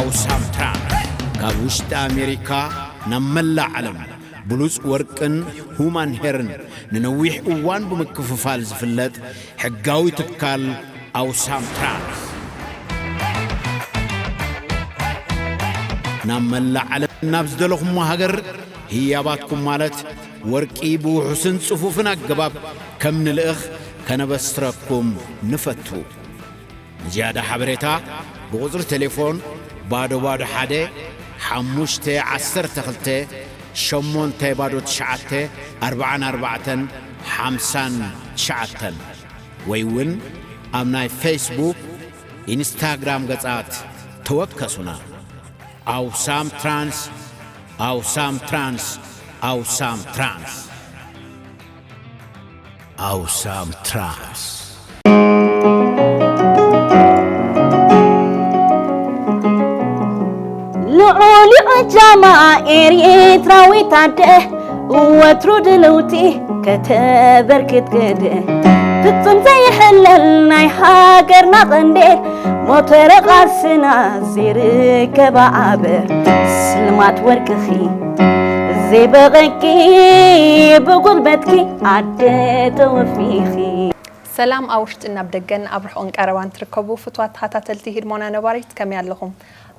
ኣውሳም ትራንስ ካብ ውሽጢ ኣሜሪካ ናብ መላእ ዓለም ብሉጽ ወርቅን ሁማን ሄርን ንነዊሕ እዋን ብምክፍፋል ዝፍለጥ ሕጋዊ ትካል ኣውሳም ትራንስ፣ ናብ መላእ ዓለም ናብ ዝደለኹሞ ሃገር ህያባትኩም ማለት ወርቂ ብውሑስን ጽፉፍን ኣገባብ ከም ንልእኽ ከነበስረኩም ንፈቱ። ንዝያዳ ሓበሬታ ብቁጽሪ ቴሌፎን ባዶ ባዶ ሓደ ሓሙሽተ ዓሰርተ ክልተ ሸሞንተ ባዶ ትሽዓተ ኣርባዓን ኣርባዕተን ሓምሳን ትሽዓተን ወይ እውን ኣብ ናይ ፌስቡክ፣ ኢንስታግራም ገጻት ተወከሱና። ኣውሳም ትራንስ፣ ኣውሳም ትራንስ፣ ኣውሳም ትራንስ። ኣውሳም ትራንስ። ልዑል ጫማ ኤርትራዊት ኣደ ወትሩ ድልውቲ ከተበርክት ግደ ፍጹም ዘይሕለል ናይ ሃገርና ቀንዴል ሞተረ ቃልስና ዘይርከባ ኣበር ስልማት ወርቅኺ ዘይበቐቂ ብጉልበትኪ ኣደ ተወፊኺ። ሰላም ኣብ ውሽጥን ኣብ ደገን ኣብ ርሑቕን ቀረባን ትርከቡ ፍትዋት ተኸታተልቲ ህድሞና ነባሪት ከመይ ኣለኹም?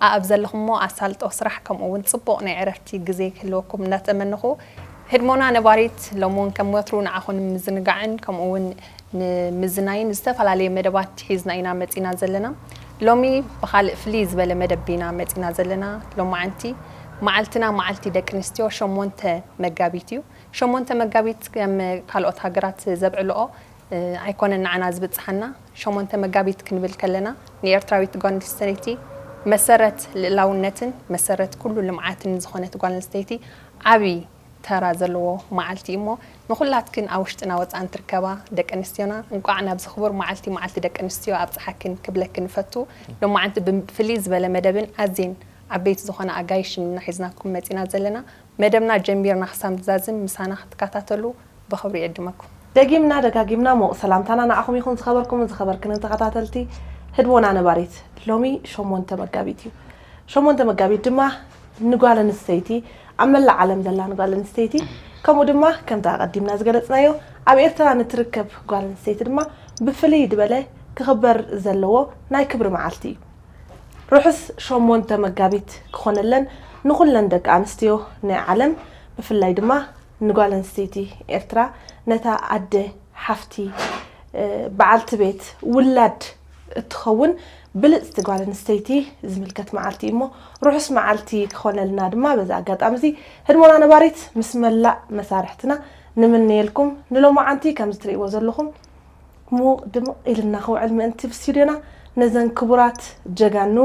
ኣኣብ ዘለኹሞ ኣሳልጦ ስራሕ ከምኡ እውን ጽቡቕ ናይ ዕረፍቲ ግዜ ክህልወኩም እናተመነኹ ህድሞና ነባሪት ሎሚ እውን ከም ወትሩ ንዓኹም ንምዝንጋዕን ከምኡ እውን ንምዝናይን ዝተፈላለየ መደባት ሒዝና ኢና መጺና ዘለና። ሎሚ ብኻልእ ፍልይ ዝበለ መደብ ኢና መጺና ዘለና። ሎማዓንቲ መዓልትና መዓልቲ ደቂ ኣንስትዮ ሸሞንተ መጋቢት እዩ። ሸሞንተ መጋቢት ከም ካልኦት ሃገራት ዘብዕልኦ ኣይኮነን ንዓና ዝብጽሓና። ሸሞንተ መጋቢት ክንብል ከለና ንኤርትራዊት ጓል ኣንስተይቲ መሰረት ልእላውነትን መሰረት ኩሉ ልምዓትን ዝኾነት ጓል ኣንስተይቲ ዓቢ ተራ ዘለዎ መዓልቲ እዩ እሞ ንኹላትክን ኣብ ውሽጥና ወጻእን ትርከባ ደቂ ኣንስትዮና እንቋዕ ናብዚ ክቡር መዓልቲ መዓልቲ ደቂ ኣንስትዮ ኣብጽሓክን ክብለክን እፈቱ። ሎማዓንቲ ብፍልይ ዝበለ መደብን ኣዝየን ዓበይቲ ዝኾና ኣጋይሽን ኢና ሒዝናኩም መጺና ዘለና። መደብና ጀሚርና ክሳብ ንዛዝም ምሳና ክትከታተሉ ብኽብሪ ይዕድመኩም። ደጊምና ደጋጊምና ሞቕ ሰላምታና ንዓኹም ይኹን ዝኸበርኩምን ዝኸበርክንን ተኸታተልቲ ህድሞና ነባሪት። ሎሚ ሸሞንተ መጋቢት እዩ። ሸሞንተ መጋቢት ድማ ንጓል ኣንስተይቲ ኣብ መላእ ዓለም ዘላ ንጓል ኣንስተይቲ ከምኡ ድማ ከምቲ ኣቐዲምና ዝገለጽናዮ ኣብ ኤርትራ ንትርከብ ጓል ኣንስተይቲ ድማ ብፍልይ ዝበለ ክኽበር ዘለዎ ናይ ክብሪ መዓልቲ እዩ። ርሑስ ሸሞንተ መጋቢት ክኾነለን ንኹለን ደቂ ኣንስትዮ ናይ ዓለም ብፍላይ ድማ ንጓል ኣንስተይቲ ኤርትራ ነታ ኣደ ሓፍቲ በዓልቲ ቤት ውላድ እትኸውን ብልፅቲ ጓል ኣንስተይቲ ዝምልከት መዓልቲ እዩ እሞ ርሑስ መዓልቲ ክኾነልና ድማ በዚ ኣጋጣሚ እዚ ህድሞና ነባሪት ምስ መላእ መሳርሕትና ንምነየልኩም ንሎማዓንቲ ከምዚ ትርእይዎ ዘለኹም ሙቕ ድምቕ ኢልና ክውዕል ምእንቲ ብስቱድዮና ነዘን ክቡራት ጀጋኑ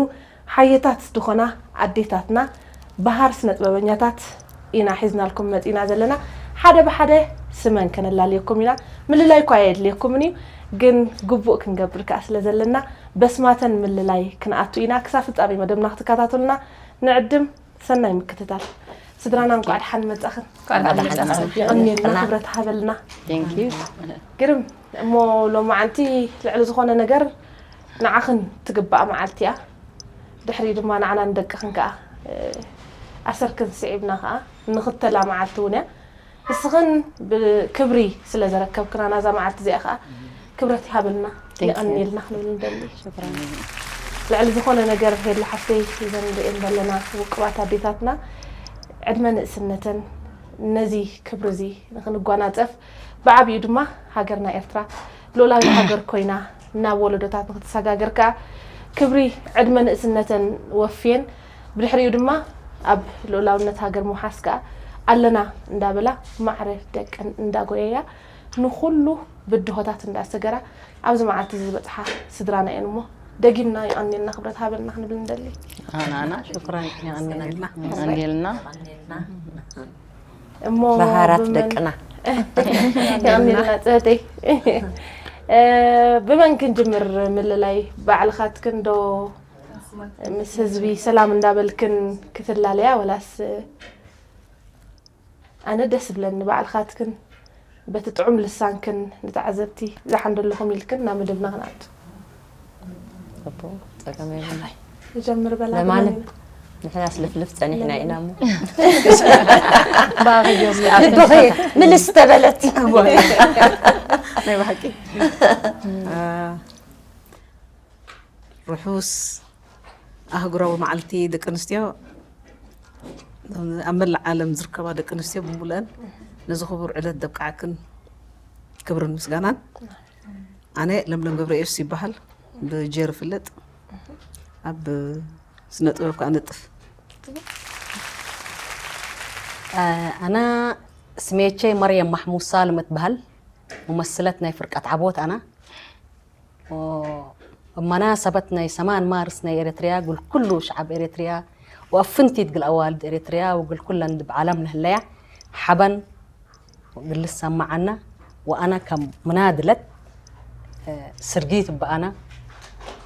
ሓየታት ዝኾና ኣዴታትና በሃር ስነ ጥበበኛታት ኢና ሒዝናልኩም መፂና ዘለና ሓደ ብሓደ ስመን ከነላልየኩም ኢና ምልላይ እኳ የድልየኩምን እዩ ግን ግቡእ ክንገብር ከዓ ስለ ዘለና በስማተን ምልላይ ክንኣቱ ኢና ክሳብ ፍፃሜ መደብና ክትከታተሉና ንዕድም ሰናይ ምክትታል ስድራና እንኳዕ ደሓን መጻኽን የቐንየልና ክብረት ሃበልና ግርም እሞ ሎማዓንቲ ልዕሊ ዝኾነ ነገር ንዓኽን ትግባእ መዓልቲ እያ ድሕሪኡ ድማ ንዓና ንደቅኽን ከዓ ኣሰርክን ስዒብና ከዓ ንኽተላ መዓልቲ እውን እያ ንስኽን ብክብሪ ስለ ዘረከብክና ናዛ መዓልቲ እዚኣ ከዓ ክብረት ይሃበልና የቐንየልና ክንብል ንደሊ ልዕሊ ዝኾነ ነገር ሄሉ ሓፍተይ እዘን ንርእየን ዘለና ውቅባት ኣዴታትና ዕድመ ንእስነተን ነዚ ክብሪ እዚ ንክንጓናፀፍ ብዓብዩ ድማ ሃገርና ኤርትራ ልኡላዊት ሃገር ኮይና ናብ ወለዶታት ንክትሰጋገር ከዓ ክብሪ ዕድመ ንእስነተን ወፍየን ብድሕሪኡ ድማ ኣብ ልኡላውነት ሃገር ምውሓስ ከዓ ኣለና እንዳበላ ማዕረ ደቀን እንዳጎየያ ንኩሉ ብድሆታት እንዳሰገራ ኣብዚ መዓልቲ እዚ ዝበፅሓ ስድራና እየን እሞ ደጊምና የቐንየልና ክብረት ሃበልና ክንብል ንደሊ ኣናና ሽኩራን የቐንየልና እሞ በሃራት ደቅና የቐንየልና ፅህተይ ብመን ክንጅምር ምልላይ ባዕልኻትክን ዶ ምስ ህዝቢ ሰላም እንዳበልክን ክትላለያ ወላስ ኣነ ደስ ብለኒ ባዕልኻትክን በቲ ጥዑም ልሳንክን ንተዓዘብቲ ዝሓንደለኹም ኢልክን ናብ መደብና ክንኣቱ ጸገም የብሉን ንጀምር በላ ለማንም ብመን ኢና? ንሕና ስለፍልፍ ጸኒሕና ኢና እሞ ባኺ ጀምር ልብኺ ምልስ ተበለት። ናይ ብሓቂ ርሑስ ኣህጉራዊ መዓልቲ ደቂ ኣንስትዮ። ኣብ መላእ ዓለም ዝርከባ ደቂ ኣንስትዮ ብምሉአን ነዚ ክቡር ዕለት ደብቃዕክን ክብርን ምስጋናን። ኣነ ለምለም ገብረየሱስ ይበሃል፣ ብጀር እፍለጥ፣ ኣብ ስነ ጥበብ ከዓ ነጥፍ። ኣና ስሜቼ መርየም ማሕሙሳ ልምትበሃል፣ ሙመስለት ናይ ፍርቀት ዓቦት ኣና። እማና ሰበት ናይ ሰማን ማርስ ናይ ኤረትርያ ጉል ኩሉ ሸዓብ ኤረትርያ ወፍንቲት ግል ኣዋልድ ኤረትርያ ወግል ኩለን ብዓለም ለህለያ ሓበን ግል ሰማዓና። ወኣና ከም ምናድለት ስርጊት በኣና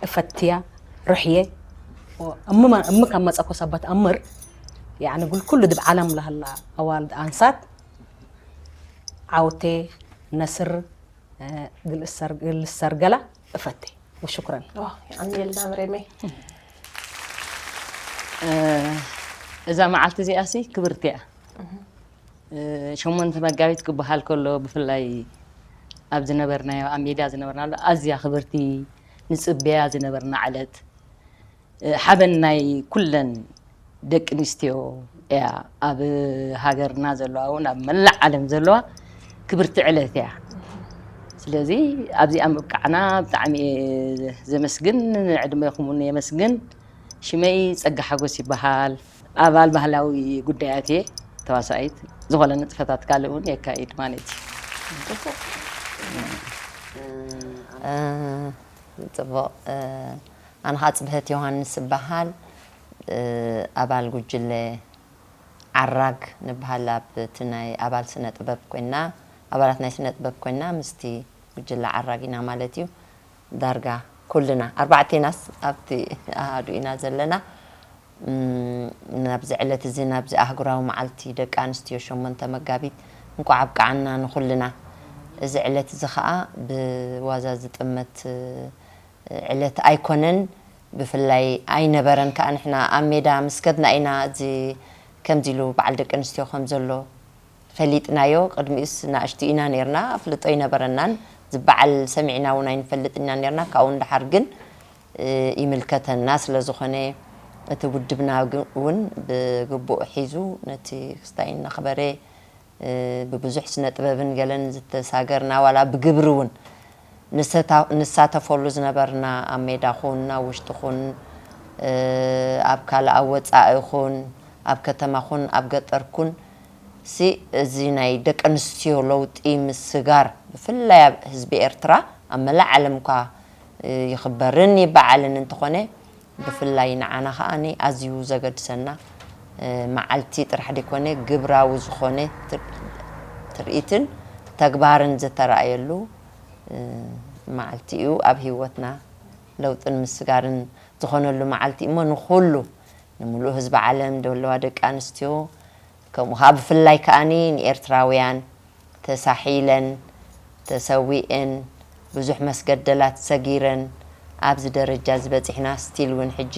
እፈትያ ርሕየ እም ከም መፀኮ ሰበት ኣምር ያኒ ጉል ኩሉ ድብ ዓለም ለህላ ኣዋልድ ኣንሳት ዓውቴ ነስር ግልእሰር ገላ እፈቴ። ወሽኩረን። የቐንየልና መሬመይ። እዛ መዓልቲ እዚኣሲ ክብርቲ እያ። ሸሞንተ መጋቢት ክበሃል ከሎ ብፍላይ ኣብ ዝነበርናዮ ኣብ ሜዳ ዝነበርናሉ ኣዝያ ክብርቲ ንፅበያ ዝነበርና ዕለት ሓበን ናይ ኩለን ደቂ ኣንስትዮ እያ። ኣብ ሃገርና ዘለዋ እውን ኣብ መላእ ዓለም ዘለዋ ክብርቲ ዕለት እያ። ስለዚ ኣብዚኣ ምብቃዕና ብጣዕሚ እየ ዘመስግን፣ ንዕድሜኹም እውን የመስግን። ሽመይ ጸጋ ሓጎስ ይበሃል። ኣባል ባህላዊ ጉዳያት እየ፣ ተዋሳኢት። ዝኾነ ንጥፈታት ካልእ እውን የካይድ ማለት እዩ። ጽቡቕ። ኣነ ኸዓ ጽብህት ዮሃንስ እበሃል። ኣባል ጉጅለ ዓራግ ንበሃል ኣብ እቲ ናይ ኣባል ስነ ጥበብ ኮይና ኣባላት ናይ ስነ ጥበብ ኮይና ምስቲ ጉጅለ ዓራግ ኢና ማለት እዩ። ዳርጋ ኩልና ኣርባዕቴናስ ኣብቲ ኣሃዱ ኢና ዘለና። ናብዚ ዕለት እዚ ናብዚ ኣህጉራዊ መዓልቲ ደቂ ኣንስትዮ ሸሞንተ መጋቢት እንኳዕ ኣብቅዓና ንኹልና። እዚ ዕለት እዚ ኸዓ ብዋዛ ዝጥመት ዕለት ኣይኮነን። ብፍላይ ኣይነበረን ከዓ ንሕና ኣብ ሜዳ ምስ ከድና ኢና እዚ ከምዚ ኢሉ በዓል ደቂ ኣንስትዮ ከም ዘሎ ፈሊጥናዮ። ቅድሚኡስ ንኣሽቱ ኢና ነርና፣ ኣፍልጦ ኣይነበረናን። ዝበዓል ሰሚዕና እውን ኣይንፈልጥ ኢና ነርና። ካብኡ ንደሓር ግን ይምልከተና ስለ ዝኾነ እቲ ውድብና እውን ብግቡእ ሒዙ ነቲ ክስታይ እናኽበረ ብብዙሕ ስነ ጥበብን ገለን ዝተሳገርና ዋላ ብግብሪ እውን ንሳተፈሉ ዝነበርና ኣብ ሜዳ ኹን ኣብ ውሽጢ ኹን ኣብ ካልእ ኣብ ወፃኢ ኹን ኣብ ከተማ ኹን ኣብ ገጠር ኩን ሲ እዚ ናይ ደቂ ኣንስትዮ ለውጢ ምስጋር ብፍላይ ኣብ ህዝቢ ኤርትራ ኣብ መላእ ዓለም እኳ ይኽበርን ይበዓልን እንተኾነ ብፍላይ ንዓና ከኣ ኣዝዩ ዘገድሰና መዓልቲ ጥራሕ ደይኮነ ግብራዊ ዝኾነ ትርኢትን ተግባርን ዝተረኣየሉ መዓልቲ እዩ። ኣብ ህይወትና ለውጥን ምስጋርን ዝኾነሉ መዓልቲ እሞ ንኹሉ ንምሉእ ህዝቢ ዓለም ዘለዋ ደቂ ኣንስትዮ ከምኡ ከዓ ብፍላይ ከዓኒ ንኤርትራውያን ተሳሒለን ተሰዊእን ብዙሕ መስገደላት ሰጊረን ኣብዚ ደረጃ ዝበፂሕና ስቲል እውን ሕጂ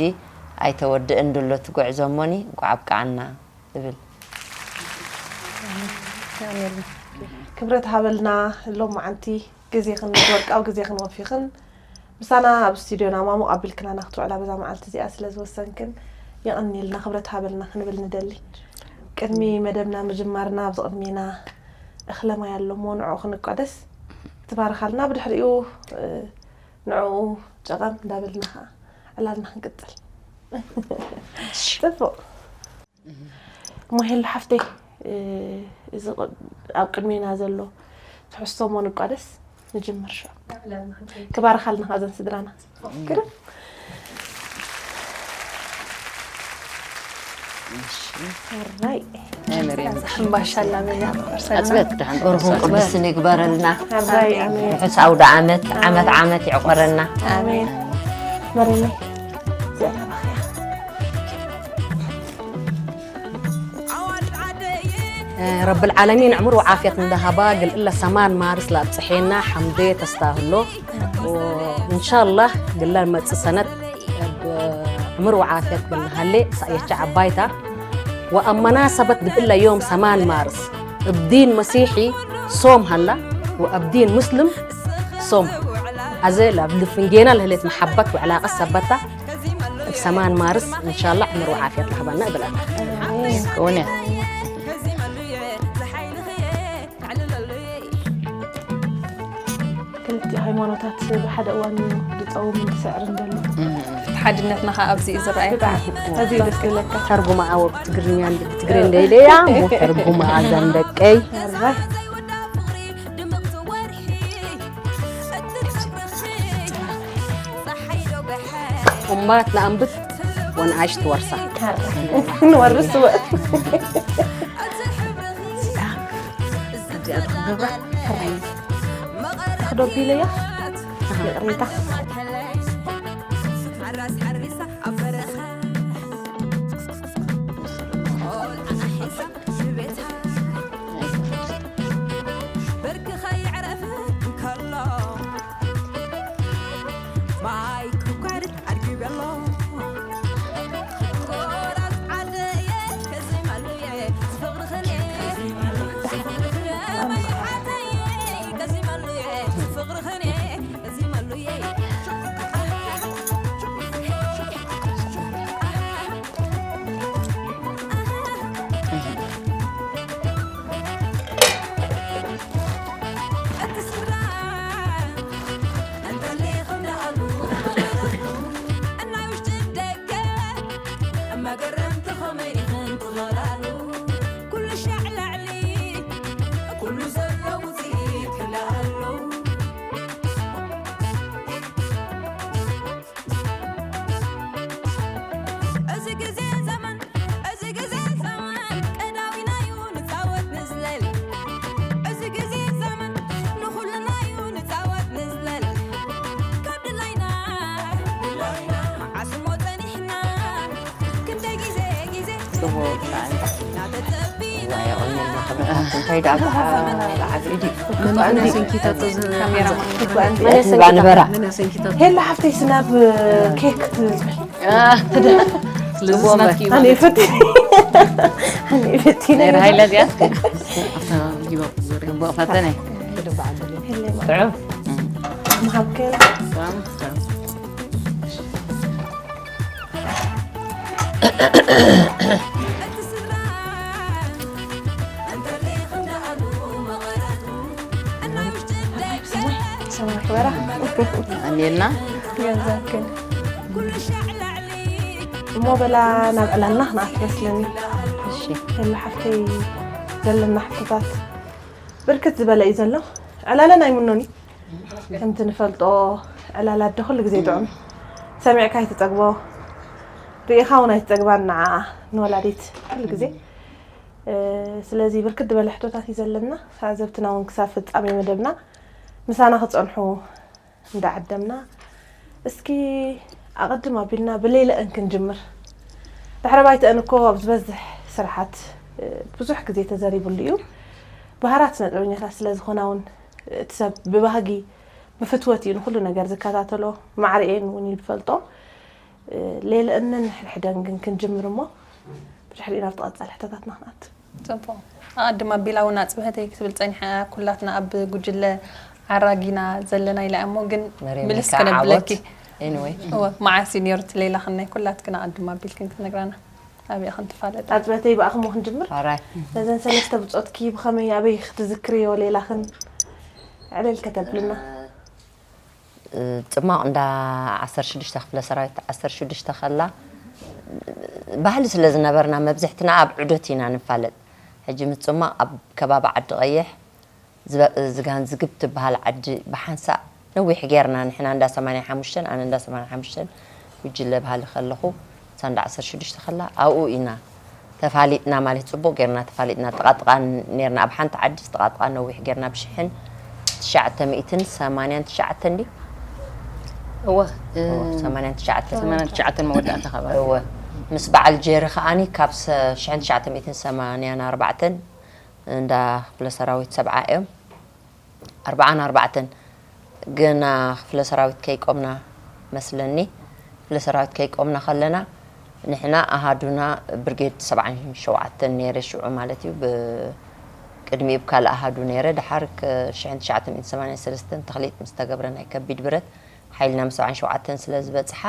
ኣይተወድእን ድሎ እቲ ጉዕዞ እሞኒ እንኳዕ ኣብቅዓና እብል። ክብረት ሃበልና ሎም መዓንቲ ግዜኽን ወርቃዊ ግዜኽን ወፊኽን ምሳና ኣብ ስቱድዮና ማሙቕ ኣቢልክናና ክትውዕላ በዛ መዓልቲ እዚኣ ስለ ዝወሰንክን የቐንየልና ክብረት ሃበልና ክንብል ንደሊ። ቅድሚ መደብና ምጅማርና ኣብዚ ቅድሜና እኽለ ማይ ኣሎ እሞ ንዕኡ ክንቋደስ ትባርኻልና ብድሕሪኡ ንዕኡ ጨቐም እንዳበልና ከዓ ዕላልና ክንቅፅል። ፅቡቕ። እሞ ሄሉ ሓፍተይ እዚ ኣብ ቅድሜና ዘሎ ትሕዝቶ እሞ ንቋደስ ንጅምር ሽዑ ክባርኻልና ከ እዘን ስድራና ግርም ሕራይ ሕምባሻ ኣላሚና ኣፅበት ድሓን ቁርቡን ቅዱስን ይግበረልና። ሕራይ ኣሜን ርሑስ ኣውደ ዓመት ዓመት ዓመት ይዕቆረና። ኣሜን መሪኒ ረብል ዓለሚን ዕምር ወዓፍየት እንዳሃባ ግልእለ ሰማን ማርስ ላብፅሐና ሓምደ ተስታህሎ እንሻላህ ግለ መፅ ሰነት عمر وعافية كلها لي سأيتش عبايتا. وأما مناسبة دبلا يوم سمان مارس، الدين مسيحي صوم هلا، والدين مسلم صوم. أزيلا بلفنجينا لهلت محبة وعلاقة سبتا سمان مارس، إن شاء الله عمر وعافية لها بنا بلا. كوني. ክልቲኡ ሃይማኖታት ብሓደ እዋን እዩ ዝፀውምን ዝስዕርን ዘሎ። እቲ ሓድነትና ከዓ ኣብዚ እዩ ዝረኣየካ። እዚ ደስ ዝብለካ። ተርጉማ ኣወ ብትግርኛ እንዲ ብትግርኛ እንደይደያ ሞ ተርጉማ ኣዛን ደቀይ እምባት ንኣንብት ወንኣሽ ትወርሳ ንወርስ ወጥ ክዶቢለያ ይቕሬታ እንታይ ደኣ በዓል ዓብዲ ሄላ ሓፍተይ ስናብ ኬክ ትዝሒ ልዝናትኪ ኣነ ይፈት ኣነ ይፈት ናይ ራሃይላ እዚኣ ጽቡቕ ፈተነ ጥዑም ምሃብከ ኣንየልና ገንዘብክን እሞ በላ ናብ ዕላልና ክንኣት መስለኒ እሺ ሄላ ሓፍተይ ዘለና ሕቶታት ብርክት ዝበለ እዩ ዘሎ ዕላለን ኣይምኖን እዩ ከምቲ ንፈልጦ ዕላል ኣደ ኩሉ ግዜ ጥዑም ሰሚዕካ ኣይትፀግቦ ርኢኻ እውን ኣይትፀግባን ንዓ ንወላዲት ኩሉ ግዜ ስለዚ ብርክት ዝበለ ሕቶታት እዩ ዘለና ተዓዘብትና እውን ክሳብ ፍፃሜ መደብና ምሳና ክፀንሑ እንዳዓደምና እስኪ ኣቐድም ኣቢልና ብሌለአን ክንጅምር ድሕረ ባይተአን እኮ ኣብ ዝበዝሕ ስራሓት ብዙሕ ግዜ ተዘሪብሉ እዩ ባህራት ስነ ጥበበኛታት ስለ ዝኾና እውን እቲ ሰብ ብባህጊ ብፍትወት እዩ ንኩሉ ነገር ዝከታተሎ ማዕርኤን እውን እዩ ዝፈልጦ ሌለአንን ሕድሕደን ግን ክንጅምር እሞ ብድሕሪኡ ናብ ተቐፃሊ ሕቶታትና ክንኣቱ ፅቡቕ ኣቐድም ኣቢላ እውን ኣፅብሀተይ ክትብል ፀኒሓ ኩላትና ኣብ ጉጅለ ዓራጊና ዘለና ኢላ እሞ ግን መሬም ምልስ ከዓ ከነብለኪ ዓወት። Anyway። እወ መዓስ እዩ ነይሩ እቲ ሌላ ክናይ ኩላትክን ኣቐድም ኣቢልክን ክትነግራና ኣብያ ክንትፋለጥ ኣፅበተይ ብኣኽሞ ክንጅምር ኣራይ ነዘን ሰለስተ ብፆትኪ ብኸመይ ኣበይ ክትዝክርዮ ሌላኽን ዕልል ከተብልና ጽማቕ እንዳ ዓሰርተ ሽዱሽተ ክፍለ ሰራዊት ዓሰርተ ሽዱሽተ ከላ ባህሊ ስለ ዝነበርና መብዝሕትና ኣብ ዑደት ኢና ንፋለጥ ሕጂ ምስ ጽማቕ ኣብ ከባቢ ዓዲ ቀይሕ ዝበ- ዝጋን ዝግብ ትበሃል ዓዲ ብሓንሳእ ነዊሕ ጌርና ንሕና እንዳ ሰማንያ ሓሙሽተ ኣነ እንዳ ሰማንያ ሓሙሽተ ጉጅለ ባህሊ ከለኹ ሳንዳ ዓሰርተ ሽዱሽተ ከላ ኣብኡ ኢና ተፋሊጥና ማለት ጽቡቕ ጌርና ተፋሊጥና ጥቓጥቓ ኔርና ኣብ ሓንቲ ዓዲ ጥቓጥቓ ነዊሕ ጌርና ብሽሕን ትሽዓተ ሚእትን ሰማንያን ትሽዓተን ድዩ እወ ሰማንያን ትሽዓተን ሰማንያን ትሽዓተን መወዳእታ ከባቢ እወ ምስ በዓል ጀሪ ከዓኒ ካብ ሰ- ሽሕን ትሽዓተ ሚእትን ሰማንያን ኣርባዕተን እንዳ ክፍለ ሰራዊት ሰብዓ እዮም ኣርብዓን ኣርባዕተን ገና ክፍለ ሰራዊት ከይቆምና መስለኒ ክፍለ ሰራዊት ከይቆምና ከለና ንሕና ኣሃዱና ብርጌድ ሰብዓን ሸውዓተን ነይረ ሽዑ ማለት እዩ። ብ- ቅድሚኡ ብካልእ ኣሃዱ ነይረ። ድሓር ክ- ሽሕን ትሽዓተ ሚእትን ሰማንያን ሰለስተን ተኽሊጥ ምስ ተገብረ ናይ ከቢድ ብረት ሓይልና ምስ ሰብዓን ሸውዓተን ስለ ዝበጽሓ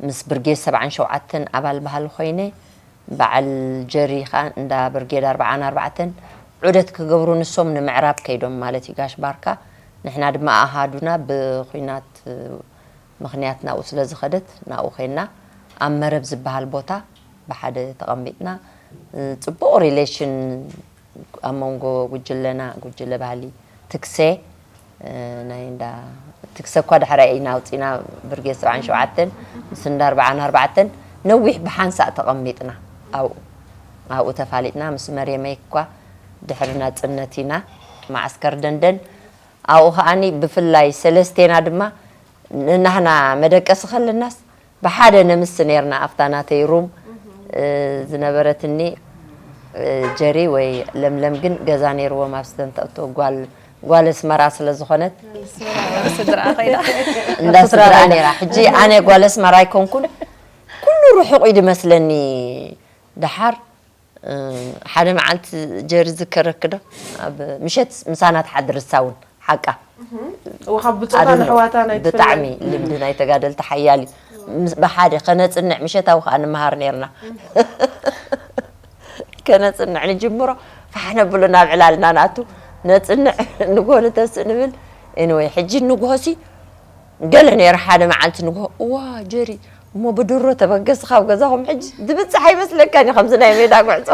ምስ ብርጌድ ሰብዓን ሸውዓተን ኣባል ባህሊ ኮይነ በዓል ጀሪ ኸኣ እንዳ ብርጌድ ኣርብዓን ኣርባዕተን ዑደት ክገብሩ ንሶም ንምዕራብ ከይዶም ማለት እዩ ጋሽ ባርካ። ንሕና ድማ ኣሃዱና ብኹናት ምኽንያት ናብኡ ስለ ዝኸደት ናብኡ ኮይና ኣብ መረብ ዝበሃል ቦታ ብሓደ ተቐሚጥና። ጽቡቕ ሪሌሽን ኣብ መንጎ ጉጅለና፣ ጉጅለ ባህሊ ትክሰ፣ እ፣ ናይ እንዳ ትክሰ እኳ ድሕራይ ኢና ኣውፂና ብርጌድ ሰብዓን ሸውዓተን ምስ እንዳ ኣርብዓን ኣርባዕተን ነዊሕ ብሓንሳእ ተቐሚጥና ኣብኡ ኣብኡ ተፋሊጥና ምስ መርየመይ እኳ ድሕሪ ናፅነት ኢና ማዓስከር ደንደን ኣብኡ ከዓኒ ብፍላይ ሰለስቴና ድማ ንናህና መደቀሲ ከለናስ ብሓደ ነምስ ነርና ኣብታ ናተይ ሩም እ፣ ዝነበረትኒ እ፣ ጀሪ ወይ ለምለም ግን ገዛ ነይርዎም ኣብ ስተንተእቶ ጓል ጓል ኣስመራ ስለ ዝኾነት ስድራ ከይዳ እንዳ ስድራ ነይራ። ሕጂ ኣነ ጓል ኣስመራ ኣይኮንኩን ኩሉ ርሑቕ እዩ ድመስለኒ። ደሓር እ፣ ሓደ መዓልቲ ጀሪ ዝከረክ ዶ ኣብ ምሸት ምሳና ትሓድር እሳ እውን ሓቃ ወኻብ ብጾታ ንሕዋታ ናይ ብጣዕሚ ልምዲ ናይ ተጋደልቲ ሓያል እዩ። ምስ- ብሓደ ከነፅንዕ ምሸታዊ ከዓ ንምሃር ነርና። ከነፅንዕ ንጅምሮ ፋሕ ነብሎ ናብ ዕላልና ንኣቱ ነፅንዕ ንጎ ንተስእ ንብል። ኤንወይ ሕጂ ንጉሆሲ ገለ ነይሩ ሓደ መዓልቲ ንጉሆ እዋ ጀሪ እሞ ብድሮ ተበገስ ካብ ገዛኹም ሕጂ ዝብፅሕ ኣይመስለካን እዩ ከምዚ ናይ ሜዳ ጉዕዞ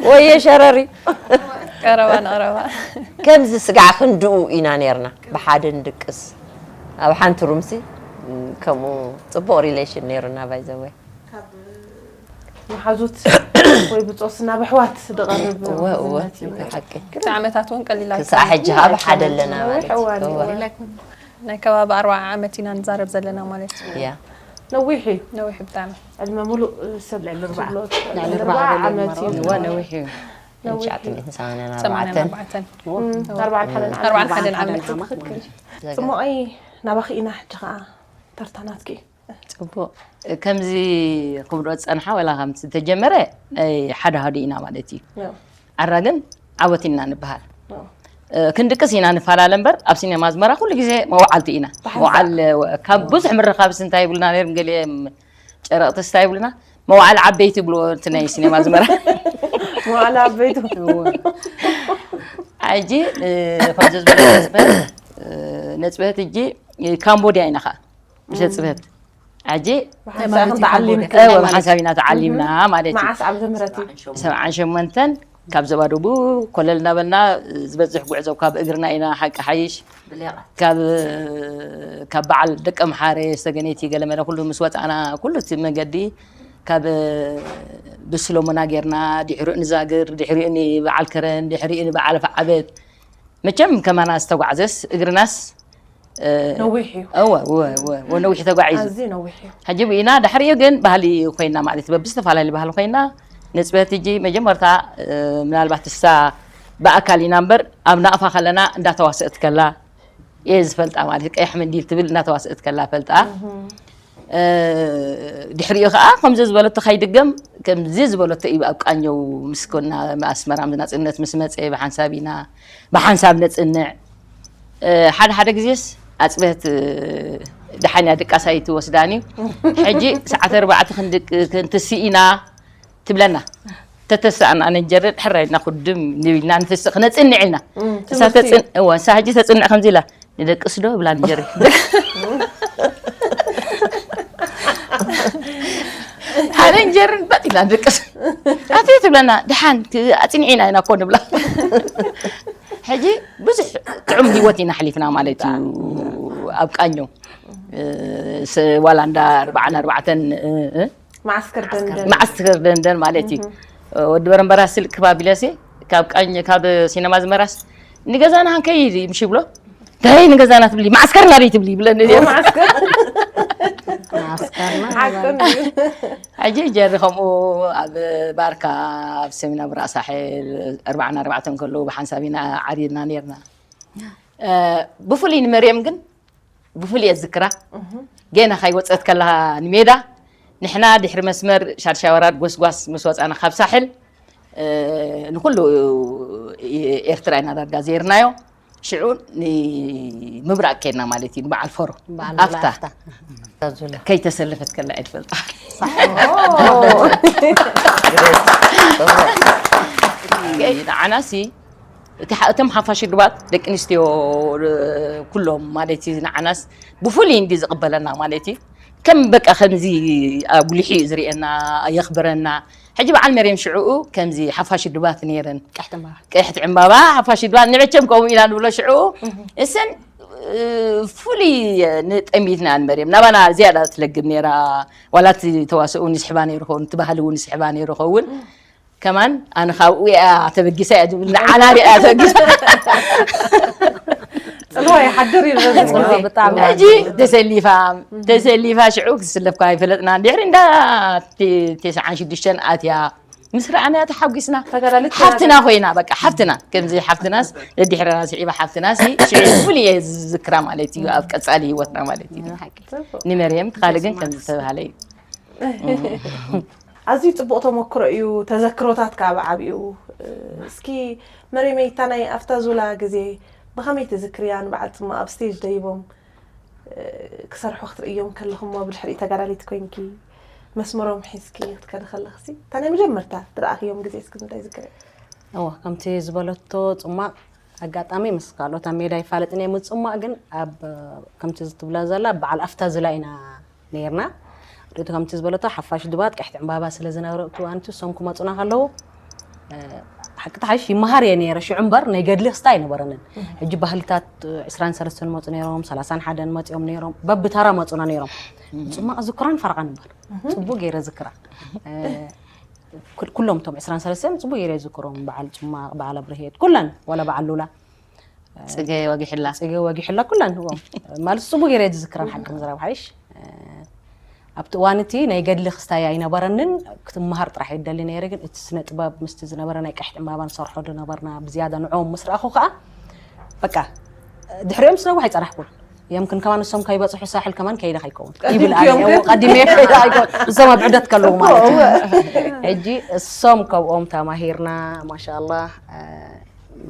ወየ ሸረሪ ቀረባ ንቐረባ ከምዚ ስጋዕ ክንድኡ ኢና ነርና ብሓደ ንድቅስ ኣብ ሓንቲ ሩምሲ ከምኡ ፅቡቅ ሪሌሽን ነይሩና ባይዘወይ መሓዙት ወይ ብጾትና ብሕዋት ዝቐርብ እወ እወ ምሕዝነት እዩ። ሓቂ ክልተ ዓመታት እውን ቀሊል ክሳዕ ሕጂ ከዓ ብሓደ ኣለና ነዊሕ ማለት እዋን እዩ እዩ። እወ ናይ ከባቢ ኣርባዓ ዓመት ኢና ንዛረብ ዘለና ማለት እዩ እያ ነዊሕ እዩ ነዊሕ ብጣዕሚ ዕድመ ሙሉእ ሰብ ትብሎ ልዕሊ ኣርባዓ ኣርባዓ ዓመት እዩ እወ ነዊሕ እዩ ነዊሕ እዩ። ትሽዓተ ሚእትን ሰማንያን ሰማንያን ኣርባዕተን ኣርባዕተን እም፣ ኣርባዓን ሓደን ዓመት ኣርባዓን ሓደን ዓመት ጽሞኣይ ናባኺ ኢና ሕጂ ከዓ ተርታናትኪ ፅቡቅ ከምዚ ክብሎ ዝፀንሓ ወላ ከምዚ ተጀመረ ናይ ሓደ ሃዱ ኢና ማለት እዩ ያው፣ ዓራ ግን ዓወት ኢና ንበሃል ያው። ክንድቅስ ኢና ንፈላለ እምበር ኣብ ሲኔማ ኣዝመራ ኩሉ ግዜ መዋዓልቲ ኢና ብሓንሳእ። መዋዓል ካብ ብዙሕ ምርኻብስ እንታይ ይብሉና ነይሮም ገሊኦም ጨረቕትስ እንታይ ይብሉና መዋዓል ዓበይቲ ይብልዎ እቲ ናይ ሲኔማ ኣዝመራ መዋዕለ ዓበይቱ ሕጂ ከምዚ ዝበለ ነፅበት ነፅበት ሕጂ ካምቦድያ ኢና ከዓ ብሰፅበት ሕጂ ብሓንሳእ ተዓሊምኪ እወ ማለት ብሓንሳብ ኢና ተዓሊምና ማለት እዩ መዓስ ዓመተ ምህረት እዩ ሰብዓን ሸሞንተን ካብ ዘባደቡ ኮለል እናበልና ዝበዝሕ ጉዕዞ ካብ እግርና ኢና ሓቂ ሓይሽ ካብ ካብ በዓል ደቀ ምሓረ ሰገነይቲ ገለመለ ኩሉ ምስ ወፃእና ኩሉ እቲ መገዲ ካብ ብስሎሞና ጌርና ድሕሪኡ ንዛግር ድሕሪኡ ንበዓል ከረን ድሕሪኡ ንበዓል ዓበት መቸም ከማና ዝተጓዕዘስ እግርናስ ነዊሕ እዩ እወ እወ እወ እወ ነዊሕ ተጓዒዙ ኣዝዩ ነዊሕ እዩ ሕጂ ብኢና ድሕሪኡ ግን ባህሊ ኮይና ማለት በብዝተፈላለዩ ባህሊ ኮይና ንፅበት እጂ መጀመርታ ምናልባት እሳ ብኣካል ኢና እምበር ኣብ ናቕፋ ከለና እንዳተዋሰእት ከላ እየ ዝፈልጣ ማለት ቀይሕ መንዲል ትብል እንዳተዋሰእት ከላ ፈልጣ ድሕሪኡ ከዓ ከምዚ ዝበለቶ ካይድገም ከምዚ ዝበለቶ እዩ ኣብ ቃኘው ምስ ኮና ኣስመራ ናፅነት ምስ መፀ ብሓንሳብ ኢና ብሓንሳብ ነፅንዕ ሓደ ሓደ ግዜስ ኣፅበት ደሓንያ ድቃስ ኣይትወስዳን እዩ ሕጂ ሰዓት ኣርባዕተ ክንትስእ ኢና ትብለና ተተሳእና ነንጀርድ ሕራይ ኢልና ኩድም ንብልና ንፍስእ ክነፅንዕ ኢልና እሳ ተፅን እወ እሳ ሕጂ ተፅንዕ ከምዚ ኢላ ንደቅስ ዶ ብላ ንጀሪ ኣነ እንጀርን በጥ ኢላ ንደቅስ ኣቲ ትብለና ድሓን ኣፅንዒና ኢና እኮ ንብላ ሕጂ ብዙሕ ጥዑም ህይወት ኢና ሓሊፍና ማለት እዩ ኣብ ቃኞ ዋላ እንዳ ኣርባዓን ኣርባዕተን ማዓስከር ደንደን ማዓስከር ደንደን ማለት እዩ ወዲ በረምበራ ስልክ ባቢለሲ ካብ ቃኝ ካብ ሲነማ ዝመራስ ንገዛና ክንከይድ ምሽ ብሎ እንታይ ንገዛና ትብሊ ማዓስከር ናበይ ትብሊ ይብለኒ ነይሩ። ማዓስከር ማዓስከርና ሓቅን እዩ ሕጂ ጀሪ ከምኡ ኣብ ባርካ ኣብ ሰሚና ብራእሳሕል ኣርባዓን ኣርባዕተን ከለዉ ብሓንሳብ ኢና ዓሪድና ነርና ብፍሉይ ንመርየም ግን ብፍሉይ እየ ዝዝክራ። ገና ካይወፀት ከላ ንሜዳ ንሕና ድሕሪ መስመር ሻድሻይ ወራድ ጎስጓስ ምስ ወፃና ካብ ሳሕል፣ እ፣ ንኩሉ ኤርትራ ኢና ዳርጋ ዘይርናዮ። ሽዑ ንምብራቕ ከድና ማለት እዩ፣ ንበዓል ፈሮ። በዓል ኣፍታ ኣፍታ። ኣፍታ ዙላ። ከይተሰለፈት ከላ እየ ትፈልጣ። ንዓናሲ እቲ ሓ-፣ እቶም ሓፋሽ ድባት ደቂ ኣንስትዮ፣ እ፣ ኩሎም ማለት እዩ። ንዓናስ ብፍሉይ እንዲ ዝቕበለና ማለት እዩ። ከም በቃ ከምዚ ኣጉሊሑ እዩ ዝርእየና፣ የኽብረና። ሕጂ በዓል መርየም ሽዕኡ ከምዚ ሓፋሽ ድባት ነይረን። ቀሕቲ እምባባ። ቀሕቲ ዕምባባ፣ ሓፋሽ ድባት፣ ንዕቸም ከምኡ ኢና ንብሎ ሽዕኡ። እሰን፣ እ፣ ፍሉይ ንጠሚትና ንመርየም። ናባና ዝያዳ ትለግብ ነይራ። ዋላ እቲ ተዋስኦ ንስሕባ ነይሩ ኸውን፣ እቲ ባህሊ እውን ንስሕባ ነይሩ ኸውን። ከማን ኣነ ካብኡ እያ ተበጊሳ እያ ዝብል፣ ንዓና እያ ተበጊሳ። ጽልዋ ይሓድር እዩ ዝበዝሕ ግዜ። ብጣዕሚ። ሕጂ ተሰሊፋ፣ ተሰሊፋ ሽዑ ክትስለፍ ከኣ ኣይፈለጥና። ድሕሪ እንዳ ተ-፣ ተስዓን ሽዱሽተን ኣትያ ምስ ረኣናያ ተሓጒስና። ተጋዳሊት ሓፍትና ኮይና፣ በቃ ሓፍትና። ከምዚ ሓፍትናስ ደድሕረና ስዒባ ሓፍትናስ ሽዑ ፍሉይ እየ ዝዝክራ ማለት እዩ፣ ኣብ ቀጻሊ ህይወትና ማለት እዩ። ንሓቂ። ንመርየም፣ እቲ ካልእ ግን ከም ዝተባህለ እዩ። ኣዝዩ ጽቡቕ ተመክሮ እዩ፣ ተዘክሮታት ከዓ ብዓቢኡ። እስኪ መሬመይ፣ እታ ናይ ኣፍታ ዙላ ግዜ ብኸመይ ትዝክርያ? ንበዓል ጽማ ኣብ ስቴጅ ደይቦም፣ እ፣ ክሰርሑ ክትርእዮም ከለኹሞ፣ ብድሕሪኡ ተጋዳሊት ኮይንኪ መስመሮም ሒዝኪ ክትከዲ ከለኽሲ፣ እታ ናይ መጀመርታ ዝረኣኽዮም ግዜ እስኪ እንታይ ዝክሪ? እወ፣ ከምቲ ዝበለቶ ጽማቕ ኣጋጣሚ ምስ ካልኦት ኣብ ሜዳ ይፋለጥን እየ። ምስ ጽማቕ ግን ኣብ፣ ከምቲ ዝትብላ ዘላ፣ በዓል ኣፍታ ዝላ ኢና ነይርና። ርእቱ ከምቲ ዝበለቶ ሓፋሽ ድባት ቀሕቲ ዕምባባ ስለ ዝነበረ፣ እቱ ኣንቲ እሶም ክመጹና ከለዉ፣ እ፣ ሓቂ ተሓይሽ ይመሃር እየ ነይረ። ሽዑ እምበር ናይ ገድሊ ክስታይ ኣይነበረንን። ሕጂ ባህልታት፣ እ፣ ዕስራን ሰለስተን መጹ ነይሮም፣ ሰላሳን ሓደን መጺኦም ነይሮም፣ በብተራ መጹና ነይሮም። ጽማቕ ዝክራን ፈረቓን እምበር። ጽቡቕ ገይረ ዝክራ። እ፣ ኩል-፣ ኩሎም እቶም ዕስራን ሰለስተን ጽቡቕ ገይረ ዝክሮም፣ በዓል ጽማቕ፣ በዓል ኣብርሄት፣ ኩለን፣ ወላ በዓል ሉላ። ጽገ ወጊሕላ። ጽገ ወጊሕላ ኩለን፣ እዎም። ማለት ጽቡቕ ገይረ ዝዝክረን ሓቂ ምዝራብ ሓይሽ። እ፣ ኣብቲ እዋን እቲ ናይ ገድሊ ክስታይ ኣይነበረንን፣ ክትመሃር ጥራሕ ይደሊ ነይረ፣ ግን እቲ ስነ ጥበብ ምስቲ ዝነበረ ናይ ቀሕቲ ዕምባባ ንሰርሖ ዝነበርና ብዝያዳ ንዕኦም ምስ ረኣኹ ከኣ፣ በቃ፣ ድሕሪኦም ስነብሕ ኣይጸናሕኩን። የምክን ከማን እሶም ከይበጽሑ ሳሕል ከማን ከይደ ከይከውን ይብል ኣነ። ቀዲምክዮም ግን። ቀዲመ ከይደ ኣይከውን። እሶም ኣብ ዕደት ከለዉ ማለት እዩ። እወ። ሕጂ እሶም ከብኦም ተማሂርና፣ ማሻኣላህ፣ እ፣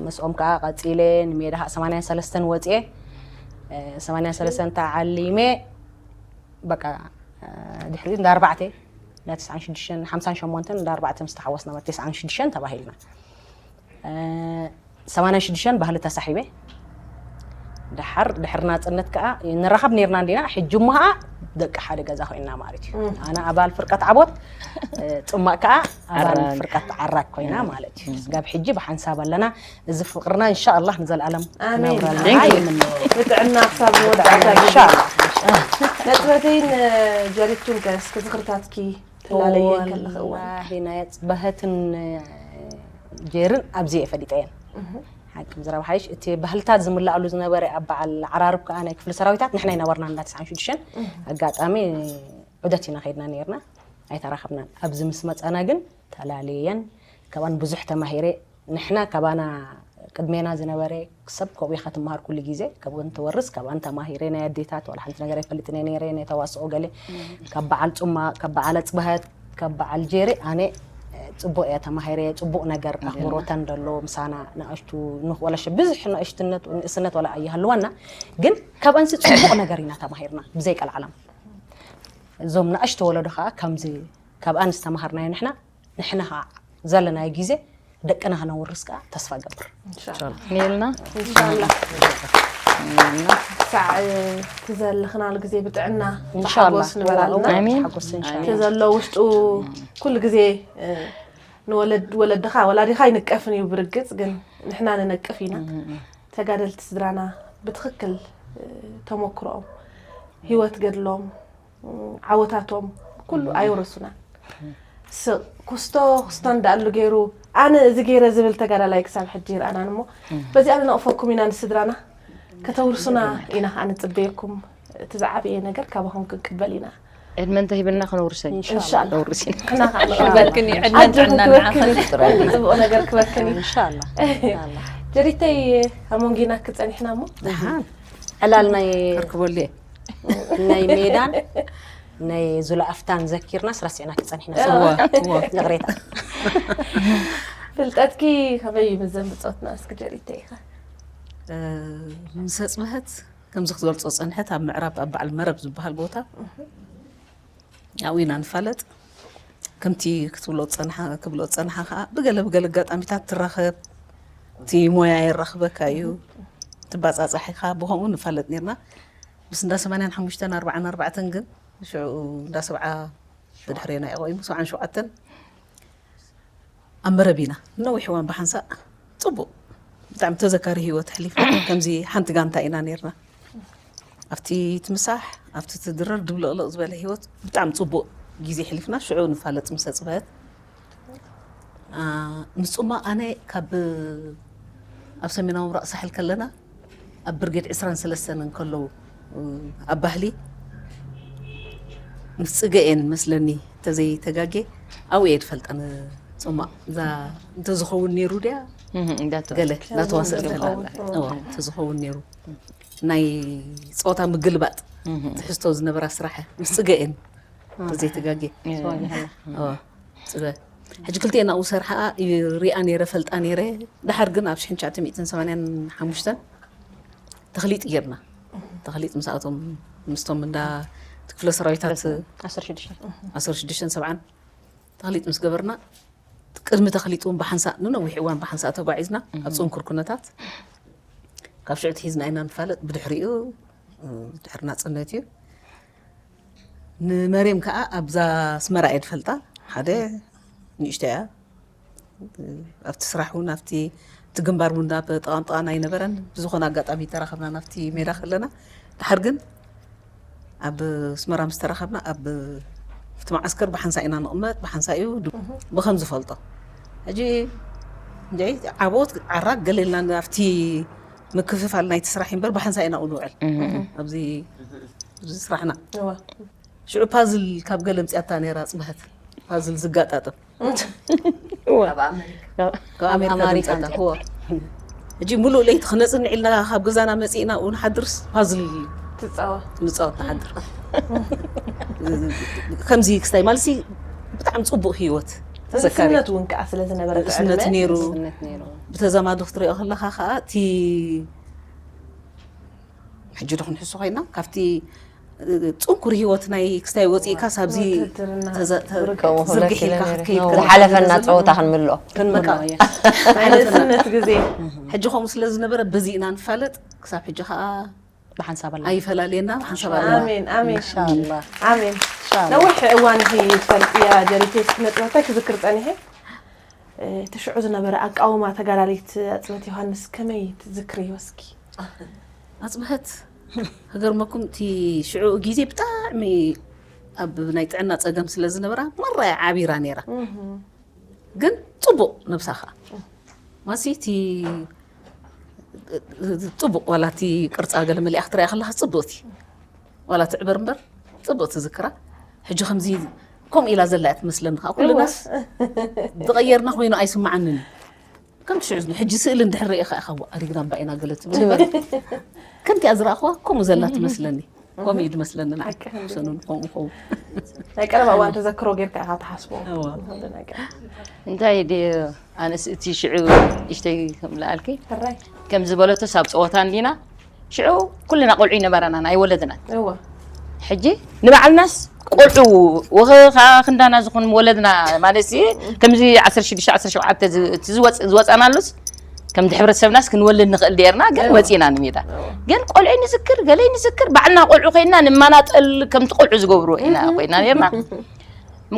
ምስኦም ከኣ ቀጺለ ንሜዳ ከኣ ሰማንያን ሰለስተን ወጽየ፣ እ፣ ሰማንያን ሰለስተን ተዓሊመ፣ በቃ፣ እ፣ ድሕሪ እንዳ ኣርባዕተ፣ እንዳ ተስዓን ሽዱሽተን፣ ሓምሳን ሸሞንተን፣ እንዳ ኣርባዕተ ምስ ተሓወስና፣ ማለት ተስዓን ሽዱሽተን ተባሂልና። እ፣ ሰማንያን ሽዱሽተን ባህሊ ተሳሒበ። ደሓር፣ ድሕሪ ናጽነት ከኣ ንራኸብ ነይርና እንዲና፣ ሕጂ እሞ ከኣ ደቂ ሓደ ገዛ ኮይንና ማለት እዩ። ኣነ ኣባል ፍርቀት ዓቦት፣ እ፣ ጽማቕ ከኣ ኣባል ዓራግ። ፍርቀት ዓራግ ኮይና ማለት እዩ። ስጋብ ሕጂ ብሓንሳብ ኣለና። እዚ ፍቕርና እንሻኣላህ ንዘለኣለም ኣሜን። ክነብረልና Thank you። ይምነ። ብጥዕና ክሳብ መወዳእታ ግዜ። እንሻኣላህ። ነጥበተይን ጀሪቱን ከ እስኪ ዝኽርታትኪ ትላለየን ከለኺ እዋን? ወላሂ ናይ ኣጽባሃትን ጀርን ኣብዚ እየ ፈሊጠየን። ሓቂ ምዝራብ ሓይሽ፣ እቲ ባህልታት ዝምልኣሉ ዝነበረ ኣብ በዓል ዓራርብ ከኣ ናይ ክፍሊ ሰራዊታት ንሕና ኣይነበርናን እንዳ ተስዓን ሽዱሽተን። ኣጋጣሚ ዑደት ኢና ከይድና ነይርና፣ ኣይተራኸብናን። ኣብዚ ምስ መጻና ግን ተላለየን፣ ካብኣን ብዙሕ ተማሂረ። ንሕና ካባና ቅድሜና ዝነበረ ሰብ ካብኡ ኢኻ ትመሃር ኩሉ ግዜ፣ ካብኡ እንትወርስ፣ ካብኣን ተማሂረ ናይ ኣዴታት ዋላ ሓንቲ ነገር ኣይፈልጥን እየ ነይረ፣ ናይ ተዋስኦ ገለ፣ ካብ በዓል ጹማ፣ ካብ በዓል ኣጽባሃት፣ ካብ በዓል ጀሪ ኣነ ጽቡቕ እየ ተማሂረ፣ ጽቡቕ ነገር ኣኽብሮተን ደሎ ምሳና ንኣሽቱ ንኽ-፣ ወላ ሸ-፣ ብዙሕ ንእሽትነት ንእስነት ዋላ ኣይሃልዋና፣ ግን ካብኣንሲ ጽቡቕ ነገር ኢና ተማሂርና ብዘይ ቀልዓለም። እዞም ንኣሽቱ ወለዶ ኸኣ ከምዚ ካብ ኣንስ ተማሃርናዮ ንሕና፣ ንሕና ኸዓ ዘለናዮ ግዜ ደቅና ክነውርስ ከኣ ተስፋ ገብር። ኢንሻኣላህ። ኔልና። ኢንሻኣላህ። ኔልና። ክሳዕ፣ እ፣ እቲ ዘለኽናሉ ግዜ ብጥዕና ኢንሻኣላህ። ብሓጎስ ንበራልና። ኣሚን። ሓጎስ ኢንሻኣላህ። እቲ ዘሎ ውሽጡ ኩሉ ግዜ፣ እ፣ ንወለድ-፣ ወለድኻ፣ ወላዲኻ ኣይንቀፍን እዩ ብርግጽ፣ ግን ንሕና ንነቅፍ ኢና። ተጋደልቲ ስድራና ብትኽክል፣ እ፣ ተመክሮኦም፣ ህይወት ገድሎም፣ ዓወታቶም ኩሉ ኣየውረሱናን። ስቕ ኩስቶ ኩስቶ እንዳኣሉ ገይሩ፣ ኣነ እዚ ገይረ ዝብል ተጋዳላይ ክሳብ ሕጂ ይርኣናን እሞ፣ በዚኣ ንነቕፈኩም ኢና ንስድራና። ከተውርሱና ኢና ከዓ ንጽበየኩም። እቲ ዝዓበየ ነገር ካባኹም ክንቅበል ኢና። ዕድመ እንተሂብና ክነውርሰን። ኢንሻኣላህ። ነውርስ ኢና። ንሕና ከዓ ንቕበል። ክበክን እዩ፣ ዕድመን ኣጆኹም ጥዕናን ክበክን እዩ። ንዓኽን። ጽቡቕ ነገር ክበክን እዩ። ኢንሻኣላህ። ጀሪተይ፣ ኣሞንጊና ክጸኒሕና እሞ። ደሓን። ዕላል ናይ ከርክበሉ እየ። ናይ ሜዳን ናይ ዙላ ኣፍታን ዘኪርናስ ረሲዕናኪ ጸኒሕና። እወ፣ እወ። ይቕሬታ። ፍልጠትኪ ከመይ ይምዘን ብጾትና እስኪ ጀሪተይ ኢኻ? እ፣ ምስ ኣጽብሀት ከምዚ ክትገልጾ ጸንሐት ኣብ ምዕራብ ኣብ በዓል መረብ ዝበሃል ቦታ ኣብኡ ኢና ንፋለጥ። ከምቲ ክትብሎ ጸንሓ ክብሎ ጸንሓ ከዓ ብገለ ብገለ ኣጋጣሚታት ትራኸብ፣ እቲ ሞያ የራኽበካ እዩ፣ ትባጻጻሕ ኢኻ፣ ብኸምኡ ንፋለጥ ነርና። ምስ እንዳ ሰማንያን ሓሙሽተን ኣርባዓን ኣርባዕተን ግን ሽዑ እንዳ ሰብዓ ብድሕሬና እዩ ቆይሙ ሰብዓን ሸውዓተን ኣብ መረብ ኢና ነዊሕ እዋን ብሓንሳእ ጽቡቕ ብጣዕሚ ተዘካሪ ህይወት ኣሕሊፍና። ከምዚ ሓንቲ ጋንታ ኢና ነርና። ኣብቲ ትምሳሕ ኣብቲ ትድረር ድብልቕልቕ ዝበለ ህይወት ብጣዕሚ ጽቡቕ ግዜ ኣሕሊፍና። ሽዑ ንፋለጥ ምስ ኣጽብሀት አ፣ ምስ ጹማ ኣነ ካብ ኣብ ሰሜናዊ ምብራቕ ሳሕል ከለና ኣብ ብርጌድ ዕስራን ሰለስተን እንከለዉ ኣብ ባህሊ ምስ ጽገኤን መስለኒ እንተዘይተጋጌ ኣብኡ እየ ዝፈልጠን። ጹማ እዛ እንተዝኸውን ነይሩ ድያ እህ፣ እንዳተወ- ገለ እናተዋሰእተላ ዝኸውን። እንተዝኸውን ነይሩ ናይ ጸወታ ምግልባጥ ትሕዝቶ ዝነበራ ስራሕ ምስ ጽገኤን እንተዘይተጋጌ እህ፣ ጽበ ሕጂ ክልቲኤን ኣብኡ ሰርሓ ሪኣ ነይረ ፈልጣ ነይረ። ድሓር ግን ኣብ ሽሕን ትሽዓተ ሚእትን ሰማንያን ሓሙሽተን ተኽሊጥ ጌርና። ተኽሊጥ ምስኣቶም ምስቶም እንዳ ክፍለ ሰራዊታት ዓሰርተ ሽዱሽተ ዓሰርተ ሽዱሽተን ሰብዓን ተኽሊጥ ምስ ገበርና ቅድሚ ተኽሊጥ እውን ብሓንሳእ ንነዊሕ እዋን ብሓንሳእ ተጓዒዝና ኣብ ጽንኩር ኩነታት ካብ ሽዑ ትሒዝና ኢና ንፋለጥ። ብድሕሪኡ ድሕሪ ናጽነት እዩ። ንመሬም ከዓ ኣብዛ ኣስመራ እየ ዝፈልጣ። ሓደ ንእሽቶ እያ ኣብቲ ስራሕ እውን ኣብቲ እቲ ግንባር እውን ናብ ጠቓምጠቓን ኣይነበረን። ብዝኾነ ኣጋጣሚ ተራኸብና ናብቲ ሜዳ ከለና ድሓር ግን ኣብ ኣስመራ ምስ ተራኸብና ኣብ እቲ መዓስከር ብሓንሳ ኢና ንቕመጥ ብሓንሳ እዩ ብከም ዝፈልጦ ሕጂ እንደ ዓቦት ዓራግ ገለ ኢልና ኣብቲ ምክፍፋል ናይቲ ስራሕ እምበር ብሓንሳ ኢና ንውዕል ኣብዚ ኣብዚ ስራሕና ሽዑ ፓዝል ካብ ገለ ምፅያታ ነይራ ፅባህት ፓዝል ዝጋጣጥም ካብ ኣሜሪካ ኣማሪካ ዝምፅኣታ እወ ሕጂ ሙሉእ ለይቲ ክነፅንዕ ኢልና ካብ ገዛና መፂእና ንሓድርስ ፓዝል ትፃወ ንፃወት ንሓድር ከምዚ ክስታይ ማለት ብጣዕሚ ፅቡቅ ህይወት ተዘካሪ ንእስነት እውን ከዓ ስለ ዝነበረ ንእስነት ነይሩ ስነት ነይሩ ብተዛማዲ ክትሪኦ ከለካ ከዓ እቲ ሕጂ ዶ ክንሕሱ ኮይና ካብቲ ፅንኩር ህይወት ናይ ክስታይ ወፂእካ ሳብዚ ውትድርና ተዘ- ተ- ርቀቡ ዝርግሕ ኢልካ ክትከይድ ከለካ ዝሓለፈና ዝነበረ ፀወታ ክንምልኦ ክንመካ ናይ ንእስነት ግዜ ሕጂ ከምኡ ስለ ዝነበረ በዚ ኢና ንፋለጥ ክሳብ ሕጂ ከዓ ብሓንሳብ ኣላ ኣይፈላለየና ሓንሳብ ኣለና ኣሜን ኣሜን ኢንሻላ ኣሜን ነዊሕ እዋን እዚ ትፈልጥያ ጀሪቴ ስነ ጥበብታይ ክዝክር ፀኒሐ እቲ ሽዑ ዝነበረ ኣቃውማ ተጋዳሊት ኣፅበት ዮሃንስ ከመይ ትዝክርዮ እስኪ ኣፅብሀት ክገርመኩም እቲ ሽዑ ግዜ ብጣዕሚ ኣብ ናይ ጥዕና ፀገም ስለ ዝነበራ መራ እያ ዓቢራ ነይራ ግን ፅቡቅ ነብሳ ከዓ ማሲ እቲ ፅቡቅ ዋላ እቲ ቅርፃ ገለ መሊኣ ክትሪያ ከለካ ፅቡቅ እቲ ዋላ ትዕበር እምበር ፅቡቅ ትዝክራ ሕጂ ከምዚ ከምኡ ኢላ ዘላ እያ ትመስለኒ ከዓ ኩልናስ ዝቀየርና ኮይኑ ኣይስማዓንን ከም ትሽዕዝኑ ሕጂ ስእሊ እንድሕር ርኢኻ ኢኻ ኣሪግና እባ ኢና ገለ ትብል እምበር ከምቲኣ ዝረኣኽዋ ከምኡ ዘላ ትመስለኒ ከምኡ እዩ ዝመስለኒ ንዓይ ሰኑን ከምኡ ከምኡ ናይ ቀረባ እዋን ተዘክሮ ጌርካ ኢኻ ትሓስቦ እወ። ኩሉ ነገር እንታይ ድዩ ኣነስ እቲ ሽዑ እሽተይ ከምልኣልኪ ሕራይ ከም ዝበለቶስ ኣብ ፀወታ እንዲና ሽዑ ኩልና ቆልዑ ይነበራና ኣይወለድናን እወ ሕጂ ንባዕልናስ ቆልዑ ወኸ ከዓ ክንዳና ዝኾን ወለድና ማለት ከምዚ ዓሰርተ ሽዱሽተ ዓሰርተ ሸውዓተ ዝ- እቲ ዝወፅ- ዝወፃናሉስ ከምቲ ሕብረተሰብናስ ክንወልድ ንኽእል ደርና ግን ወፂና ንሜዳ ግን ቆልዑ ንዝክር ገለ ንዝክር ባዕልና ቆልዑ ኮይና ንማናጠል ከምቲ ቆልዑ ዝገብርዎ ኢና ኮይና ነርና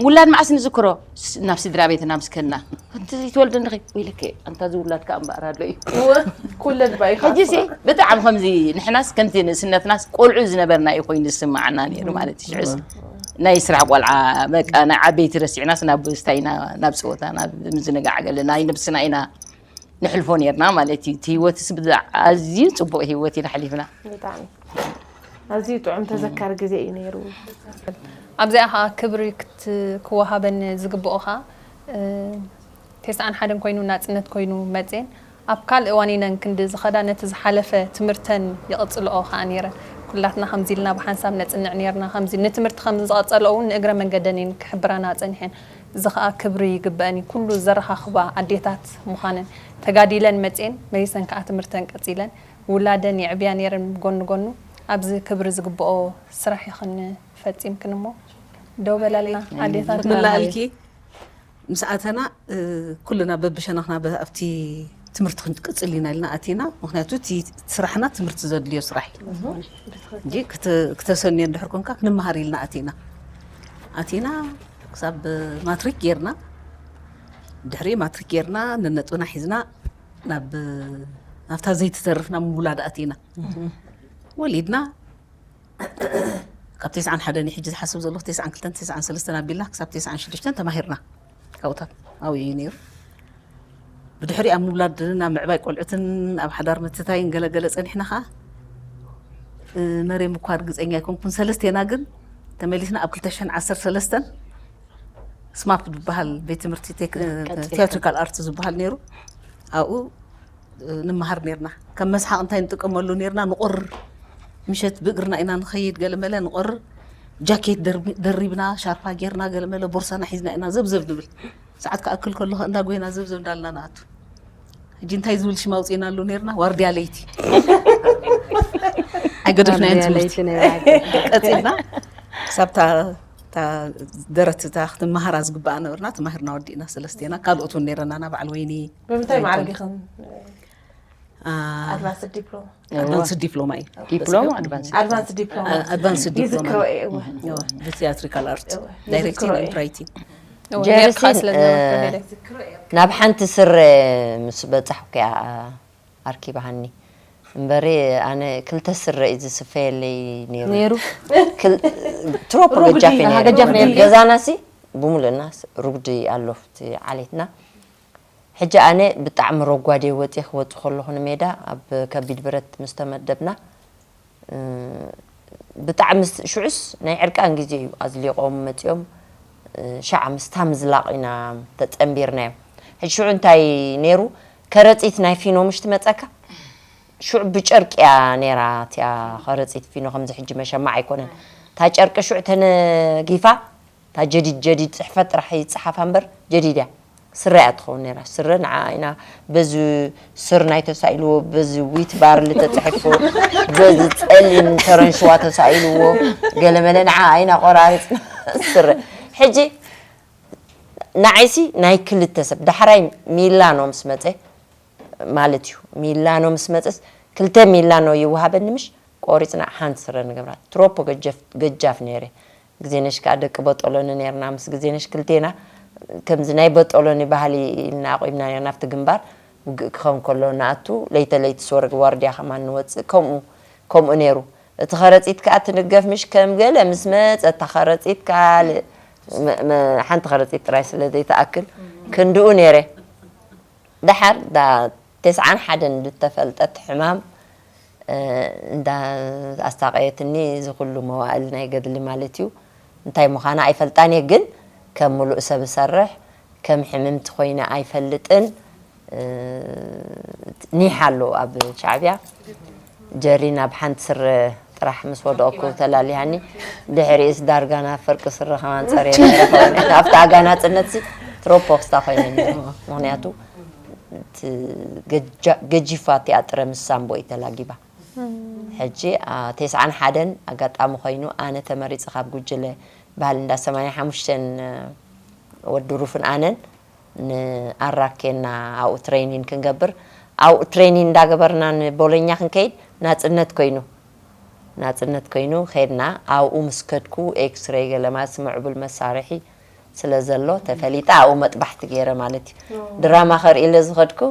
ውላድ መዓስ ንዝክሮ ስ- ናብ ስድራ ቤትና ምስ ከና እንተ ዘይትወልድ ንኸ ወይለከ ኣንታ ዝውላድ ከዓ እምበኣር ኣሎ እዩ እወ ኩለድ ባይኻ ሕጂ ሲ ብጣዕሚ ከምዚ ንሕናስ ከምቲ ንእስነትናስ ቆልዑ ዝነበርና እዩ ኮይኑ ዝስማዓና ነይሩ ማለት እዩ ሽዑስ ናይ ስራሕ ቆልዓ በቃ ናይ ዓበይቲ ረሲዕናስ ናብ ስታይና ናብ ፀወታ ናብ ምዝንጋዕ ገለ ናይ ነብስና ኢና ንሕልፎ ነርና ማለት እዩ እቲ ህይወትስ ብዛ- ኣዝዩ ፅቡቅ ህይወት ኢና ሓሊፍና ብጣዕሚ ኣዝዩ ጥዑም ተዘካሪ ግዜ እዩ ነይሩ ኣብዚኣ ከዓ ክብሪ ክት- ክወሃበን ዝግብኦ ከዓ እ፣ ተስዓን ሓደን ኮይኑ ናፅነት ኮይኑ መፅየን ኣብ ካልእ እዋን ኢነን ክንዲ ዝኸዳ ነቲ ዝሓለፈ ትምህርተን ይቕጽልኦ ከኣ ነይረን። ኩላትና ከምዚ ኢልና ብሓንሳብ ነጽንዕ ነይርና። ከምዚ ንትምህርቲ ከም ዝቐጸልኦ እውን ንእግረ መንገደን እየን ክሕብራና ጸኒሐን። እዚ ከኣ ክብሪ ይግበአን እዩ። ኩሉ ዘረኻኽባ ኣዴታት ምዃነን ተጋዲለን መጽየን መሊሰን ከኣ ትምህርተን ቀጺለን ውላደን የዕብያ ነይረን። ጎኒ ጎኑ ኣብዚ ክብሪ ዝግብኦ ስራሕ ኢኽን ፈጺምክን እሞ ደው በላልና ኣዴታት። ንላልኪ ምስ ኣተና ኩልና በብሸነኽና ኣብቲ ትምህርቲ ክንቅፅል ኢና ኢልና ኣቲና። ምክንያቱ እቲ ስራሕና ትምህርቲ ዘድልዮ ስራሕ እዩ። እንጂ ክተ- ክተሰንዮ እንድሕር ኮንካ ክንመሃር ኢልና ኣቲና ኣቲና ክሳብ ማትሪክ ጌርና። ድሕሪ ማትሪክ ጌርና ነነጥብና ሒዝና ናብ ናብታ ዘይትተርፍ ናብ ምውላድ ኣቲና። ወሊድና ካብ ተስዓን ሓደን እዩ ሕጂ ዝሓስብ ዘለኹ። ተስዓን ክልተን ተስዓን ሰለስተን ኣቢልና ክሳብ ተስዓን ሽዱሽተን ተማሂርና። ካብኡታት ኣብኡ እዩ ነይሩ። ብድሕሪ ኣብ ምውላድን ኣብ ምዕባይ ቆልዑትን ኣብ ሓዳር ምትታይን ገለገለ ጸኒሕና ኸዓ መሬም እኳ ርግጸኛ ኣይኮንኩን። ሰለስቴና ግን ተመሊስና ኣብ ክልተ ሽሕን ዓሰርተ ሰለስተን ስማፕ ዝበሃል ቤት ትምህርቲ ቴክኒካል ኣርት ዝበሃል ነይሩ። ኣብኡ ንምሃር ነርና። ከም መስሓቕ እንታይ ንጥቀመሉ ነርና? ንቑር ምሸት ብእግርና ኢና ንኸይድ። ገለመለ ንቑር ጃኬት ደርብና ሻርፓ ጌርና ገለመለ ቦርሳና ሒዝና ኢና ዘብዘብ ንብል። ሰዓት ክኣክል ከሎ እንዳ ጎይና ዘብዘብ እንዳልና ንኣቱ። ሕጂ እንታይ ዝብል ሽም ኣውፂእናሉ ነርና? ዋርድያ ለይቲ። ኣይገደፍናዮን ትምህርቲ። ቀፂልና ክሳብ እታ ደረት እታ ክትመሃራ ዝግባኣ ነበርና ተማሂርና ወዲእና ሰለስቴና። ካልኦት እውን ነይረናና በዓል ወይኒ ብምንታይ ማዕረግ ኢኽን? ኣድቫንስድ ዲፕሎማ። ኣድቫንስድ ዲፕሎማ እዩ። ዲፕሎማ ኣድቫንስ ኣድቫንስድ ዲፕሎማ። ኣድቫንስድ ዲፕሎማ። ይዝክሮ እየ። እወ። ብቲያትሪካል ኣርት እወ። ዳይሬክቲንግ ይዝክሮ ኤንድ እየ። ራይቲንግ። ጀርሲ፣ እ፣ ናብ ሓንቲ ስረ ምስ በጻሕኩ እያ ኣርኪባሃኒ እምበሪ ኣነ ክልተ ስረ እዩ ዝስፈየለይ ነይሩ። ነይሩ። ክል- ትሮፕ ሩጉዲ፣ ገጃፍ እዩ ኣሃ፣ ነይሩ። ገጃፍ ነይሩ። ገዛናሲ ብሙሉእና ስ- ሩጉዲ ኣሎ ኣብቲ ዓሌትና። ሕጂ ኣነ ብጣዕሚ ረጓድ እየ ወፂእ ክወፅእ ከለኹ ንሜዳ ኣብ ከቢድ ብረት ምስ ተመደብና እ፣ ብጣዕሚ ስ- ሽዑስ ናይ ዕርቃን ግዜ እዩ ኣዝሊቖም መፂኦም እ፣ ሻዕ ምስታ ምዝላቕ ኢና ተፀንቢርናዮም። ሕጂ ሽዑ እንታይ ነይሩ ከረፂት ናይ ፊኖ ምሽ ትመፀካ ሽዑ ብጨርቂ እያ ነይራ እቲያ ከረፂት ፊኖ ከምዚ ሕጂ መሸማዕ ኣይኮነን እታ ጨርቂ ሽዑ ተነጊፋ እታ ጀዲድ ጀዲድ ፅሕፈት ጥራሕ ይፀሓፋ እምበር ጀዲድ እያ ስረ እያ ትኸውን ነይራ ስረ ንዓ ኢና በዚ ስር ናይ ተሳኢልዎ በዚ ዊት ባርሊ ተፅሕፉ በዚ ፀሊም ተረንሽዋ ተሳኢልዎ ገለመለ ንዓ ኢና ቆራሪፅና ስረ ሕጂ ንዓይሲ ናይ ክልተ ሰብ ዳሕራይ ሚላኖ ምስ መፀ ማለት እዩ ሚላኖ ምስ መፀስ ክልተ ሚላኖ ይወሃበኒ ምሽ ቆሪፅና ሓንቲ ስረ ንገብራ ትሮፖ ገጀፍ- ገጃፍ ነይረ ግዜነሽ ከዓ ደቂ በጦሎኒ ነርና ምስ ግዜነሽ ክልቴና ከምዚ ናይ በጦሎኒ ባህሊ ኢልና ኣቑምና ነርና ኣብቲ ግንባር ውግእ ክኸውን ከሎ ንኣቱ ለይተ ለይቲ ስወርግ ዋርድያ ከማን ንወፅእ ከምኡ ከምኡ ነይሩ እቲ ከረፂት ከዓ ትንገፍ ምሽ ከም ገለ ምስ መፀ እታ ከረፂት ካልእ መ- መ- ሓንቲ ከረፂት ጥራይ ስለ ዘይትኣክል ክንድኡ ነይረ ደሓር ዳ ተስዓን ሓደን ዝተፈልጠት ሕማም እ፣ እንዳ ኣስታቐየትኒ እዚ ኩሉ መዋእል ናይ ገድሊ ማለት እዩ እንታይ ምዃና ኣይፈልጣን እየ ግን ከም ሙሉእ ሰብ እሰርሕ ከም ሕምምቲ ኮይነ ኣይፈልጥን እ፣ ኒሕ ኣሎ ኣብ ሻዕብያ ጀሪ ናብ ሓንቲ ስረ ጥራሕ ምስ ወደቕኩ ተላሊሃኒ ድሕሪእስ ዳርጋ ናብ ፈርቂ ስረ ከማን ፀርየ ነይረ ከውን ኣብቲ ኣጋናፅነትሲ ትሮፖክስታ ኮይነ ነይረ ምክንያቱ እቲ ገጃ- ገጂፋ እቲኣ ጥረ ምስ ሳምቦ እዩ ተላጊባ ሕጂ አ- ተስዓን ሓደን ኣጋጣሚ ኮይኑ ኣነ ተመሪፀ ካብ ጉጅለ ባህሊ እንዳ ሰማንያ ሓሙሽተን ወዲ ሩፍን ኣነን ንኣራኬና ኣብኡ ትሬኒን ክንገብር ኣብኡ ትሬኒን እንዳገበርና ንቦሎኛ ክንከይድ ናፅነት ኮይኑ ናፅነት ኮይኑ ከድና ኣብኡ ምስ ከድኩ ኤክስሬይ ገለማስ ምዕቡል መሳርሒ ስለ ዘሎ ተፈሊጠ ኣብኡ መጥባሕቲ ገይረ ማለት እዩ ድራማ ከርኢ ኢለ ዝኸድኩ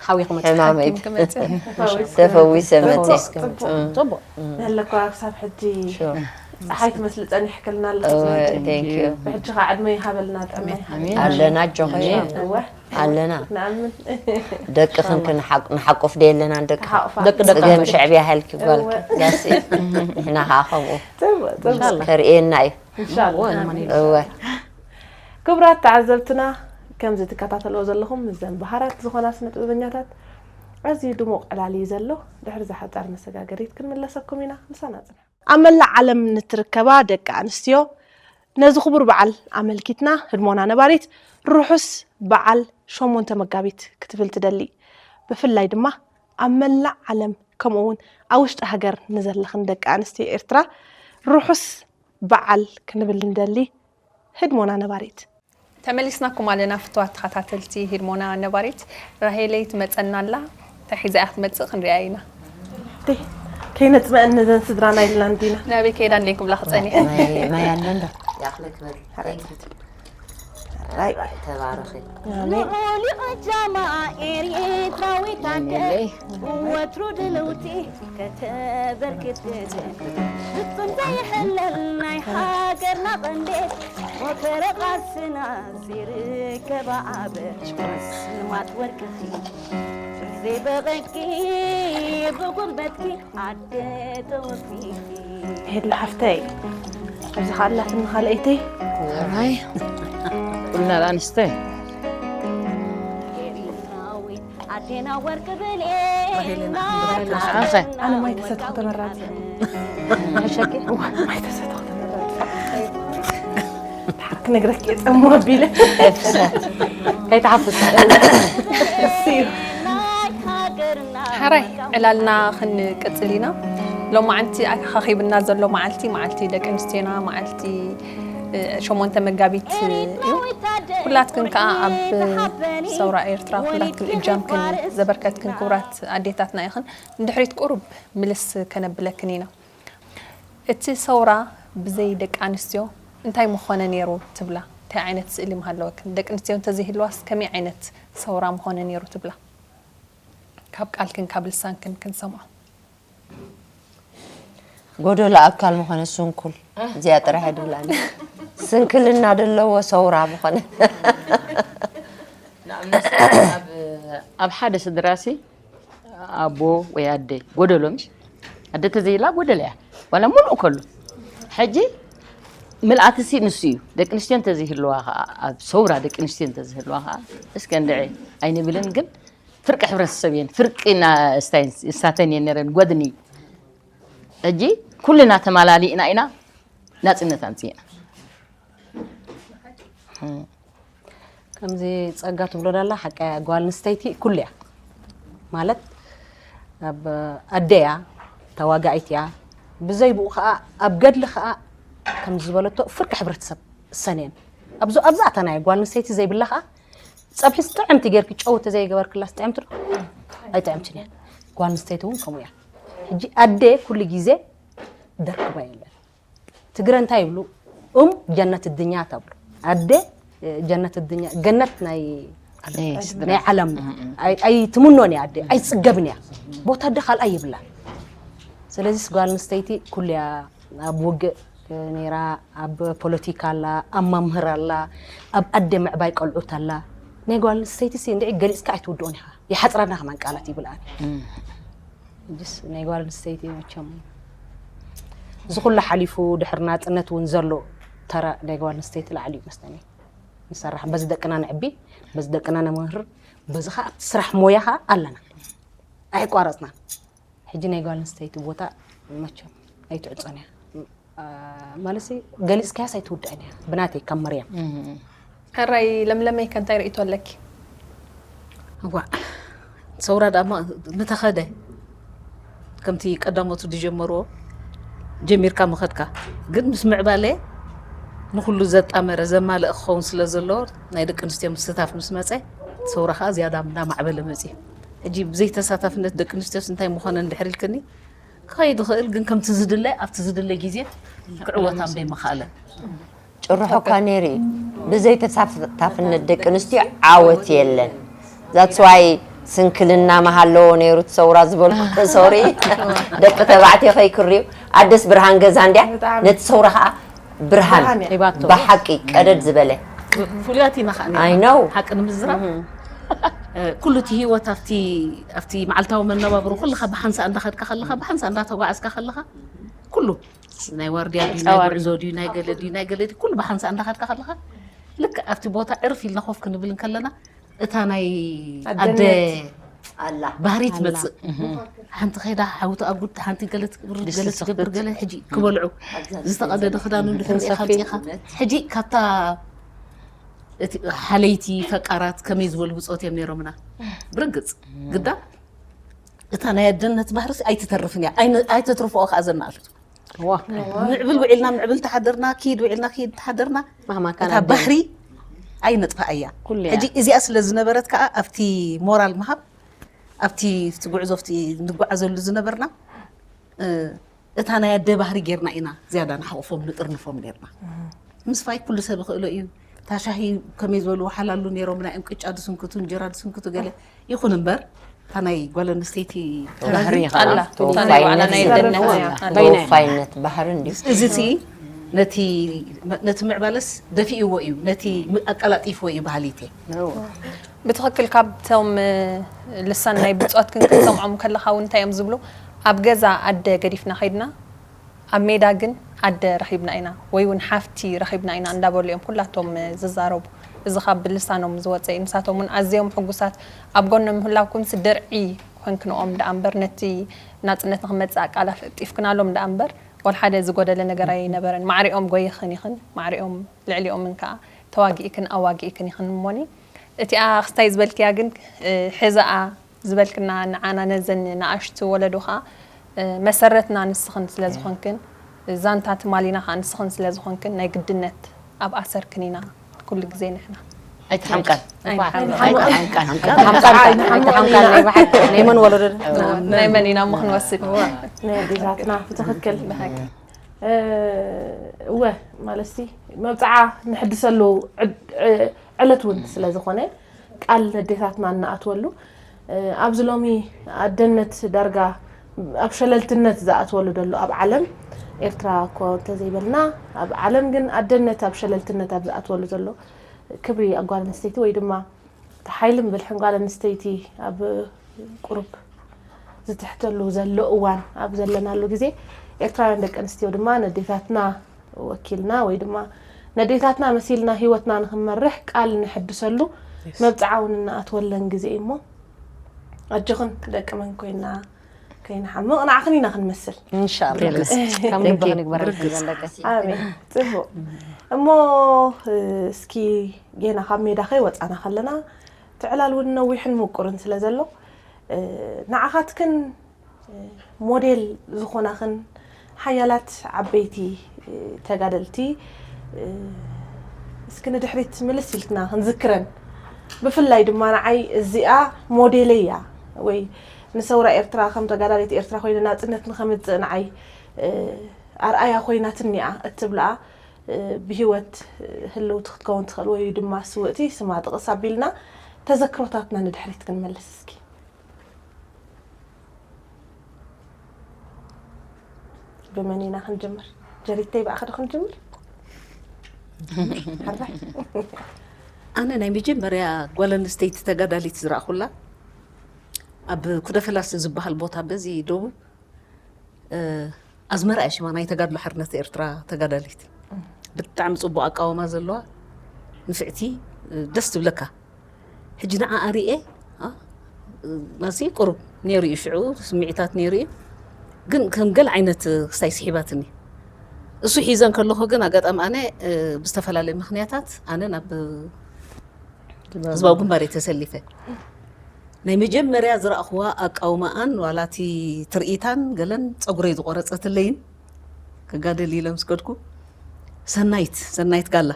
ሓዊኹ መፅእ ሕማመይ ክመፅእ ተፈዊሰ መፅእ ጽቡቅ ጽቡቅ ነለኳ ክሳብ ሕጂ Sure. ፀሓይ ትመስሊ ፀኒሕክልና እወ፣ ኣለች thank you። ብሕጂ ከዓ ዕድመ ይሃበልና ጥዕመ ኣሜን። ኣለና ኣጆኺ ኣሜን። እወ ኣለና ንኣምን ደቅኽን ክንሓቅ- ንሓቁፍ ዶ የለናን ደቂ ተሓቁፋ ደቂ ደቂ ፅገም ኣንፈት። ሽዕብያ ሃልኪ ጓልኪ እወ። ዛሲ ንሕና ከዓ ከምኡ ጽቡቅ ጽቡቅ ኢንሻላህ። ከርእየና እዩ ኢንሻላህ እወ፣ ንማን እዩ? እወ ክቡራት ተዓዘብትና ከምዚ ትከታተልዎ ዘለኹም ምስዘን በሃራት ዝኾና ስነ ጥበበኛታት ኣዝዩ ድሙቕ ዕላል እዩ ዘሎ። ድሕሪ እዛ ሓጻር መሰጋገሪት ክንምለሰኩም ኢና። ምሳና ጽንሑ። ኣብ መላእ ዓለም ንትርከባ ደቂ ኣንስትዮ ነዚ ክቡር በዓል ኣመልኪትና ህድሞና ነባሪት ርሑስ በዓል ሸሞንተ መጋቢት ክትብል ትደሊ። ብፍላይ ድማ ኣብ መላእ ዓለም ከምኡ እውን ኣብ ውሽጢ ሃገር ንዘለኽን ደቂ ኣንስትዮ ኤርትራ ርሑስ በዓል ክንብል ንደሊ። ህድሞና ነባሪት። ተመሊስናኩም ኣለና ፍትዋት ተኸታተልቲ ህድሞና ነባሪት። ራሄለይ ትመጸና ኣላ። እንታይ ሒዛ እያ ክትመጽእ ክንሪኣ ኢና። እይ፣ ከይነጽመአን ነዘን ስድራና ኢልና እንዲና። ናበይ ከይዳ እንዴ ክብላ ክጸኒሐ። ማይ፣ ማይ ኣሎ እንዶ? ይኣኽለክ በል። ራይ። ተባረኺ። ኣሜን። ልዑል ጃማ ኤርትራዊት ኣደ፣ ኣሜን። ወትሩ ድልውቲ ከተበርክት፣ ፍጹም ዘይሕለል ናይ ሃገርና ቐንዴል፣ ወፈረ ቃልስና ዘይርከባ ኣበ፣ ስልማት ወርቅኺ ዘይበቐኪ ብጉልበትኪ ኣደ ተወፊኺ። ሄድላ ሓፍተይ፣ ኣብዚ ኸኣ ኣላትኒ ካልኣይተይ። ሕራይ። ኩልና ደኣ ኣንስተ። ኤርትራዊት ኣዴና ወርቂ ብሌና። ኣኸ። ኣነ ማይ ተሰትኹ ተመራጺ። ሕሸኪ? እዋ፣ ማይ ተሰትኹ ተመራጺ። ክነግረኪ እየ ጸሙ ኣቢለ። ኣይፍሳት። ከይትሓፍስ። እሱ እዩ። ሓራይ ዕላልና ክንቅጽል ኢና። ሎማዓንቲ ኣኻኺብና ዘሎ መዓልቲ፣ መዓልቲ ደቂ ኣንስትዮና፣ መዓልቲ፣ እ፣ ሸሞንተ መጋቢት፣ እ፣ እዩ። ኩላትክን ከኣ ኣብ ሰውራ ኤርትራ ኩላትክን እጃምክን ዘበርከትክን ክቡራት ኣዴታትና ኢኽን። ንድሕሪት ቁሩብ ምልስ ከነብለክን ኢና። እቲ ሰውራ ብዘይ ደቂ ኣንስትዮ እንታይ ምኾነ ነይሩ ትብላ? እንታይ ዓይነት ስእሊ ምሃለወክን? ደቂ ኣንስትዮ እንተዘይህልዋስ ከመይ ዓይነት ሰውራ ምኾነ ነይሩ ትብላ? ካብ ቃልክን ካብ ልሳንክን ክንሰምዖ። ጎደሎ ኣካል ምኾነ ስንኩል። እዚኣ ጥራሕ እየ ድብላ ኣነ። ስንክልና ደለዎ ሰውራ ምኾነ። ንኣብነት ኣብ፣ ኣብ ሓደ ስድራሲ ኣቦ ወይ ኣደ ጎደሎ ምሽ? ኣደ ተዘይላ ጎደሎ እያ። ዋላ ሙሉእ ከሎ። ሕጂ ምልኣትሲ ንሱ እዩ። ደቂ ኣንስትዮ እንተዘይህልዋ ኸዓ፣ ኣብ ሰውራ ደቂ ኣንስትዮ እንተዘይህልዋ ኸዓ፣ እስከ እንድዒ ኣይንብልን፣ ግን ፍርቂ ሕብረተሰብ እየን። ፍርቂ ና-፣ ስታይን-፣ ስታተን እየን ነረን፣ ጎድኒ። ሕጂ ኩልና ተማላሊእና ኢና ናጽነት ኣምጺእና። ከምዚ ጸጋ ትብሎ ዳላ ሓቂ እያ። ጓል ኣንስተይቲ ኩሉ እያ። ማለት ኣብ ኣደ እያ፣ ተዋጋኢት እያ። ብዘይ ብኡ ኸኣ ኣብ ገድሊ ኸኣ ከምዚ ዝበለቶ ፍርቂ ሕብረተሰብ እሰን እየን። ኣብዞ፣ ኣብዛ እታ ናይ ጓል ኣንስተይቲ ዘይብላ ኸኣ ጸብሒስ ጥዕምቲ ጌርኪ ጨው ተዘይገበርክላስ ጥዕምቲ ዶ? ኣይጥዕምትን እያ። ጓል ኣንስተይቲ እውን ከምኡ እያ። ሕጂ ኣደ ኩሉ ግዜ ደርክባ የለን። ትግረ እንታይ ይብሉ? እም ጀነት እድኛ ተብሉ። ኣደ፣ እ፣ ጀነት እድኛ፣ ገነት ናይ፣ ናይ ስድራ። ናይ ዓለም። እም፣ እም። ኣይ-፣ ኣይትምኖን እያ ኣደ፣ ኣይጽገብን እያ። ቦታ ኣደ ካልኣይ ይብላ። ስለዚስ ጓል ኣንስተይቲ ኩሉ እያ፣ ኣብ ውግእ ነይራ፣ ኣብ ፖለቲካ ኣላ፣ ኣብ መምህር ኣላ፣ ኣብ ኣደ ምዕባይ ቆልዑት ኣላ። ናይ ጓል ኣንስተይቲሲ እንድዒ ገሊጽካ ኣይትውድኦን ኢኻ። ይሓጽረና ከማን ቃላት ይብል ኣነ። እም። ሕጅስ ናይ ጓል ኣንስተይቲ መቸም እዚ ኩሉ ሓሊፉ ድሕሪ ናጽነት እውን ዘሎ ተራ ናይ ጓል ኣንስተይቲ ላዕሊ እዩ መስለኒ። ንሰርሕ፣ በዚ ደቅና ነዕቢ፣ በዚ ደቅና ነምህር፣ በዚ ኸዓ ኣብቲ ስራሕ ሞያ ኸዓ ኣለና። ኣይቋረጽናን። ሕጂ ናይ ጓል ኣንስተይቲ ቦታ መቸም ኣይትዕጾን እያ። አ፣ ማለትሲ ገሊጽካያስ ኣይትውድእን እያ። ብናተይ ካብ መርያም። እም። ሕራይ ለምለመይ ከ እንታይ ርእይቶ ኣለኪ? እዋእ፣ ሰውራ ደኣ እሞ ምተኸደ፣ ከምቲ ቀዳሞቱ ዝጀመርዎ ጀሚርካ ምኸድካ። ግን ምስ ምዕባለ ንኹሉ ዘጣመረ፣ ዘማልእ ክኸውን ስለ ዘለዎ፣ ናይ ደቂ ኣንስትዮ ምስታፍ ምስ መጸ፣ ሰውራ ኸኣ ዝያዳ እንዳማዕበለ መጺኡ። ሕጂ ብዘይ ተሳታፍነት ደቂ ኣንስትዮስ እንታይ ምኾነ እንድሕር ኢልክኒ፣ ክኸይድ ይኽእል፣ ግን ከምቲ ዝድለ፣ ኣብቲ ዝድለ ግዜ ክዕወታ እምበይ ምኸኣለ። ጭርሖ እኳ ነይሩ እዩ። ብዘይ ተሳታፍነት ደቂ ኣንስትዮ ዓወት የለን። That's why ስንክልና መሃለዎ ነይሩ እቲ ሰውራ ዝበልኩ። ሶሪ፣ ደቂ ተባዕትዮ ከይክርዩ። ኣደስ ብርሃን ገዛ እንድያ፣ ብጣዕሚ። ነቲ ሰውራ ኸዓ ብርሃን፣ ብርሃን እያ። ሂባቶ። ብሓቂ ቀደድ ዝበለ። ፍሉያት ኢና ኸዓ I know። ሓቂ ንምዝራብ፣ እህ። እ፣ ኩሉ እቲ ህይወት ኣብቲ፣ ኣብቲ መዓልታዊ መነባብሮ ኩልኻ ብሓንሳእ እንዳኸድካ ከለኻ፣ ብሓንሳእ እንዳተጓዓዝካ ከለኻ፣ ኩሉ ናይ ዋርድያ ድዩ፣ ናይ ጸዋር። ጉዕዞ ድዩ፣ ናይ ገለ ድዩ፣ ናይ ገለ ድዩ፣ ኩሉ ብሓንሳእ እንዳኸድካ ከለኻ፣ ልክዕ ኣብቲ ቦታ ዕርፍ ኢልና ኮፍ ክንብል እንከለና፣ እታ ናይ ኣደነት። ኣደ፣ ኣላ። ባህሪ ትመፅእ። ሓንቲ ከይዳ ሓውቲ ኣጉድ ሓንቲ ገለ ትገብር ገለ ትገብር ገለ ሕጂ ክበልዑ ዝተቐደደ ክዳኑ ድሕር ኢኻ ኣምፂእኻ። ሕጂ ካብታ እቲ ሓለይቲ ፈቃራት ከመይ ዝበሉ ብፆት እዮም ነይሮምና። ብርግፅ ግዳ እታ ናይ ኣደነት ባህርሲ ኣይትተርፍን እያ። ኣይነ- ኣይተትርፍኦ ከዓ ዘናኣልቱ ዋ ምዕብል ውዒልና ምዕብል ተሓደርና ኪድ ውዒልና ኪድ ተሓደርና ማማ ካን እታ ባህሪ ኣይነጥፋ እያ። ኩሉ እያ። ሕጂ እዚኣ ስለ ዝነበረት ከዓ ኣብቲ ሞራል ምሃብ ኣብቲ እቲ ጉዕዞ ኣብቲ ንጓዓዘሉ ዝነበርና እ፣ እታ ናይ ኣደ ባህሪ ጌርና ኢና ዝያዳ ንሓቑፎም ንጥርንፎም ኔርና። ምስፋይ ኩሉ ሰብ ይኽእሎ እዩ። እታ ሻሂ ከመይ ዝበሉ ሓላሉ ነይሮም ናይ እንቅጫ ድስንክቱ እንጀራ ድስንክቱ ገለ ይኹን እምበር እታ ናይ ጓል ኣንስተይቲ ባህሪ ተባህሪ ይኸኣል ኣላ። ተወፋይነት ናይ ይኸኣል። ደነት እያ። ተወፋይነት ባህሪ እንዲ እዚ እቲ ነቲ ነቲ ምዕባለስ ደፊእዎ እዩ ነቲ ም- ኣቀላጢፍዎ እዩ ባህሊቴ ብትኽክል ካብቶም እ፣ ልሳን ናይ ብፆት ክንክሰምዖም ከለኻ እውን እንታይ እዮም ዝብሉ? ኣብ ገዛ ኣደ ገዲፍና ከይድና ኣብ ሜዳ ግን ኣደ ረኺብና ኢና ወይ እውን ሓፍቲ ረኺብና ኢና እንዳበሉ እዮም ኩላቶም እ፣ ዝዛረቡ። እዚ ካብ ልሳኖም ዝወፀ እዩ። ንሳቶም እውን ኣዝዮም ሕጉሳት ኣብ ጎኖም ምህላውኩም ስደርዒ ኮንክንኦም ደኣ እምበር ነቲ ናፅነት ንክመፅእ ኣቃላጢፍክናሎም ደኣ እምበር ወላ ሓደ ዝጎደለ ነገር ኣይነበረን። ማዕሪኦም ጎይኽን ኢኽን ማዕሪኦም ልዕሊኦምን ከዓ ተዋጊእክን ኣዋጊእክን ኢኽን እሞኒ እቲኣ ክስታይ ዝበልክያ ግን እ፣ ሕዛኣ ዝበልክና ንዓና ነዘን ንኣሽቱ ወለዶ ከዓ እ፣ መሰረትና ንስኽን ስለ ዝኾንክን ዛንታ ትማሊና ከዓ ንስኽን ስለ ዝኾንክን ናይ ግድነት ኣብ ኣሰርክን ኢና ኩሉ ግዜ ንሕና ኣይትሓምቀን ኣይንሓምቀን። ኣይትሓምቀን ኣይትሓምቀን ኣይትሓምቀን ናይ ብሓቂ ናይ መን ወለዶ ናይ መን ኢና እሞ ክንወስድ ናይ ኣዴታትና ብትኽክል እ፣ እወ ማለትሲ መብፅዓ ንሕድሰሉ ዕድ- ዕ- ዕለት እውን ስለ ዝኾነ ቃል ነዴታትና እናኣትወሉ እ፣ ኣብዚ ሎሚ ኣደነት ዳርጋ ኣብ ሸለልትነት ዝኣትወሉ ዘሎ ኣብ ዓለም ኤርትራ እኮ እንተዘይበልና ኣብ ዓለም ግን ኣደነት ኣብ ሸለልትነት ኣብ ዝኣትወሉ ዘሎ ክብሪ ኣጓል ኣንስተይቲ ወይ ድማ እቲ ሓይልን ብልሕን ጓል ኣንስተይቲ ኣብ ቁሩብ ዝትሕተሉ ዘሎ እዋን ኣብ ዘለናሉ ግዜ ኤርትራውያን ደቂ ኣንስትዮ ድማ ነዴታትና ወኪልና ወይ ድማ ነዴታትና መሲልና ህይወትና ንክንመርሕ ቃል ንሕድሰሉ መብፅዓ እውን እናኣትወለን ግዜ እዩ እሞ ኣጆኽን ደቂ መን ኮይና ከይንሓምቕ ንዓኽን ኢና ክንመስል እንሻላ ከም ልቢ ክንግበር ንሕዘን ደቂ ኣሜን ፅቡቅ እሞ እስኪ ጌና ካብ ሜዳ ከይወፃና ከለና ትዕላል እውን ነዊሕን ምቁርን ስለ ዘሎ ንዓኻትክን ሞዴል ዝኾናኽን ሓያላት ዓበይቲ ተጋደልቲ እስኪ ንድሕሪት ምልስ ኢልክና ክንዝክረን ብፍላይ ድማ ንዓይ እዚኣ ሞዴለይ እያ ወይ ንሰውራ ኤርትራ ከም ተጋዳሊት ኤርትራ ኮይነ ናፅነት ንኸምፅእ ንዓይ ኣርኣያ ኮይናትኒ እያ እትብልኣ ብሂወት ህልውቲ ክትከውን ትኽእል ወይ ድማ ስውእቲ ስማ ጥቕስ ኣቢልና ተዘክሮታትና ንድሕሪት ክንመልስ እስኪ ብመን ኢና ክንጅምር ጀሪተይ ብኣኸ ዶ ክንጅምር ሓራይ ኣነ ናይ መጀመርያ ጓል ኣንስተይቲ ተጋዳሊት ዝረእኹላ ኣብ ኩደፈላስ ዝበሃል ቦታ በዚ ደቡብ ኣዝመራ እያ ሽማ ናይ ተጋድሎ ሓርነት ኤርትራ ተጋዳሊት ብጣዕሚ ፅቡቅ ኣቃወማ ዘለዋ ንፍዕቲ ደስ ትብለካ ሕጂ ንዓ ኣሪኤ ናሲ ቁሩብ ነይሩ እዩ ሽዑ ስምዒታት ነይሩ እዩ ግን ከም ገል ዓይነት ክስታይ ስሒባትኒ እሱ ሒዘን ከለኹ ግን ኣጋጣሚ ኣነ ብዝተፈላለዩ ምክንያታት ኣነ ናብ ህዝባዊ ግንባር እየ ተሰሊፈ ናይ መጀመርያ ዝረእኽዋ ኣቃውማኣን ዋላ እቲ ትርኢታን ገለን ፀጉረይ ዝቆረፀትለይን ክጋደል ኢለ ምስ ከድኩ ሰናይት ሰናይት ጋላ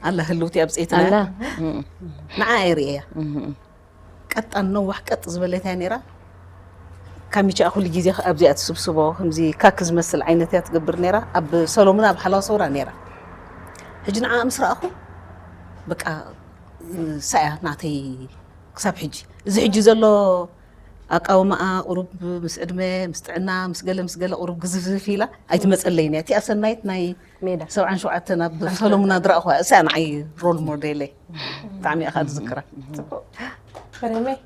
ኣላ ህልውቲ ኣብ ፀይትና ኣላ ንዓ እየ ርእያ ቀጣን ነዋሕ ቀጥ ዝበለት እያ ነይራ ካሚቻ ኩሉ ግዜ ኣብዚኣ ትስብስቦ ከምዚ ካክ ዝመስል ዓይነት እያ ትገብር ነይራ ኣብ ሰሎሙን ኣብ ሓለዋ ሰውራ ነይራ ሕጂ ንዓ ምስ ረኣኹ በቃ ሳያ ናተይ ክሳብ ሕጂ እዚ ሕጂ ዘሎ ኣቃውማኣ ቁሩብ ምስ ዕድመ ምስ ጥዕና ምስ ገለ ምስ ገለ ቁሩብ ግዝፍዝፍ ኢላ ኣይትመፀለይን እያ እቲኣ ሰናይት ናይ ሜዳ ሰብዓን ሸውዓተን ኣብ ሰሎሙና ዝረእኹዋ እሳያ ንዓይ ሮል ሞዴለይ ብጣዕሚ እያ ዝዝክራ ፈሬመይ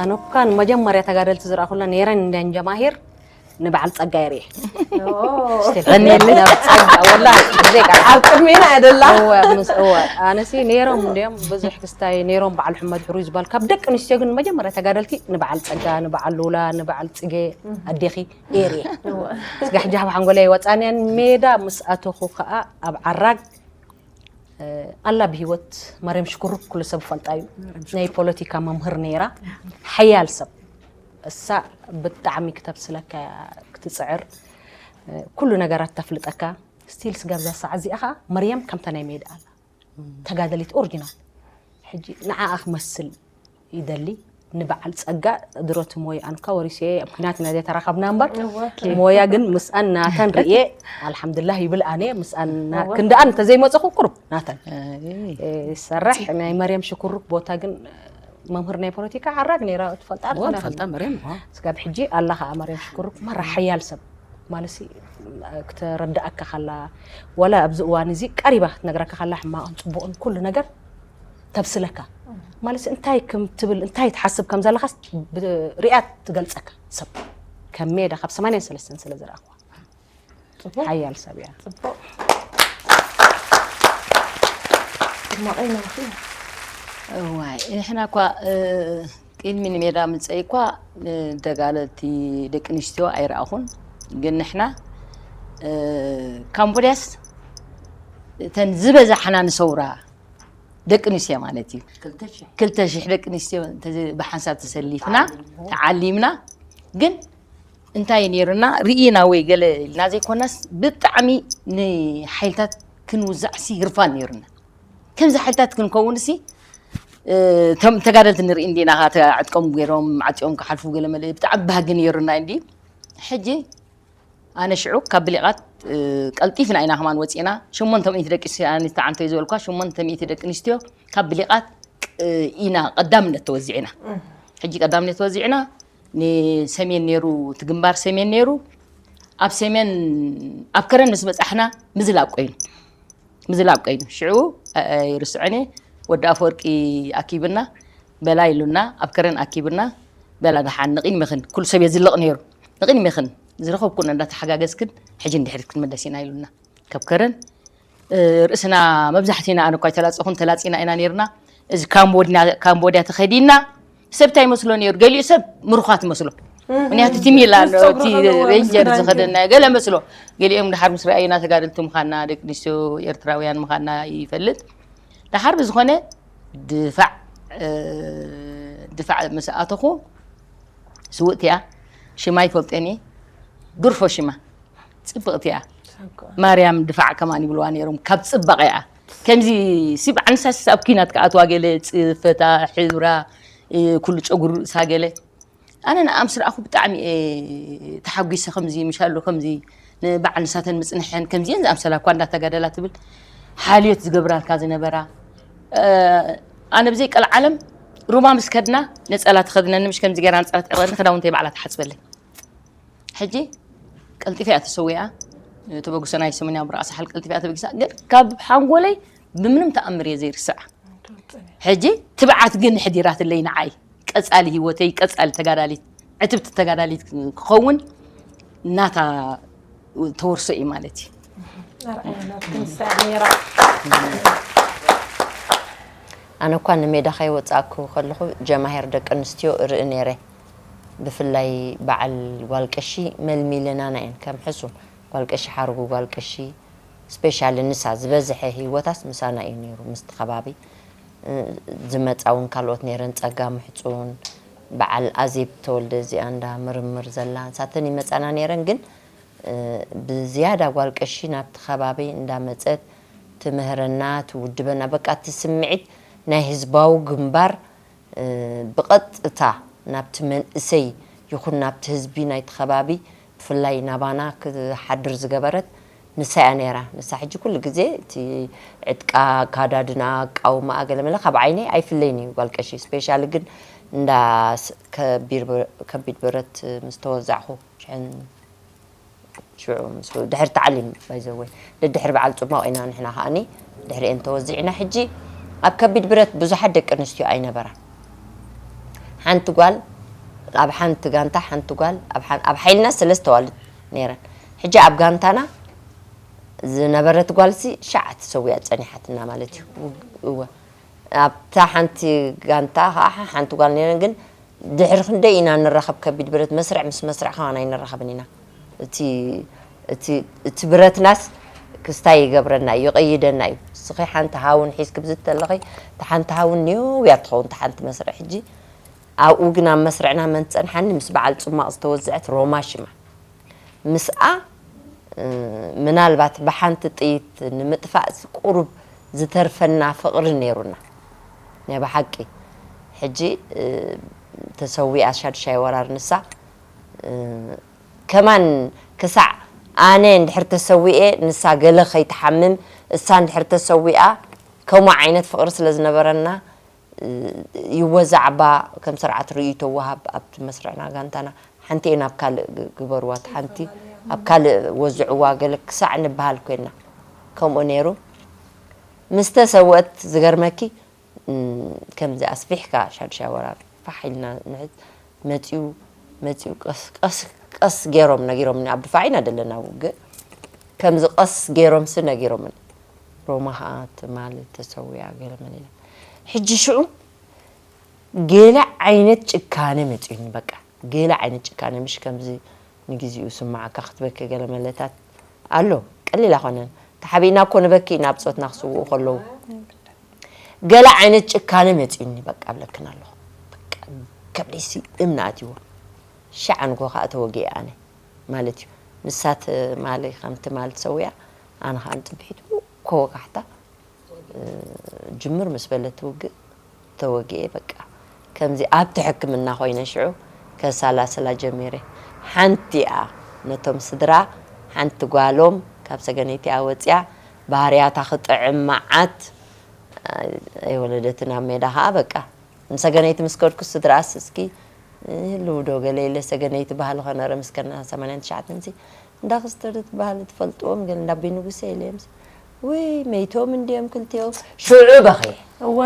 ኣነ እኳ ንመጀመርያ ተጋደልቲ ዝረእኹላ ነይረን እንዲያን ጀማሂር ንበዓል ጸጋ የርእየ። ኣብ ቅድሜና እያ ደላ። ኣነሲ ነይሮም እንዲም ብዙሕ ክስታይ ነይሮም በዓል ሕመድ ሕሩይ ዝበሃል ካብ ደቂ ኣንስትዮ ግን መጀመርያ ተጋደልቲ ንበዓል ጸጋ፣ ንበዓል ሉላ፣ ንበዓል ጽጌ ኣዴኺ የርእየ። ስጋ ሕጂ ካብ ሓንጎለይ ወጻንያን ሜዳ ምስ ኣተኹ ከዓ ኣብ ዓራግ ኣላ ብሂወት ማርያም ሽኩሩ ኩሉ ሰብ ፈልጣ እዩ። ናይ ፖለቲካ መምህር ነይራ ሓያል ሰብ እሳ ብጣዕሚ ክተብስለካ ክትፅዕር ኩሉ ነገራት ተፍልጠካ ስቲል ስጋብ ዛ ሰዓት እዚኣ ከዓ መርያም ከምታ ናይ ሜዳ ኣላ ተጋደሊት ኦሪጂናል ሕጂ ንዓኣ ክመስል ይደሊ ንበዓል ፀጋ ድሮ እቲ ሞያ ኣንካ ወሪስየ ኣብ ኩናት ኢና ዘይተራኸብና እምበር ሞያ ግን ምስኣን ናተን ርእየ ኣልሓምዱላህ ይብል ኣነ ምስኣን ክንድኣን እንተዘይመፀኹ ቁሩብ ናተን ይሰርሕ ናይ መርያም ሽኩሩክ ቦታ ግን መምህር ናይ ፖለቲካ ዓራግ ነይራ ትፈልጣ ትኾና ፈልጣ መርያም ስጋብ ሕጂ ኣላ ከዓ መርያም ሽኩሩክ መራ ሓያል ሰብ ማለት ክትረዳእካ ካላ ዋላ ኣብዚ እዋን እዚ ቀሪባ ክትነግረካ ካላ ሕማቕን ፅቡቕን ኩሉ ነገር ተብስለካ ማለት እንታይ ከም ትብል እንታይ ትሓስብ ከም ዘለካስ ሪኣ ትገልፀካ ሰብ ከም ሜዳ ካብ ሰማንያን ሰለስተን ስለ ዝረኣኽዋ ሓያል ሰብ እያ እዋይ ንሕና እኳ ቅድሚ ንሜዳ ምፀይ እኳ ንተጋደልቲ ደቂ ኣንስትዮ ኣይረኣኹን ግን ንሕና ካምቦድያስ እተን ዝበዛሕና ንሰውራ ደቂ ኣንስትዮ ማለት እዩ ክልተ ሽሕ ደቂ ኣንስትዮ ብሓንሳብ ተሰሊፍና ተዓሊምና ግን እንታይ ነይሩና ርኢና ወይ ገለ ኢልና ዘይኮናስ ብጣዕሚ ንሓይልታት ክንውዛዕሲ ህርፋን ነይሩና ከምዚ ሓይልታት ክንከውን ሲ ተጋደልቲ ንርኢ እንዲና ዕጥቆም ገይሮም ዓፂኦም ክሓልፉ ገለ መለ ብጣዕሚ ባህጊ ነይሩና እንዲ ሕጂ ኣነ ሽዑ ካብ ብሊቓት ቀልጢፍና ኢና ከማን ወፂና ሽሞንተ ሚእቲ ደቂ ኣንስትዮ ኣንተ ዝበልኳ ሽሞንተ ሚእቲ ደቂ ኣንስትዮ ካብ ብሊቓት ኢና ቀዳምነት ተወዚዕና ሕጂ ቀዳምነት ተወዚዕና ንሰሜን ነይሩ እቲ ግንባር ሰሜን ነይሩ ኣብ ሰሜን ኣብ ከረን ምስ በፃሕና ምዝላብ ቆይኑ ምዝላብ ቀይኑ ሽዑ ይርስዖን እየ ወዲ ኣፈወርቂ ኣኪብና በላ ኢሉና ኣብ ከረን ኣኪብና በላ ደሓን ንቕድሚኽን ኩሉ ሰብ የዝልቕ ነይሩ ንቕድሚኽን ዝረኸብኩን እንዳተሓጋገዝክን ሕጂ ንድሕሪት ክንምለስ ኢና ኢሉና ካብ ከረን ርእስና መብዛሕትና ኣነ እኳ ይተላፀኹን ተላፂና ኢና ነይርና እዚ ካምቦድያ ተኸዲና ሰብ እንታይ መስሎ ነይሩ ገሊኡ ሰብ ምሩኻት መስሎ ምክንያቱ እቲ ሚላ ኣሎ እቲ ሬንጀር ዝኸደና ገለ መስሎ ገሊኦም ድሓር ምስ ረኣዩና ተጋደልቲ ምዃና ደቂ ኣንስትዮ ኤርትራውያን ምዃና ይፈልጥ ድሓር ብዝኾነ ድፋዕ ድፋዕ ምስ ኣተኹ ስውእቲ እያ ሽማ ይፈልጠኒ ግርፎ ሽማ ፅብቕቲ እያ ማርያም ድፋዕ ከማን ይብልዋ ነይሮም ካብ ፅባቐ እያ ከምዚ ሲ በዓል ንሳስ ኣብ ኲናት ክኣትዋ ገለ ፅፈታ ሕብራ ኩሉ ጨጉሪ ርእሳ ገለ ኣነ ንኣምስ ረኣኹ ብጣዕሚ እየ ተሓጒሰ ከምዚ ምሻሉ ከምዚ ንበዓል ንሳተን ምፅንሐን ከምዚአን ዝኣምሰላ እኳ እንዳተጋደላ ትብል ሓልዮት ዝገብራልካ ዝነበራ ኣነ ብዘይ ቀልዓለም ሩባ ምስ ከድና ነፀላ ትኸድነኒ ምሽ ከምዚ ገይራ ነፀላ ትዕቐኒ ክዳውንተይ ባዕላ ትሓፅበለይ ሕጂ ቀልጢፈ እያ ተሰዊኣ ተበግሶ ናይ ሰሙንያ ብራእሲ ሓል ቀልጢፈ እያ ተበጊሳ ግን ካብ ሓንጎለይ ብምንም ተኣምር እየ ዘይርስዓ ሕጂ ትብዓት ግን ሕዲራትለይ ንዓይ ቀፃሊ ህይወተይ ቀፃሊ ተጋዳሊት ዕትብቲ ተጋዳሊት ክኸውን ናታ ተወርሶ እዩ ማለት እዩ ኣነ እኳ ንሜዳ ከይወፃእኩ ከለኹ ጀማሄር ደቂ ኣንስትዮ እርኢ ነይረ ብፍላይ በዓል ጓል ቀሺ መልሚለናና እየን ከም ሕሱም ጓል ቀሺ ሓርጉ ጓል ቀሺ specially ንሳ ዝበዝሐ ሂወታስ ምሳና እዩ ነይሩ ምስቲ ከባቢ ዝመፃ እውን ካልኦት ነይረን ፀጋ ምሕፁን በዓል ኣዜብ ተወልደ እዚኣ እንዳ ምርምር ዘላ ንሳተን ይመፃና ነይረን ግን ብዝያዳ ጓል ቀሺ ናብቲ ከባቢ እንዳመፀት ትምህረና ትውድበና በቃ እቲ ስምዒት ናይ ህዝባዊ ግንባር ብቐጥታ ናብቲ መንእሰይ ይኹን ናብቲ ህዝቢ ናይቲ ከባቢ ብፍላይ ናባና ክሓድር ዝገበረት ንሳ እያ ነይራ። ንሳ ሕጂ ኩሉ ግዜ እቲ ዕጥቃ፣ ኣካዳድና፣ ኣቃውማኣ ገለመለ ካብ ዓይነይ ኣይፍለይን እዩ ጓል ቀሺ። ስፔሻሊ ግን እንዳ ከቢድ ብረት ምስ ተወዛዕኹ ሽሕን ሽዑ ምስ ድሕሪ ተዓሊም ባይዘወይ ደድሕሪ በዓል ፅሟቕ ኢና ንሕና ከዓኒ ድሕሪኤን ተወዚዕና ሕጂ ኣብ ከቢድ ብረት ብዙሓት ደቂ ኣንስትዮ ኣይነበራን ሓንቲ ጓል ኣብ ሓንቲ ጋንታ ሓንቲ ጓል ኣብ ሓ- ኣብ ሓይልና ሰለስተ ኣዋልድ ነይረን። ሕጂ ኣብ ጋንታና ዝነበረት ጓልሲ ሸዓ ተሰዊኣ ጸኒሓትና ማለት እዩ። እወ ኣብታ ሓንቲ ጋንታ ከዓ ሓንቲ ጓል ነይረን፣ ግን ድሕሪ ክንደይ ኢና ንራኸብ፣ ከቢድ ብረት መስርዕ ምስ መስርዕ ከማን ኣይንራኸብን ኢና። እቲ እቲ እቲ ብረትናስ ክስታይ ይገብረና እዩ፣ ይቕይደና እዩ። እስኺ ሓንቲ ሃውን ሒዝኪ ብዝተለኺ፣ እታ ሓንቲ ሃውን ኔው እያ ትኸውን፣ እታ ሓንቲ መስርዕ። ሕጂ ኣብኡ ግን ኣብ መስርዕና መን ትጸንሓኒ፣ ምስ በዓል ጽማቕ ዝተወዝዐት ሮማ ሽማ። ምስኣ እ፣ ምናልባት ብሓንቲ ጥይት ንምጥፋእስ ቁሩብ ዝተርፈና ፍቕሪ ነይሩና። ናይ ብሓቂ። ሕጂ እ፣ ተሰዊኣ ሻዱሻይ ወራር ንሳ እ፣ ከማን ክሳዕ ኣነ እንድሕር ተሰዊኤ ንሳ ገለ ከይትሓምም፣ እሳ እንድሕር ተሰዊኣ ከምኡ ዓይነት ፍቕሪ ስለ ዝነበረና ይወዛዕባ ከም ስርዓት ርእይቶ ወሃብ ኣብቲ መስርዕና ጋንታና ሓንቲ እየ ናብ ካልእ ግ- ግበርዋ እቲ ሓንቲ ኣብ ካልእ ወዝዕዋ ገለ ክሳዕ ንበሃል ኮይና ከምኡ ነይሩ። ምስ ተሰወት ዝገርመኪ እም፣ ከምዚ ኣስፊሕካ ሻዱሻይ ወራር ፋሕ ኢልና ንሕዝ መፂኡ መፂኡ ቀስ ቀስ ቀስ ገይሮም ነጊሮምኒ ኣብ ድፋዕ ኢና ዘለና ውግእ ከምዚ ቀስ ገይሮምሲ ነጊሮምኒ ሮማ ከዓ ትማል ተሰዊኣ ገለ መለ ኢላ ሕጂ ሽዑ ገለ ዓይነት ጭካነ መፅዩኒ በቃ ገለ ዓይነት ጭካነ ምሽ ከምዚ ንግዚኡ ስማዓካ ክትበኪ ገለ መለታት ኣሎ ቀሊል ኣኮነን ተሓቢእና እኮ ንበኪ ኢና ብፆትና ክስውኡ ከለዉ ገለ ዓይነት ጭካነ መፅዩኒ በቃ ኣብለክን ኣለኹ በቃ ከብደይሲ እምኒ ኣትይዎ ሻዕ ንጎ ከዓ ተወጊአ ኣነ ማለት እዩ ንሳ ትማሊ ከም ትማል ትሰውያ ኣነ ከዓ ንፅብሒቱ እኮ ወጋሕታ ጅምር ምስ በለት ውግእ ተወጊኤ በቃ ከምዚ ኣብቲ ሕክምና ኮይነ ሽዑ ከሳላስላ ጀሚረ ሓንቲ እያ ነቶም ስድራ ሓንቲ ጓሎም ካብ ሰገነይቲ እያ ወፅያ ባህርያታ ክጥዕም መዓት ኣይወለደትን ኣብ ሜዳ ከዓ በቃ ንሰገነይቲ ምስ ከድኩ ስድራኣስ እስኪ ህልው ዶ ገለ ኢለ ሰገነይቲ ባህሊ ከነረ ምስ ከና ሰማንያን ትሽዓተን ሲ እንዳ ክስተርት ባህሊ ትፈልጥዎም ገለ እንዳ ኣቦይ ንጉሰ ኢለዮም ውይ መይቶም እንድዮም ክልቲኦም ሽዑ በኽየ እወ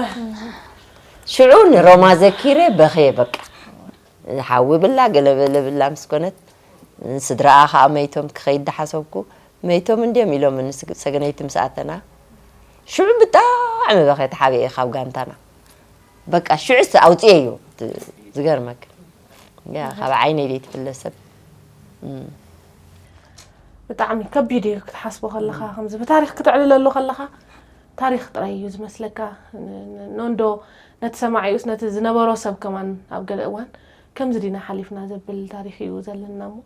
ሽዑ ንሮማ ዘኪረ በኽየ በቃ ሓዊ ብላ ገለ በለ ብላ ምስ ኮነት ስድራኣ ከዓ መይቶም ክኸይድ ዳሓሰብኩ መይቶም እንድዮም ኢሎም ሰገነይቲ ምስ ኣተና ሽዑ ብጣዕሚ በኽየ ተሓቢኤ ካብ ጋንታና በቃ ሽዑስ ኣውፅኤዮ ዝገርመክ ያ ካብ ዓይነይ ዘይትፍለ ሰብ ብጣዕሚ ከቢድ እዩ ክትሓስቦ ከለካ ከምዚ ብታሪክ ክትዕልለሉ ከለካ ታሪክ ጥራይ እዩ ዝመስለካ ኖንዶ ነቲ ሰማዒኡስ ነቲ ዝነበሮ ሰብ ከማን ኣብ ገለ እዋን ከምዚ ዲና ሓሊፍና ዘብል ታሪክ እዩ ዘለና እሞ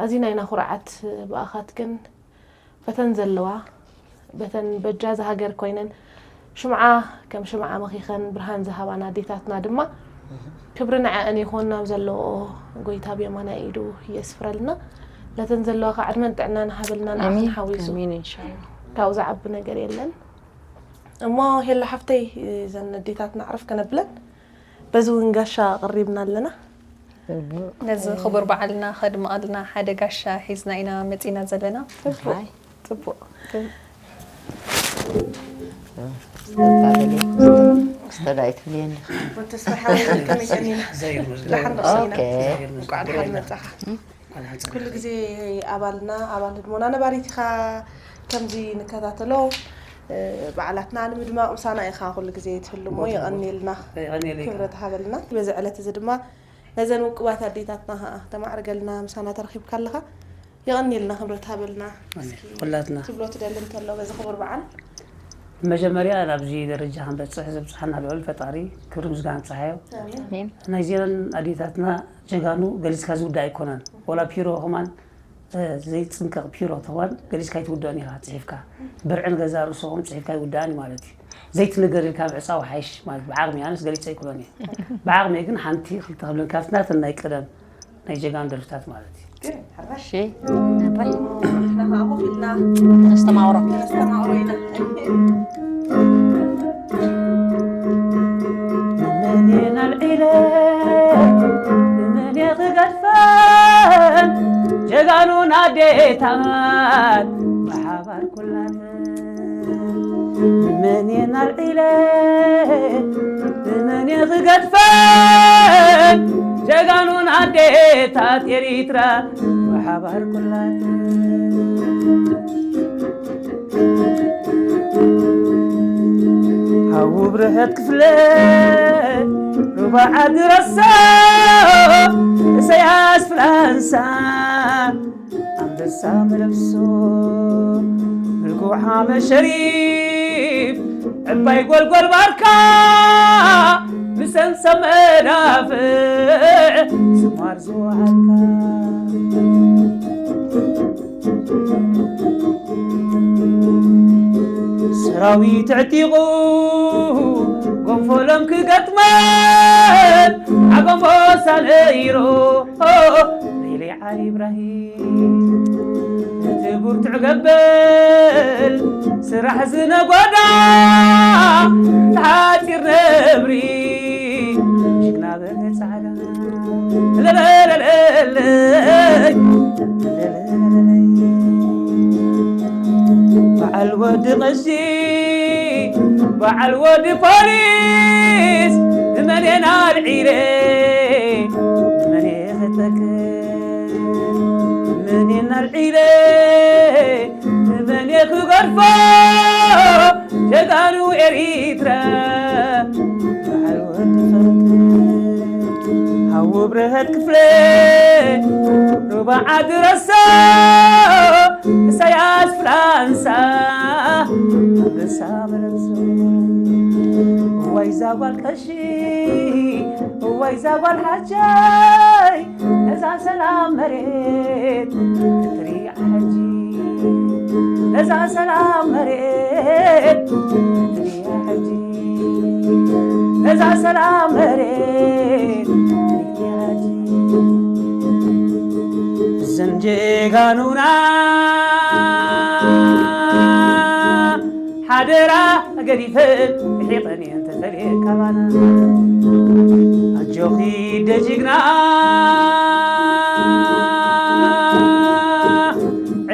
ኣዚና ኢና ኩርዓት ብኣኻትክን በተን ዘለዋ በተን በጃ እዛ ሃገር ኮይነን ሽምዓ ከም ሽምዓ መኺኸን ብርሃን ዝሃባና ኣዴታትና ድማ ክብሪ ንዐአን ይኹን ናብ ዘለውኦ ጎይታ ብየማናይ ኢዱ የስፍረልና ነተን ዘለዋ ከዓ ዕድመን ጥዕናን ሃበልና ንዓኽን ሓዊሱ ካብኡ ዝዓቢ ነገር የለን እሞ ሄሎ ሓፍተይ እዘን ኣዴታትና ዕረፍ ከነብለን በዚ እውን ጋሻ ኣቕሪብና ኣለና ነዚ ክቡር በዓልና ከድምቐልና ሓደ ጋሻ ሒዝና ኢና መፂና ዘለና ፅቡቕ ስተዳይ ትብልየኒ ተስፋ ሓወይ ከመይ ቀኒና ደሓን ዶ ቀኒና እንኳዕ ደሓን መፃኻ ኩሉ ግዜ ኣባልና ኣባል ህድሞና ነባሪት ኢኻ ከምዚ ንከታተሎ በዓላትና ንምድማቕ ምሳና ኢኻ ኩሉ ግዜ ትህልሞ የቐኒልና ክብረት ሃበልና በዚ ዕለት እዚ ድማ ነዘን ውቅባት ኣዴታትና ከዓ ተማዕርገልና ምሳና ተረኪብካ ኣለኻ የቐኒልና ክብረት ሃበልና ኩላትና ትብሎ ትደሊ እንተሎ በዚ ክቡር በዓል መጀመርያ ናብዚ ደረጃ ክንበፅሕ ዘብፅሓና ልዑል ፈጣሪ ክብሪ ምስጋና ንፀሓዮ ናይ ዜናን ኣዴታትና ጀጋኑ ገሊፅካ ዝውዳ ኣይኮነን ወላ ፒሮ ከማን ዘይፅንቀቕ ፒሮ ተዋን ገሊፅካ ኣይትውደኦን ኢኻ ፅሒፍካ ብርዕን ገዛ ርእስኹም ፅሒፍካ ኣይውዳእን ማለት እዩ ዘይትንገር ኢልካ ምዕፃው ሓይሽ ማለት ብዓቕሚ ኣነስ ገሊፀ ኣይክሎን እየ ብዓቕሚ ግን ሓንቲ ክልተ ክብለን ካብቲ ናተን ናይ ቀደም ናይ ጀጋኑ ደርፍታት ማለት እዩ እሺ ነባይ ንሕና ከዓ ኮፍ ኢልና ነስተማቕሮ ነስተማቕሮ ኢና መን እየ ናልዒለ መን እየ ክገድፈን ጀጋኑን ኣዴታት ብሓባር ኩላተን መን እየ ናልዒለ መን እየ ክገድፈን ጀጋኑን ኣዴታት ኤሪትራ ብሓባር ኩላት ሓዉ ብርሀት ክፍለ ሩባ ዓዲ ረሳ እሰያስ ፍላንሳ ኣንበሳ መለብሶ ምልኩዕ ሓመድ ሸሪፍ ዕባይ ጎልጎል ባርካ ብሰንሰ መዳፍዕ ስማር ዝወዓልካ ሰራዊት ዕጢቑ ጎንፎሎም ክገጥመን ዓጎንቦሳ ነይሩ ሌሊ ዓሊ ኢብራሂም እቲ ብርቱዕ ገበል ስራሕ ዝነጎዳ ተሓፂር ነብሪ ጅግና በርሀ ፃዕዳ ለለለለለይ በዓል ወዲ ቀሺ በዓል ወዲ ፖሊስ ንመን እየ ናልዒለ ንመን እየ ክጠቅም ንመን እየ ናልዒለ ንመን እየ ክገድፎ ጀጋኑ ኤሪትራ በዓል ወዲ ፈርቂ ሓዉ ብርሀት ክፍለ ሩባ ዓዲ ረሳ እሰያስ ፍላንሳ ኣንበሳ መለብሶ እዋይ ዛጓል ቀሺ እዋይ ዛጓል ሓጃይ ነዛ ሰላም መሬት ክትሪኣ ሕጂ ነዛ ሰላም መሬት ክትሪኣ ሕጂ ነዛ ሰላም መሬት ክትሪኣ ሕጂ እዘን ጀጋኑና ሓደራ ገዲፈን ርሒቐን እየን ተፈልየ ካባና ኣጆኺ ደጅግና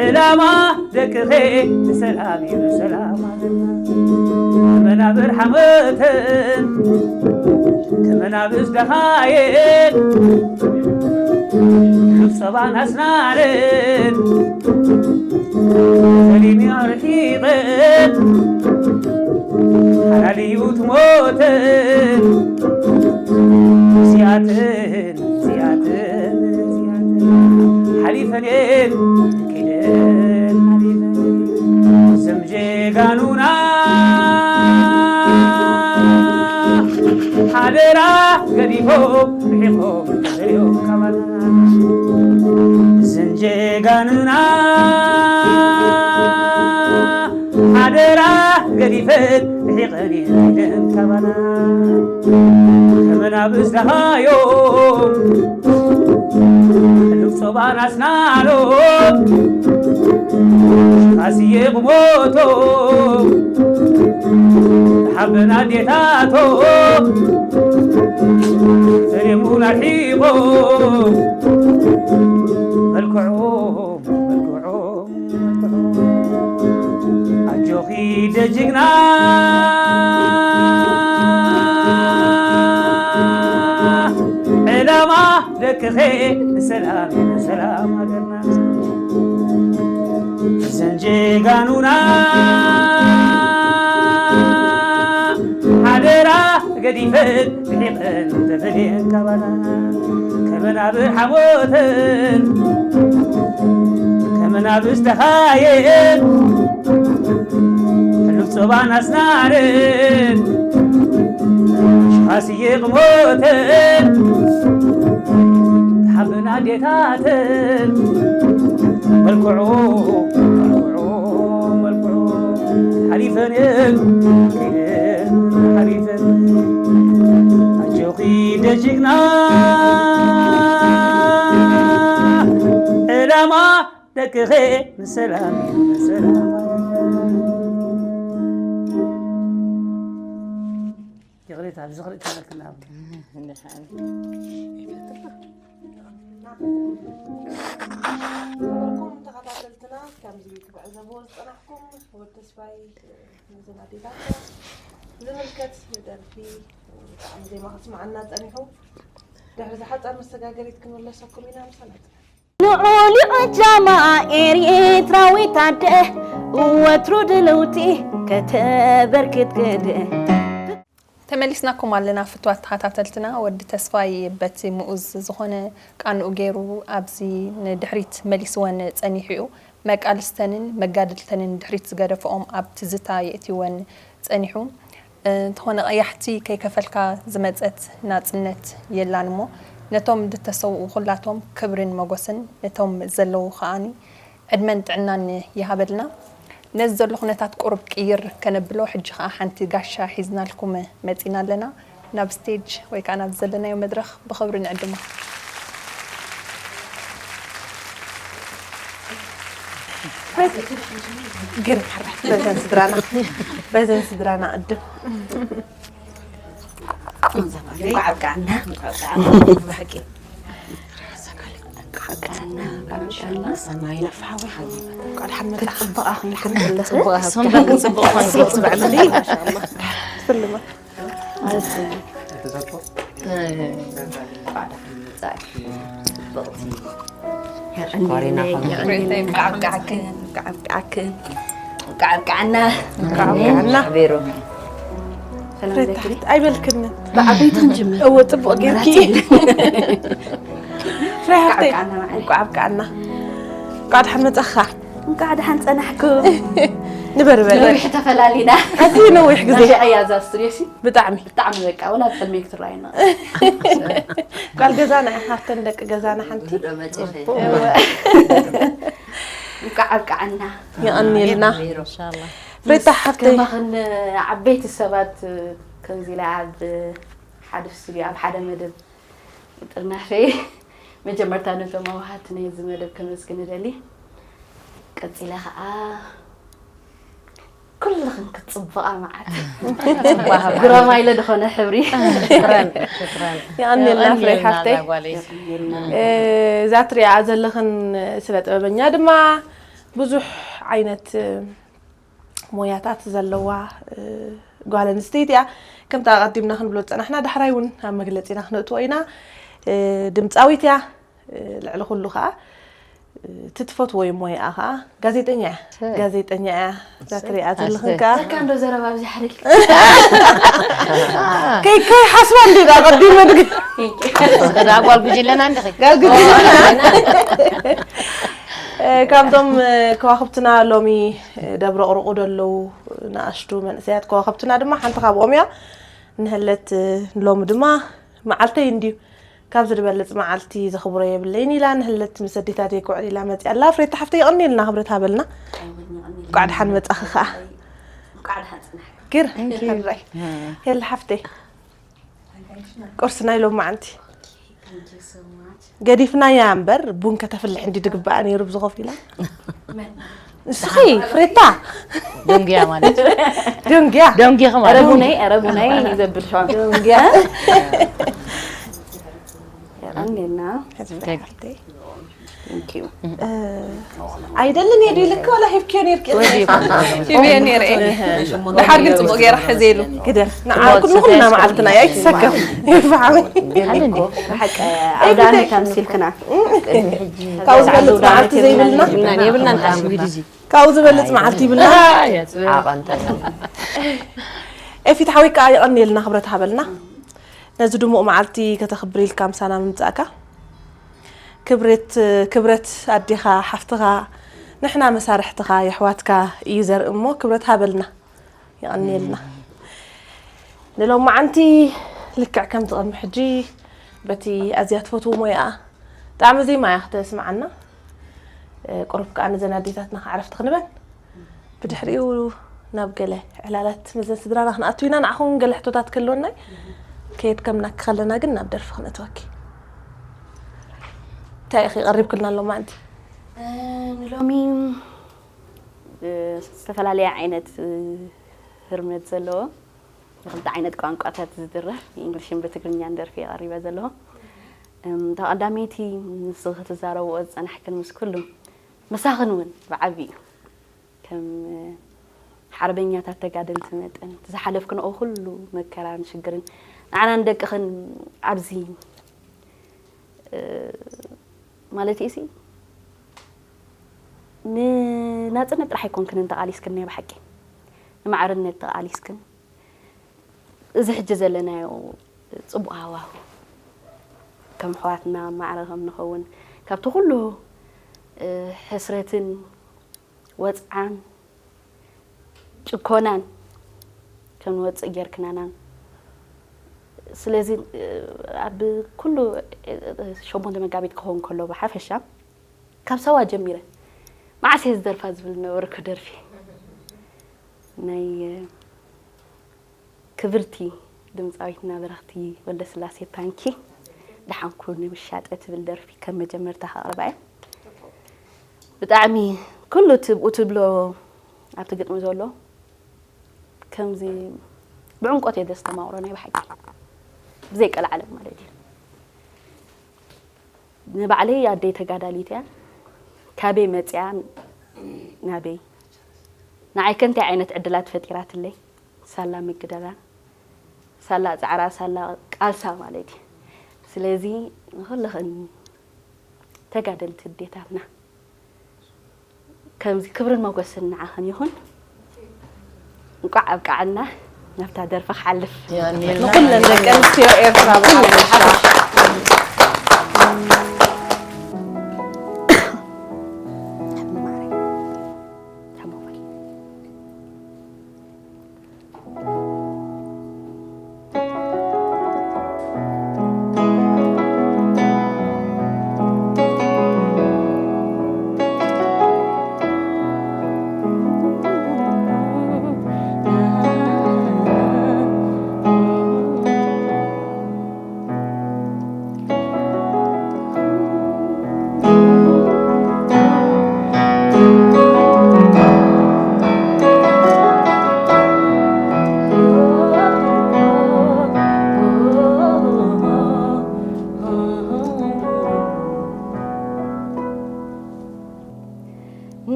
ዕላማ ደቅኸ ንሰላም እዩ ንሰላም ሃገርና ከመናብር ሓመተን ከመናብስ ደኻየን ጸባን ኣስናንን ሰሊም ኣርሒቐን ሓላልዩ ትሞተን እዚኣተን እዚኣተን እዚኣተን ሓሊፈን እየን ከይደን ሓሊፈን እዞም ጀጋኑና ሓደራ ገዲፎም ርሒቖም ተፈልዮም ካባና እዘን ጀጋኑና ሓደራ ገዲፈን ርሒቐን እየን ከይደን ካባና ከመናብስ ደኻዮም ሕሉፍ ጸባን ኣስናኖም ሽኻስየ ብሞቶም ሓበን ኣዴታቶም ሰሌሙን ኣርሒቖም መልክዖም መልክዖም ኣጆኺ ደጅግና ዕላማ ደቅኸ ንሰላም ንሰላም ሃገርና እዘን ጀጋኑና ሓደራ ገዲፈን ርሒቐን ተፈልየን ካባና ከመናብር ሓሞተን ከመናብስ ተኻየን ሕሉፍ ጸባን ኣስናርን ሽኻስየ ቅሞተን ተሓበና ኣዴታተን መልክዑ መልክዑ መልክዑ ሓሊፈን እየን ከይደን ሓሊፈን ኣጆኺ ደጅግና ዕላማ ደቅኸ ንሰላም ንሰላም ይቕሬታ ብዝኽሪ ተመልክና ነበርኩም ተኸታተልትና ከምዚ ክትዕዘብዎ ዝፀናሕኩም ወዲ ተስፋይ ነዘን ኣዴታትና ዝምልከት ደርፊ ብጣዕሚ ዜማ ከስምዓና ፀኒሑ ድሕሪ ዝሓጻር መሰጋገሪት ክንምለሰኩም ኢና፣ ምሳና ጽናሕ። ንዑ ሊቐ ጃማ ኤርትራዊት ኣደ፣ ወትሩ ድልውቲ ከተበርክት ግደ። ተመሊስናኩም ኣለና ፍትዋት ተኸታተልትና። ወዲ ተስፋይ በቲ ምኡዝ ዝኾነ ቃንኡ ገይሩ ኣብዚ ንድሕሪት መሊስወን ጸኒሑ እዩ። መቃልስተንን መጋድልተንን ድሕሪት ዝገደፍኦም ኣብ ትዝታ የእትይወን ጸኒሑ። እንተኾነ ቀያሕቲ ከይከፈልካ ዝመጸት ናጽነት የላን እሞ፣ ነቶም ዝተሰውኡ ኩላቶም ክብርን መጎስን፣ ነቶም ዘለዉ ከኣኒ ዕድመን ጥዕናን ይሃበልና። ነዚ ዘሎ ኩነታት ቁሩብ ቅይር ከነብሎ፣ ሕጂ ከኣ ሓንቲ ጋሻ ሒዝናልኩም መጺና ኣለና። ናብ ስቴጅ ወይ ከኣ ናብ ዘለናዮ መድረኽ ብኽብሪ ንዕድማ። ግርም ሓራይ፣ በዘን ስድራና፣ በዘን ስድራና ቅድም። እንኳዕ ኣብቅዓና። ብሓቂ። እንኳዕ ኣብቅዓና፣ እንኳዕ ኣብቅዓና። ሰናይ ለፍሓዊ። እንኳዕ ደሓን መጣ። ክትጽብቓ ክንክን። ጽቡቕ እሶም ዳግም ጽቡቕ ኾንኩም። ጽቡቕ ጽቡቕ። ማሻኣላህ። ስልማ። እንኳዕ ኣብቅዓክን፣ እንኳዕ ኣብቅዓክን፣ እንኳዕ ኣብቅዓና። እንኳዕ ኣብቅዓና። ሓቢሩ። ሰላም ፍሬታ፣ ለኪ። ኣይበልክንን። ብዓበይቲ ክንጅምር። እወ፣ ጽቡቕ ጌርኪ። ፍሬ ሃብተይ፣ እንኳዕ ኣብቅዓና ማዓረይ። እንኳዕ ኣብቅዓና። እንኳዕ ደሓን መጻኻ። እንኳዕ ደሓን ጸናሕኩም። ንበር በል። ነዊሕ ተፈላሊና። ኣዝዩ ነዊሕ ግዜ። ናፊቐያ እዛ ስቱድዮ ሲ። ብጣዕሚ። ብጣዕሚ በቃ፣ ወላ ብሕልመይ ክትረኣየና። ጓል ገዛና ኢኻ፣ ካብተን ደቂ ገዛና ሓንቲ። ብዶ መጺኺ። እወ። እንኳዕ ኣብቅዓና። የቐንየልና። ኢንሻኣላህ። ፍሬታ ምስ ሓፍተይ። ከማኽን ዓበይቲ ሰባት ከምዚ ኢላ ኣብ ሓደ ስቱድዮ፣ ኣብ ሓደ መደብ ጥርናፈይ መጀመርታ ነቶም ኣውሃትቲ ናይዚ መደብ ከመስግን እደሊ። ቀጺለ ኸኣ ኩልኽን ክትጽብቓ መዓት። ጽቡቕ ሃብቲ። ጉራማይለ ዝኾነ ሕብሪ። ሽክራን፣ ሽክራን። የቐንየልና ፍሬ የቐንየልና ሓፍተይ። እዛ ጓለይ። እ፣ እዛ ትሪኣ ዘለኽን ስነ ጥበበኛ ድማ ብዙሕ ዓይነት፣ እ፣ ሞያታት ዘለዋ፣ እ፣ ጓል ኣንስተይቲ እያ። ከምቲ ኣቐዲምና ክንብሎ ዝጸናሕና፣ ዳሕራይ እውን ኣብ መግለጺና ክነእትዎ ኢና። እ፣ ድምጻዊት እያ። እ፣ ልዕሊ ኩሉ ኸኣ፣ እ፣ እቲ ትፈትዎ እዩ ሞያኣ ኸኣ ጋዜጠኛ እያ። ሰይ። ጋዜጠኛ እያ። እዛ ሰይ። ትሪኣ ዘለኽን ኣሰይ። ከኣ ለካ እንዶ ዘረባ ኣብዚ ሓደል። ከይ-፣ ከይሓስባ እንዲ ዳ ቀዲመ ድግ-፣ ዳ ጓል ጉጅለና እንዲኺ። ጓል ጉጅለና። እ፣ ካብዞም፣ እ፣ ከዋኽብትና ሎሚ፣ እ፣ ደብረቕርቑ ደለዉ ንኣሽቱ መንእሰያት ከዋኽብትና ድማ ሓንቲ ካብኦም እያ። ንህለት፣ እ፣ ሎሚ ድማ መዓልተይ እንድዩ። ካብዚ ዝበልጽ መዓልቲ ዘኽብሮ የብለይን ኢላ ንህለት ምስ ኣዴታተይ ክውዕል ኢላ መጺኣ ኣላ። ፍሬታ ሓፍተይ የቐንየልና ክብረት ሃበልና። እንኳዕ ደሓን መጻኺ ከኣ። እንኳዕ ደሓን ጽናሕካ። ግር። Thank you። ሕራይ። የለ ሓፍተይ። ቁርሲ ናይ ሎማዓንቲ። Thank you so much። ገዲፍናያ እምበር ቡን ከተፍልሕ እንዲ ድግባኣ ነይሩ ብዝኾፍ ኢላ። መን? ንስኺ ፍሬታ። ደንጉያ ማለት። ደንጉያ። ደንጉያ ማለት። ኧረ ቡነይ፣ ኧረ ቡነይ ዘብል ሸዋ። ደንጉያ። የቐንየልና። ሕዝቢ ደግ። ሓፍተይ። Thank you። እ፣ ኣይደልን እየ ድዩ ልክ ዋላ ሂብክዮ ነይርኪ? ወዲእኩ። ሂብዮ ነይረ እየ። ድሓር ግን ጽቡቕ ገይረ ሕዜሉ። ግደፍ። ንዓ ትሞት ኩሉ ኩልና ስለ መዓልትና እያ ኣይትሰከፍ። ይፋሓዊ። ሓቂ ኣውዳሚ ተምሲልክና። ካብኡ ዝበልጽ መዓልቲ ዘይብልና። የብልና፣ የብልና። ካብኡ ዝበልጽ መዓልቲ ይብልና። ዓቐንጠ። ኤፊት ሓወይ ከኣ የቐንየልና ክብረት ሃበልና። ነዚ ድሙቕ መዓልቲ ከተኽብሪ ኢልካ ምሳና ምምጻእካ። ክብረት፣ ክብረት ኣዴኻ፣ ሓፍትኻ፣ ንሕና መሳርሕትኻ፣ የሕዋትካ እዩ ዘርኢ እሞ ክብረት ሃበልና። የቐንየልና። ንሎማዓንቲ ልክዕ ከምቲ ቅድሚ ሕጂ በቲ ኣዝያ ትፈትዎ ሞያኣ ጣዕሚ ዜማ እያ ክተስምዓና። እ፣ ቁሩብ ከኣ ነዘን ኣዴታትና ከዕረፍቲ ክንበን። ብድሕሪኡ ናብ ገለ ዕላላት መዘን ስድራና ክንኣቱ ኢና። ንዓኹም እውን ገለ ሕቶታት ክህልወና እዩ። ከየድከምናኪ ከለና ግን ናብ ደርፊ ክነእትወኪ። እንታይ ኢኺ ቀሪብክልና ሎማዓንቲ? እ፣ ንሎሚ፣ እ፣ ዝተፈላለየ ዓይነት፣ እ፣ ህርመት ዘለዎ ብኽልተ ዓይነት ቋንቋታት ዝድረፍ፣ ብእንግሊሽን ብትግርኛን ደርፊ እየ ቀሪበ ዘለኹ። እም፣ እታ ቀዳመይቲ ንስኺ ክትዛረብኦ ዝጸናሕክን ምስ ኩሉ ምሳኽን እውን ብዓቢኡ ከም ሓርበኛታት ተጋደልቲ መጠን፣ እቲ ዝሓለፍክንኦ ኩሉ መከራን ሽግርን ንዓና ንደቅኽን ኣብዚ ማለት ሲ ንናጽነት ጥራሕ ኣይኮንክንን ተቓሊስክን፣ ናይ ብሓቂ ንማዕርነት ተቓሊስክን። እዚ ሕጂ ዘለናዮ ጽቡቕ ሃዋሁ ከም ኣሕዋትና ማዕረ ከም ንኸውን፣ ካብቲ ኩሉ ሕስረትን ወጽዓን ጭኮናን ከም ንወጽእ ጌርክናና። ስለዚ ኣብ ኩሉ ሸሞንተ መጋቢት ክኸውን ከሎ ብሓፈሻ ካብ ሳዋ ጀሚረ መዓስ እየ ዝደርፋ ዝብል ነበርኩ ደርፊ ናይ ክብርቲ ድምፃዊትና በረኽቲ ወልደስላሴ ታንኪ ደሓንኩ ንውሻጠ ትብል ደርፊ ከም መጀመርታ ከቕርባ እየ። ብጣዕሚ ኩሉ ትብኡ ትብሎ ኣብቲ ግጥሚ ዘሎ ከምዚ ብዕምቆት እየ ዘስተማቕሮ ናይ ብሓቂ ብዘይቀልዓለም ማለት እዩ። ንባዕለይ ኣደይ ተጋዳሊት እያ። ካበይ መፅያ ናበይ ንዓይ ከ እንታይ ዓይነት ዕድላት ፈጢራትለይ? ሳላ ምግደላ፣ ሳላ ፃዕራ፣ ሳላ ቃልሳ ማለት እዩ። ስለዚ ንኹልኽን ተጋደልቲ ኣዴታትና ከምዚ ክብርን ሞገስን ንዓኽን ይኹን። እንቋዕ ኣብቃዓና ናብታ ደርፊ ክሓልፍ። የቐንየልና። ንኹለን ደቂ ኣንስትዮ ኤርትራ ብሓፈሻ።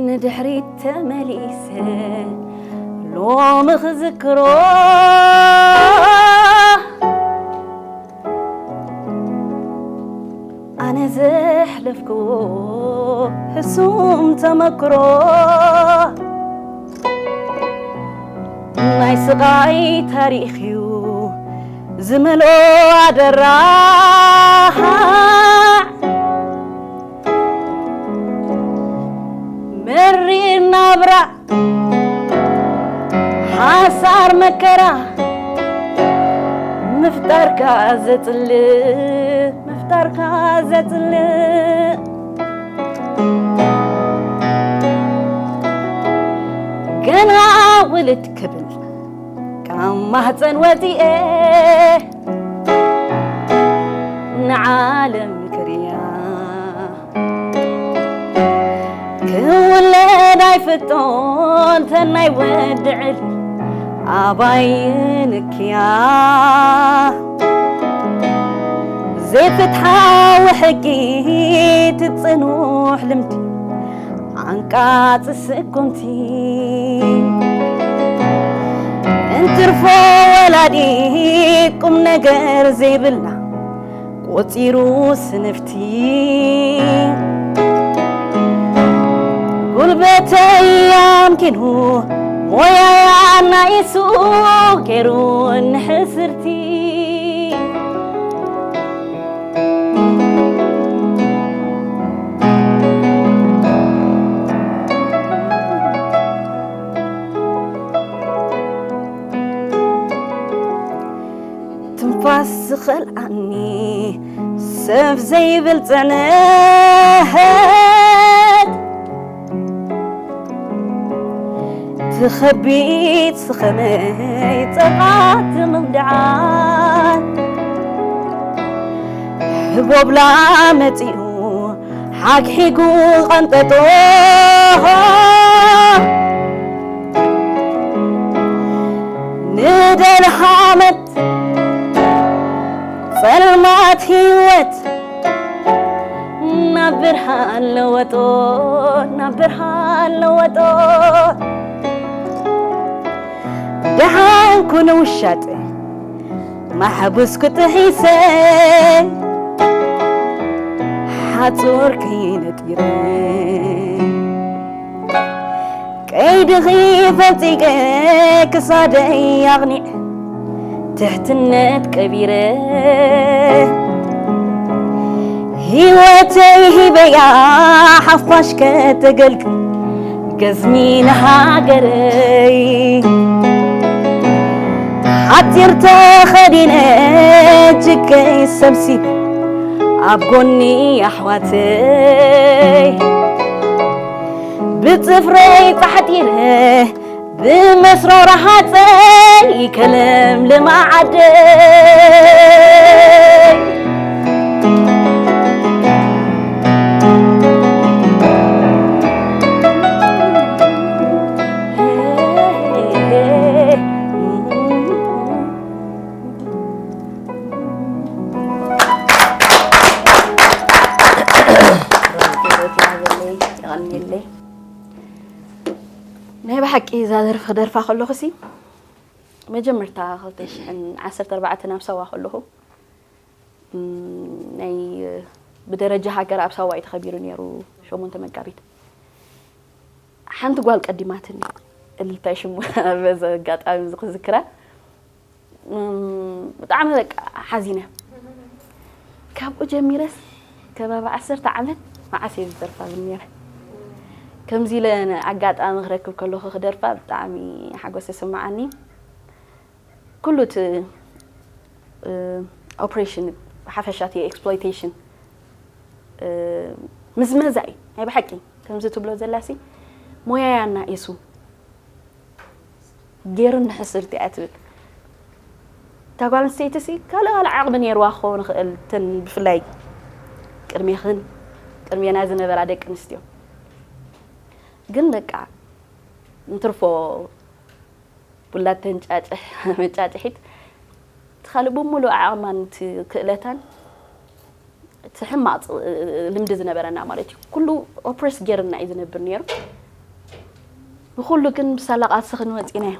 ንድሕሪት ተመሊሰ ሎሚ ክዝክሮ ኣነ ዘሕለፍክዎ ሕሱም ተመክሮ ናይ ስቓይ ታሪኽ እዩ ዝመልኦ ኣደራዕ መሪር ናብራ ሓሳር መከራ ምፍጣርካ ዘጽልእ ምፍጣርካ ዘጽልእ ገና ውልድ ክብል ካብ ማህፀን ወፂኤ ንዓለም ክርያ ክውለድ ኣይፍጦን ተናይ ወዲ ዕሊ ኣባይ ንክያ ዘይፍትሓዊ ሕጊ ትጽኑሕ ልምዲ ዓንቃጽ ስጉምቲ እንትርፎ ወላዲ ቁም ነገር ዘይብልና ቆጺሩ ስንፍቲ ጉልበተይ ኣምኪኑ ሞያያ ኣናኢሱ ገይሩ ንሕስርቲ ትንፋስ ዝኸልዓኒ ሰብ ዘይብል ጽዕነት ትኸቢድ ስኸመይ ጸቓት ምኽድዓት ህቦብላ መጺኡ ሓግሒጉ ቐንጠጦ ንደልሓመት ጸልማት ህይወት ናብ ብርሃን ለወጦ ናብ ብርሃን ለወጦ ደሓንኩ ንውሻጠ ማሕቡስኩ ጥሒሰ ኣጹር ከይነጢረ ቀይድኺ ፈጺገ ክሳደይ ኣቕኒዕ ትሕትነት ቀቢረ ህይወተይ ሂበያ ሓፋሽ ከተገልግል ገዝሚ ንሃገረይ ሓጺር ተኸዲነ እጅገይ ሰብሲብ ኣብ ጎኒ ኣሕዋተይ ብጽፍረይ ጻሕጢረ ብመስሮ ረሃጸይ ከለምልማ ዓደይ ናይ ብሓቂ እዛ ደርፊ ክደርፋ ከለኹ ሲ መጀመርታ ክልተ ሽሕን ዓሰርተ ኣርባዕተን ኣብ ሳዋ ከለኹ ናይ ብደረጃ ሃገር ኣብ ሳዋ እዩ ተኸቢሩ ነይሩ። ሸሞንተ መጋቢት ሓንቲ ጓል ቀዲማትኒ እልልታይ ሽሙ በዚ ኣጋጣሚ እዚ ክዝክራ ብጣዕሚ በቃ ሓዚነ። ካብኡ ጀሚረስ ከባቢ ዓሰርተ ዓመት መዓስ እየ ዝደርፋ ነይረ። ከምዚ ኢለ ኣጋጣሚ ክረክብ ከለኹ ክደርፋ ብጣዕሚ ሓጎስ ይስምዓኒ። ኩሉ እቲ ኦፕሬሽን ብሓፈሻ እቲ ኤክስፕሎይቴሽን ምዝመዛ እዩ ናይ ብሓቂ። ከምዚ ትብሎ ዘላሲ ሞያያ እናኢሱ ገይሩ ንሕስርቲ እያ ትብል። እታ ጓል ኣንስተይቲ ሲ ካልእ ካልእ ዓቕሚ ነይርዋ ክኸውን ይኽእል። እተን ብፍላይ ቅድሜኽን ቅድሜና ዝነበራ ደቂ ኣንስትዮ ግን በቃ እንትርፎ ቡላ ተንጫጭሕ መጫጭሒት እቲ ካልእ ብምሉእ ዓቕማን እቲ ክእለታን እቲ ሕማቕ ልምዲ ዝነበረና ማለት እዩ። ኩሉ ኦፕሬስ ገይርና እዩ ዝነብር ነይሩ። ንኩሉ ግን ብሳላ ቃልሲ ክንወፅ ኢና እዩ።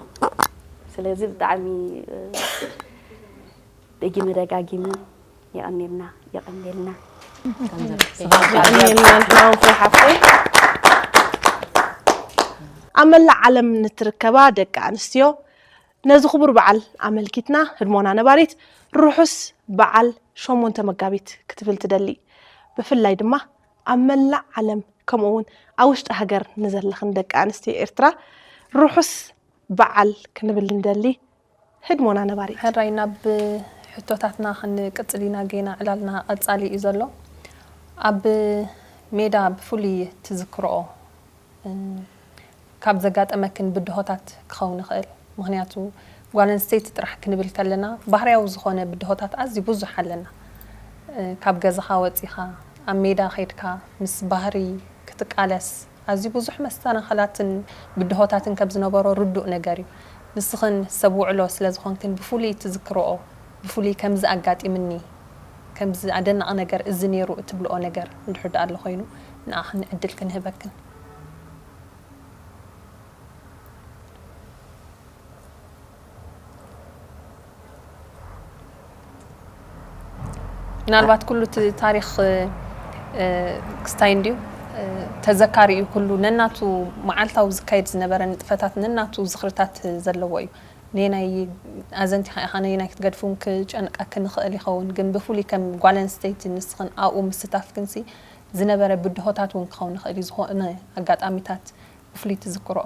ስለዚ ብጣዕሚ ደጊመ ደጋጊመ የቐኔልና የቐኔልና። ኣብ መላእ ዓለም ንትርከባ ደቂ ኣንስትዮ ነዚ ክቡር በዓል ኣመልኪትና ህድሞና ነባሪት ርሑስ በዓል ሸሞንተ መጋቢት ክትብል ትደሊ። ብፍላይ ድማ ኣብ መላእ ዓለም ከምኡ እውን ኣብ ውሽጢ ሃገር ንዘለኽን ደቂ ኣንስትዮ ኤርትራ ርሑስ በዓል ክንብል ንደሊ። ህድሞና ነባሪት። ሕራይ ናብ ሕቶታትና ክንቅጽል ኢና ጌና ዕላልና ቀጻሊ እዩ ዘሎ። ኣብ ሜዳ ብፍሉይ ትዝክርኦ ካብ ዘጋጠመክን ብድሆታት ክኸውን ይኽእል። ምኽንያቱ ጓል ኣንስተይቲ ጥራሕ ክንብል ከለና ባህርያዊ ዝኾነ ብድሆታት ኣዝዩ ብዙሕ ኣለና። ካብ ገዛኻ ወጺኻ ኣብ ሜዳ ኸይድካ ምስ ባህሪ ክትቃለስ ኣዝዩ ብዙሕ መሰናኸላትን ብድሆታትን ከም ዝነበሮ ርዱእ ነገር እዩ። ንስኽን ሰብ ውዕሎ ስለ ዝኾንክን ብፍሉይ ትዝክርኦ፣ ብፍሉይ ከምዚ ኣጋጢምኒ፣ ከምዚ ኣደናቒ ነገር እዚ ነይሩ እትብልኦ ነገር እንድሕር ደኣ ኣሎ ኮይኑ ንኣኽን ዕድል ክንህበክን። ምናልባት ኩሉ እቲ ታሪኽ ክስታይ እንድዩ ተዘካሪ እዩ። ኩሉ ነናቱ መዓልታዊ ዝካየድ ዝነበረ ንጥፈታት ነናቱ ዝኽርታት ዘለዎ እዩ። ነየናይ ኣዘንቲኻ ኢኻ ነየናይ ክትገድፍውን ክጨንቀኪ ንኽእል ይኸውን፣ ግን ብፍሉይ ከም ጓል ኣንስተይቲ ንስኽን ኣብኡ ምስታፍክን ሲ ዝነበረ ብድሆታት እውን ክኸውን ይኽእል እዩ። ዝኾነ ኣጋጣሚታት ብፍሉይ ትዝክርኦ?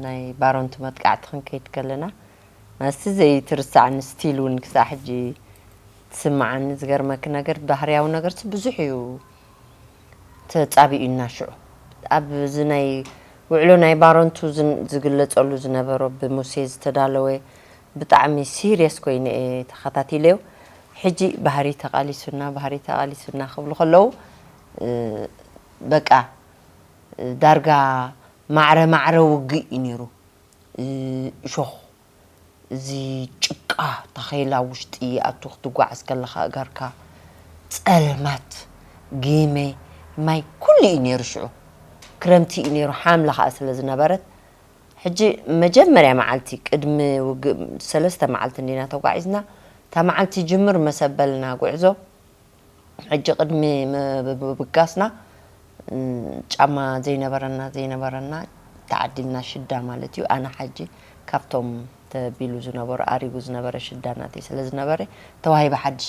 ናይ ባሮንቱ መጥቃዕቲ ክንከይድ ከለና ናስቲ ዘይትርሳዕኒ ስቲል እውን ክሳዕ ሕጂ ትስምዓኒ። ዝገርመኪ ነገር ባህርያዊ ነገርሲ ብዙሕ እዩ ተጻቢኡና ሽዑ ኣብዚ ናይ ውዕሎ ናይ ባሮንቱ ዝግለጸሉ ዝነበሮ ብሙሴ ዝተዳለወ ብጣዕሚ ሲርየስ ኮይነ እየ ተኸታቲለዮ። ሕጂ ባህሪ ተቓሊሱና ባህሪ ተቓሊሱና ክብሉ ከለዉ በቃ ዳርጋ ማዕረ ማዕረ ውግእ እዩ ነይሩ። እሾኽ፣ እዚ ጭቃ፣ ታኼላ ውሽጢ ይኣቱ ክትጓዓዝ ከለኻ ኣእጋርካ፣ ጸልማት፣ ጊመ፣ ማይ ኩሉ እዩ ነይሩ። ሽዑ ክረምቲ እዩ ነይሩ፣ ሓምለ ኸኣ ስለ ዝነበረት ሕጂ መጀመርያ መዓልቲ ቅድሚ ውግእ ሰለስተ መዓልቲ እንዲና ተጓዒዝና። እታ መዓልቲ ጅምር መሰበልና ጉዕዞ። ሕጂ ቅድሚ ምብጋስና ጫማ ዘይነበረና ዘይነበረና ተዓዲልና ሽዳ ማለት እዩ። ኣነ ሓጂ ካብቶም ተቢሉ ዝነበሩ ኣሪጉ ዝነበረ ሽዳ ናተይ ስለ ዝነበረ ተዋሂበ ሓድሽ።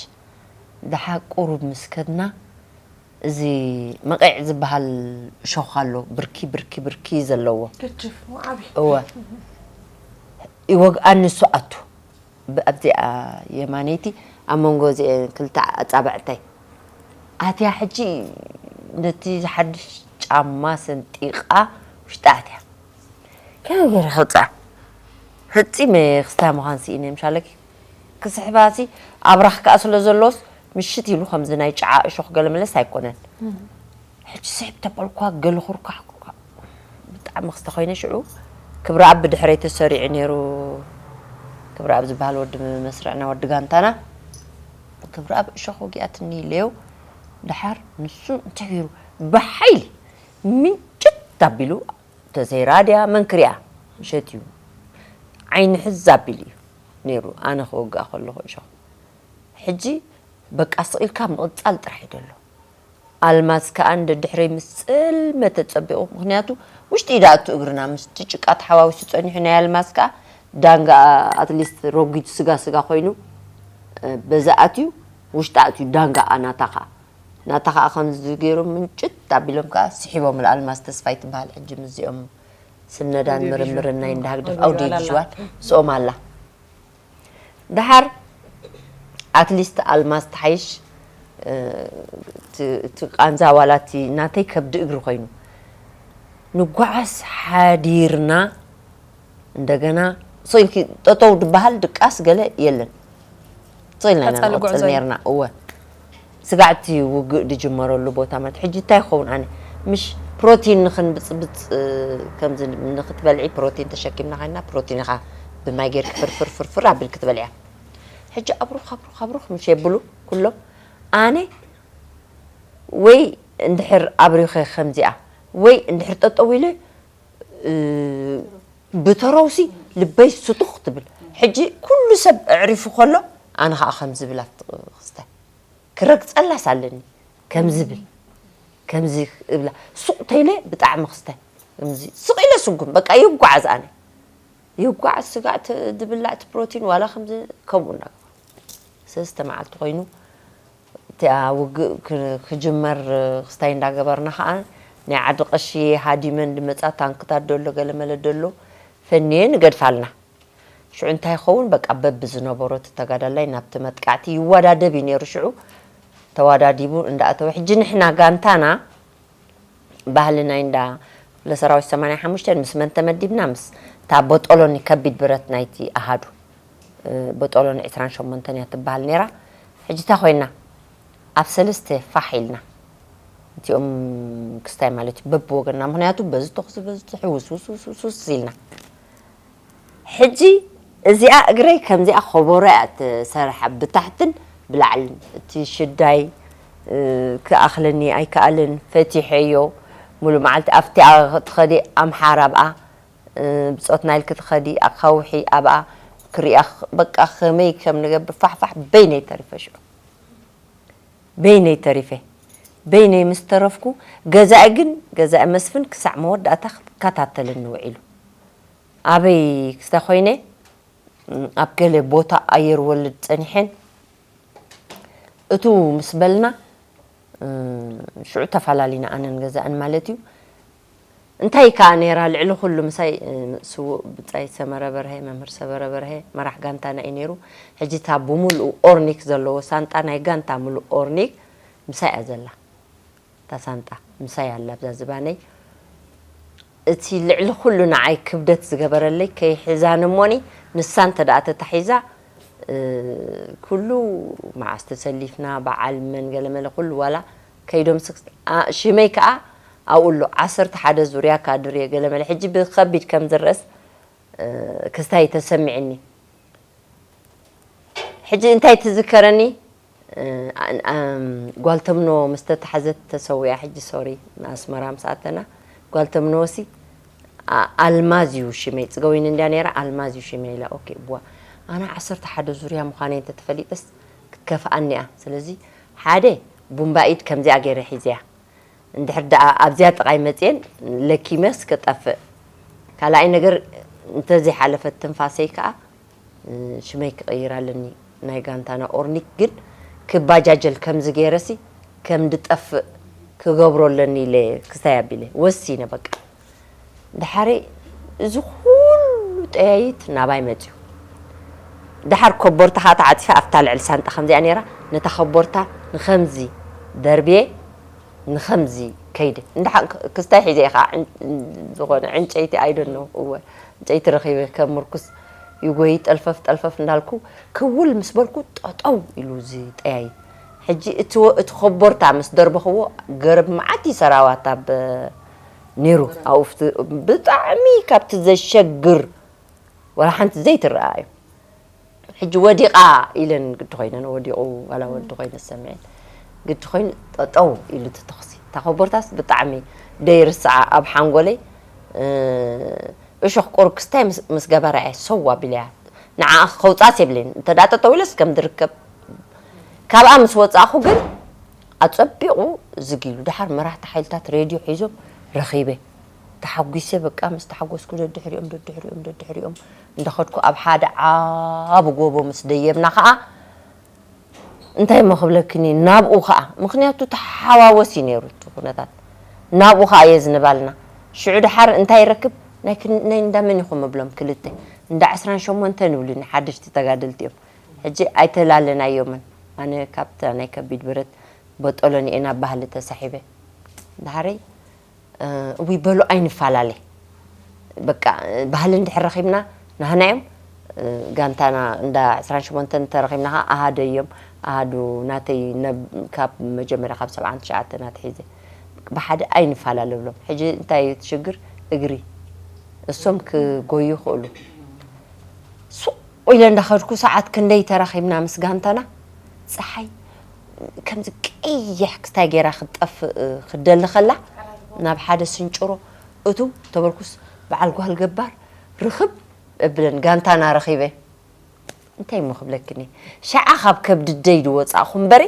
ደሓ ቁሩብ ምስ ከድና እዚ መቐዕ ዝበሃል እሾኽ ኣሎ፣ ብርኪ ብርኪ ብርኪ ዘለዎ። ገጅፍ ዓቢ እወ ይወግኣኒ እሱ ኣቱ ኣብዚኣ የማነይቲ ኣብ መንጎ እዚአን ክልተ ኣጻብዕተይ ኣትያ። ሕጂ ነቲ ሓድሽ ጫማ ሰንጢቓ ውሽጢ ኣትያ። ከመይ ገይረ ክውፅኣ? ፈፂመ ክስታይ ምዃን ስኢነ ምሻለኪ። ክስሕባሲ ኣብራኽ ከኣ ስለ ዘሎስ ምሽት ኢሉ ከምዚ ናይ ጨዓ እሾኽ ገለ መለስ ኣይኮነን። ሕጂ ስሕብ ተበልኳ ገለ ኩርኳሕ ኩርኳሕ ብጣዕሚ ክስተ ኮይነ ሽዑ ክብረኣብ ብድሕረይ ተሰሪዑ ነይሩ። ክብረኣብ ዝበሃል ወዲ መስርዕና ወዲ ጋንታና ክብረኣብ እሾኽ ወጊኣትኒ ኢለዮ። ደሓር ንሱ እንታይ ገይሩ ብሓይሊ ምንጭት ኣቢሉ ተዘይራ ድያ መን ክሪኣ ሸት እዩ ዓይኒ ሕዝ ኣቢሉ እዩ ነይሩ ኣነ ክወግኣ ከለኹ እሾኽ። ሕጂ በቃ ስቕ ኢልካ ምቕጻል ጥራሕ እዩ ደሎ። ኣልማዝ ከኣ እንደ ድሕረይ ምስ ጽልመተ ጸቢቑ፣ ምኽንያቱ ውሽጢ እዩ ደኣቱ እግርና፣ ምስቲ ጭቃ ተሓዋዊሱ ጸኒሑ፣ ናይ ኣልማዝ ከኣ ዳንጋ ኣትሊስት ረጒድ ስጋ ስጋ ኮይኑ፣ እ፣ በዛ ኣትዩ ውሽጢ ኣትዩ ዳንጋ ናታ ከኣ፣ ናታ ከኣ ከምዚ ገይሮም ምንጭት ኣቢሎም ከኣ ስሒቦምላ። ኣልማዝ ተስፋይ ትበሃል ሕጂ ምስዚኦም ስነዳን ምርምርን ናይ እንዳ ህግደፍ ኣውዲዮ ቪዥዋል ስኦም ኣላ። ደሓር ኣትሊስት ኣልማዝ ትሓይሽ፣ እ፣ እቲ እቲ ቃንዛ ዋላ እቲ ናተይ ከብዲ እግሪ ኮይኑ ንጓዓዝ ሓዲርና እንደገና ስቕ ኢልኪ ጠጠው ድበሃል ድቃስ ገለ የለን። ስቕ ኢልና ኢና ቀጻሊ ንቕጽል ጉዕዞ እዩ። ነርና እወ። ስጋዕቲ ውግእ ድጅመረሉ ቦታ ማለት ሕጂ እንታይ ይኸውን ኣነ ምሽ ፕሮቲን ንኽንብፅብፅ ከምዚ ንክትበልዒ ፕሮቲን ተሸኪምና ኮይና ፕሮቲን ኢኻ ብማይ ጌርኪ ፍርፍር ፍርፍር ኣቢልኪ ትበልዕያ። ሕጂ ኣብሩኽ ኣብሩኽ ኣብሩኽ ምሽ የብሉ ኩሎም ኣነ ወይ እንድሕር ኣብሪኸ ከምዚኣ ወይ እንድሕር ጠጠው ኢለ ብተረውሲ ልበይ ስቱኽ ትብል። ሕጂ ኩሉ ሰብ ኣዕሪፉ ከሎ ኣነ ከዓ ከም ዝብል ኣብቲ ክስታይ ክረግፀላስ ኣለኒ ከም ዝብል ከምዚ እብላ ሱቕ ተይለ ብጣዕሚ ክስታይ ከምዚ ስቕ ኢለ ስጉም በቃ ይጓዓዝ ኣነ ይጓዓዝ ስጋዕ ድብላዕ እቲ ፕሮቲን ዋላ ከምዚ ከምኡ እናገበሩ ሰለስተ መዓልቲ ኮይኑ እቲኣ ውግእ ክጅመር ክስታይ እንዳገበርና ከዓ ናይ ዓዲ ቀሺ ሃዲመን ድመፃ ታንክታት ደሎ ገለመለ ደሎ ፈንየን ይገድፋልና። ሽዑ እንታይ ይኸውን በቃ በቢ ዝነበሮ እቲ ተጋዳላይ ናብቲ መጥቃዕቲ ይወዳደብ እዩ ነይሩ። ሽዑ ተዋዳዲቡ እንዳኣተወ ሕጂ ንሕና ጋንታና ባህሊ ናይ እንዳ ክፍለ ሰራዊት ሰማንያ ሓሙሽተ ምስ መን ተመዲብና ምስ እታ ቦጦሎኒ ከቢድ ብረት ናይቲ ኣሃዱ ቦጦሎኒ ዕስራን ሸሞንተን እያ ትበሃል ነይራ። ሕጂ እንታይ ኮይና ኣብ ሰለስተ ፋሕ ኢልና እቲኦም ክስታይ ማለት እዩ በብወገንና ምክንያቱ በዚ ተኹሲ በዚ ሕውስ ውስውስውስ ኢልና ሕጂ እዚኣ እግረይ ከምዚኣ ከበሮ እያ ትሰርሓ ብታሕትን ብላዕልን እቲ ሽዳይ ክኣኽለኒ ኣይከኣልን ፈቲሐዮ ሙሉ መዓልቲ ኣብቲኣ ትኸዲ ኣምሓራ ኣብኣ ብፆትና ኢልኪ ትኸዲ ኣኻውሒ ኣብኣ ክሪኣ በቃ ከመይ ከም ንገብር ፋሕፋሕ በይነይ ተሪፈ ሽዑ በይነይ ተሪፈ በይነይ ምስ ተረፍኩ ገዛኢ ግን ገዛኢ መስፍን ክሳዕ መወዳእታ ክከታተልኒ ውዒሉ ኣበይ ክስተ ኮይነ ኣብ ገለ ቦታ ኣየር ወልድ ጸኒሐን እቱ ምስ በልና ሽዑ ተፋላሊና ኣነን ገዛእን ማለት እዩ እንታይ ከኣ ነይራ ልዕሊ ኩሉ ምሳይ ስዉእ ብጻይ ሰመረ በርሀ መምህር ሰመረ በርሀ መራሕ ጋንታና እዩ ነይሩ ሕጂ እታ ብምሉኡ ኦርኒክ ዘለዎ ሳንጣ ናይ ጋንታ ምሉእ ኦርኒክ ምሳይ እያ ዘላ እታ ሳንጣ ምሳይ ኣላ ኣብዛ ዝባነይ እቲ ልዕሊ ኩሉ ንዓይ ክብደት ዝገበረለይ ከይሕዛን እሞኒ ንሳ እንተ ደኣ ተታሒዛ ኩሉ መዓስ ተሰሊፍና በዓል መን ገለመለ ኩሉ ዋላ ከይዶም ሽመይ ከኣ ኣብኡ ኣሎ ዓሰርተ ሓደ ዙርያ ካድር እየ ገለመለ ሕጂ ብከቢድ ከም ዝረእስ ክስታይ ተሰሚዕኒ ሕጂ እንታይ ትዝከረኒ ጓል ተምኖ ምስ ተታሕዘት ተሰዊኣ ሕጂ ሶሪ ንኣስመራ ምስ ኣተና ጓል ተምኖ ሲ ኣልማዝ እዩ ሽመይ ጽገዊኒ እንድያ ነይራ ኣልማዝ እዩ ሽመይ ኢላ ኦኬ እዋ ኣነ ዓሰርተ ሓደ ዙርያ ምዃነይ እንተተፈሊጠስ ክትከፍኣኒ እያ። ስለዚ ሓደ ቡምባ ኢድ ከምዚኣ ገይረ ሒዘያ። እንድሕር ደኣ ኣብዚኣ ጥቓይ መጽየን ለኪመስ ክጠፍእ። ካልኣይ ነገር እንተዘይሓለፈት ትንፋሰይ ከኣ ሽመይ ክቕይር ኣለኒ። ናይ ጋንታና ኦርኒክ ግን ክባጃጀል ከምዚ ገይረሲ ከም ድጠፍእ ክገብሮ ኣለኒ ኢለ ክስታይ ኣቢለ ወሲነ በቃ። ደሓረይ እዚ ኩሉ ጠያይት ናባይ መጽዩ። ደሓር ኮቦርታ ከዓ ተዓጺፋ ኣብታ ልዕሊ ሳንጣ ከምዚኣ ነይራ። ነታ ኮቦርታ ንኸምዚ ደርብየ ንኸምዚ ከይደ። እንድሓ ክስታይ ሒዘ ኢኻ ዝኾነ ዕንጨይቲ ኣይደኖ እወ ዕንጨይቲ ረኺበ ከም ምርኩስ ይጎይ ጠልፈፍ ጠልፈፍ እንዳልኩ ክውል ምስ በልኩ ጠጠው ኢሉ እዚ ጠያይት። ሕጂ እቲ ወ- እቲ ኮቦርታ ምስ ደርበኽዎ ገረብ መዓት ይሰራዋት ኣብ ነይሩ ኣብኡ ብጣዕሚ ካብቲ ዘሸግር ወላ ሓንቲ ዘይትረኣ እዩ። ሕጂ ወዲቓ ኢለን ግዲ ኮይነን ወዲቑ ዋላ ወዲ ኮይነ ዝሰምዐን ግዲ ኮይኑ ጠጠው ኢሉ እቲ ተኽሲ እታ ኮቦርታስ ብጣዕሚ ደይርስዓ ኣብ ሓንጎለይ እሾኽ ቁርብ ክስታይ ምስ ገበራ እየ ሰው ኣቢለያ ንዓ ከውፃስ የብለይን እንተ ደኣ ጠጠው ኢለስ ከም ዝርከብ ካብኣ ምስ ወፃእኹ ግን ኣፀቢቑ ዝግ ኢሉ ደሓር መራሕቲ ሓይልታት ሬድዮ ሒዞም ረኺበ ተሓጒሰ በቃ ምስ ተሓጎስኩ ደድሕሪኦም ደድሕሪኦም ደድሕሪኦም እንዳኸድኩ ኣብ ሓደ ዓቢ ጎቦ ምስ ደየብና ከዓ እንታይ እሞ ክብለክኒ ናብኡ ከዓ ምክንያቱ ተሓዋወስ እዩ ነይሩ እቲ ኩነታት ናብኡ ከዓ እየ ዝንባልና ሽዑ ድሓር እንታይ ይረክብ ናይ ክን- ናይ እንዳመን ኢኹም እብሎም ክልተ እንዳ ዕስራን ሸሞንተን ይብሉኒ ሓደሽቲ ተጋደልቲ እዮም ሕጂ ኣይተላለናዮምን ኣነ ካብታ ናይ ከቢድ ብረት በጦሎኒ እየ ናብ ባህሊ ተሳሒበ ድሓረይ እውይ በሉ ኣይንፈላለ በቃ ባህሊ እንድሕር ረኺብና ናህና እዮም ጋንታና እንዳ ዕስራን ሸሞንተን እንተረኺብና ከዓ ኣሃደ እዮም ኣሃዱ ናተይ ካብ መጀመርያ ካብ ሰብዓን ትሽዓተን ኣትሒዘ ብሓደ ኣይንፈላለ ብሎም ሕጂ እንታይ እዩ እቲ ሽግር እግሪ እሶም ክጎዩ ይኽእሉ ሱቕ ኢለ እንዳኸድኩ ሰዓት ክንደይ ተራኺብና ምስ ጋንታና ፀሓይ ከምዚ ቀይሕ ክስታይ ገይራ ክትጠፍእ ክደሊ ከላ ናብ ሓደ ስንጭሮ እቱ ተበልኩስ በዓል ጓል ገባር ርኽብ እብለን ጋንታና ረኺበ እንታይ እሞ ክብለክኒ ሸዓ ካብ ከብድደይ ዝወፃእኹ እምበሪ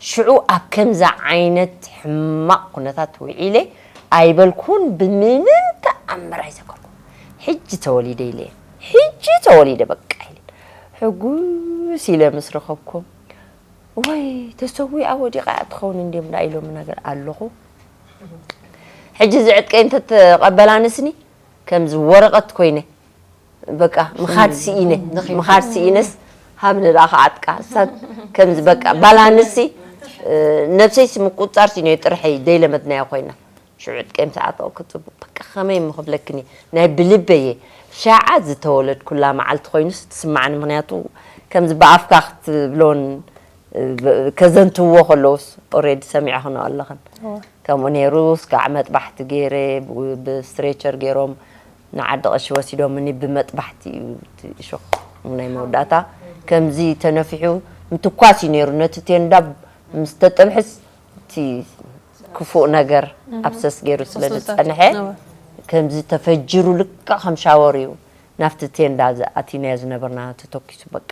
ሽዑ ኣብ ከምዚ ዓይነት ሕማቕ ኩነታት ውዒለ ኣይበልኩን ብምንም ተኣምር ኣይዘከርኩን ሕጂ ተወሊደ ኢለ ሕጂ ተወሊደ በቃ ኢለ ሕጉስ ኢለ ምስ ረኸብኩም ወይ ተሰዊኣ ወዲቓ እያ ትኸውን እንድዮም ዳ ኢሎም ነገር ኣለኹ ሕጂ እዚ ዕጥቀይ እንተተቐበላንስኒ ከምዚ ወረቐት ኮይነ በቃ ምኻድ ስኢነ ምኻድ ስኢነስ ሃብኒ ደኣ ከዓጥቃ እሳት ከምዚ በቃ ባላንሲ ነብሰይሲ ምቁፃር ሲኖ ጥርሐይ ደይለመድናዮ ኮይና ሽዑ ጥቀም ሰዓት ክፅቡቅ በቃ ከመይ ምክብለክኒ ናይ ብልበየ ሻዓ ዝተወለድኩላ መዓልቲ ኮይኑስ ትስማዕኒ ምክንያቱ ከምዚ ብኣፍካ ክትብሎን ከዘንትውዎ ከለውስ ኦሬዲ ሰሚዐ ክነኦ ኣለኽን ከምኡ ነይሩ ስጋዕ መጥባሕቲ ገይረ ብስትሬቸር ገይሮም ንዓዲ ቀሺ ወሲዶምኒ ብመጥባሕቲ እዩ እቲ እሾኽ ናይ መወዳእታ ከምዚ ተነፊሑ ምትኳስ እዩ ነይሩ ነቲ ቴንዳ ምስ ተጠብሕስ እቲ ክፉእ ነገር ኣብሰስ ገይሩ ስለ ዝፀንሐ ከምዚ ተፈጅሩ ልክዕ ከም ሻወር እዩ ናብቲ ቴንዳ ኣቲናዮ ዝነበርና ተተኪሱ በቃ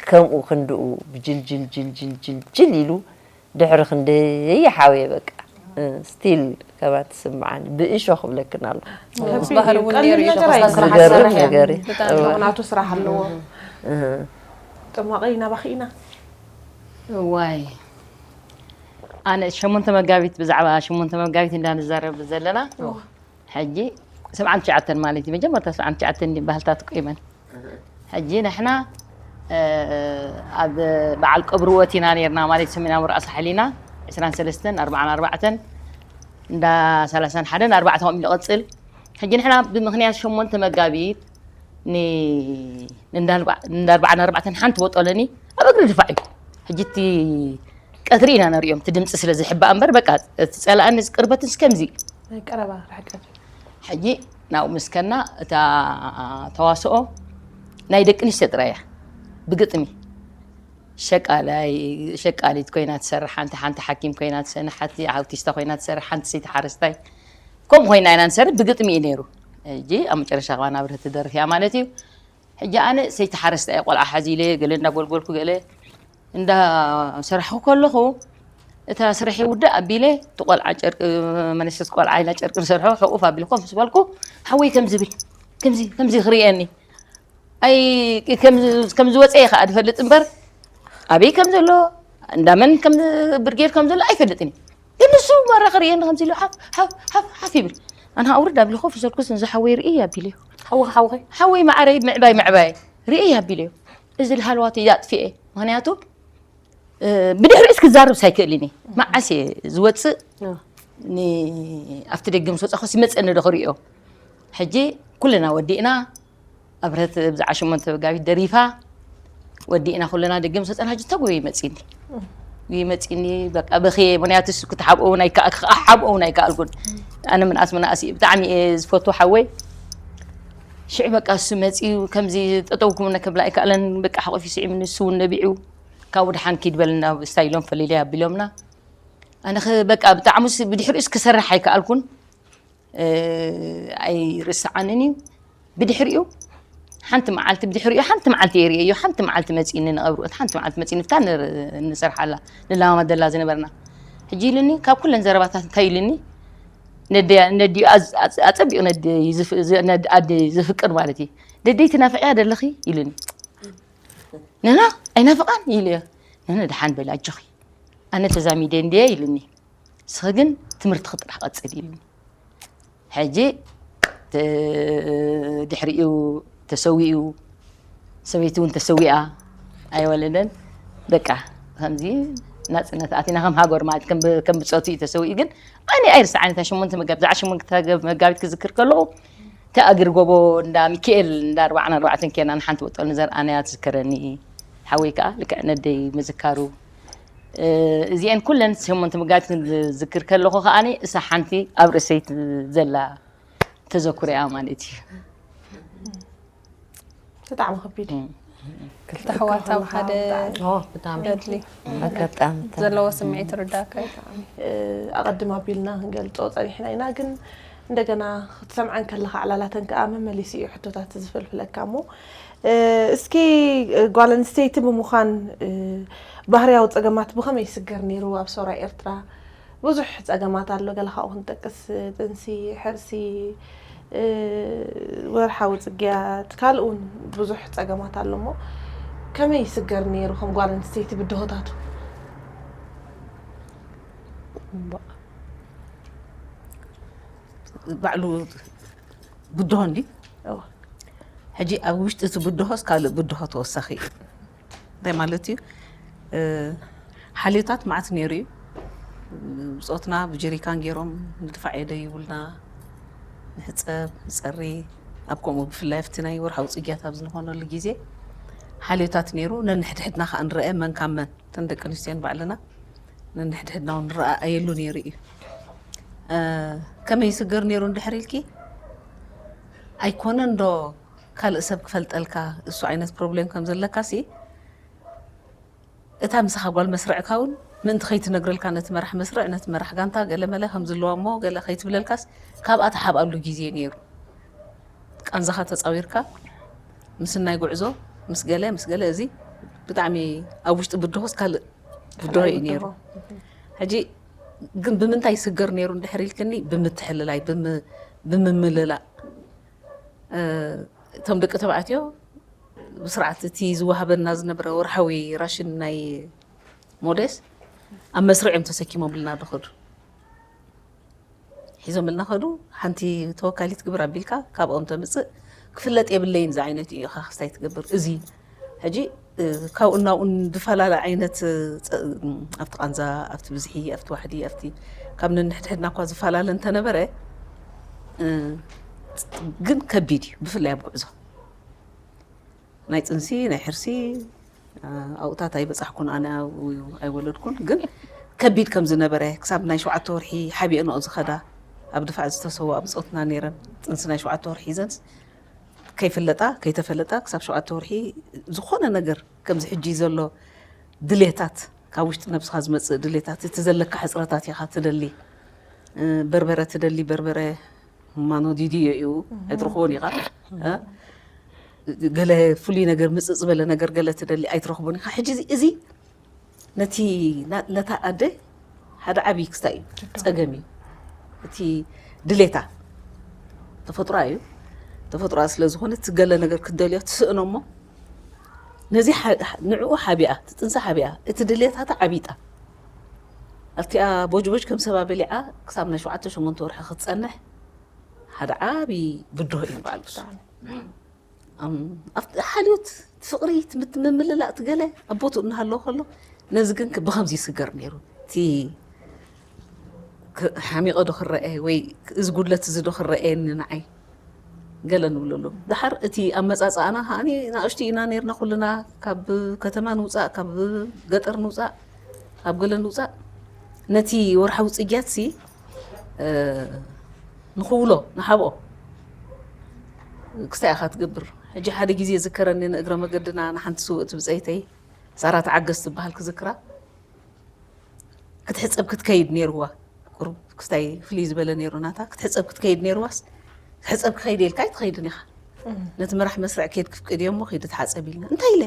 ከምኡ ክንድኡ ብጅልጅል ጅልጅል ጅልጅል ኢሉ ድሕሪ ክንደይ ሓውየ በቃ ስቲል ከማ ትስምዓኒ ብእሾ ክብለክን ኣሎ ምስ ባህር እውን ነይሩ እዩ ዝገርም ነገር ናቱ ስራሕ ኣለዎ ጥማቐ ኢና ባኺ ኢና ዋይ ኣነ ሸሞንተ መጋቢት ብዛዕባ ሸሞንተ መጋቢት እንዳንዛረብ ዘለና ሕጂ ሰብዓን ትሽዓተን ማለት እዩ መጀመርታ ሰብዓን ትሽዓተን እንዲ ባህልታት ቆይመን ሕጂ ንሕና ኣብ በዓል ቀብሪ ወቲና ነርና ማለት ሰሜናዊ ራእሲ ሓሊና ዕስራን ሰለስተን ኣርባዓን ኣርባዕተን እንዳ ሰላሳን ሓደን ኣርባዕተ ከምኡ ንቐፅል ሕጂ ንሕና ብምክንያት ሸሞንተ መጋቢት እንዳ ኣርባዓን ኣርባዕተን ሓንቲ ቦጦለኒ ኣብ እግሪ ድፋዕ እዩ ሕጂ እቲ ቀትሪ ኢና ነሪኦም እቲ ድምፂ ስለ ዝሕባእ እምበር በቃ እቲ ፀላእን እዚ ቅርበትን ከምዚ ናይ ቀረባ ርሕቀት ሕጂ ናብኡ ምስ ከና እታ ተዋስኦ ናይ ደቂ ኣንስትዮ ጥራይ እያ ብግጥሚ ሸቃላይ ሸቃሊት ኮይና ትሰርሕ ሓንቲ ሓንቲ ሓኪም ኮይና ትሰርሕ ሓንቲ ኣውቲስታ ኮይና ትሰርሕ ሓንቲ ሰይቲ ሓረስታይ ከምኡ ኮይና ኢና ንሰርሕ ብግጥሚ እዩ ነይሩ ሕጂ ኣብ መጨረሻ ከማ ናብ ርህቲ ደርፍ እያ ማለት እዩ ሕጂ ኣነ ሰይቲ ሓረስታይ እየ፣ ቆልዓ ሓዚለ ገለ እንዳጎልጎልኩ ገለ እንዳሰራሕኩ ከለኹ፣ እታ ስራሕ ይውዳእ ኣቢለ፣ እቲ ቆልዓ ጨርቂ፣ መነሸት ቆልዓ ኢላ ጨርቂ ዝሰርሖ ሕቑፍ ኣቢለ ኮፍ ምስ በልኩ፣ ሓወይ ከም ዝብል፣ ከምዚ ከምዚ ክርእየኒ፣ ኣይ ከም ከም ዝወፀ እየ ከዓ ዝፈልጥ እምበር፣ ኣበይ ከም ዘሎ፣ እንዳመን ከም ብርጌድ ከም ዘሎ ኣይፈልጥን እየ። ግን ንሱ ማራ ክርእየኒ ከምዚ ኢሉ ሓፍ ሓፍ ሓፍ ሓፍ ይብል። ኣነ ኣውርድ ኣቢለ ኮፍ ዝበልኩስ፣ ንዚ ሓወይ ርኢ ኣቢለ፣ ሓወ ሓወኸ ሓወይ ማዕረይ ምዕባይ ምዕባይ ርኢ ኣቢለ፣ እዚ ሃለዋት እያ ኣጥፊኤ። ምክንያቱ ብድሕሪኡስ ክዛረብ ሳይክእልን እየ። መዓስ እየ ዝወፅእ? ኣብቲ ደገ ምስ ወፃኹ ይመፀኒ ዶ ክሪኦ? ሕጂ ኩልና ወዲእና፣ ኣብረት ብዛዕባ ሸሞንተ መጋቢት ደሪፋ ወዲእና ኩልና ደገ ምስ ወፃና፣ ሕጂ ተጉበ ይመፅኒ፣ ይመፅኒ። በቃ በኽየ። ምክንያቱ እሱ ክትሓብኦ እውን ኣይከኣልኩ፣ ክሓብኦ እውን ኣይከኣልኩን። ኣነ ምንኣስ ምንኣስ እየ፣ ብጣዕሚ እየ ዝፈቱ ሓወይ። ሽዑ በቃ እሱ መፂኡ ከምዚ ጠጠው ክምነ ክብላ ኣይከኣለን። በቃ ሓቆፊ ስዒምኒ፣ እሱ እውን ነቢዑ፣ ካብኡ ድሓን ኪድ በልና ስታይሎም ፈሊለ ኣቢሎምና። ኣነ ኸ በቃ ብጣዕሙስ ብድሕሪኡስ ክሰርሕ ኣይከኣልኩን። ኣይርስዓንን እዩ። ብድሕሪኡ ሓንቲ መዓልቲ፣ ብድሕሪኡ ሓንቲ መዓልቲ የርእየዮ። ሓንቲ መዓልቲ መፂኒ ንቐብርኡ፣ ሓንቲ መዓልቲ መፂኒ ፍታ ንሰርሓላ፣ ንላማማ ደላ ዝነበርና። ሕጂ ኢሉኒ፣ ካብ ኩለን ዘረባታት እንታይ ኢሉኒ? ነዲኡ ኣፀቢቑ ነዲ ኣዲ ዝፍቅር ማለት እዩ። ደደይ ትናፍቅያ ደለኺ ኢሉኒ። ነና ኣይናፍቃን ኢሉ እየ። ነነ ደሓን በል ኣጆኺ፣ ኣነ ተዛሚደ እንድየ ኢሉኒ። ንስኺ ግን ትምህርትኺ ጥራሕ ቀፅል ኢሉኒ። ሕጂ ድሕሪኡ ተሰዊኡ፣ ሰበይቲ እውን ተሰዊኣ ኣይወለደን። በቃ ከምዚ ናፅነት ኣቲና ከም ሃገር ማለት ከም ብፆቱ እዩ ተሰዊኡ። ግን ኣነ ኣይርስዓን እታ ሸሞንተ መጋቢት፣ ብዛዕባ ሸሞንተ መጋቢት ክዝክር ከለኹ፣ እቲ ኣግሪ ጎቦ እንዳ ሚካኤል እንዳ ኣርባዕን ኣርባዕተን ኬና ንሓንቲ ወጠል ንዘርኣናያ ትዝከረኒ። ሓወይ ከዓ ልክዕ ነደይ ምዝካሩ፣ እዚአን ኩለን ሸሞንተ መጋቢት ክዝክር ከለኹ ከዓኒ እሳ ሓንቲ ኣብ ርእሰይ ዘላ ተዘክሮያ ማለት እዩ። ብጣዕሚ ከቢድ። ክልተ ኣሕዋት ኣብ ሓደ ገድሊ። ኣጋጣሚ ዘለዎ ስምዒት ርዳካ እዩ። ኣቐድም ኣቢልና ክንገልፆ ፀኒሕና ኢና፣ ግን እንደገና ክትሰምዐን ከለካ ዕላላተን ከዓ መመሊሲ እዩ ሕቶታት ዝፈልፍለካ እሞ፣ እስኪ ጓል ኣንስተይቲ ብምዃን ባህርያዊ ፀገማት ብኸመይ ይስገር ነይሩ ኣብ ሰውራ ኤርትራ? ብዙሕ ፀገማት ኣሎ፣ ገለ ካብኡ ክንጠቅስ፣ ጥንሲ፣ ሕርሲ፣ ወርሓዊ ፅግያት፣ ካልእ እውን ብዙሕ ፀገማት ኣሎ እሞ፣ ከመይ ይስገር ነይሩ ከም ጓል ኣንስተይቲ ብድሆታቱ? ባዕሉ ብድሆ እንዲ ሕጂ ኣብ ውሽጢ እቲ ብድሆስ ካልእ ብድሆ ተወሳኺ እዩ። እንታይ ማለት እዩ? ሓልዮታት መዓት ነይሩ እዩ። ብፆትና ብጀሪካን ገይሮም ንድፋዕ የደ ይብሉና፣ ንሕፀብ ንፀሪ። ኣብ ከምኡ ብፍላይ ኣብቲ ናይ ወርሓዊ ፅግያት ኣብ ዝኾነሉ ግዜ ሓልዮታት ነይሩ። ነንሕድሕድና ከዓ ንረአ፣ መን ካብ መን፣ እተን ደቂ ኣንስትዮን ባዕልና ነንሕድሕድና እውን ንረኣኣየሉ ነይሩ እዩ። ከመይ ይስገር ነይሩ እንድሕር ኢልኪ፣ ኣይኮነን ዶ ካልእ ሰብ ክፈልጠልካ እሱ ዓይነት ፕሮብሌም ከም ዘለካ ሲ፣ እታ ምሳኻ ጓል መስርዕካ እውን ምእንቲ ከይትነግረልካ ነቲ መራሕ መስርዕ፣ ነቲ መራሕ ጋንታ ገለመለ ከም ዝለዋ እሞ ገለ ከይትብለልካስ፣ ካብኣ ትሓብኣሉ ግዜ ነይሩ። ቃንዛኻ ተፃዊርካ ምስ ናይ ጉዕዞ ምስ ገለ ምስ ገለ፣ እዚ ብጣዕሚ ኣብ ውሽጢ ብድሆስ ካልእ ብድሆ እዩ ነይሩ። ሕጂ ግን ብምንታይ ይስገር ነይሩ እንድሕር ኢልክኒ፣ ብምትሕልላይ፣ ብምምልላእ። እቶም ደቂ ተባዕትዮ ብስርዓት እቲ ዝወሃበና ዝነበረ ወርሓዊ ራሽን ናይ ሞዴስ ኣብ መስርዕ እዮም ተሰኪሞምልና ዝኸዱ። ሒዞምልና ኸዱ። ሓንቲ ተወካሊት ግብር ኣቢልካ ካብኦም ተምፅእ። ክፍለጥ የብለይን እዚ ዓይነት እዩ ኢኻ ክስታይ ትገብር። እዚ ሕጂ ካብኡ እናብኡ ዝፈላለ ዓይነት ኣብቲ ቃንዛ፣ ኣብቲ ብዝሒ፣ ኣብቲ ዋሕዲ፣ ኣብቲ ካብ ነንሕድሕድና እኳ ዝፈላለ እንተነበረ፣ ግን ከቢድ እዩ፣ ብፍላይ ኣብ ጉዕዞ ናይ ፅንሲ ናይ ሕርሲ። ኣብኡታት ኣይበፃሕኩን፣ ኣነ ኣብኡ ኣይወለድኩን። ግን ከቢድ ከም ዝነበረ፣ ክሳብ ናይ ሸውዓተ ወርሒ ሓቢአንኦ ዝኸዳ፣ ኣብ ድፋዕ ዝተሰዋ ብፆትና ነይረን። ፅንሲ ናይ ሸውዓተ ወርሒ ሒዘን ከይፍለጣ ከይተፈለጣ ክሳብ ሸውዓተ ወርሒ ዝኾነ ነገር ከምዚ ሕጂ ዘሎ ድሌታት ካብ ውሽጢ ነብስኻ ዝመፅእ ድሌታት፣ እቲ ዘለካ ሕፅረታት ኢኻ ትደሊ። በርበረ ትደሊ፣ በርበረ ማኖ ዲድዮ እዩ፣ ኣይትረኽቦን ኢኻ። ገለ ፍሉይ ነገር፣ ምጽእ ዝበለ ነገር ገለ ትደሊ ኣይትረኽቡን ኢኻ። ሕጂ እዚ፣ እዚ ነቲ፣ ና-፣ ነታ ኣደ ሓደ ዓብዪ ክስታይ እዩ፣ ጸገም እዩ። እቲ ድሌታ ተፈጥሮኣ እዩ። ተፈጥሮኣ ስለ ዝኾነ እቲ ገለ ነገር ክትደልዮ ትስእኖ እሞ፣ ነዚ ሓ-፣ ንዕኡ ሓቢኣ፣ እቲ ጥንሲ ሓቢኣ፣ እቲ ድሌታታ ዓቢጣ፣ ኣብቲኣ ቦጅቦጅ ከም ሰባ በሊዓ ክሳብ ናይ ሸውዓተ ሸሞንተ ወርሒ ክትጸንሕ ሓደ ዓብዪ ብድሆ እዩ ንባዕሉ። ኣም፣ ኣብቲ ሓልዮት፣ እቲ ፍቕሪ፣ እቲ ምት-፣ ምምልላእ፣ እቲ ገለ ኣብ ቦትኡ እናሃለወ ከሎ፣ ነዚ ግን ክ-፣ ብኸምዚ ይስገር ነይሩ። እቲ ክ-፣ ሓሚቐ ዶ ክረአ ወይ እዚ ጉድለት እዚ ዶ ክረአየኒ ንዓይ? ገለ ንብለሉ። ደሓር እቲ ኣመጻጽኣና ከኣ ንእሽቱ ኢና ነይርና ኩልና፣ ካብ ከተማ ንውጻእ፣ ካብ ገጠር ንውጻእ፣ ካብ ገለ ንውጻእ፣ ነቲ ወርሓዊ ጽግያትሲ፣ እ፣ ንኽውሎ፣ ንሓብኦ ክስታይ ኢኻ ትገብር። ሕጂ ሓደ ግዜ ዝከረኒ፣ ንእግረ መገድና ንሓንቲ ስውእቲ ብጸይተይ፣ ሳራ ተዓገስ ትበሃል፣ ክዝክራ፣ ክትሕጸብ ክትከይድ ነይርዋ። ቁሩብ ክስታይ ፍልይ ዝበለ ነይሩ ናታ። ክትሕጸብ ክትከይድ ነይርዋስ፣ ክትሕጸብ ክኸይድ ኢልካ ኣይትኸይድን ኢኻ። ነቲ መራሕ መስርዕ ከይድ ክፍቅድ እዮ እሞ፣ ከይዲ ተሓጸብ ኢልና። እንታይ ኢለ?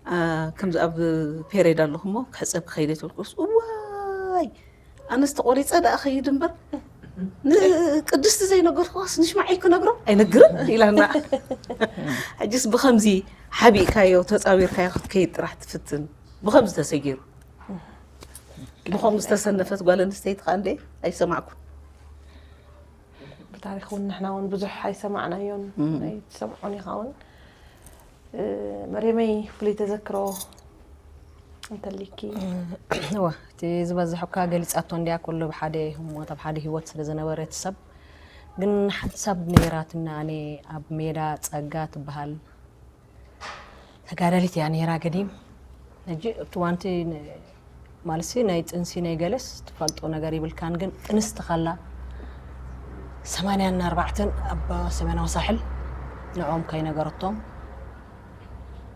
ኣ፣ ከምዚ ኣብ ፔሬድ ኣለኹ እሞ፣ ክሕጸብ ክኸይድ እየ ተልኩስ፣ እዋይ፣ ኣነስ ተቖሪጸ ደኣ ኸይድ እምበር፣ ንቅድስቲ ዘይነገርኩዋስ ንሽማዒል ክነግሮ ኣይነግርን ኢላና። ሕጅስ ብኸምዚ ሓቢእካዮ፣ ተጻዊርካዮ ክትከይድ ጥራሕ ትፍትን። ብኸምዚ ተሰጊሩ። ብኸምዚ ዝተሰነፈት ጓል ኣንስተይቲ ኸኣ እንዴ ኣይሰማዕኩን። ብታሪኽ እውን ንሕና እውን ብዙሕ ኣይሰማዕናዮን፣ እም። ኣይትሰምዖን ኢኻ እውን። እ፣ መርየመይ፣ ፍሉይ ተዘክሮ እንተሊኪ? እዋ፣ እቲ ዝበዝሕ እኳ ገሊጻቶ እንድያ፣ ኩሉ ብሓደ ህሞት ኣብ ሓደ ህይወት ስለ ዝነበረ እቲ ሰብ። ግን ሓንሳብ ነይራትና፣ ኣነ ኣብ ሜዳ ጸጋ ትበሃል ተጋዳሊት እያ ነይራ። ገዲም ሕጂ እቲ ዋንቲ ን-፣ ማለትሲ ናይ ጥንሲ ናይ ገለስ ትፈልጦ ነገር ይብልካን፣ ግን ጥንስቲ ከላ ሰማንያን ኣርባዕተን ኣብ ሰሜናዊ ሳሕል ንዕኦም ከይነገረቶም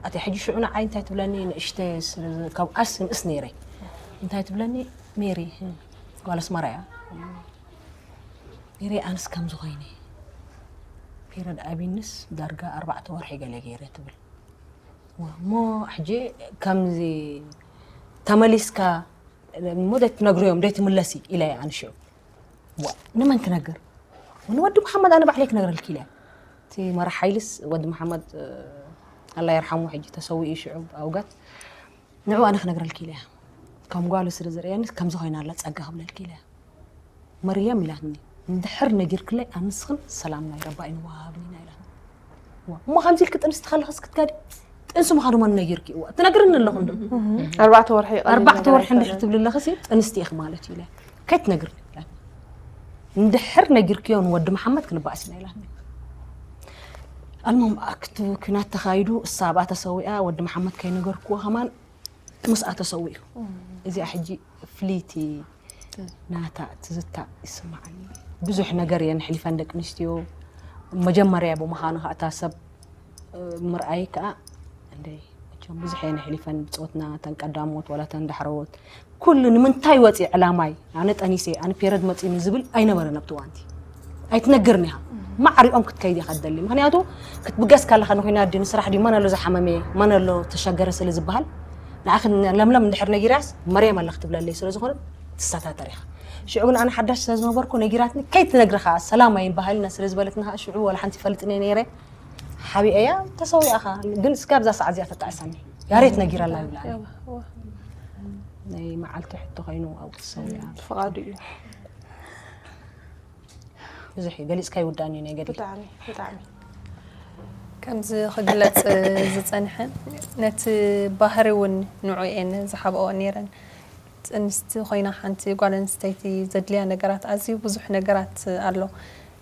ኣቲ ሕጂ ሽዑ ንዓይ እንታይ ትብለኒ ንእሽተ ስለ ዝ-፣ ካብ ኣስ ንእስ ነይረ እንታይ ትብለኒ ሜሪ ጓል ኣስመራ እያ። ሜሪ ኣንስ ከምዚ ኮይነ ፔረድ ኣቢንስ ዳርጋ ኣርባዕተ ወርሒ ገለ ገይረ ትብል። እሞ ሕጂ ከምዚ ተመሊስካ እሞ ደይ ትነግርዮም ደይ ትምለሲ ኢለ ኣነ ሽዑ። ዋ፣ ንመን ክነግር? ንወዲ መሓመድ ኣነ ባዕለይ ክነግረልኪ ኢለ። እቲ መራሕ ሓይልስ ወዲ መሓመድ፣ እ፣ ኣላ የርሓሙ ሕጂ ተሰዊኡ ሽዑ ኣውጋት። ንዕኡ ኣነ ክነግረልኪ ኢለ። ከም ጓሉ ስለ ዝርእየኒ ከምዚ ኮይና ኣላ ጸጋ ክብለልኪ ኢለ። መርየም ኢላትኒ፣ እንድሕር ነጊርክለይ ኣንስኽን ሰላም ናይ ረባ ኣይንወሃሃብን ኢና ኢላትኒ። ዋ፣ እሞ ከምዚ ኢልኪ ጥንስቲ ከለኽስ ክትከዲ? ጥንሲ ምዃኑ መን ነጊርኪ? እዋ፣ ትነግርኒ ኣለኹ እንዶ። ኣርባዕተ ወርሒ ይቐልል ኣርባዕተ ነገር ወርሒ እንድሕር ኣይኮነን። ትብሊ ኣለኽሲ ጥንስቲ ኢኺ ማለት እዩ ኢለ። ከይትነግርኒ ኢላትኒ። እንድሕር ነጊርክዮ ንወዲ መሓመድ ክንበኣስ ኢና ኢላትኒ። ኣልሙም ኣክቱ ኩናት ተኻይዱ፣ እሳ ኣብኣ ተሰዊኣ፣ ወዲ መሓመድ ከይነገርክዎ ከማን ምስኣ ተሰዊኡ። እዚኣ ሕጂ ፍልይቲ ናታ ትዝታ ይስምዓኒ። ብዙሕ ነገር እየን ኣሕሊፈን ደቂ ኣንስትዮ። መጀመርያ ብምዃኑ ከዓ እታ ሰብ፣ እ፣ ምርኣይ ከዓ እንደ መቸም ብዙሕ እየን ኣሕሊፈን ብጾትና፣ ተን ቀዳሞት ዋላ ተን ዳሕረዎት። ኩሉ ንምንታይ ወፂ ዕላማይ፣ ኣነ ጠኒሰ፣ ኣነ ፔረድ መፂኒ ዝብል ኣይነበረን ኣብቲ እዋንቲ። ኣይትነግርን ኢኻ። ማዕሪኦም ክትከይድ ኢኻ ትደሊ። ምኽንያቱ ክትብገስ ከለኻ ንኹይና ድዩ ንስራሕ ድዩ መን ኣሎ ዝሓመመ፣ መን ኣሎ ተሸገረ ስለ ዝበሃል፣ ንዓኺ ለምለም እንድሕር ነጊራስ መርየም ኣላ ክትብለለይ ስለ ዝኾነት ትሰታተር ኢኻ። ሽዑ ግን ኣነ ሓዳሽ ስለ ዝነበርኩ ነጊራትኒ ከይትነግርኻ ሰላም ኣይን ባህልና ስለ ዝበለትና ሽዑ ዋላ ሓንቲ ይፈልጥን እየ ነይረ። ሓቢኤያ ተሰዊኣኻ ግን እስካብ እዛ ሰዓት እዚኣ ተጣዕሰኒ። ያሬት ነጊራላ ይብላ። ናይ መዓልቲ ሕቶ ኮይኑ ኣብኡ ተሰዊኣ። ፍቓዱ እዩ። ብዙሕ እዩ፣ ገሊጽካ ይውዳእን እዩ ናይ ገድሊ። ብጣዕሚ፣ ብጣዕሚ። ከምዚ ክግለጽ ዝጸንሐ፣ ነቲ ባህሪ እውን ንዑ እየን ዝሓብኦ ነይረን። ጥንስቲ ኮይና ሓንቲ ጓል ኣንስተይቲ ዘድልያ ነገራት ኣዝዩ ብዙሕ ነገራት ኣሎ።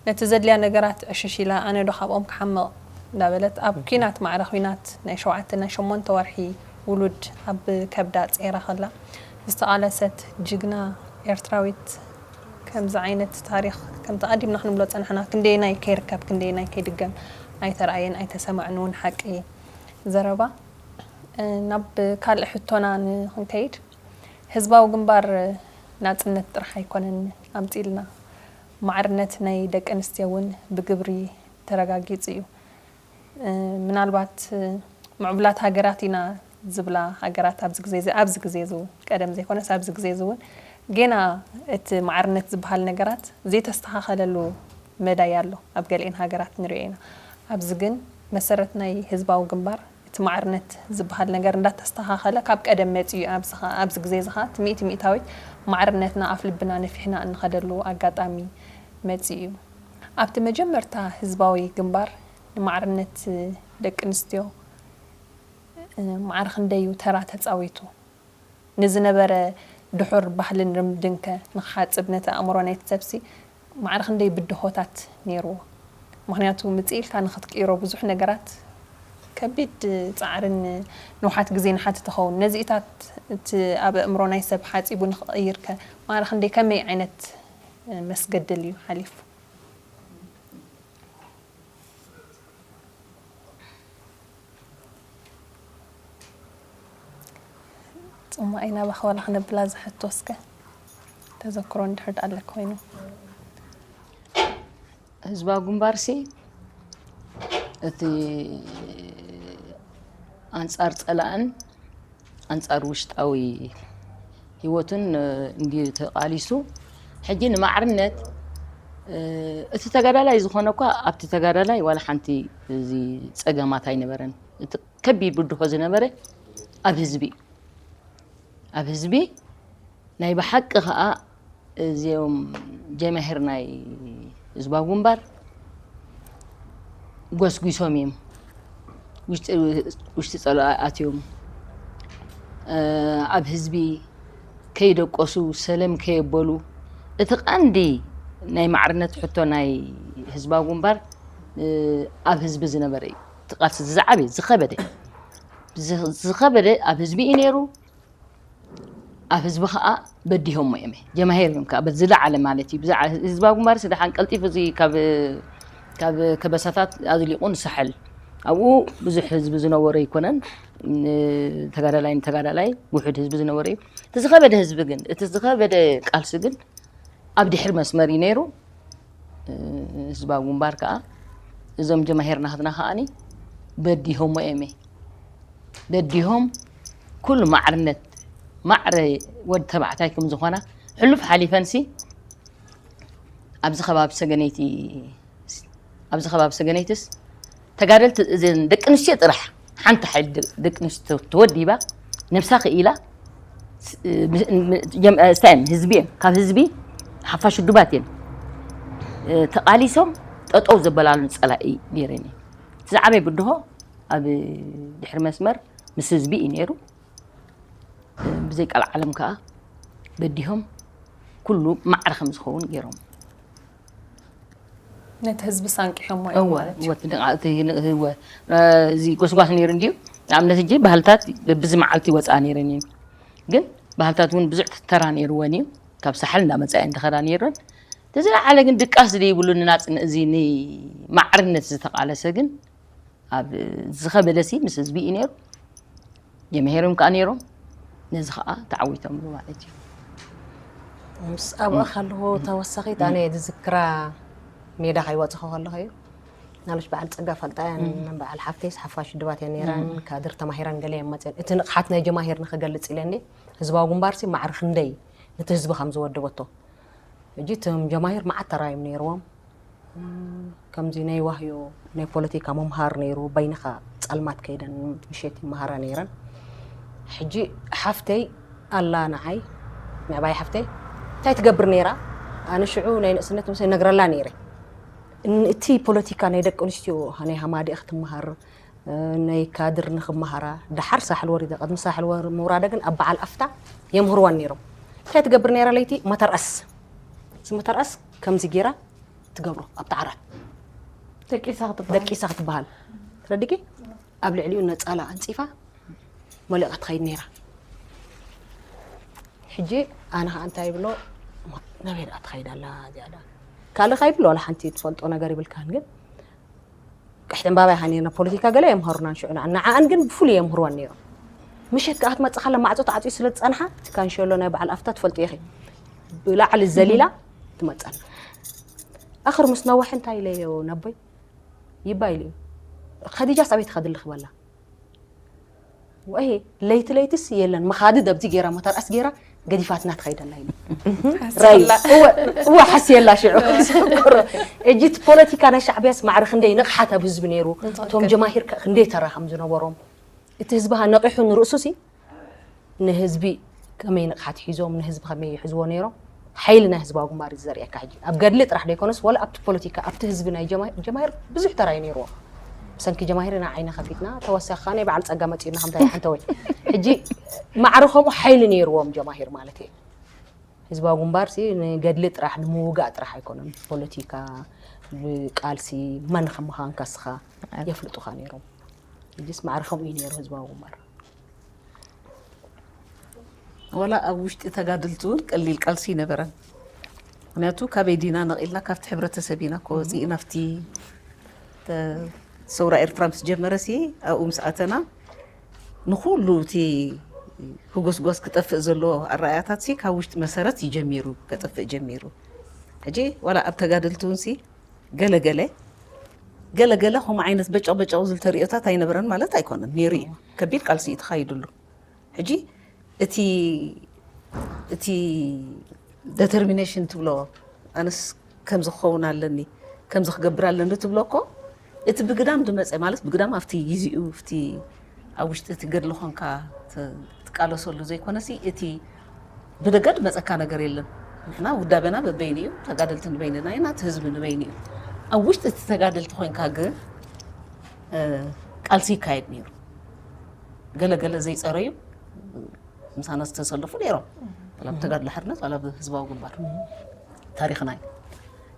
ነቲ ዘድልያ ነገራት ዕሽሽ ኢላ፣ ኣነ ዶ ካብኦም ክሓምቕ እንዳበለት፣ ኣብ ኲናት፣ ማዕረ ኲናት ናይ ሸውዓተ ናይ ሸሞንተ ወርሒ ውሉድ ኣብ ከብዳ ጸይራ ከላ ዝተቓለሰት ጅግና ኤርትራዊት፣ ከምዚ ዓይነት ታሪኽ ከምቲ ኣቐዲምና ክንብሎ ዝጸናሕና ክንደየናይ ከይርከብ ክንደየናይ ከይድገም ኣይተራእየን ኣይተሰማዕን እውን ሓቂ ዘረባ። እ፣ ናብ ካልእ ሕቶና ንክንከይድ፣ ህዝባዊ ግንባር ናጽነት ጥራሕ ኣይኮነን ኣምጺእልና፣ ማዕርነት ናይ ደቂ ኣንስትዮ እውን ብግብሪ ተረጋጊጹ እዩ። ምናልባት ምዕቡላት ሃገራት ኢና ዝብላ ሃገራት ኣብዚ ግዜ እዚ ኣብዚ ግዜ እዚ እውን ቀደም ዘይኮነስ ኣብዚ ግዜ እዚ እውን ጌና እቲ ማዕርነት ዝበሃል ነገራት ዘይተስተኻኸለሉ መዳይ ኣሎ። ኣብ ገሊኤን ሃገራት ንሪኦ ኢና። ኣብዚ ግን መሰረት ናይ ህዝባዊ ግንባር እቲ ማዕርነት ዝበሃል ነገር እንዳተስተኻኸለ ካብ ቀደም መፂኡ ኣብዚ ግዜ እዚ ከዓ እቲ ሚእቲ ሚእታዊት ማዕርነትና ኣፍ ልብና ነፊሕና እንኸደሉ ኣጋጣሚ መፂኡ እዩ። ኣብቲ መጀመርታ ህዝባዊ ግንባር ንማዕርነት ደቂ ኣንስትዮ ማዕረ ክንደይ እዩ ተራ ተፃዊቱ? ንዝነበረ ድሑር ባህልን ልምድንከ ንክሓፅብ ነቲ ኣእምሮ ናይቲ ሰብሲ ማዕረ ክንደይ ብድሆታት ነይርዎ? ምክንያቱ ምፅእ ኢልካ ንክትቅይሮ ብዙሕ ነገራት ከቢድ ፃዕርን ንውሓት ግዜን ሓቲ ትኸውን። ነዚኢታት እቲ ኣብ ኣእምሮ ናይ ሰብ ሓፂቡ ንክቕይርከ ማዕረ ክንደይ ከመይ ዓይነት መስገድል እዩ ሓሊፉ? ጽማእ ኢና ባኸ ዋላ ክነብላ ዝሕቶ እስከ ተዘክሮ እንድሕር ኣለክ ኮይኑ። ህዝባዊ ግንባርሲ እቲ ኣንጻር ጸላእን ኣንጻር ውሽጣዊ ህይወቱን እንድዩ ተቓሊሱ። ሕጂ ንማዕርነት እቲ ተጋዳላይ ዝኾነ እኳ ኣብቲ ተጋዳላይ ዋላ ሓንቲ እዚ ጸገማት ኣይነበረን። እቲ ከቢድ ብድሆ ዝነበረ ኣብ ህዝቢ እዩ። ኣብ ህዝቢ ናይ ብሓቂ ኸኣ እዚኦም ጀማሂር ናይ ህዝባዊ ግንባር ጎስጒሶም እዮም። ውሽጢ ውሽጢ ጸሎኣ ኣትዮም ኣብ ህዝቢ ከይደቆሱ ሰለም ከየበሉ እቲ ቀንዲ ናይ ማዕርነት ሕቶ ናይ ህዝባዊ ግንባር ኣብ ህዝቢ ዝነበረ እዩ። እቲ ቃልሲ ዝዓበየ ዝኸበደ ዝኸበደ ኣብ ህዝቢ እዩ ነይሩ። ኣብ ህዝቢ ከዓ በዲሆሞ እዮም ጀማሄር እዮም ከዓ በዚ ዝለዓለ ማለት እዩ ብዛዕባ ህዝባዊ ግንባር ስደሓን ቀልጢፉ እዚ ካብ ካብ ከበሳታት ኣዝሊቑ ንሳሕል ኣብኡ ብዙሕ ህዝቢ ዝነበሮ ኣይኮነን። ተጋዳላይ ንተጋዳላይ ውሑድ ህዝቢ ዝነበሮ እዩ። እቲ ዝኸበደ ህዝቢ ግን እቲ ዝኸበደ ቃልሲ ግን ኣብ ድሕሪ መስመር እዩ ነይሩ። ህዝባዊ ግንባር ከዓ እዞም ጀማሄር ናህትና ከዓኒ በዲሆሞ እዮም በዲሆም ኩሉ ማዕርነት ማዕረ ወዲ ተባዕታይ ከም ዝኾና ሕሉፍ ሓሊፈንሲ ኣብዚ ከባቢ ሰገነይቲ ኣብዚ ከባቢ ሰገነይትስ ተጋደልቲ እዘን ደቂ ኣንስትዮ ጥራሕ ሓንቲ ሓይሊ ደቂ ኣንስትዮ ተወዲባ ነብሳ ክኢላ ስታይ ህዝቢ እዮም ካብ ህዝቢ ሓፋሽ ውድባት እዮም ተቃሊሶም ጠጠው ዘበላሉ ፀላኢ ነይረን እዩ እቲ ዝዓበይ ብድሆ ኣብ ድሕሪ መስመር ምስ ህዝቢ እዩ ነይሩ ብዘይ ቀልዓለም ከዓ በዲሆም ኩሉ ማዕረ ከም ዝኸውን ገይሮም ነቲ ህዝቢ ሳንቂሖሞ እዮም ማለት እዩ። ወቲ ንቃ- እቲ ን- ህወ- እ፣ እዚ ጎስጓስ ነይሩ እንድዩ ንኣብነት እጂ ባህልታት ብዚ መዓልቲ ይወፅኣ ነይረን እዩ ግን ባህልታት እውን ብዙሕ ተራ ነይርወን እዩ ካብ ሳሕል እንዳመፃ እየን ዝኸዳ ነይረን እቲ ዝለዓለ ግን ድቃስ ዘይብሉ ንናፅን እዚ ንማዕርነት ዝተቃለሰ ግን ኣብ ዝኸበደሲ ምስ ህዝቢ እዩ ነይሩ ጀምሄሮም ከዓ ነይሮም ነዚ ከዓ ተዓዊቶምሉ ማለት እዩ ምስ ኣብኣ ከለዎ ተወሳኺት ኣነ ዝዝክራ ሜዳ ከይወፅኹ ከለኹ እዩ ናሎች በዓል ፀጋ ፈልጣ እያን በዓል ሓፍተይስ ሓፋሽ ድባት እየን ነይረን ካድር ተማሂረን ገለ እየን መፅአን እቲ ንቕሓት ናይ ጀማሂር ንክገልፅ ኢለ እንዴ ህዝባዊ ግንባርሲ ማዕሪ ክንደይ ነቲ ህዝቢ ከም ዝወደበቶ ሕጂ እቶም ጀማሂር መዓት ተራዮም ነይርዎም ከምዚ ናይ ዋህዮ ናይ ፖለቲካ ምምሃር ነይሩ በይንኻ ጸልማት ከይደን ምሸት ይመሃራ ነይረን ሕጂ ሓፍተይ ኣላ ንዓይ ምዕባይ ሓፍተይ እንታይ ትገብር ነይራ ኣነ ሽዑ ናይ ንእስነት ምስ ነግረላ ነይረ እቲ ፖለቲካ ናይ ደቂ ኣንስትዮ ናይ ሃማዲእ ክትመሃር ናይ ካድር ንክመሃራ ደሓር ሳሕል ወሪደ ቅድሚ ሳሕል ወር ምውራደ ግን ኣብ በዓል ኣፍታ የምህርዋን ነይሮም እንታይ ትገብር ነይራ ለይቲ መተርኣስ እዚ መተርኣስ ከምዚ ጌራ ትገብሮ ኣብቲ ዓራት ደቂሳ ክትበሃል ደቂሳ ክትበሃል ትረድቂ ኣብ ልዕሊኡ ነፃላ ኣንፂፋ መሊቓ ትኸይድ ነይራ ሕጂ ኣነ ከዓ እንታይ ይብሎ ናበይ ደኣ ትኸይድ ኣላ እዚኣ ደኣ ካልእ ከይብል ዋላ ሓንቲ ትፈልጦ ነገር ይብልካን ግን ቅሕቲ ዕምባባ ኢኻ ነርና ፖለቲካ ገለ የምሃሩናን ሽዑ ንዓን ንዓኣን ግን ብፍሉይ የምህርወን ነይሮም ምሸት ከዓ ክትመፅእ ከላ ማዕፆ ተዓፅዩ ስለ ዝፀንሓ እቲ ካንሸሎ ናይ በዓል ኣፍታ ትፈልጡ ኢኺ ብላዕሊ ዘሊላ ትመፀና ኣኽር ምስ ነዋሕ እንታይ ኢለዮ ነቦይ ይባ ኢሉ እዩ ከዲጃስ ኣበይ ትኸዲ ኣለኺ በላ። ወይ ለይቲ ለይትስ የለን፣ መኻድድ ኣብዚ ገይራ፣ መተርኣስ ገይራ ገዲፋትና ትኸይድ ኣላ ኢሉ። ሓስብላ። ራይ እወ፣ እወ ሓስየላ ሽዑ። ሰኮሮ እጂ እቲ ፖለቲካ ናይ ሻዕብያስ ማዕረ ክንደይ ንቕሓት ኣብ ህዝቢ ነይሩ። ትኽክል። እቶም ጀማሂር ከ ክንደይ ተራ ከም ዝነበሮም፣ እቲ ህዝቢ ሃ ነቒሑ ንርእሱ ሲ ንህዝቢ ከመይ ንቕሓት ሒዞም፣ ንህዝቢ ከመይ ይሕዝዎ ነይሮም። ሓይሊ ናይ ህዝባዊ ግንባር እዩ ዘርእየካ። ሕጂ ኣብ ገድሊ ጥራሕ ዘይኮነስ፣ ወላ ኣብቲ ፖለቲካ፣ ኣብቲ ህዝቢ ናይ ጀማ- ጀማሂር ብዙሕ ተራ እዩ ነይርዎ። ብሰንኪ ጀማሂር ኢና ዓይና ከፊትና፣ ተወሳኺ ከኣ ናይ በዓል ጸጋ መጺኡና ከምታ ሓንተወይ። ሕጂ ማዕረ ከምኡ ሓይሊ ነይርዎም ጀማሂር ማለት እየ። ህዝባዊ ግንባር ሲ ንገድሊ ጥራሕ፣ ንምውጋእ ጥራሕ ኣይኮነን። ፖለቲካ፣ ብቃልሲ መን ከም ምዃንካ እስኻ የፍልጡኻ ነይሮም። ሕጂስ ማዕረ ከምኡ እዩ ነይሩ ህዝባዊ ግንባር። ወላ ኣብ ውሽጢ ተጋድልቲ እውን ቀሊል ቃልሲ ይነበረን። ምክንያቱ ካበይ ዲና ነቒልና፣ ካብቲ ሕብረተሰብ ኢና እኮ ወፂእና፣ ኣብቲ ተ- ሰውራ ኤርትራ ምስ ጀመረ ሲ ኣብኡ ምስ ኣተና፣ ንኩሉ እቲ ህጎስጓስ ክጠፍእ ዘሎ ኣረኣያታት ሲ ካብ ውሽጢ መሰረት እዩ ጀሚሩ፣ ከጠፍእ ጀሚሩ። ሕጂ ዋላ ኣብ ተጋደልቲ እውን ሲ ገለገለ ገለገለ ከምኡ ዓይነት በጨቕ በጨቕ ዝብል ተርእዮታት ኣይነበረን ማለት ኣይኮነን፣ ነይሩ እዩ። ከቢድ ቃልሲ እዩ ተኻይድሉ። ሕጂ እቲ እቲ ዴተርሚኔሽን ትብሎ፣ ኣነስ ከምዚ ክኸውን ኣለኒ፣ ከምዚ ክገብር ኣለኒ ትብሎ እኮ፣ እቲ ብግዳም ዝመፀ ማለት፣ ብግዳም ኣብቲ ግዜኡ ኣብቲ ኣብ ውሽጢ እቲ ገድሊ ኾንካ ት- ትቃለሰሉ ዘይኮነሲ፣ እቲ ብደገ ዝመፀካ ነገር የለን። ንሕና ውዳበና በበይኑ እዩ፣ ተጋደልቲ ንበይንና ኢና፣ እቲ ህዝቢ ንበይኑ እዩ። ኣብ ውሽጢ እቲ ተጋደልቲ ኮይንካ ግን እ፣ ቃልሲ ይካየድ ነይሩ። ገለገለ ዘይፀረዩ ምሳና ዝተሰለፉ ነይሮም። ዋላ ብተጋድሎ ሓርነት ዋላ ብህዝባዊ ግንባር ታሪኽና እዩ።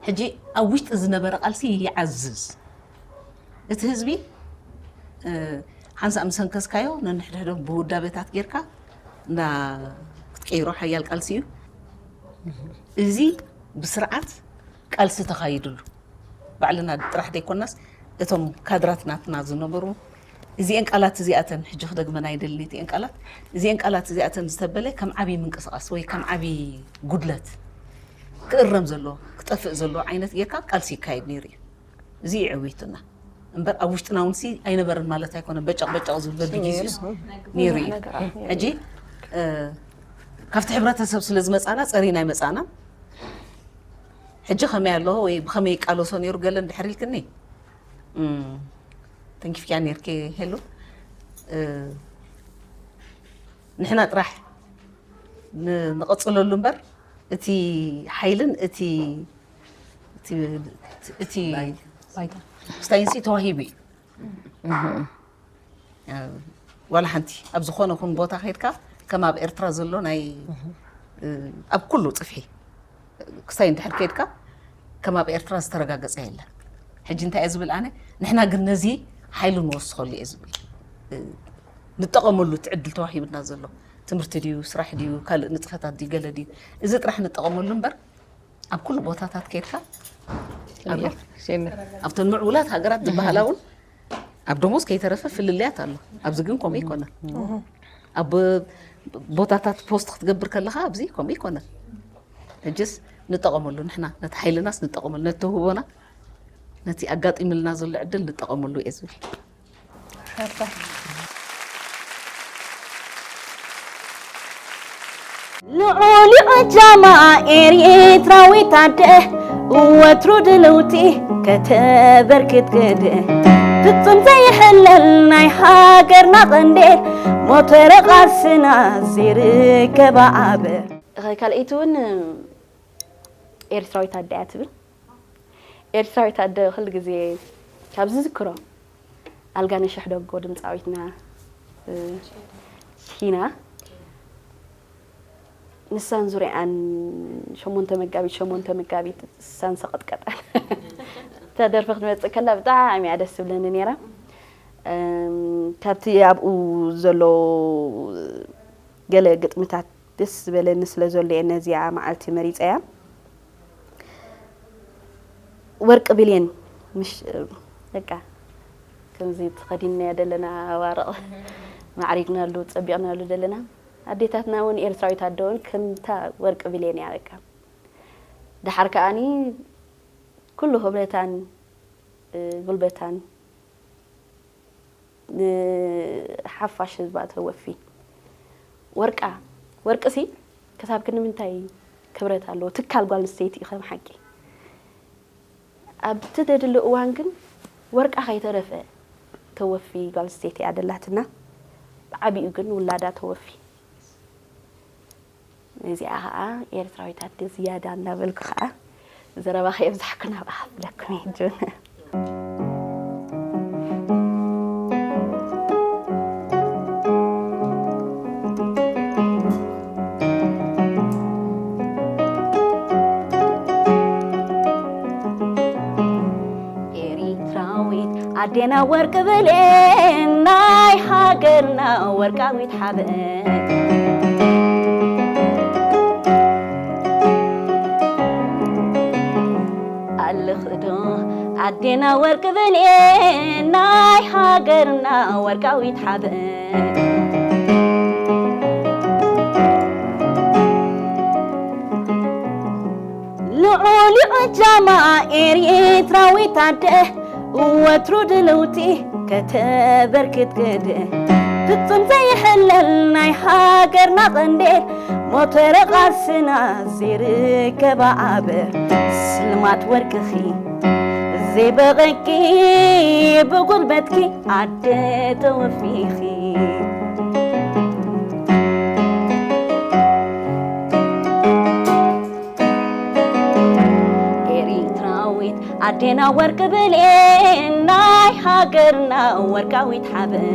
ሕጂ ኣብ ውሽጢ ዝነበረ ቃልሲ ይዓዝዝ። እቲ ህዝቢ እ፣ ሓንሳእ ምስ ኣንከስካዮ ነንሕድሕዶም ብውዳበታት ጌርካ እንዳ ክትቀይሮ ሓያል ቃልሲ እዩ። እዚ ብስርዓት ቃልሲ ተኻይድሉ ባዕልና ጥራሕ ዘይኮናስ እቶም ካድራት ናትና ዝነበሩ እዚአን ቃላት እዚኣተን ሕጂ ክደግመን ኣይደልን እቲአን ቃላት እዚአን ቃላት እዚኣተን ዝተበለ ከም ዓብዪ ምንቅስቃስ ወይ ከም ዓብዪ ጉድለት ክእረም ዘለዎ ክጠፍእ ዘለዎ ዓይነት ጌርካ ቃልሲ ይካየድ ነይሩ እዩ። እዚ እዩ ዕብየትና እምበር ኣብ ውሽጥና እውን ሲ ኣይነበረን ማለት ኣይኮነ በጨቕ በጨቕ ዝብል በብጊዜኡስ ነይሩ እዩ። ሕጂ ካብቲ ሕብረተሰብ ስለ ዝመፃና ፀሪና ኣይመፃናን። ሕጂ ከመይ ኣለዎ ወይ ብኸመይ ይቃለሶ ነይሩ ገለ እንድሕር ኢልክኒ ተንኪፍክያ ነይርኪ ሄሉ። ንሕና ጥራሕ ንቐፅለሉ እምበር እቲ ሓይልን እቲ እቲ ባይታ ስታይንሲ ተዋሂቡ እዩ። ዋላ ሓንቲ ኣብ ዝኾነ ኹን ቦታ ከይድካ ከም ኣብ ኤርትራ ዘሎ ናይ ኣብ ኩሉ ፅፍሒ ክሳይ እንድሕር ከይድካ ከም ኣብ ኤርትራ ዝተረጋገፀ የለን። ሕጂ እንታይ እየ ዝብል ኣነ ንሕና ግን ነዚ ሓይሉ ንወስኸሉ እየ ዝብል። ንጠቐመሉ እቲ ዕድል ተዋሂብና ዘሎ ትምህርቲ ድዩ ስራሕ ድዩ ካልእ ንጥፈታት ድዩ ገለ ድዩ እዚ ጥራሕ ንጠቐመሉ እምበር ኣብ ኩሉ ቦታታት ከይድካ ኣሎ ኣብተን ምዕቡላት ሃገራት ዝበሃላ እውን ኣብ ደሞዝ ከይተረፈ ፍልልያት ኣሎ። ኣብዚ ግን ከምኡ ይኮነን። ኣብ ቦታታት ፖስት ክትገብር ከለካ ኣብዚ ከምኡ ይኮነን። ሕጅስ ንጠቐመሉ ንሕና ነቲ ሓይልናስ ንጠቐመሉ ነቲ ተውህቦና ነቲ ኣጋጢምልና ዘሎ ዕድል ንጠቐመሉ እየ ዝብል። ልዑል ጃማ ኤርትራዊት ኣደ ወትሩ ድልውቲ ከተበርክት ግደ ፍጹም ዘይሕለል ናይ ሃገርና ቀንዴል ሞተረ ቃልስና ዘይርከባ ኣበር። ካልኣይቲ እውን ኤርትራዊት ኣደ እያ ትብል። ኤርትራዊት ኣደ ኩሉ ግዜ ካብ ዝዝክሮ ኣልጋነሽ ኣሕደጎ ድምፃዊትና እ፣ ሂና ንሳን ዙሪኣን ሸሞንተ መጋቢት ሸሞንተ መጋቢት ሳን ሰቐጥቀጠን እታ ደርፊ ክትመፅእ ከላ ብጣዕሚ እያ ደስ ትብለኒ ነይራ። እም፣ ካብቲ ኣብኡ ዘሎ ገለ ግጥምታት ደስ ዝበለኒ ስለ ዘሎ እየ ነዚኣ መዓልቲ መሪፀያ። ወርቂ ብሌን ምሽ በቃ ከምዚ ተኸዲንናዮ ዘለና ኣዋርቕ ማዕሪግናሉ ፀቢቕናሉ ዘለና ኣዴታትና እውን ኤርትራዊት ኣደ እውን ከምታ ወርቂ ብሌን እያ በቃ። ደሓር ከኣኒ ኩሉ ክብረታን እ፣ ጉልበታን ንሓፋሽ ህዝባ ተወፊ። ወርቃ፣ ወርቅሲ ክሳብ ክንምንታይ ክብረት ኣለዎ? ትካል ጓል ኣንስተይቲ እዩ ከም ሓቂ። ኣብቲ ተድሊ እዋን ግን ወርቃ ከይተረፈ ተወፊ ጓል ኣንስተይቲ እያ ደላትና። ብዓቢኡ ግን ውላዳ ተወፊ። እዚኣ ኸዓ ኤርትራዊት ኣደ ዝያዳ እናበልኩ ኸዓ ዘረባ ከየብዛሕኩ ናብኣ ክብለኩም እየ ሕጂ እውን። ኤሪትራዊት ኣዴና ወርቂ ብሌን ናይ ሃገርና ወርቃዊት ሓበን። ኣልኽዶ ኣዴና ወርቂ ብሌን ናይ ሃገርና ወርቃዊት ሓበን። ልዑል ጃማ ኤሪትራዊት ኣደ ወትሩ ድልውቲ ከተበርክት ግደ። ፍጹም ዘይሕለል ናይ ሃገርና ቀንዴል ሞተረ ቃልስና ዘይርከባ ኣበር። ስልማት ወርቅኺ ዘይበቐኪ ብጉልበትኪ ኣደ ተወፊኺ። ኤሪትራዊት ኣዴና ወርቂ ብሌን ናይ ሃገርና ወርቃዊት ሓበን።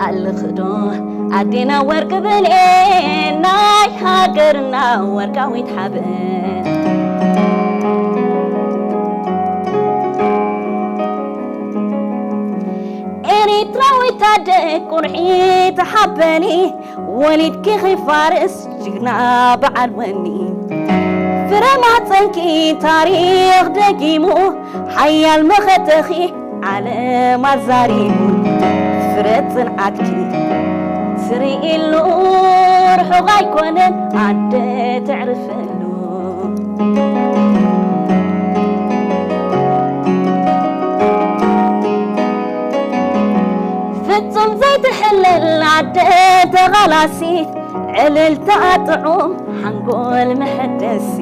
ኣልኽዶ ኣዴና ወርቂ ብሌን ናይ ሃገርና ወርቃዊት ሓበን። ኤሪትራዊት ኣደ ቁርዒ ተሓበኒ፣ ወሊድኪ ኺፋርስ ጅግና በዓል ወኒ። ፍረ ማህጸንኪ ታሪኽ ደጊሙ፣ ሓያል መኸተኺ ዓለም ኣዛሪቡ። ፍረ ጽንዓትኪ ትርእየሉ ርሑቕ ኣይኮነን ኣደ ተዕርፈሉ። ፍጹም ዘይትሕለል ኣደ ተቓላሲት፣ ዕልልታ ጥዑም ሓንጎል መሐደሲ።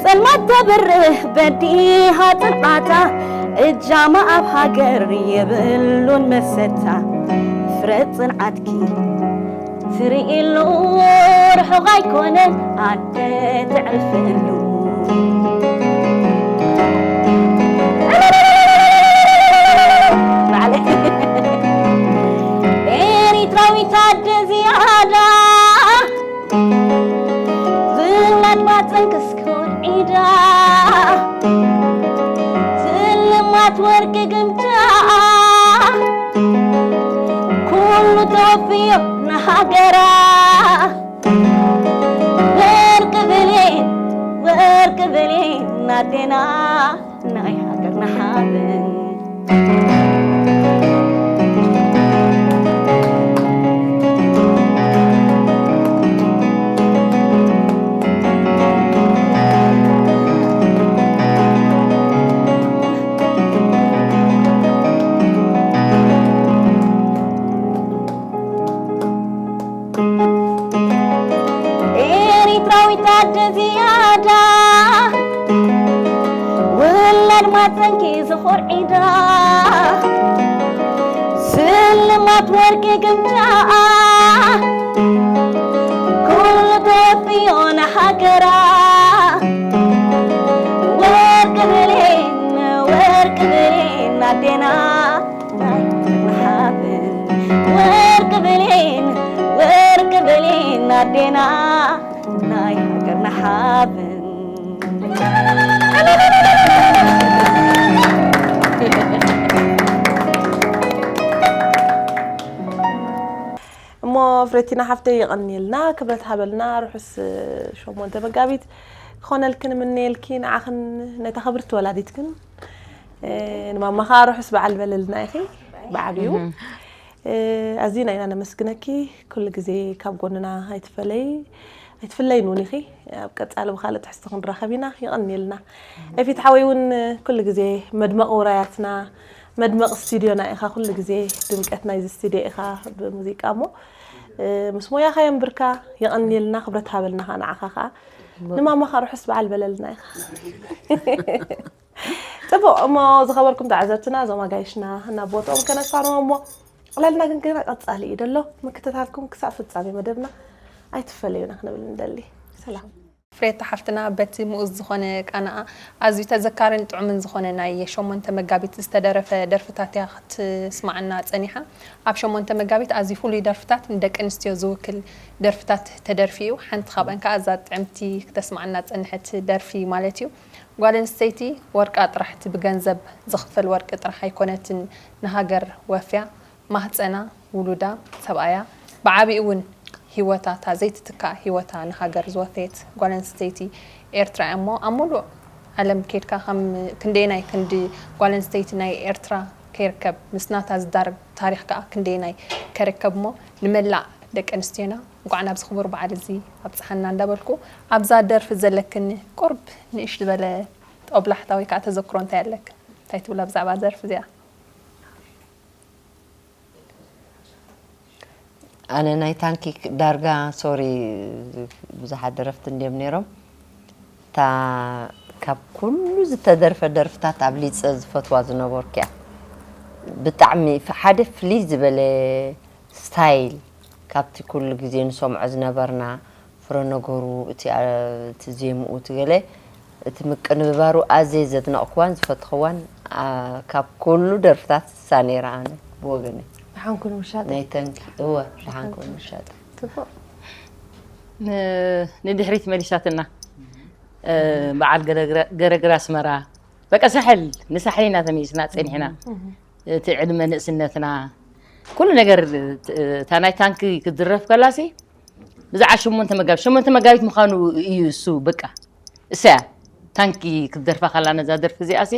ጸልማት ተብርህ በዲሃ ጽንዓታ፣ እጃማ ኣብ ሃገር የብሉን መሰታ። ፍረ ጽንዓትኪ ትርእየሉ ርሑቕ ኣይኮነን ኣደ ተዕርፈሉ። ኤሪትራዊት ኣደ ዝያዳ፣ ዝናድ ማፀንክስ ክወርዒዳ፣ ስልማት ወርቂ ግምጃ፣ ኩሉ ተወፍዮ ንሃገራ። ወርቂ ብሌን፣ ወርቂ ብሌን ኣዴና፣ ናይ ሃገርና ሓበን። ኤሪትራዊት ኣደ ዝያዳ፣ ውላድ ማፀንኪ ዝኾርዒዳ፣ ስልማት ወርቂ ግምጃኣ፣ ኩሉ ተወፍዮ ንሃገራ። ወርቂ ብሌን፣ ወርቂ ብሌን ኣዴና፣ ናይ ሃገርና ሓበን። ወርቂ ብሌን፣ ወርቂ ብሌን ኣዴና፣ ናይ ሃገርና ሓበን። እሞ ፍረቲና ሓፍተይ የቐንየልና፣ ክብረት ሃበልና፣ ርሑስ ሸሞንተ መጋቢት ክኾነልክን እምነየልኪ፣ ንዓኽን ነታ ክብርቲ ወላዲትክን። እ፣ ንማማ ኸዓ ርሑስ በዓል በለልና ኢኺ ብዓብዩ። እህ። እ፣ ኣዚና ኢና ነመስግነኪ፣ ኩሉ ግዜ ካብ ጎንና ኣይትፈለይ። ኣይትፍለይን እውን ኢኺ። ኣብ ቀጻሊ ብኻልእ ትሕዝቶ ክንራኸብ ኢና። የቐንየልና። ኤፊት ሓወይ እውን ኩሉ ግዜ መድመቕ ውራያትና፣ መድመቕ ስቱድዮና ኢኻ። ኩሉ ግዜ ድምቀት ናይዚ ስቱድዮ ኢኻ ብሙዚቃ እሞ፣ እ፣ ምስ ሞያኻ የንብርካ። የቐንየልና፣ ክብረት ሃበልና ኸዓ ንዓኻ ኸዓ። ንማማኻ ርሑስ በዓል በለልና ኢኻ። ጽቡቕ፣ እሞ ዝኸበርኩም ተዓዘብትና፣ እዞም ኣጋይሽና ናብ ቦትኦም ከነፋንዎም እሞ፣ ዕላልና ግን ገና ቀጻሊ እዩ ደሎ። ምክትታልኩም ክሳብ ፍጻሜ መደብና ኣይትፈለዩና ክንብል ንደሊ። ሰላም። ፍሬታ ሓፍትና በቲ ምኡዝ ዝኾነ ቃናኣ ኣዝዩ ተዘካርን ጥዑምን ዝኾነ ናይ ሸሞንተ መጋቢት ዝተደረፈ ደርፍታት እያ ክትስማዓና ጸኒሓ። ኣብ ሸሞንተ መጋቢት ኣዝዩ ፍሉይ ደርፍታት ንደቂ ኣንስትዮ ዝውክል ደርፍታት ተደርፊ እዩ። ሓንቲ ካብአን ከኣ እዛ ጥዕምቲ ክተስማዓና ጸንሐት ደርፊ ማለት እዩ። ጓል ኣንስተይቲ ወርቃ ጥራሕ እቲ ብገንዘብ ዝኽፈል ወርቂ ጥራሕ ኣይኮነትን ንሃገር ወፍያ፣ ማህጸና፣ ውሉዳ፣ ሰብኣያ፣ ብዓቢኡ እውን ህይወታ፣ እታ ዘይትትካእ ህይወታ ንሃገር ዝወፈየት ጓል ኣንስተይቲ ኤርትራ እያ እሞ፣ ኣብ ሙሉእ ዓለም ኬድካ ከም ክንደየናይ ክንዲ ጓል ኣንስተይቲ ናይ ኤርትራ ከይርከብ፣ ምስ ናታ ዝዳረግ ታሪኽ ከኣ ክንደየናይ ከርከብ እሞ፣ ንመላእ ደቂ ኣንስትዮና እንኳዕ ናብዚ ክቡር በዓል እዚ ኣብጽሓና እንዳበልኩ፣ ኣብዛ ደርፊ ዘለክኒ ቁርብ ንእሽ ዝበለ ጦብላሕታ ወይ ከዓ ተዘክሮ እንታይ ኣለክ? እንታይ ትብላ ብዛዕባ ደርፊ እዚኣ? ኣነ ናይ ታንኪ ዳርጋ፣ ሶሪ፣ ብዙሓት ደረፍቲ እንድዮም ነይሮም። እታ ካብ ኩሉ ዝተደርፈ ደርፍታት ኣብሊጸ ዝፈትዋ ዝነበርኩ እያ። ብጣዕሚ ፍ-፣ ሓደ ፍልይ ዝበለ ስታይል ካብቲ ኩሉ ግዜ ንሰምዖ ዝነበርና ፍረ ነገሩ፣ እቲ፣ አ፣ እቲ ዜምኡ፣ እቲ ገለ፣ እቲ ምቅንባሩ ኣዝየ ዘድነቕክዋን ዝፈትኽዋን፣ አ፣ ካብ ኩሉ ደርፍታት እሳ ነይራ። ኣነ ብወገነይ ደሓን ኩን ውሻጠ። ናይ ተንኪ፣ እወ፣ ደሓን ኩን ውሻጠ። ጽቡቕ። ን-፣ ንድሕሪት መሊሳትና። እ፣ በዓል ገረግራ-፣ ገረግራ ኣስመራ። በቃ ሳሕል ንሳሕል ኢና ተመሊስና ጸኒሕና። እህ። እቲ ዕድመ ንእስነትና፣ ኩሉ ነገር፣ እታ ናይ ታንኪ ክትድረፍ ከላሲ፣ ብዛዕባ ሸሞንተ መጋቢት፣ ሸሞንተ መጋቢት ምዃኑ እዩ እሱ፣ በቃ። እሳ እያ ታንኪ ክትደርፋ ከላ ነዛ ደርፊ እዚኣሲ፣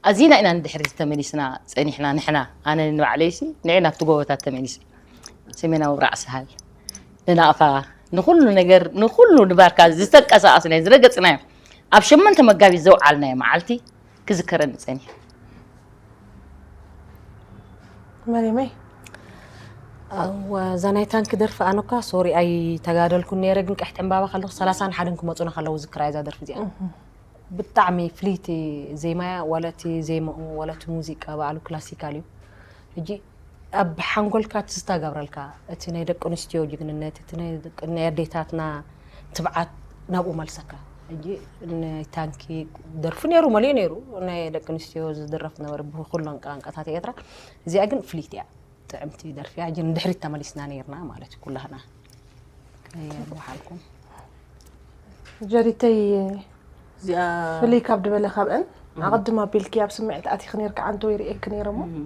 ኣዚና ኢና ንድሕሪት ተመሊስና ጸኒሕና፣ ንሕና፣ ኣነ ንባዕለይሲ፣ ንዒ ናብቲ ጎቦታት ተመሊሰ። ሰሜናዊ ብራዕ ሰሃል፣ ንናቕፋ፣ ንኹሉ ነገር፣ ንኹሉ ንባርካ ዝተንቀሳቐስናዮ፣ ዝረገጽናዮ፣ ኣብ ሸሞንተ መጋቢት ዘውዓልናዮ መዓልቲ ክዝከረኒ ጸኒሑ። መሪመይ። እወ፣ እዛ ናይ ታንኪ ደርፊ ኣነ እኳ ሶሪ ኣይተጋደልኩን ነይረ፣ ግን ቀሕቲ ዕምባባ ከለኹ ሰላሳን ሓደን ክመጹና ከለዉ ዝክራ እዛ ደርፊ እዚኣ። እህ። ብጣዕሚ ፍልይቲ ዜማ እያ፣ ዋላ እቲ ዜማኡ፣ ዋላ እቲ ሙዚቃ ባዕሉ ክላሲካል እዩ። ሕጂ ኣብ ሓንጎልካ ትዝታ ገብረልካ፣ እቲ ናይ ደቂ ኣንስትዮ ጅግንነት፣ እቲ ናይ ደቂ፣ ናይ ኣዴታትና ትብዓት ናብኡ መልሰካ። ሕጂ ናይ ታንኪ ደርፊ ነይሩ፣ መሊኡ ነይሩ፣ ናይ ደቂ ኣንስትዮ ዝድረፍ ነበረ ብኩለን ቋንቋታት ኤርትራ። እዚኣ ግን ፍልይቲ እያ። ጥዕምቲ ደርፊ እያ። ሕጂ ንድሕሪት ተመሊስና ነይርና ማለት እዩ፣ ኩላህና። ከየብሓልኩም። ጀሪተይ፣ እዚኣ ፍልይ ካብ ድበለ ካብአን፣ እም። ኣቐድም ኣቢልኪ ኣብ ስምዒት ኣቲኺ ነይርኪ፣ ዓንተ ወይ ርእየኪ ነይረ እሞ፣ እም።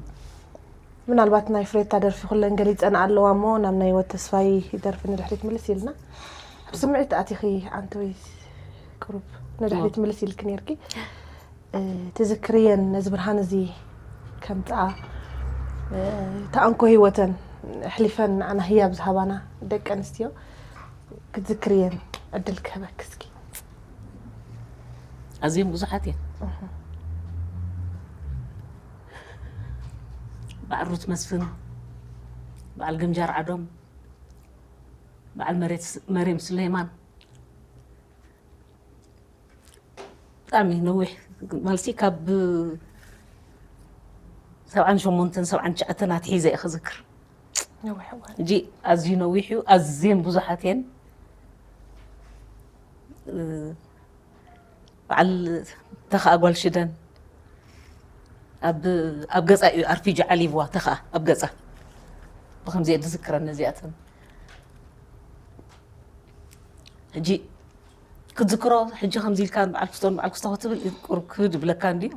ምናልባት ናይ ፍሬታ ደርፊ ኩለን ገሊጸን ኣለዋ እሞ፣ ናብ ናይ ህይወት ተስፋይ ደርፊ ንድሕሪት ምልስ ኢልና፣ ኣብ ስምዒት ኣቲኺ ዓንተ ወይ ቁሩብ ንድሕሪት እዎ። ምልስ ኢልኪ ነይርኪ። እ፣ ትዝክርየን ነዚ ብርሃን እዚ ከምጽኣ፣ እ፣ ተኣንኮ ህይወተን ኣሕሊፈን ንዓና ህያብ ዝሃባና ደቂ ኣንስትዮ ክትዝክርየን ዕድል ክህበኪ እስኪ። ኣዝየን ብዙሓት እየን። እህ። በዓል ሩት መስፍን፣ በዓል ገምጃር ዓዶም፣ በዓል መሬት ስ-፣ መሬም ሱሌማን። ብጣዕሚ ነዊሕ፣ ማለትሲ ካብ ሰብዓን ሸሞንተን ሰብዓን ትሽዓተን ኣትሒዘ እየ ክዝክር። ነዊሕ እዋን። ሕጂ ኣዝዩ ነዊሕ እዩ፣ ኣዝየን ብዙሓት እየን። እ፣ በዓል ተኸኣ ጓል ሽደን ኣብ፣ ኣብ ገጻ እዩ ኣርፒጂ ዓሊብዋ፣ ተኸኣ ኣብ ገጻ። ብኸምዚ እየ ዝዝክረን ነዚኣተን። ሕጂ ክትዝክሮ፣ ሕጂ ከምዚ ኢልካ በዓል ክስቶን በዓል ክስቶ ክትብል ቁሩብ ክብድ ይብለካ እንድዩ።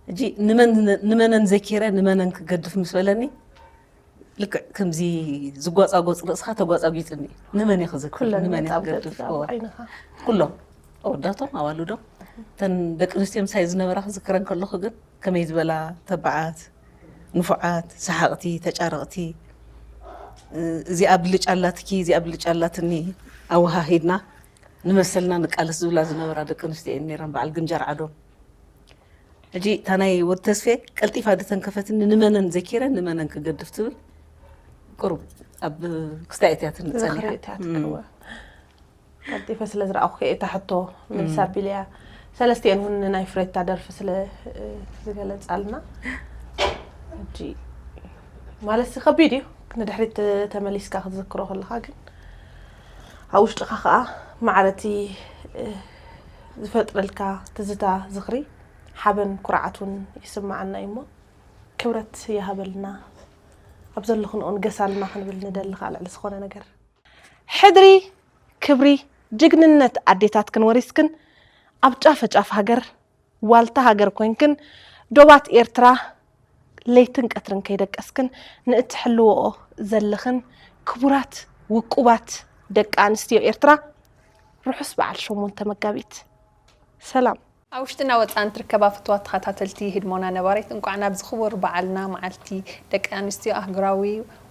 ሕጂ ንመን፣ ንመነን ዘኪረ ንመነን ክገድፍ ምስ በለኒ፣ ልክዕ ከምዚ ዝጓጻጎጽ ርእስኻ ተጓጻጒጽኒ። ንመን እየ ክዝክር? ኩለን ንመን እየ መጻብደቲ ክገድፍ? ካብ እዎ። ዓይንኻ። ኩሎም፣ ኣወዳቶም፣ ኣዋልዶም። እተን ደቂ ኣንስትዮ ምሳይ ዝነበራ ክዝክረን ከለኹ ግን፣ ከመይ ዝበላ ተባዓት፣ ንፉዓት፣ ሰሓቕቲ፣ ተጫረቕቲ፣ እዚኣ ብልጫ ኣላትኪ፣ እዚኣ ብልጫ ኣላትኒ ኣወሃሂድና ንመሰልና ንቃለስ ዝብላ ዝነበራ ደቂ ኣንስትዮ እየን ነይረን፣ በዓል ግንጃር ዓዶም። ሕጂ እታ ናይ ወዲ ተስፌ ቀልጢፋ ድተንከፈትኒ፣ ንመነን ዘኪረ ንመነን ክገድፍ ትብል፣ ቁሩብ ኣብ ክስታይ እትያትኒ ዝኽሪ ጸኒሓ። እትያትኒ፣ እም። እወ። ቀልጢፈ ስለ ዝረኣኹ እየ እታ ሕቶ ምልስ እም። ኣቢለያ። ሰለስቲኤን እውን ንናይ ፍሬታ ደርፊ ስለ፣ እ፣ ዝገለጻልና። ሕጂ ማለት ከቢድ እዩ። ንድሕሪት ተመሊስካ ክትዝክሮ ከለኻ ግን ኣብ ውሽጥኻ ኸኣ ማዕረቲ፣ እ፣ ዝፈጥረልካ ትዝታ ዝኽሪ ሓበን ኩርዓት እውን ይስምዓና እዩ እሞ ክብረት ይሃበልና። ኣብ ዘለኽንኦ ንገሳልና ክንብል ንደሊ ከኣ ልዕሊ ዝኾነ ነገር። ሕድሪ፣ ክብሪ፣ ጅግንነት ኣዴታትክን ወሪስክን ኣብ ጫፈ ጫፍ ሃገር ዋልታ ሃገር ኮይንክን ዶባት ኤርትራ ለይትን ቀትርን ከይደቀስክን ንእትሕልወኦ ዘለኽን ክቡራት ውቁባት ደቂ ኣንስትዮ ኤርትራ ርሑስ በዓል ሸሞንተ መጋቢት። ሰላም። ኣብ ውሽጥና ወጻእን ትርከባ ፍትዋት ተኸታተልቲ ህድሞና ነባሪት፣ እንቋዕ ናብዚ ክቡር በዓልና መዓልቲ ደቂ ኣንስትዮ ኣህጉራዊ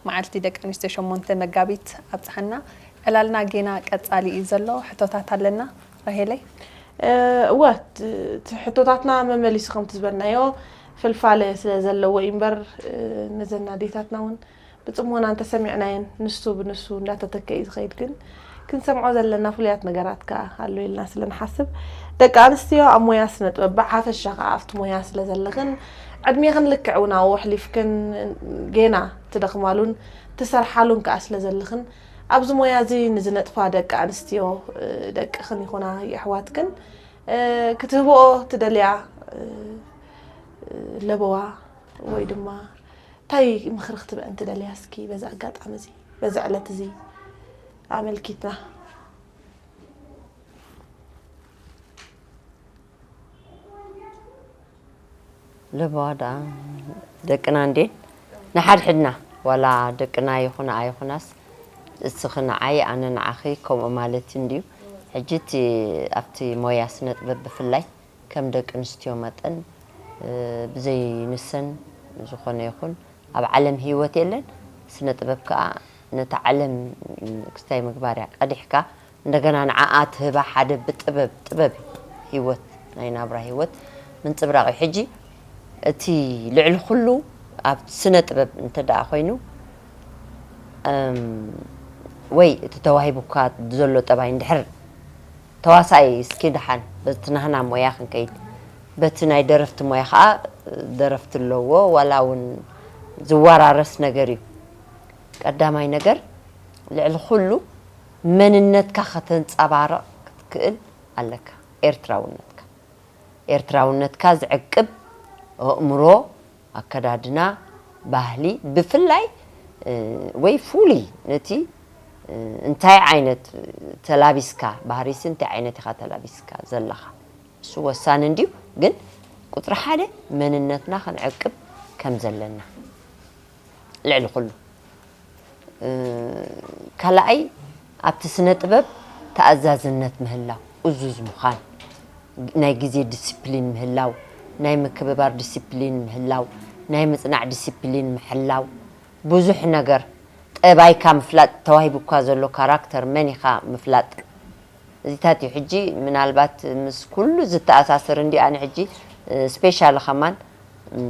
መዓልቲ ደቂ ኣንስትዮ ሸሞንተ መጋቢት ኣብጽሓና። ዕላልና ጌና ቀጻሊ እዩ ዘሎ። ሕቶታት ኣለና ራሄለይ? እ፣ እወ፣ እቲ፣ እቲ ሕቶታትና መመሊሱ ከምቲ ዝበልናዮ ፍልፋለ ስለ ዘለዎ እዩ እምበር፣ እ፣ ነዘን ኣዴታትና እውን ብጽሞና እንተሰሚዕናየን፣ ንሱ ብንሱ እንዳተተከ እዩ ዝኸይድ። ግን ክንሰምዖ ዘለና ፍሉያት ነገራት ከኣ ኣሎ ኢልና ስለ ንሓስብ፣ ደቂ ኣንስትዮ ኣብ ሞያ ስነ ጥበብ ብሓፈሻ ከኣ ኣብቲ ሞያ ስለ ዘለኽን፣ ዕድሜኽን ልክዕ እውን ኣብኡ ኣሕሊፍክን ጌና ትደኽማሉን ትሰርሓሉን ከኣ ስለ ዘለኽን፣ ኣብዚ ሞያ እዚ ንዝነጥፋ ደቂ ኣንስትዮ፣ እ፣ ደቅኽን ይኹና የሕዋትክን፣ እ፣ ክትህብኦ ትደልያ፣ እ፣ ለበዋ ወይ ድማ እንታይ ምኽሪ ክትበአን ትደልያ? እስኪ በዚ ኣጋጣሚ እዚ፣ በዚ ዕለት እዚ ኣመልኪትና። ለበዋ ደኣ ደቅና እንዴ ንሓድሕድና፣ ዋላ ደቅና ይኹና ኣይኹናስ፣ እስኺ ንዓይ ኣነ ንዓኺ ከምኡ ማለት እንድዩ። ሕጂ እቲ ኣብቲ ሞያ ስነ ጥበብ ብፍላይ ከም ደቂ ኣንስትዮ መጠን፣ እ፣ ብዘይ ንሰን ዝኾነ ይኹን ኣብ ዓለም ህይወት የለን። ስነ ጥበብ ከኣ ነታ ዓለም ክስታይ ምግባር እያ። ቀዲሕካ እንደገና ንዓኣ ትህባ ሓደ ብጥበብ፣ ጥበብ ህይወት፣ ናይ ናብራ ህይወት ምንጽብራቕ እዩ። ሕጂ እቲ ልዕሊ ኩሉ ኣብ ስነ ጥበብ እንተ ደኣ ኮይኑ፣ እም፣ ወይ እቲ ተዋሂቡካ ዘሎ ጠባይ እንድሕር ተዋሳኣይ እስኪ ደሓን በቲ ናህና ሞያ ክንከይድ፣ በቲ ናይ ደረፍቲ ሞያ ኸኣ ደረፍቲ ኣለዎ፣ ዋላ እውን ዝወራረስ ነገር እዩ። ቀዳማይ ነገር ልዕሊ ኩሉ መንነትካ ከተንጸባርቕ ክትክእል ኣለካ፣ ኤርትራውነትካ። ኤርትራውነትካ ዝዕቅብ ኣእምሮ፣ ኣከዳድና፣ ባህሊ፣ ብፍላይ፣ እ፣ ወይ ፍሉይ ነቲ፣ እ፣ እንታይ ዓይነት ተላቢስካ፣ ባህሪሲ እንታይ ዓይነት ኢኻ ተላቢስካ ዘለኻ፣ እሱ ወሳኒ እንድዩ። ግን ቁጽሪ ሓደ መንነትና ክንዕቅብ ከም ዘለና። ልዕሊ ኩሉ። እ፣ ካልኣይ፣ ኣብቲ ስነ ጥበብ ተኣዛዝነት ምህላው፣ እዙዝ ምዃን፣ ናይ ግዜ ዲሲፕሊን ምህላው፣ ናይ ምክብባር ዲሲፕሊን ምህላው፣ ናይ ምጽናዕ ዲሲፕሊን ምሕላው፣ ብዙሕ ነገር፣ ጠባይካ ምፍላጥ፣ ተዋሂቡካ ዘሎ ካራክተር መን ኢኻ ምፍላጥ፣ እዚታት እዩ። ሕጂ ምናልባት ምስ ኩሉ ዝተኣሳሰር እንዲ ኣነ ሕጂ፣ እ፣ ስፔሻሊ ከማን፣ እም፣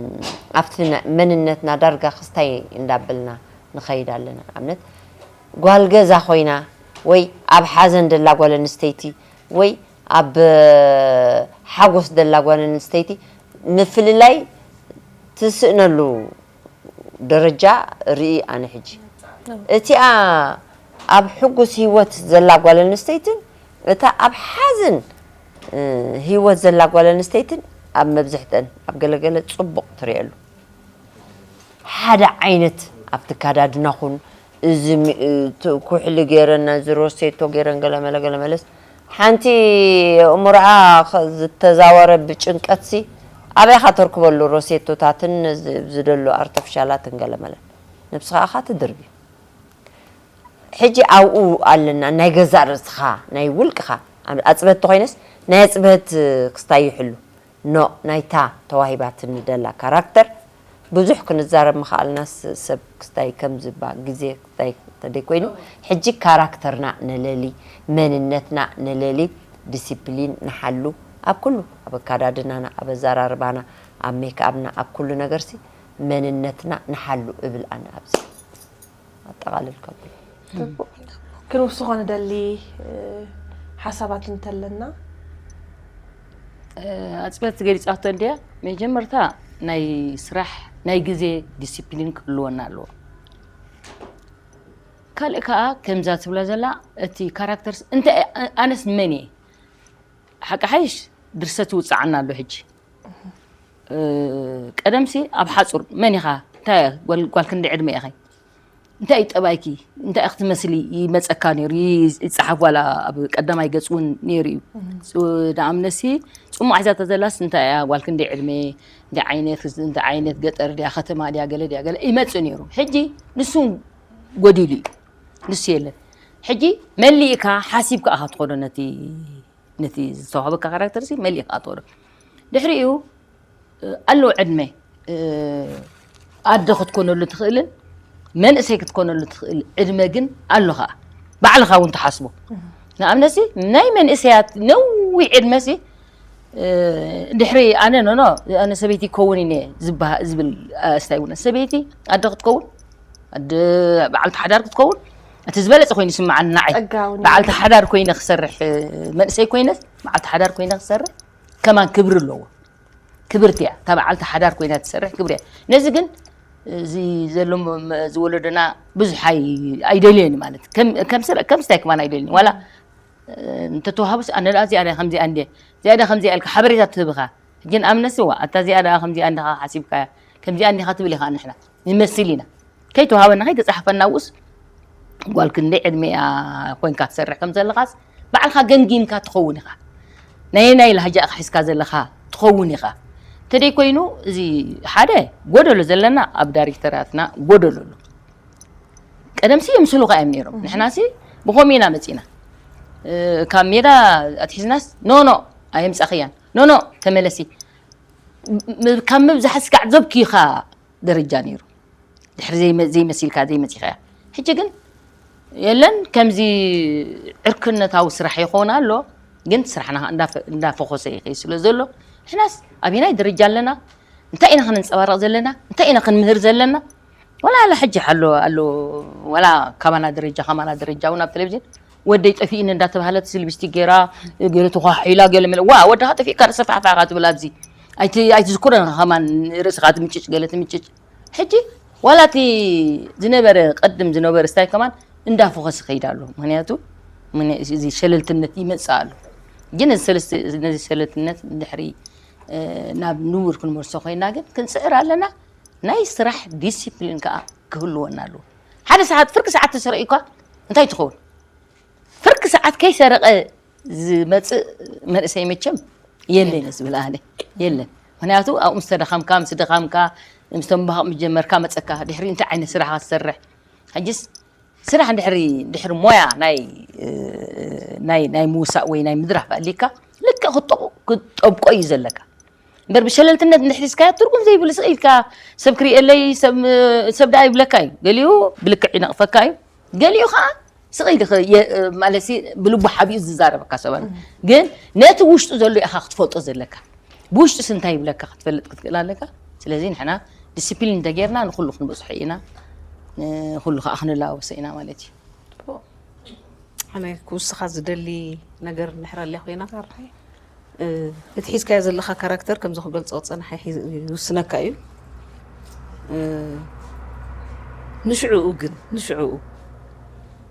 ኣብቲ ነ-፣ መንነትና ዳርጋ ክስታይ እንዳበልና ንኸይድ ኣለና። ኣብነት ጓል ገዛ ኮይና ወይ ኣብ ሓዘን ደላ ጓል ኣንስተይቲ ወይ ኣብ፣ እ፣ ሓጎስ ደላ ጓል ኣንስተይቲ ምፍልላይ ትስእነሉ ደረጃ ርኢ ኣነ ሕጂ። እቲኣ ኣብ ሕጉስ ህይወት ዘላ ጓል ኣንስተይትን እታ ኣብ ሓዘን፣ እ፣ ህይወት ዘላ ጓል ኣንስተይትን ኣብ መብዝሕተን ኣብ ገለገለ ጽቡቕ ትርእየሉ። ሓደ ዓይነት ኣብቲ ኣከዳድና ኹን እዚ ሚ-፣ እቲ ኩሕሊ ገይረን ነዚ ሮሴቶ ገይረን ገለመለ ገለመለስ ሓንቲ ኣእምሮኣ ኸ-፣ ዝተዛወረ ብጭንቀትሲ ኣበይ ኢኻ ተርክበሉ ሮሴቶታትን እዚ ዝደሎ ኣርተፍሻላትን ገለመለ። ነብስኻ ኢኻ ትድርቢ። ሕጂ ኣብኡ ኣለና፣ ናይ ገዛእ ርእስኻ፣ ናይ ውልቅኻ፣ ኣጽበት ተኾይነስ ናይ ኣጽበት ክስታይ ይሕሉ። ኖ፣ ናይታ ተዋሂባትኒ ደላ ካራክተር ብዙሕ ክንዛረብ ምኽኣልና ስ- ሰብ ክስታይ ከም ዝባ ግዜ ክስታይ ተደይ ኮይኑ ሕጂ ካራክተርና ንለሊ መንነትና ንለሊ ዲሲፕሊን ንሓሉ ኣብ ኩሉ ኣብ ኣካዳድናና ኣብ ኣዘራርባና ኣብ ሜክኣብና ኣብ ኩሉ ነገርሲ መንነትና ንሓሉ እብል ኣነ ኣብዚ ኣጠቓልል ከብል ክንውስኾ ንደሊ ሓሳባት እንተለና ኣፅበት ገሊፃቶ እንዲያ መጀመርታ ናይ ስራሕ ናይ ግዜ ዲሲፕሊን ክህልወና ኣለዎ። ካልእ ከዓ ከምዛ ትብላ ዘላ እቲ ካራክተርስ እንታይ ኣነስ መን እየ ሓቂ ሓይሽ ድርሰት ይውፅዓና ኣሎ ሕጂ። ቀደምሲ ኣብ ሓፁር መን ኢኻ እንታይ ጓል ክንዲ ዕድመ ኢኸ እንታይ እዩ ጠባይኪ እንታይ ክትመስሊ ይመፀካ ነይሩ ይፀሓፍ ዋላ ኣብ ቀዳማይ ገፅ እውን ነይሩ እዩ። ንኣብነሲ ፅሙቕ ሒዛታ ዘላስ እንታይ እያ ጓል ክንዲ ዕድመ እንታይ ዓይነት እንታይ ዓይነት ገጠር ድያ ከተማ ድያ ገለ ድያ ገለ ይመፅእ ነይሩ። ሕጂ ንሱ ጎዲሉ እዩ ንሱ የለን። ሕጂ መሊእካ ሓሲብካ ኢኻ ትኸዶ ነቲ ነቲ ዝተዋህበካ ካራክተር ሲ መሊእካ ትኸዶ። ድሕሪኡ ኣለዉ ዕድመ ኣደ ክትኮነሉ ትኽእልን መንእሰይ ክትኮነሉ ትኽእል ዕድመ ግን ኣሎ ከዓ ባዕልኻ እውን ትሓስቦ። ንኣብነት ሲ ናይ መንእሰያት ነዊሕ ዕድመ ሲ ድሕሪ ኣነ ኖኖ ኣነ ሰበይቲ ይከውን ኢነ ዝብል ኣስታይ እውን ሰበይቲ ኣደ ክትከውን ኣደ በዓልቲ ሓዳር ክትከውን እቲ ዝበለፀ ኮይኑ ይስምዓኒ ንዓይ። በዓልቲ ሓዳር ኮይነ ክሰርሕ መንእሰይ ኮይነ በዓልቲ ሓዳር ኮይነ ክሰርሕ ከማን ክብሪ ኣለዎ። ክብርቲ እያ እታ በዓልቲ ሓዳር ኮይና ትሰርሕ ክብሪ እያ። ነዚ ግን እዚ ዘሎ ዝወለዶና ብዙሕ ኣይደልዮን ማለት ከምስታይ ከማን ኣይደልዮን ዋላ እንተተዋሃቡስ ኣነ ደኣ እዚኣ ድያ ከምዚኣ እንድየ እዚኣ ድያ ከምዚኣ ኢልካ ሓበሬታ ትህብኻ። ሕጂ ንኣብነት ስዋ ኣታ እዚኣ ደኣ ከምዚኣ እንድኻ ሓሲብካያ ከምዚኣ እንዲኻ ትብል ኢኻ ንሕና ንመስል ኢና ከይተዋሃበና ከይተፃሓፈና ውስ ጓል ክንደይ ዕድመ እያ ኮይንካ ትሰርሕ ከም ዘለኻስ ባዕልኻ ገምጊምካ ትኸውን ኢኻ። ናይ ናይ ላህጃ ኢኻ ሒዝካ ዘለኻ ትኸውን ኢኻ። ተደይ ኮይኑ እዚ ሓደ ጎደሎ ዘለና ኣብ ዳይሬክተራትና ጎደሎ ኣሎ። ቀደምሲ የምስሉኻ እዮም ነይሮም። ንሕናሲ ብኸምኡ ኢና መፂና። ካብ ሜዳ ኣትሒዝናስ ኖኖ ኣየምፃኽያን ኖኖ ተመለሲ ካብ ምብዛሕ ስጋዕ ዘብክዩኻ ደረጃ ነይሩ። ድሕሪ ዘይመ- ዘይመሲልካ ዘይመፂኻ እያ። ሕጂ ግን የለን ከምዚ ዕርክነታዊ ስራሕ ይኸውን ኣሎ ግን ስራሕና እንዳፈ- እንዳፈኾሰ ይኸይ ስለ ዘሎ ንሕናስ ኣበናይ ደረጃ ኣለና እንታይ ኢና ክንንፀባረቕ ዘለና እንታይ ኢና ክንምህር ዘለና ወላ ኣላ ሕጂ ኣሎ ኣሎ ወላ ካባና ደረጃ ካባና ደረጃ እውን ኣብ ቴሌቪዥን ወደይ ጠፊእኒ እንዳተባሃለት ስልብስቲ ገይራ ገለ ተኳሒላ ገለ መለ ዋ ወድኻ ጠፊእካ ርእሰ ፋሕፋኻ ትብል ኣብዚ ኣይትዝክሮን ከማን ርእስኻ ትምጭጭ ገለ ትምጭጭ ሕጂ ዋላ እቲ ዝነበረ ቀድም ዝነበረ ስታይ ከማን እንዳፎኸስ ይኸይድ ኣሎ ምክንያቱ እዚ ሸለልትነት ይመፅእ ኣሎ ግን ነዚ ሸለልትነት ድሕሪ ናብ ንቡር ክንመልሶ ኮይና ግን ክንፅዕር ኣለና ናይ ስራሕ ዲሲፕሊን ከዓ ክህልወና ኣለዎ ሓደ ሰዓት ፍርቂ ሰዓት ተሰሪዑ እኳ እንታይ ትኸውን ፍርቂ ሰዓት ከይሰረቐ ዝመፅእ መንእሰይ መቸም የለን ዝብል ኣነ የለን ምክንያቱ ኣብኡ ምስ ተደኻምካ ምስ ደኻምካ ምስ ተንባሃቕ ምስ ጀመርካ መፀካ ድሕሪ እንታይ ዓይነት ስራሕ ክትሰርሕ ሕጅስ ስራሕ ድሕሪ ድሕሪ ሞያ ናይ ናይ ናይ ምውሳእ ወይ ናይ ምድራፍ ኣሊካ ልክዕ ክጠብቆ እዩ ዘለካ እምበር ብሸለልትነት እንድሕር ሒዝካዮ ትርጉም ዘይብሉ ስቕ ኢልካ ሰብ ክርእየለይ ሰብ ደኣ ይብለካ እዩ ገሊኡ ብልክዕ ይነቕፈካ እዩ ገሊኡ ከዓ ስቕ ኢሉ ማለት ብልቡ ሓቢኡ ዝዛረበካ ሰብ ኣሎ ግን ነቲ ውሽጡ ዘሎ ኢኻ ክትፈልጦ ዘለካ ብውሽጡስ እንታይ ይብለካ ክትፈልጥ ክትክእል ኣለካ ስለዚ ንሕና ዲስፕሊን እንተጌርና ንኩሉ ክንበፅሖ ኢና ንኩሉ ከዓ ክንላወሶ ኢና ማለት እዩ ኣነ ክውስኻ ዝደሊ ነገር እንድሕር ኣልያ ኮይና እቲ ሒዝካዮ ዘለኻ ካራክተር ከምዚ ክገልፆ ክፀንሓ ይውስነካ እዩ ንሽዕኡ ግን ንሽዕኡ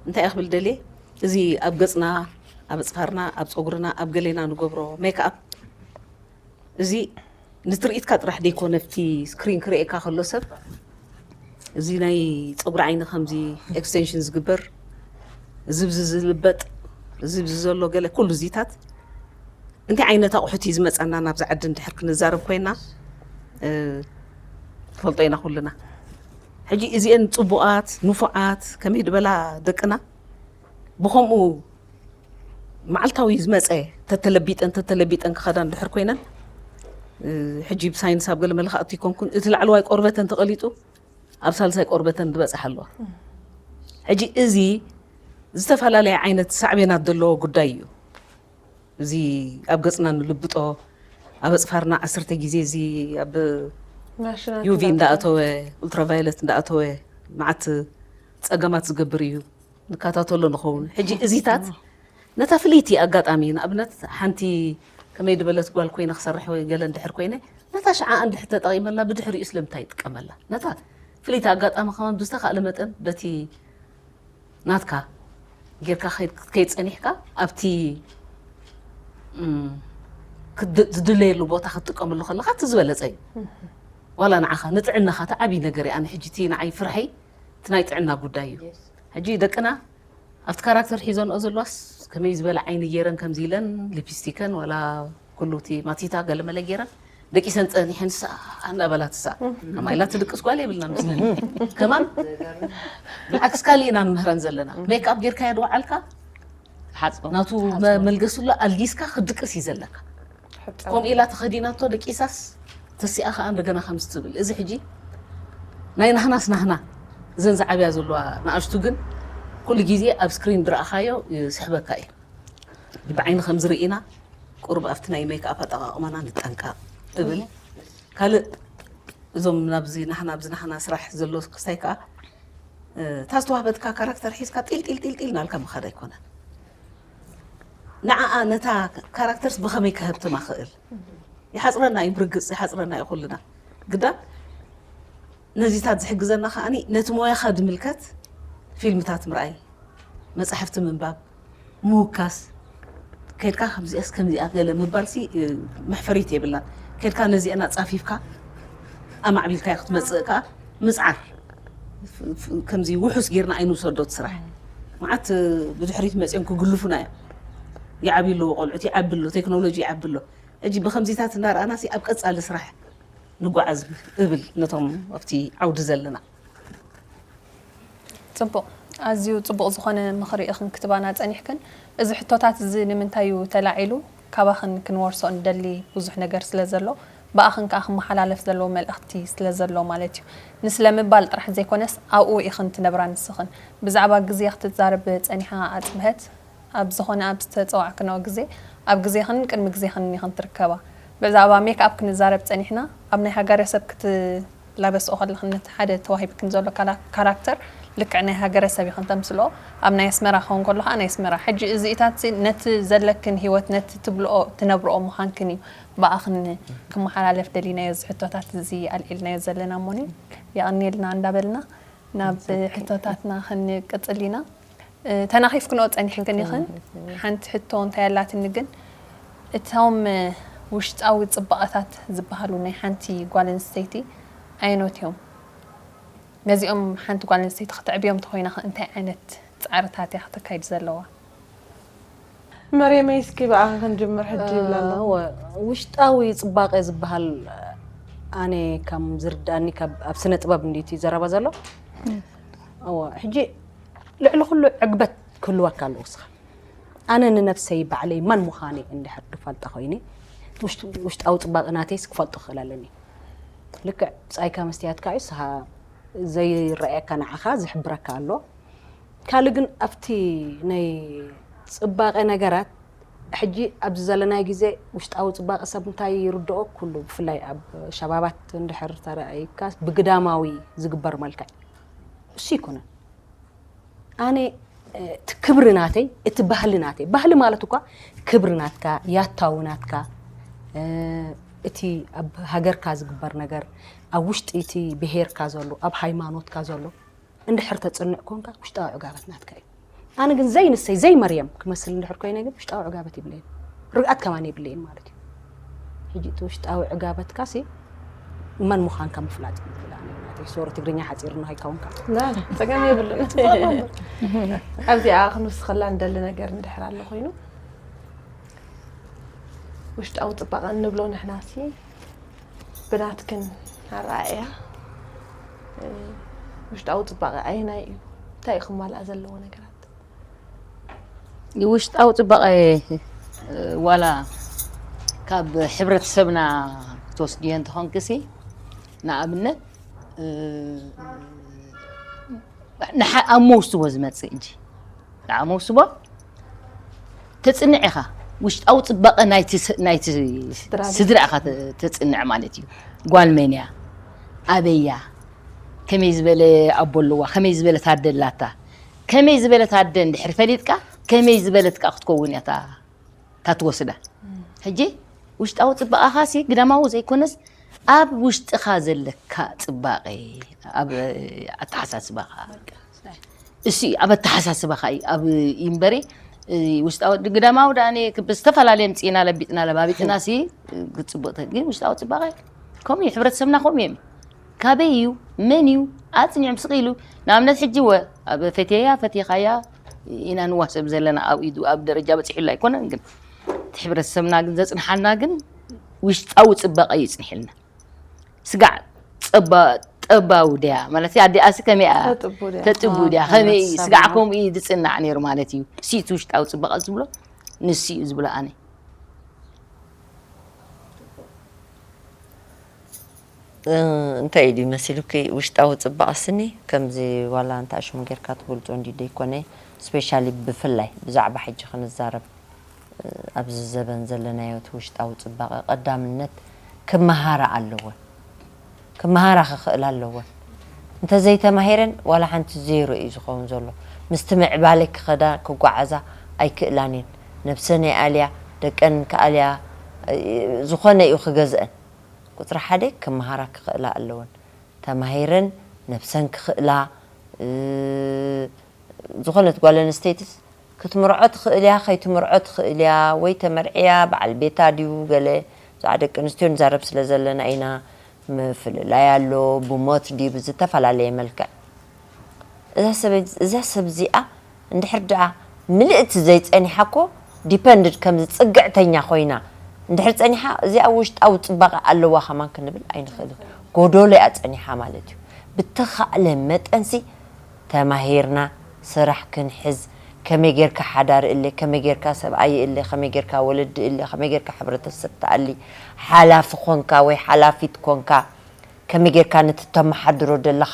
እንታይ እያ ክብል ደልየ እዚ ኣብ ገፅና ኣብ ኣፅፋርና ኣብ ፀጉርና ኣብ ገሌና ንገብሮ ሜክኣፕ እዚ ንትርኢትካ ጥራሕ ደይኮነ ኣብቲ ስክሪን ክርእየካ ከሎ ሰብ እዚ ናይ ፀጉሪ ዓይኒ ከምዚ ኤክስቴንሽን ዝግበር ዝብዚ ዝልበጥ ዝብዚ ዘሎ ገለ ኩሉ እዚታት እንታይ ዓይነት ኣቑሑት እዩ ዝመፀና ናብዚ ዓዲ እንድሕር ክንዛረብ ኮይና ትፈልጦ ኢና ኩልና ሕጂ እዚአን ፅቡቓት ንፉዓት ከመይ ድበላ ደቅና ብኸምኡ መዓልታዊ ዝመፀ ተተለቢጠን ተተለቢጠን ክኸዳ እንድሕር ኮይነን ሕጂ ብሳይንስ ኣብ ገለ መለ ክኣቱ ኣይኮንኩን፣ እቲ ላዕለዋይ ቆርበተን ተቐሊጡ ኣብ ሳልሳይ ቆርበተን ዝበፅሕ ኣለዋ። ሕጂ እዚ ዝተፈላለየ ዓይነት ሳዕቤናት ዘለዎ ጉዳይ እዩ። እዚ ኣብ ገፅና ንልብጦ፣ ኣብ ኣፅፋርና ዓሰርተ ግዜ እዚ ኣብ ማሽናት ዩቪ እንዳውፅኡ። እንዳኣተወ፣ ኡልትራቫዮለት እንዳኣተወ መዓት ፀገማት ዝገብር እዩ። ንከታተሎ ንኸውን። ሕጂ እዚታት ነታ ፍልይቲ ኣጋጣሚ፣ ንኣብነት ሓንቲ ከመይ ዝበለት ጓል ኮይነ ክሰርሕ ወይ ገለ እንድሕር ኮይነ፣ ነታ ሽዓ እንድሕር ተጠቒመላ፣ ብድሕሪኡ ስለምንታይ ይጥቀመላ? ነታ ፍልይቲ ኣጋጣሚ ከማን ብዝተኻእለ መጠን በቲ ናትካ ጌርካ ከይድ- ከይድ ጸኒሕካ ኣብቲ እም፣ ክድ- ዝድለየሉ ቦታ ክትጥቀመሉ ከለኻ እቲ ዝበለጸ እዩ። ዋላ ንዓኻ ንጥዕናኻ እቲ ዓብዪ ነገር እያ። ኣነ ሕጂ እቲ ንዓይ ፍርሐይ እቲ ናይ ጥዕና ጉዳይ እዩ። ሕጂ ደቅና ኣብቲ ካራክተር ሒዞንኦ ዘለዋስ ከመይ ዝበለ ዓይኒ ገይረን ከምዚ ኢለን ሊፕስቲከን ዋላ ኩሉ እቲ ማቲታ ገለመለ ገይረን ደቂሰን ጸኒሐን ሳ እናበላት ሳ ከማይ ኢላ ትድቅስ ጓል የብልና ምስለን ከማን ብዓክስ ካሊእ ኢና ንምህረን ዘለና። ሜክኣፕ ጌርካዮ ድወዓልካ ሓፅቦ ናቱ መ- መልገስሎ ኣልጊስካ ክድቅስ እዩ ዘለካ። ከምኡ ኢላ ተኸዲናቶ ደቂሳስ ተሲኣ ከዓ እንደገና ከምዚ ትብል። እዚ ሕጂ ናይ ናህናስ ናህና እዘን ዝዓብያ ዘለዋ ንኣሽቱ ግን ኩሉ ግዜ ኣብ ስክሪን ዝረኣኻዮ ይስሕበካ እዩ። ብዓይኒ ከም ዝርኢና ቁሩብ ኣብቲ ናይ ሜክኣፕ ኣጠቓቕማና ንጠንቀቕ እብል። ካልእ እዞም ናብዚ ናህና ኣብዚ ናህና ስራሕ ዘሎ ክስታይ ከዓ እታ ዝተዋህበትካ ካራክተር ሒዝካ ጢል ጢል ጢል ጢል ናልካ ምኻድ ኣይኮነን። ንዓኣ ነታ ካራክተርስ ብኸመይ ከህብትማ ክእል ይሓፅረና እዩ፣ ብርግፅ ይሓፅረና እዩ ኩልና ግዳ ነዚታት ዝሕግዘና ከዓኒ ነቲ ሞያኻ ዝምልከት ፊልምታት ምርኣይ፣ መፃሕፍቲ ምንባብ፣ ምውካስ፣ ከድካ ከምዚኣስ ከምዚኣ ገለ ምባልሲ መሕፈሪት የብላን። ከድካ ነዚአን ኣፃፊፍካ ኣማዕቢልካዮ ክትመፅእ ከዓ ምፅዓር። ከምዚ ውሑስ ጌርና ኣይንውሰዶ እቲ ስራሕ። መዓት ብድሕሪት መፅኦም ክግልፉና እዮም። ይዓብዩ ኣለዎ ቆልዑት፣ ይዓቢ ኣሎ ቴክኖሎጂ፣ ይዓቢ ኣሎ። ሕጂ ብከምዚታት እናረኣና ሲ ኣብ ቀፃሊ ስራሕ ንጓዓዝ እብል ነቶም ኣብቲ ዓውዲ ዘለና። ፅቡቕ፣ ኣዝዩ ፅቡቕ ዝኾነ ምኽሪ ኢኽን ክትባና ፀኒሕክን። እዚ ሕቶታት እዚ ንምንታይ እዩ ተላዒሉ? ካባኽን ክንወርሶ እንደሊ ብዙሕ ነገር ስለ ዘሎ፣ ብኣኽን ከዓ ክመሓላለፍ ዘለዎ መልእኽቲ ስለ ዘሎ ማለት እዩ። ንስለ ምባል ጥራሕ ዘይኮነስ ኣብኡ ኢኽን ትነብራ ንስኽን። ብዛዕባ ግዜ ክትዛረብ ፀኒሓ ኣፅብሀት፣ ኣብ ዝኾነ ኣብ ዝተፀዋዕክንኦ ግዜ ኣብ ግዜኽን ቅድሚ ግዜኽን ኢኽን ትርከባ። ብዛዕባ ሜክኣፕ ክንዛረብ ፀኒሕና፣ ኣብ ናይ ሃገረሰብ ክትላበስኦ ከለኽን ነቲ ሓደ ተዋሂብክን ዘሎ ካላ- ካራክተር ልክዕ ናይ ሃገረሰብ ኢኽን ተምስልኦ፣ ኣብ ናይ ኣስመራ ክኸውን ከሎ ከዓ ናይ ኣስመራ። ሕጂ እዚኢታት ነቲ ዘለክን ህይወት ነቲ ትብልኦ ትነብርኦ ምዃንክን እዩ ብኣኽን ክመሓላለፍ ደሊናዮ እዚ ሕቶታት እዚ ኣልዒልናዮ ዘለና እሞኒ የቐንየልና እንዳበልና ናብ ሕቶታትና ክንቅፅል ኢና። ተናኺፍክንኦ ፀኒሕክን ኢኽን። ሓንቲ ሕቶ እንታይ ኣላትኒ ግን፣ እቶም ውሽጣዊ ፅባቐታት ዝበሃሉ ናይ ሓንቲ ጓል ኣንስተይቲ ኣየኖት እዮም? ነዚኦም ሓንቲ ጓል ኣንስተይቲ ክተዕብዮም ተኾይና እንታይ ዓይነት ፃዕርታት እያ ክተካይድ ዘለዋ? መርየመይ እስኪ ብኣኺ ክንጅምር ሕጂ ይብላ ኣለኹ። እወ፣ ውሽጣዊ ፅባቐ ዝበሃል ኣነ ከም ዝርዳእኒ ካብ ኣብ ስነ ጥበብ እንዲቲ ዘረባ ዘሎ እወ ሕጂ ልዕሊ ኩሉ ዕግበት ክህልወካ ኣለዎ እስኻ። ኣነ ንነብሰይ ባዕለይ መን ምዃነይ እንድሕር ክፈልጣ ኮይነ ውሽጥ- ውሽጣዊ ፅባቐ ናተይስ ክፈልጦ ክኽእል ኣለኒ። ልክዕ ብፃይካ መስትያትካ እዩ እስኻ ዘይረኣየካ ንዓኻ ዝሕብረካ ኣሎ። ካልእ ግን ኣብቲ ናይ ፅባቐ ነገራት ሕጂ ኣብዚ ዘለናይ ግዜ ውሽጣዊ ፅባቐ ሰብ እንታይ ይርድኦ ኩሉ ብፍላይ ኣብ ሸባባት እንድሕር ተረኣይካ ብግዳማዊ ዝግበር መልክዕ እሱ ይኮነን። ኣነ እቲ ክብሪ ናተይ እቲ ባህሊ ናተይ ባህሊ ማለት እኳ ክብሪ ናትካ ያታዊ ናትካ እቲ ኣብ ሃገርካ ዝግበር ነገር ኣብ ውሽጢ እቲ ብሄርካ ዘሎ ኣብ ሃይማኖትካ ዘሎ እንድሕር ተፅንዕ ኮንካ ውሽጣዊ ዕጋበት ናትካ እዩ። ኣነ ግን ዘይንሰይ ዘይመርየም ክመስል እንድሕር ኮይነ ግን ውሽጣዊ ዕጋበት ይብለይን ርግኣት ከማን የብለይን ማለት እዩ። ሕጂ እቲ ውሽጣዊ ዕጋበትካ ሲ መን ምዃንካ ምፍላጥ እዩ ዝብል ኣነ ናተይ። ሶሪ ትግርኛ ሓፂርና ከይከውንካ። ላ፣ ጸገም የብሉን። ኣብዚኣ ክንውስኸላ እንደሊ ነገር እንድሕር ኣሎ ኮይኑ ውሽጣዊ ፅባቐ እንብሎ ንሕና ሲ ብናትክን ኣረኣእያ ውሽጣዊ ፅባቐ ኣየናይ እዩ? እንታይ እዩ ክማልኣ ዘለዎ ነገራት? ውሽጣዊ ፅባቐ ዋላ ካብ ሕብረተሰብና ትወስድዮ እንተኾንክሲ፣ ንኣብነት፣ እ፣ ንሓ-፣ ኣብ መውስቦ ዝመጽእ እንጂ። ንዓ መውስቦ ተጽንዕ ኢኻ። ውሽጣዊ ጽባቐ ናይቲ ስ-፣ ናይቲ ስድራ ቤት። ስድራ ኢኻ ተ-፣ ተጽንዕ ማለት እዩ። ጓል መን እያ? ኣበይ እያ? ከመይ ዝበለ ኣቦ ኣለዋ? ከመይ ዝበለት ኣደ ኣላታ? ከመይ ዝበለት ኣደ እንድሕር ፈሊጥካ፣ ከመይ ዝበለት ከኣ ክትከውን እያ እታ፣ እታ ትወስዳ። ሕጂ ውሽጣዊ ጽባቐኻሲ ግዳማዊ ዘይኮነስ፣ ኣብ ውሽጥኻ ዘለካ ጽባቐ፣ ኣብ ኣተሓሳስባኻ፣ እሱ እዩ፣ ኣብ ኣተሓሳስባኻ እዩ፣ ኣብ እዩ እምበሪ፣ እ፣ ውሽጣዊ ግዳማዊ ደኣ እኔ ክብ-፣ ዝተፈላለየ ምጽኢና ለቢጥና ለባቢጥና ሲ፣ እ፣ ክጽቡቕ ተ-፣ ግን ውሽጣዊ ጽባቐ ከምኡ እዩ፣ ሕብረተሰብና ከምኡ እዮም። ካበይ እዩ? መን እዩ? ኣጽኒዑ ስቕ ኢሉ። ንኣብነት ሕጂ ወ-፣ ኣብ ፈትየያ፣ ፈቲኻያ ኢና ንዋሰብ ዘለና፣ ኣብ ኢዱ፣ ኣብ ደረጃ በጺሑላ ኣይኮነን፣ ግን እቲ ሕብረተሰብና ግን ዘጽንሓና ግን ውሽጣዊ ጽባቐ እዩ ጽኒሕልና። ስጋዕ ጸባ-፣ ጠባዊ ድያ? ማለት ኣዲኣሲ ከመይ እያ? ተጥቡ ድያ? ተጥቡ ድያ? ኣዎ፣ ከመይ እዩ? ሕብረተሰብና። ስጋዕ ከምኡ እዩ ዝጽናዕ ነይሩ ማለት እዩ። እሱ እቲ ውሽጣዊ ጽባቐ ዝብሎ ንሱ እዩ ዝብሎ ኣነ። እ፣ እንታይ እዩ ድዩ መሲሉኪ? ውሽጣዊ ጽባቐ ስኒ ከምዚ ዋላ እንተ ኣሽሙ ጌርካ ትገልጾ እንዲ ደይኮነ፣ ስፔሻሊ ብፍላይ ብዛዕባ ሕጂ ክንዛረብ፣ እ፣ ኣብዚ ዘበን ዘለናዮ እቲ ውሽጣዊ ጽባቐ ቀዳምነት ክመሃራ ኣለወን። ክመሃራ ክኽእላ ኣለወን። እንተዘይተማሂረን ዋላ ሓንቲ ዜሮ እዩ ዝኸውን ዘሎ። ምስቲ ምዕባለ ክኸዳ ክጓዓዛ ኣይክእላን እየን። ነብሰን የኣልያ፣ ደቀን ክኣልያ፣ እ፣ ዝኾነ እዩ ክገዝአን። ቁጽሪ ሓደ ክመሃራ ክኽእላ ኣለወን። ተማሂረን ነብሰን ክኽእላ፣ እ፣ ዝኾነት ጓል ኣንስተይትስ ክትምርዖ ትኽእል እያ፣ ከይትምርዖ ትኽእል እያ፣ ወይ ተመርዕያ፣ በዓል ቤታ ድዩ፣ ገለ ብዛዕባ ደቂ ኣንስትዮ ንዛረብ ስለ ዘለና ኢና። ምፍልላይ ኣሎ፣ ብሞት ድዩ፣ ብዝተፈላለየ መልክዕ። እዛ ሰብ፣ እዛ ሰብ እዚኣ እንድሕር ደኣ ምልእቲ ዘይጸኒሓ እኮ፣ ዲፐንድድ ከምዚ ጽግዕተኛ ኮይና እንድሕር ጸኒሓ፣ እዚኣ ውሽጣዊ ጽባቐ ኣለዋ ከማን ክንብል ኣይንኽእልን። ጎዶሎ እያ ጸኒሓ ማለት እዩ። ብተኻእለ መጠንሲ ተማሂርና ስራሕ ክንሕዝ፣ ከመይ ጌርካ ሓዳር እለ፣ ከመይ ጌርካ ሰብኣይ እለ፣ ከመይ ጌርካ ወለዲ እለ፣ ከመይ ጌርካ ሕብረተሰብ ትኣሊ፣ ሓላፊ ኮንካ ወይ ሓላፊት ኮንካ፣ ከመይ ጌርካ ነቲ ተመሓድሮ ደለኻ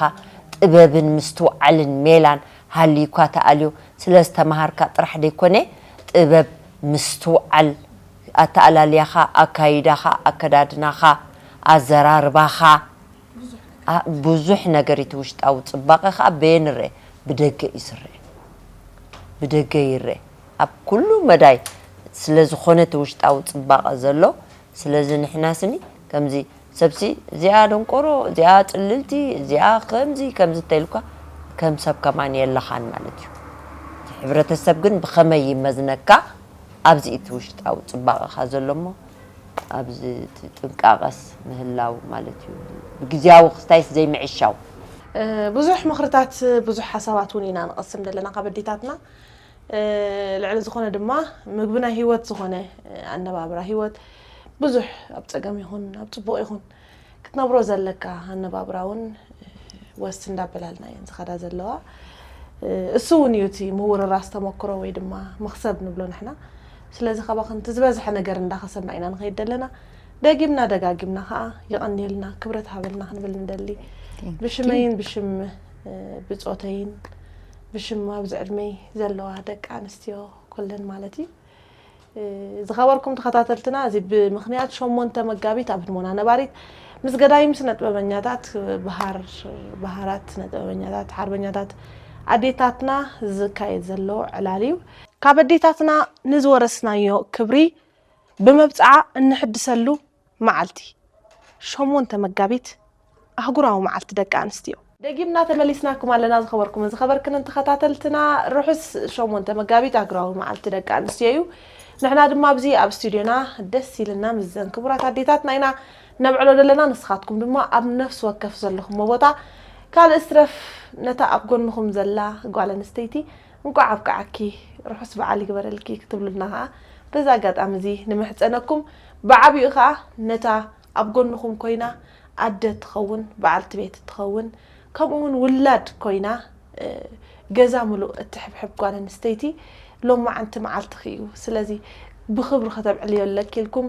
ጥበብን ምስትውዓልን ሜላን ሃልዩካ ተኣልዮ። ስለ ዝተመሃርካ ጥራሕ ደይኮነ፣ ጥበብ፣ ምስትውዓል፣ ኣተኣላልያኻ፣ ኣካይዳኻ፣ ኣከዳድናኻ፣ ኣዘራርባኻ፣ ኣ-፣ ብዙሕ ነገር እቲ ውሽጣዊ ጽባቐ ኸኣ በየን ይረአ? ብደገ እዩ ዝረአ። ብደገ ይረአ። ኣብ ኩሉ መዳይ ስለ ዝኾነ እቲ ውሽጣዊ ጽባቐ ዘሎ፣ ስለዚ ንሕና ስኒ ከምዚ ሰብሲ እዚኣ ደንቆሮ፣ እዚኣ ጽልልቲ፣ እዚኣ ከምዚ፣ ከምዚ እንተኢልኳ ከም ሰብ ከማን የለኻን ማለት እዩ። እቲ ሕብረተሰብ ግን ብኸመይ ይመዝነካ? ኣብዚ እቲ ውሽጣዊ ጽባቐኻ ዘሎ እሞ፣ ኣብዚ እቲ ጥንቃቐስ ምህላው ማለት እዩ። ብግዝያዊ ክስታይስ ዘይምዕሻው። እ፣ ብዙሕ ምኽርታት፣ ብዙሕ ሓሳባት እውን ኢና ንቐስም ዘለና ካብ ኣዴታትና። እ፣ ልዕሊ ዝኾነ ድማ ምግቢ ናይ ህይወት ዝኾነ፣ እ፣ ኣነባብራ ህይወት ብዙሕ ኣብ ጸገም ይኹን ኣብ ጽቡቕ ይኹን ክትነብሮ ዘለካ ኣነባብራ እውን፣ እ፣ ወስ እንዳበላልና እየን ዝኸዳ ዘለዋ። እ፣ እሱ እውን እዩ እቲ ምውርራስ ተመክሮ ወይ ድማ መኽሰብ ንብሎ ንሕና። ስለዚ ካባኽን እቲ ዝበዝሐ ነገር እንዳኸሰብና ኢና ንኸይድ ዘለና። ደጊምና ደጋጊምና ኸኣ የቐንየልና፣ ክብረት ሃበልና ክንብል ንደሊ። Thank you። ብሽመይን ብሽም፣ እ፣ ብጾተይን ብሽም ኣብዚ ዕድመይ ዘለዋ ደቂ ኣንስትዮ ኩለን ማለት እዩ። እ፣ ዝኸበርኩም ተኸታተልትና፣ እዚ ብምኽንያት ሸሞንተ መጋቢት ኣብ ህድሞና ነባሪት ምስ ገዳይም ስነ ጥበበኛታት፣ በሃር፣ በሃራት ስነ ጥበበኛታት፣ ሓርበኛታት ኣዴታትና ዝካየድ ዘሎ ዕላል እዩ። ካብ ኣዴታትና ንዝወረስናዮ ክብሪ ብመብጽዓ እንሕድሰሉ መዓልቲ፣ ሸሞንተ መጋቢት፣ ኣህጉራዊ መዓልቲ ደቂ ኣንስትዮ። ደጊምና ተመሊስናኩም ኣለና፣ ዝኸበርኩምን ዝኸበርክንን ተኸታተልትና። ርሑስ ሸሞንተ መጋቢት ኣህጉራዊ መዓልቲ ደቂ ኣንስትዮ እዩ። ንሕና ድማ ኣብዚ ኣብ ስቱድዮና ደስ ኢልና ምስዘን ክቡራት ኣዴታትና ኢና ነብዕሎ ዘለና። ንስኻትኩም ድማ ኣብ ነፍሲ ወከፍ ዘለኹሞ ቦታ፣ ካልእ ስትረፍ ነታ ኣብ ጎንኹም ዘላ ጓል ኣንስተይቲ እንቋዕ ኣብቅዓኪ፣ ርሑስ በዓል ይግበረልኪ ክትብሉልና ኸኣ በዚ ኣጋጣሚ እዚ ንምሕጸነኩም። ብዓቢኡ ኸኣ ነታ ኣብ ጎንኹም ኮይና ኣደ እትኸውን፣ በዓልቲ ቤት እትኸውን፣ ከምኡ እውን ውላድ ኮይና፣ እ፣ ገዛ ምሉእ እትሕብሕብ ጓል ኣንስተይቲ ሎማዓንቲ መዓልትኺ እዩ። ስለዚ ብኽብሪ ከተብዕልዮ ኣለኪ ኢልኩም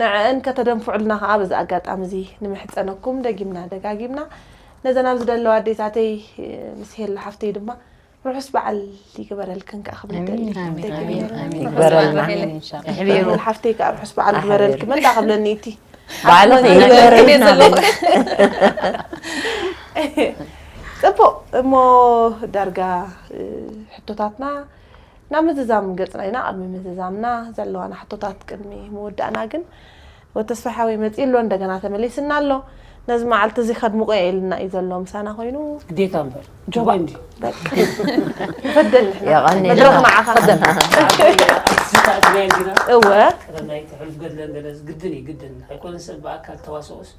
ንዐአን ከተደንፍዑልና ከዓ በዚ ኣጋጣሚ እዚ ንምሕፀነኩም ደጊምና ደጋጊምና። ነዘን ኣብዚ ዘለዋ ኣዴታተይ ምስ ሄላ ሓፍተይ ድማ ርሑስ በዓል ይግበረልክን ከዓ ክብል ደሊ። ደጊምና ርሑስ በዓል ይግበረልና። ኣሕቢሩ። ሓፍተይ ከዓ ርሑስ በዓል ግበረልኪ መላ ክብለኒ እቲ ባዕልኺ ይግበረልና። ጽቡቕ እሞ ዳርጋ ሕቶታትና ናብ ምዝዛም ገጽና ኢና። ኣብ ምምዝዛምና ዘለዋና ሕቶታት ቅድሚ ምውዳእና ግን ወተስፋ ሓወይ መጺኡ ኣሎ፣ እንደገና ተመሊስና ኣሎ። ነዚ መዓልቲ እዚ ከድምቆ እየ ኢልና እዩ ዘሎ ምሳና ኮይኑ። ግዴታ እምበር። ጆባ። ግቡእ እንድዩ። በቃ። ንፈደል ንሕና። የቐንየልና። መድረኽ ንዓኻ። ኣርቲስታት እያ እንዲና። እወ። ቀደም ናይ ትሕልፍ ገድለን ገለ ግድን እዩ፣ ግድን። ኣይኮነን ሰብ ብኣካል ተዋስኦስ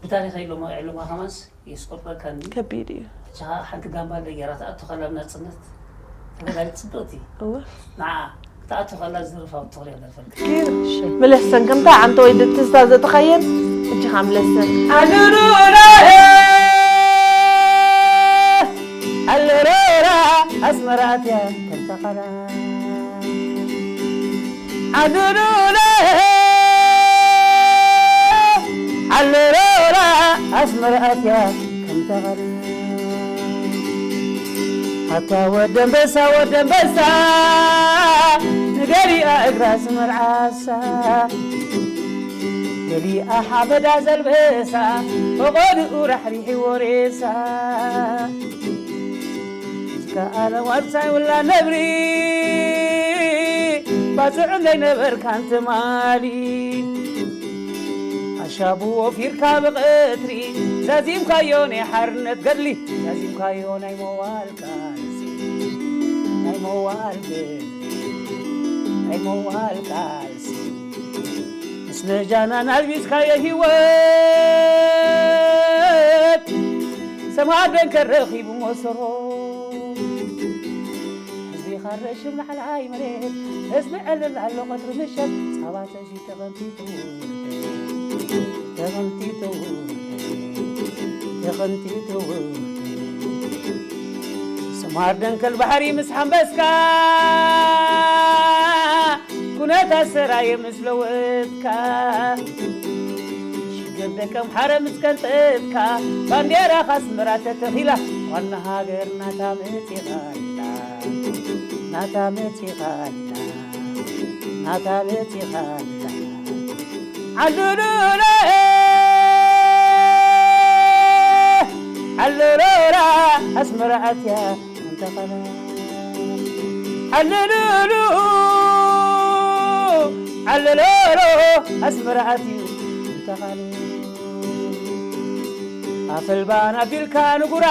ብታሪኽ ኢሎማ ኢሎማ ከማንስ የስቆርጠካ እንዲ። ከቢድ እዩ። እቻ ሓንቲ ጋምባለ ገይራ ትኣቱ ከላ ብናጽነት ተጋዳሊት ጽብቕቲ። እወ። ንዓ ክትኣቱ ከላ ዝርፋ ትኽሪ ኣለፈልክ። ምለሰን ከምታ ዓንተ ወይ ድትዝታ ዘተኸየን እጅኻ ምለሰን። ኣሉሉለ ኣሉሉላ ኣስመራ ኣትያ ከምታ ኻላ ኣሉሉለ ኣሉሉላ ኣስመራ ኣትያ ከምታ ኻላ ኣታ ወደንበሳ ወደንበሳ ንገሊኣ እግራ ስመርዓሳ ገሊኣ ሓበዳ ዘልበሳ ፈቐድኡ ራሕሪሒ ወሬሳ እስከ ኣነ ዋርሳይ ውላ ነብሪ ባጽዕ ዘይነበርካን ትማሊ ኣሻቡ ወፊርካ ብቐትሪ ዛዚምካዮ ናይ ሓርነት ገድሊ ዛዚምካዮ ናይ መዋል ቃልሲ ናይ መዋል ገድሊ ናይ መዋል ቃልሲ ምስ ነጃና ናልቢስካዮ ህይወት ሰማደን ከረኺቡ መሰሮ ህዝቢ ካረሽም ላዕላይ መሬት ህዝቢ ዕልል ኣሎ ቀትሪ ምሸት ጻባ ተዚ ተቐንጢጡ ተቐንጢጡ ተቐንጢጡ ስማር ደንከል ባሕሪ ምስ ሓንበስካ ኩነታት ሰራየ ምስ ለወጥካ ሽግር ደቀም ሓረ ምስ ቀንጠጥካ ባንዴራኻ ኣስመራ ተተኺላ ዋና ሃገር ናታ መጺኻላ ናታ መጺኻላ ናታ መጺኻላ ዓሉሉለ ዓሉሉላ ኣስመራ ኣትያ እንተኸላ ዓሉሉሉ ዓሉሉሉ ኣስመራ ኣትዩ እንተኸላ ኣፈልባን ኣቢልካ ንጉራ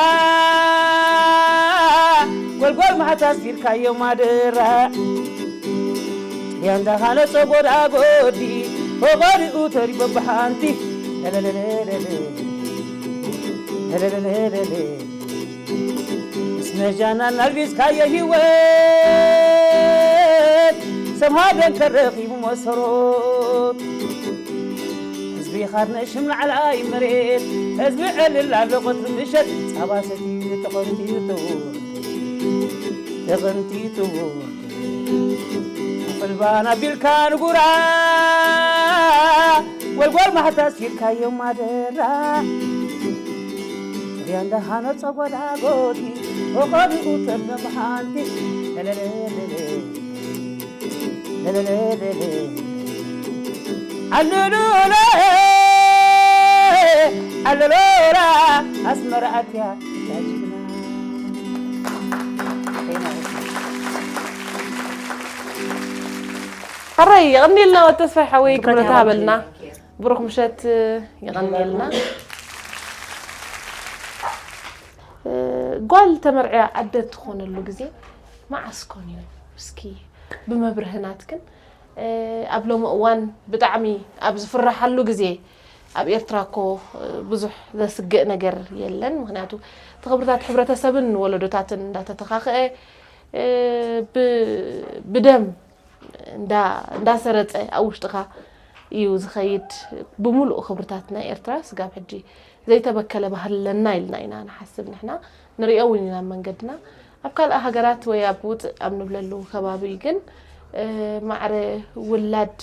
ጎልጎል ማሕታ ኣስፊርካዮ ማደራ ጥልያን ዳሃነጾ ጎዳጎዲ ፈቐድኡ ተሪቦ ብሓንቲ ለለለለለለ ለለለለለለ ምስ ነጃና ናልቢስካዮ ህይወት ሰብ ሃደን ከረኺቡ መሰሮት ህዝቢ ኻድነ ሽም ላዕላይ መሬት ህዝቢ ዕልል ኣሎ ቐትሪ ምሸት ጻባ ሰትዩ ተቐንጢጡ ተቐንጢጡ ኣፈልባን ኣቢልካ ንጉራ ጎልጓል ማሕታ ኣሲርካዮ ማደራ ጥልያን ዳሃነጾ ጎዳጎዲ ፈቐድኡ ተርነ ብሓንቲ ለለለለለ ለለለለለ ኣለሉለ ኣለሉላ ኣስመራ ኣትያ ዳጅግና ኣረይ የቐንየልና ወተስፋይ ሓወይ ክብረት ሃበልና። ብሩኽ ምሸት የቐንየልና። ጓል ተመርዕያ ኣደ እትኾነሉ ግዜ መዓስ ኮን እዩ? እስኪ ብመብርሂ ናትክን ኣብ ሎሚ እዋን ብጣዕሚ ኣብ ዝፍረሓሉ ግዜ ኣብ ኤርትራ እኮ ብዙሕ ዘስግእ ነገር የለን። ምኽንያቱ እቲ ክብርታት ሕብረተሰብን ወለዶታትን እንዳተተኻኸአ ብደም እንዳሰረጸ ኣብ ውሽጥኻ እዩ ዝኸይድ። ብምሉእ ክብርታት ናይ ኤርትራ ስጋብ ሕጂ ዘይተበከለ ባህሊ ኣለና ኢልና ኢና ንሓስብ ንሕና። ንሪኦ እውን ኢና ኣብ መንገድና። ኣብ ካልእ ሃገራት ወይ ኣብ ውፅእ ኣብ ንብለሉ ከባቢ ግን ማዕረ ውላድ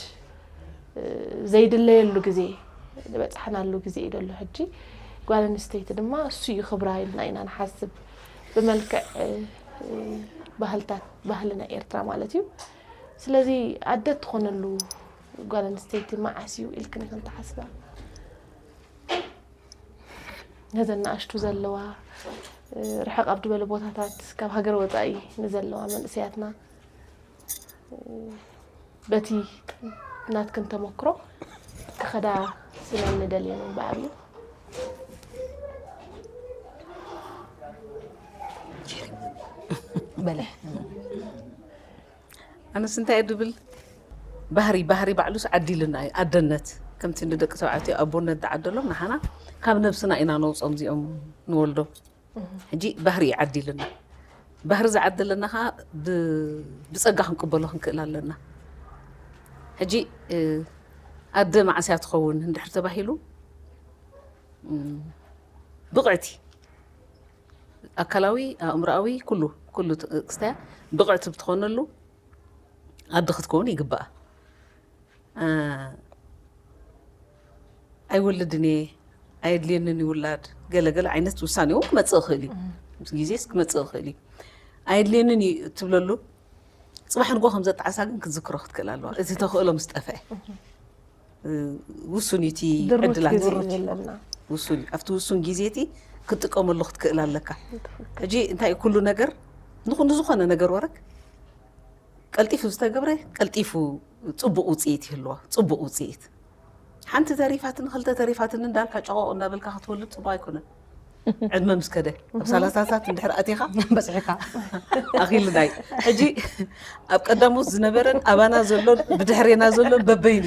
ዘይድለየሉ ግዜ ዝበፅሓናሉ ግዜ እዩ ዘሎ ሕጂ። ጓል ኣንስተይቲ ድማ እሱ እዩ ክብራ ኢልና ኢና ንሓስብ፣ ብመልክዕ ባህልታት፣ ባህሊ ናይ ኤርትራ ማለት እዩ። ስለዚ ኣደ ትኾነሉ ጓል ኣንስተይቲ መዓስ እዩ ኢልክን ኢኽን ትሓስባ? ነዘን ንኣሽቱ ዘለዋ ርሕቕ ኣብ ዝበለ ቦታታት ካብ ሃገር ወፃኢ ንዘለዋ መንእሰያትና በቲ ናትክን ተመክሮ ክኸዳ ስለ ንደልየን ብዓብዩ። በለ ኣነስ እንታይ እየ ድብል ባህሪ ባህሪ ባዕሉስ ዓዲልና እዩ ኣደነት ከምቲ ንደቂ ተባዕትዮ ኣቦነት ዝዓደሎም ንሓና ካብ ነብስና ኢና ነውፆም እዚኦም ንወልዶ ሕጂ ባህሪ ይዓዲልና ባህሪ ዝዓደለና ከዓ ብፀጋ ክንቅበሎ ክንክእል ኣለና ሕጂ ኣደ መዓስያ ትኸውን እንድሕር ተባሂሉ ብቕዕቲ ኣካላዊ ኣእምሮኣዊ ኩሉ ኩሉ ክስታያ ብቕዕቲ ብትኾነሉ ኣደ ክትከውን ይግባኣ ኣይወልድን እየ ኣየድልየንን ይውላድ ገለገለ ዓይነት ውሳኔ እውን ክመፅእ ይኽእል እዩ ምስ ግዜስ ክመፅእ ይኽእል እዩ ኣየድልየንን እዩ ትብለሉ ፅባሕ ንጎ ከም ዘጣዕሳ ግን ክትዝክሮ ክትክእል ኣለዋ እቲ ተኽእሎ ምስ ጠፍአ ውሱን እዩ እቲ ዕድላት ውሱን እዩ ኣብቲ ውሱን ግዜ እቲ ክትጥቀመሉ ክትክእል ኣለካ ሕጂ እንታይ ኩሉ ነገር ንዝኾነ ነገር ወረክ ቀልጢፉ ዝተገብረ ቀልጢፉ ፅቡቅ ውፅኢት ይህልዎ ፅቡቅ ውፅኢት ሓንቲ ተሪፋትን ክልተ ተሪፋትን እንዳልካ ጨቆቕ እንዳበልካ ክትወልድ ፅቡቅ ኣይኮነን ዕድመ ምስ ከደ ኣብ ሰላሳታት እንድሕር ኣቲኻ በፅሕካ ኣኺልናይ ሕጂ ኣብ ቀዳሞት ዝነበረን ኣባና ዘሎን ብድሕሬና ዘሎን በበይኑ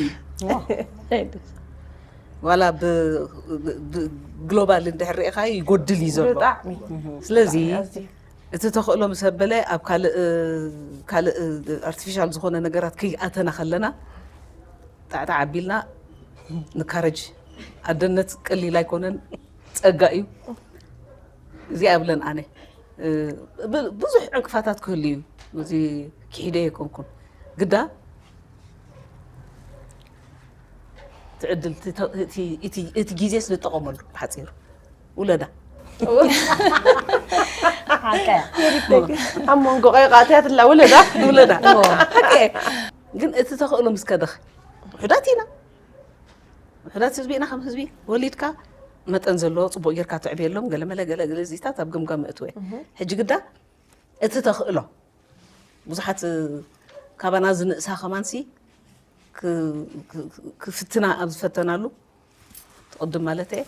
እዩ ዋላ ግሎባል እንድሕር ርኢኻ ይጎድል እዩ ዘሎ ስለዚ እቲ ተኽእሎ ምስ ኣበለ ኣብ ካልእ ካልእ ኣርቲፊሻል ዝኾነ ነገራት ከይኣተና ከለና ጣዕጣዕ ኣቢልና ንካረጅ ኣደነት ቀሊል ኣይኮነን ጸጋ እዩ እዚኣ እብለን ኣነ ብዙሕ ዕንቅፋታት ክህሉ እዩ እዚ ክሒደ የኮንኩን ግዳ ትዕድል እቲ ግዜስ ንጠቐመሉ ብሓፂሩ ውለዳ ኣብ መንጎ ቆይቃ ኣትያትላ ውለዳ ውለዳ ግን እቲ ተኽእሎ ምስ ከደኽ ውሑዳት ኢና ውሑዳት ህዝቢ ኢና ከም ህዝቢ ወሊድካ መጠን ዘለዎ ፅቡቅ ጌርካ ትዕብየሎም ገለመለ ገለ ገለ ዚታት ኣብ ግምጋም እትወ ሕጂ ግዳ እቲ ተኽእሎ ብዙሓት ካባና ዝንእሳ ከማንሲ ክፍትና ኣብ ዝፈተናሉ ትቕድም ማለት እየ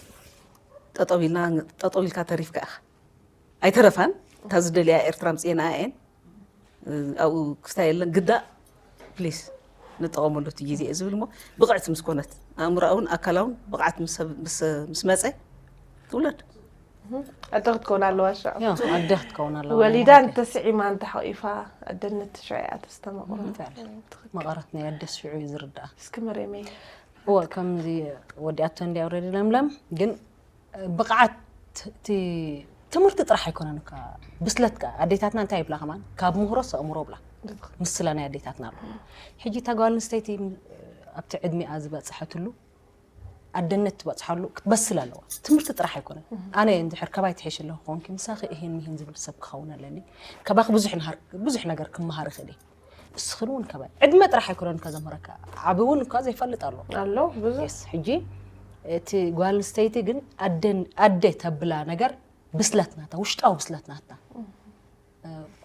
ጠጠው ኢልና ጠጠው ኢልካ ተሪፍካ ኢኻ ኣይተረፋን እታ ዝደልያ ኤርትራ ምፅኤና እየን ኣብኡ ክስታ የለን ግዳ ፕሊስ ንጠቐመሉ እቲ ግዜ እየ ዝብል ሞ ብቕዕቲ ምስ ኮነት ኣእምሮኣውን ኣካላውን ብቕዓት ምስ መፀ ትውለድ ኣደ ክትከውን ኣለዋ ሻ ኣደ ክትከውን ኣለዋ ወሊዳ እንተስዒማ እንተሓቂፋ ኣደነት ሽዑ እያ ተስተማቕሮ መቐረት ናይ ኣደስ ሽዑ እዩ ዝርዳእ እስኪ መሬመይ እወ ከምዚ ወዲኣቶ እንዲ ኣውረዲ ለምለም ግን ብቕዓት እቲ ትምህርቲ ጥራሕ ኣይኮነን እካ ብስለት ከ ኣዴታትና እንታይ ይብላ ከማን ካብ ምህሮስ ኣእምሮ ብላ ምስላ ናይ ኣዴታትና ኣሎ ሕጂ እታ ጓል ኣንስተይቲ ኣብቲ ዕድሚኣ ዝበፅሐትሉ ኣደነት ትበፅሓሉ ክትበስል ኣለዋ ትምህርቲ ጥራሕ ኣይኮነን ኣነ እንድሕር ካባይ ትሕሽ ኣለኹ ኮንኪ ምሳኺ እሄን ሚሄን ዝብል ሰብ ክኸውን ኣለኒ ካባኺ ብዙሕ ነገር ክመሃር ይኽእል እየ እስኽን እውን ከበ ዕድመ ጥራሕ ኣይኮነን ከዘምህረካ ዓቢ እውን እኳ ዘይፈልጥ ኣሎ ኣሎ ብዙ ሕጂ እቲ ጓል ኣንስተይቲ ግን ኣደ ተብላ ነገር ብስለት ናታ ውሽጣዊ ብስለት ናታ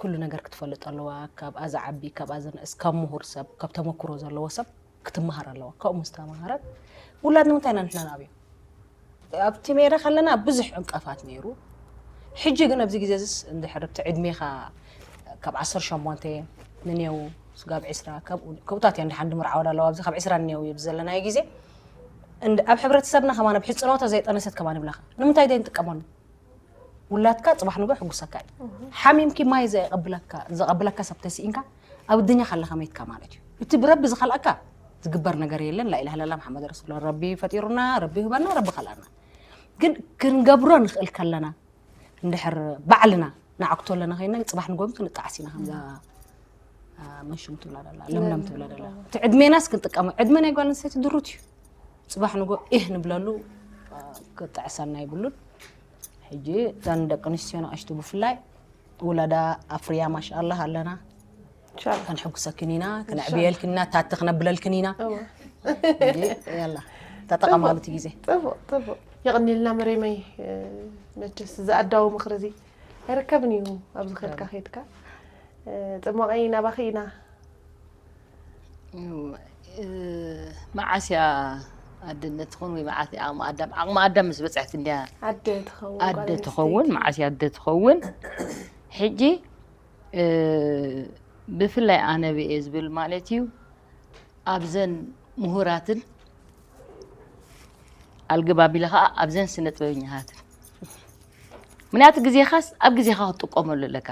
ኩሉ ነገር ክትፈልጥ ኣለዋ ካብኣ ዝዓቢ ካብኣ ዝንእስ ካብ ምሁር ሰብ ካብ ተመክሮ ዘለዎ ሰብ ክትመሃር ኣለዋ ካብኡ ምስ ተመሃረት ውላድ ንምንታይ ኢና ንሕና ንኣብዮም ኣብቲ ሜዳ ከለና ብዙሕ ዕንቀፋት ነይሩ ሕጂ ግን ኣብዚ ግዜ ዝስ እንድሕር ኣብቲ ዕድሜኻ ካብ ዓሰርተ ሸሞንተ ንኔው ስጋብ ዕስራ ካብኡታት እያ እንድሓን ድምርዓወድ ኣለዋ ኣብዚ ካብ ዕስራ ንኔው እዩ ዘለናዮ ግዜ ኣብ ሕብረተሰብና ከማን ኣብ ሕፅኖቶ ዘይጠነሰት ከማን ይብላኻ ንምንታይ ዘይንጥቀመሉ ውላድካ ፅባሕ ንጎ ሕጉሰካ እዩ ሓሚምኪ ማይ ዘቀብለካ ዘቀብለካ ሰብ ተስኢንካ ኣብ ድኛ ካለካ መይትካ ማለት እዩ እቲ ብረቢ ዝኸልኣካ ዝግበር ነገር የለን ላኢላህ ለላ መሓመድ ረሱላ ረቢ ፈጢሩና ረቢ ይህበና ረቢ ከልኣና ግን ክንገብሮ ንኽእል ከለና እንድሕር ባዕልና ንዓክቶ ኣለና ኮይና ፅባሕ ንጎም ክንጣዓስ ኢና ከምዛ መሹም ትብላ ደላ፣ ለምለም ትብላ ደላ። እቲ ዕድሜናስ ክንጥቀሞ፣ ዕድመ ናይ ጓል ኣንስተይቲ ድሩት እዩ። ጽባሕ ንጎ ኢህ ንብለሉ፣ ክጥዕሰና ይብሉን። ሕጂ እተን ደቂ ኣንስትዮ ንኣሽቱ ብፍላይ ውላዳ ኣፍርያ ማሻኣላህ ኣለና። ኢንሻላህ። ከንሕጉሰክን ኢና፣ ከነዕብየልክን ኢና፣ ታቲ ክነብለልክን ኢና። እወ። ሕጂ ያላ ተጠቐማሉ እቲ ግዜ። ጽቡቕ ጽቡቕ። የቕኒልና መሬመይ። መቸስ ዝኣዳዊ ምኽሪ እዚ ኣይርከብን እዩ። ኣብዚ ከድካ ከይድካ። ጽሞቐይ ናባኺ ኢና። መዓስ እያ ኣደነት ትኾን ወይ መዓስ እያ ዓቕሚ ኣዳም? ዓቕሚ ኣዳም ምስ በፅሐት እንድያ ኣደ ትኸውን ኣደ ትኸውን። መዓስ እያ ኣደ ትኸውን? ሕጂ ብፍላይ ኣነ ብየ ዝብል ማለት እዩ ኣብዘን ምሁራትን ኣልግባብ ኢለ ከዓ ኣብዘን ስነ ጥበበኛታትን ምክንያቱ ግዜኻስ ኣብ ግዜኻ ክትጥቀመሉ ኣለካ።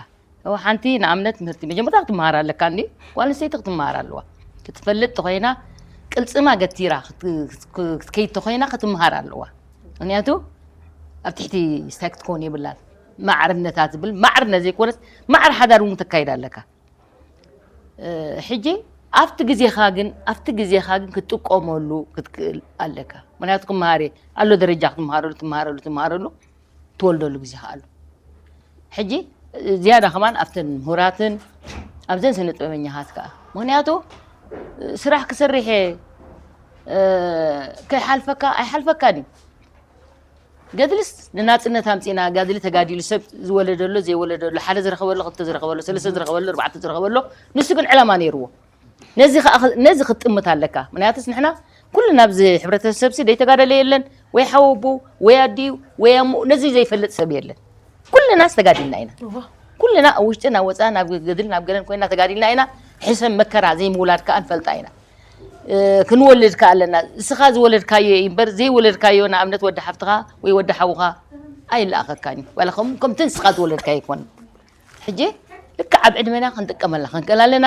እው ሓንቲ ንኣብነት ምህርቲ መጀመርታ ክትመሃር ኣለካ እንዲ ጓል ኣንስተይቲ ክትመሃር ኣለዋ ክትፈልጥ ተኮይና ቅልፅማ ገቲራ ክትከይድ ተኮይና ክትመሃር ኣለዋ። ምክንያቱ ኣብ ትሕቲ ስታይ ክትከውን የብላን። ማዕርነታ ዝብል ማዕርነት ዘይኮነስ ማዕር ሓዳር እውን ተካይድ ኣለካ። ሕጂ ኣብቲ ግዜኻ ግን ኣብቲ ግዜኻ ግን ክትጥቀመሉ ክትክእል ኣለካ። ምክንያቱ ክመሃር ኣሎ ደረጃ ክትመሃረሉ ትመሃረሉ ትመሃረሉ ትወልደሉ ግዜኻ ኣሎ። ሕጂ ዝያዳ ከማን ኣብተን ምሁራትን ኣብዘን ስነ ጥበበኛታት ከዓ ምክንያቱ ስራሕ ክሰርሕ እየ ከይሓልፈካ ኣይሓልፈካን እዩ። ገድልስ ንናፅነት ኣምፂና ጋድሊ ተጋዲሉ ሰብ ዝወለደሎ ዘይወለደሎ ሓደ ዝረኸበሎ ክልተ ዝረኸበሎ ሰለስተ ዝረኸበሎ ኣርባዕተ ዝረኸበሎ ንሱ ግን ዕላማ ነይርዎ። ነዚ ከዓ ነዚ ክትጥምት ኣለካ። ምክንያቱስ ንሕና ኩልና ኣብዚ ሕብረተሰብ ሲ ዘይተጋደለ የለን ወይ ሓወቡ ወይ ኣዲኡ ወይ ኣሙ ነዚ ዘይፈልጥ ሰብ የለን። ኩልና ተጋዲልና ኢና። ኩልና ኣብ ውሽጥን ኣብ ወፃእን ኣብ ገድልን ኣብ ገለን ኮይና ተጋዲልና ኢና። ሕሰም መከራ ዘይምውላድ ከዓ ንፈልጣ ኢና። ክንወልድ ከ ኣለና እስኻ ዝወለድካዮ እዩ እምበር ዘይወለድካዮ ንኣብነት ወዲ ሓፍትኻ ወይ ወዲ ሓውኻ ኣይለኣኸካን እዩ ዋላ ከም- ከምቲ ንስኻ ዝወለድካዮ ኣይኮነን። ሕጂ ልክዕ ኣብ ዕድመና ክንጥቀመላ ክንክእል ኣለና።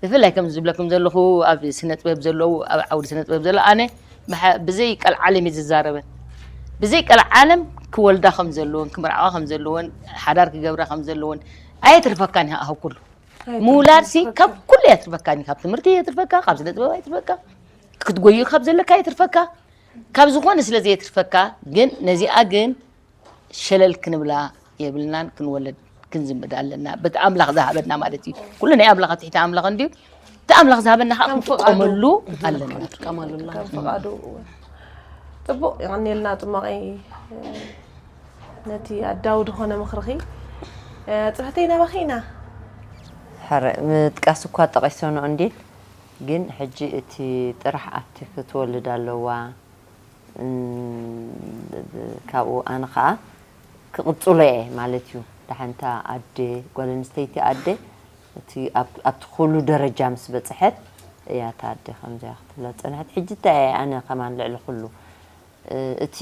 ብፍላይ ከም ዝብለኩም ዘለኹ ኣብ ስነ ጥበብ ዘለዉ ኣብ ዓውዲ ስነ ጥበብ ዘሎ ኣነ ብሓ- ብዘይ ቀልዓለም እዩ ዝዛረበን ብዘይ ቀልዓለም ክወልዳ ከም ዘለወን ክምርዓዋ ከም ዘለወን ሓዳር ክገብራ ከም ዘለወን ኣየትርፈካን ኢኻ ካብ ኩሉ ምውላድ ሲ ካብ ኩሉ እያ ትርፈካ ካብ ትምህርቲ እየ ትርፈካ ካብ ስነ ጥበብ እያ ትርፈካ ክትጎዩ ካብ ዘለካ እየ ትርፈካ ካብ ዝኾነ ስለ ዘየትርፈካ ግን ነዚኣ ግን ሸለል ክንብላ የብልናን ክንወለድ ክንዝምድ ኣለና በቲ ኣምላኽ ዝሃበና ማለት እዩ ኩሉ ናይ ኣምላኽ ትሕቲ ኣምላኽ እንድዩ እቲ ኣምላኽ ዝሃበና ከዓ ክንጥቀመሉ ኣለና ጥቀማሉና ከም ፍቓዱ ጽቡቕ የቐኒልና ጽማቐይ ነቲ ኣዳዊ ዝኾነ ምኽርኺ ጽሕተይ ናባኺ ኢና ሕረ ምጥቃስ እኳ ጠቒሰኖ እንዲል ግን ሕጂ እቲ ጥራሕ ኣብቲ ክትወልድ ኣለዋ እም፣ ካብኡ ኣነ ከዓ ክቕፅሎ እየ ማለት እዩ። ደሓንታ ኣደ ጓል ኣንስተይቲ ኣደ እቲ ኣብ- ኣብቲ ኩሉ ደረጃ ምስ በፅሐት እያ እታ ኣደ ከምዚያ ክትብላ ዝፀንሐት። ሕጂ እንታይ እየ ኣነ ከማን ልዕሊ ኩሉ እ፣ እቲ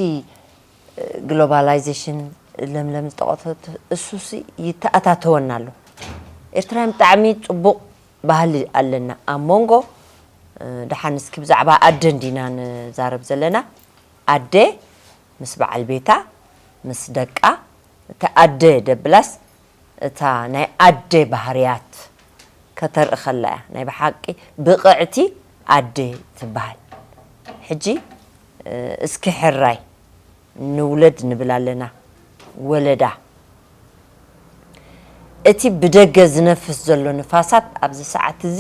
ግሎባላይዜሽን ለምለም ዝጠቐሰት እሱሲ ይተኣታተወና ኣሎ። ኤርትራውያን ብጣዕሚ ፅቡቕ ባህሊ ኣለና ኣብ መንጎ ደሓን እስኪ ብዛዕባ ኣደ እንዲና ንዛረብ ዘለና ኣደ ምስ በዓል ቤታ ምስ ደቃ እቲ ኣደ ደብላስ እታ ናይ ኣደ ባህርያት ከተርኢ ከላ እያ ናይ ብሓቂ ብቕዕቲ ኣደ ትበሃል ሕጂ እስኪ ሕራይ ንውለድ ንብል ኣለና ወለዳ እቲ ብደገ ዝነፍስ ዘሎ ንፋሳት ኣብዚ ሰዓት እዚ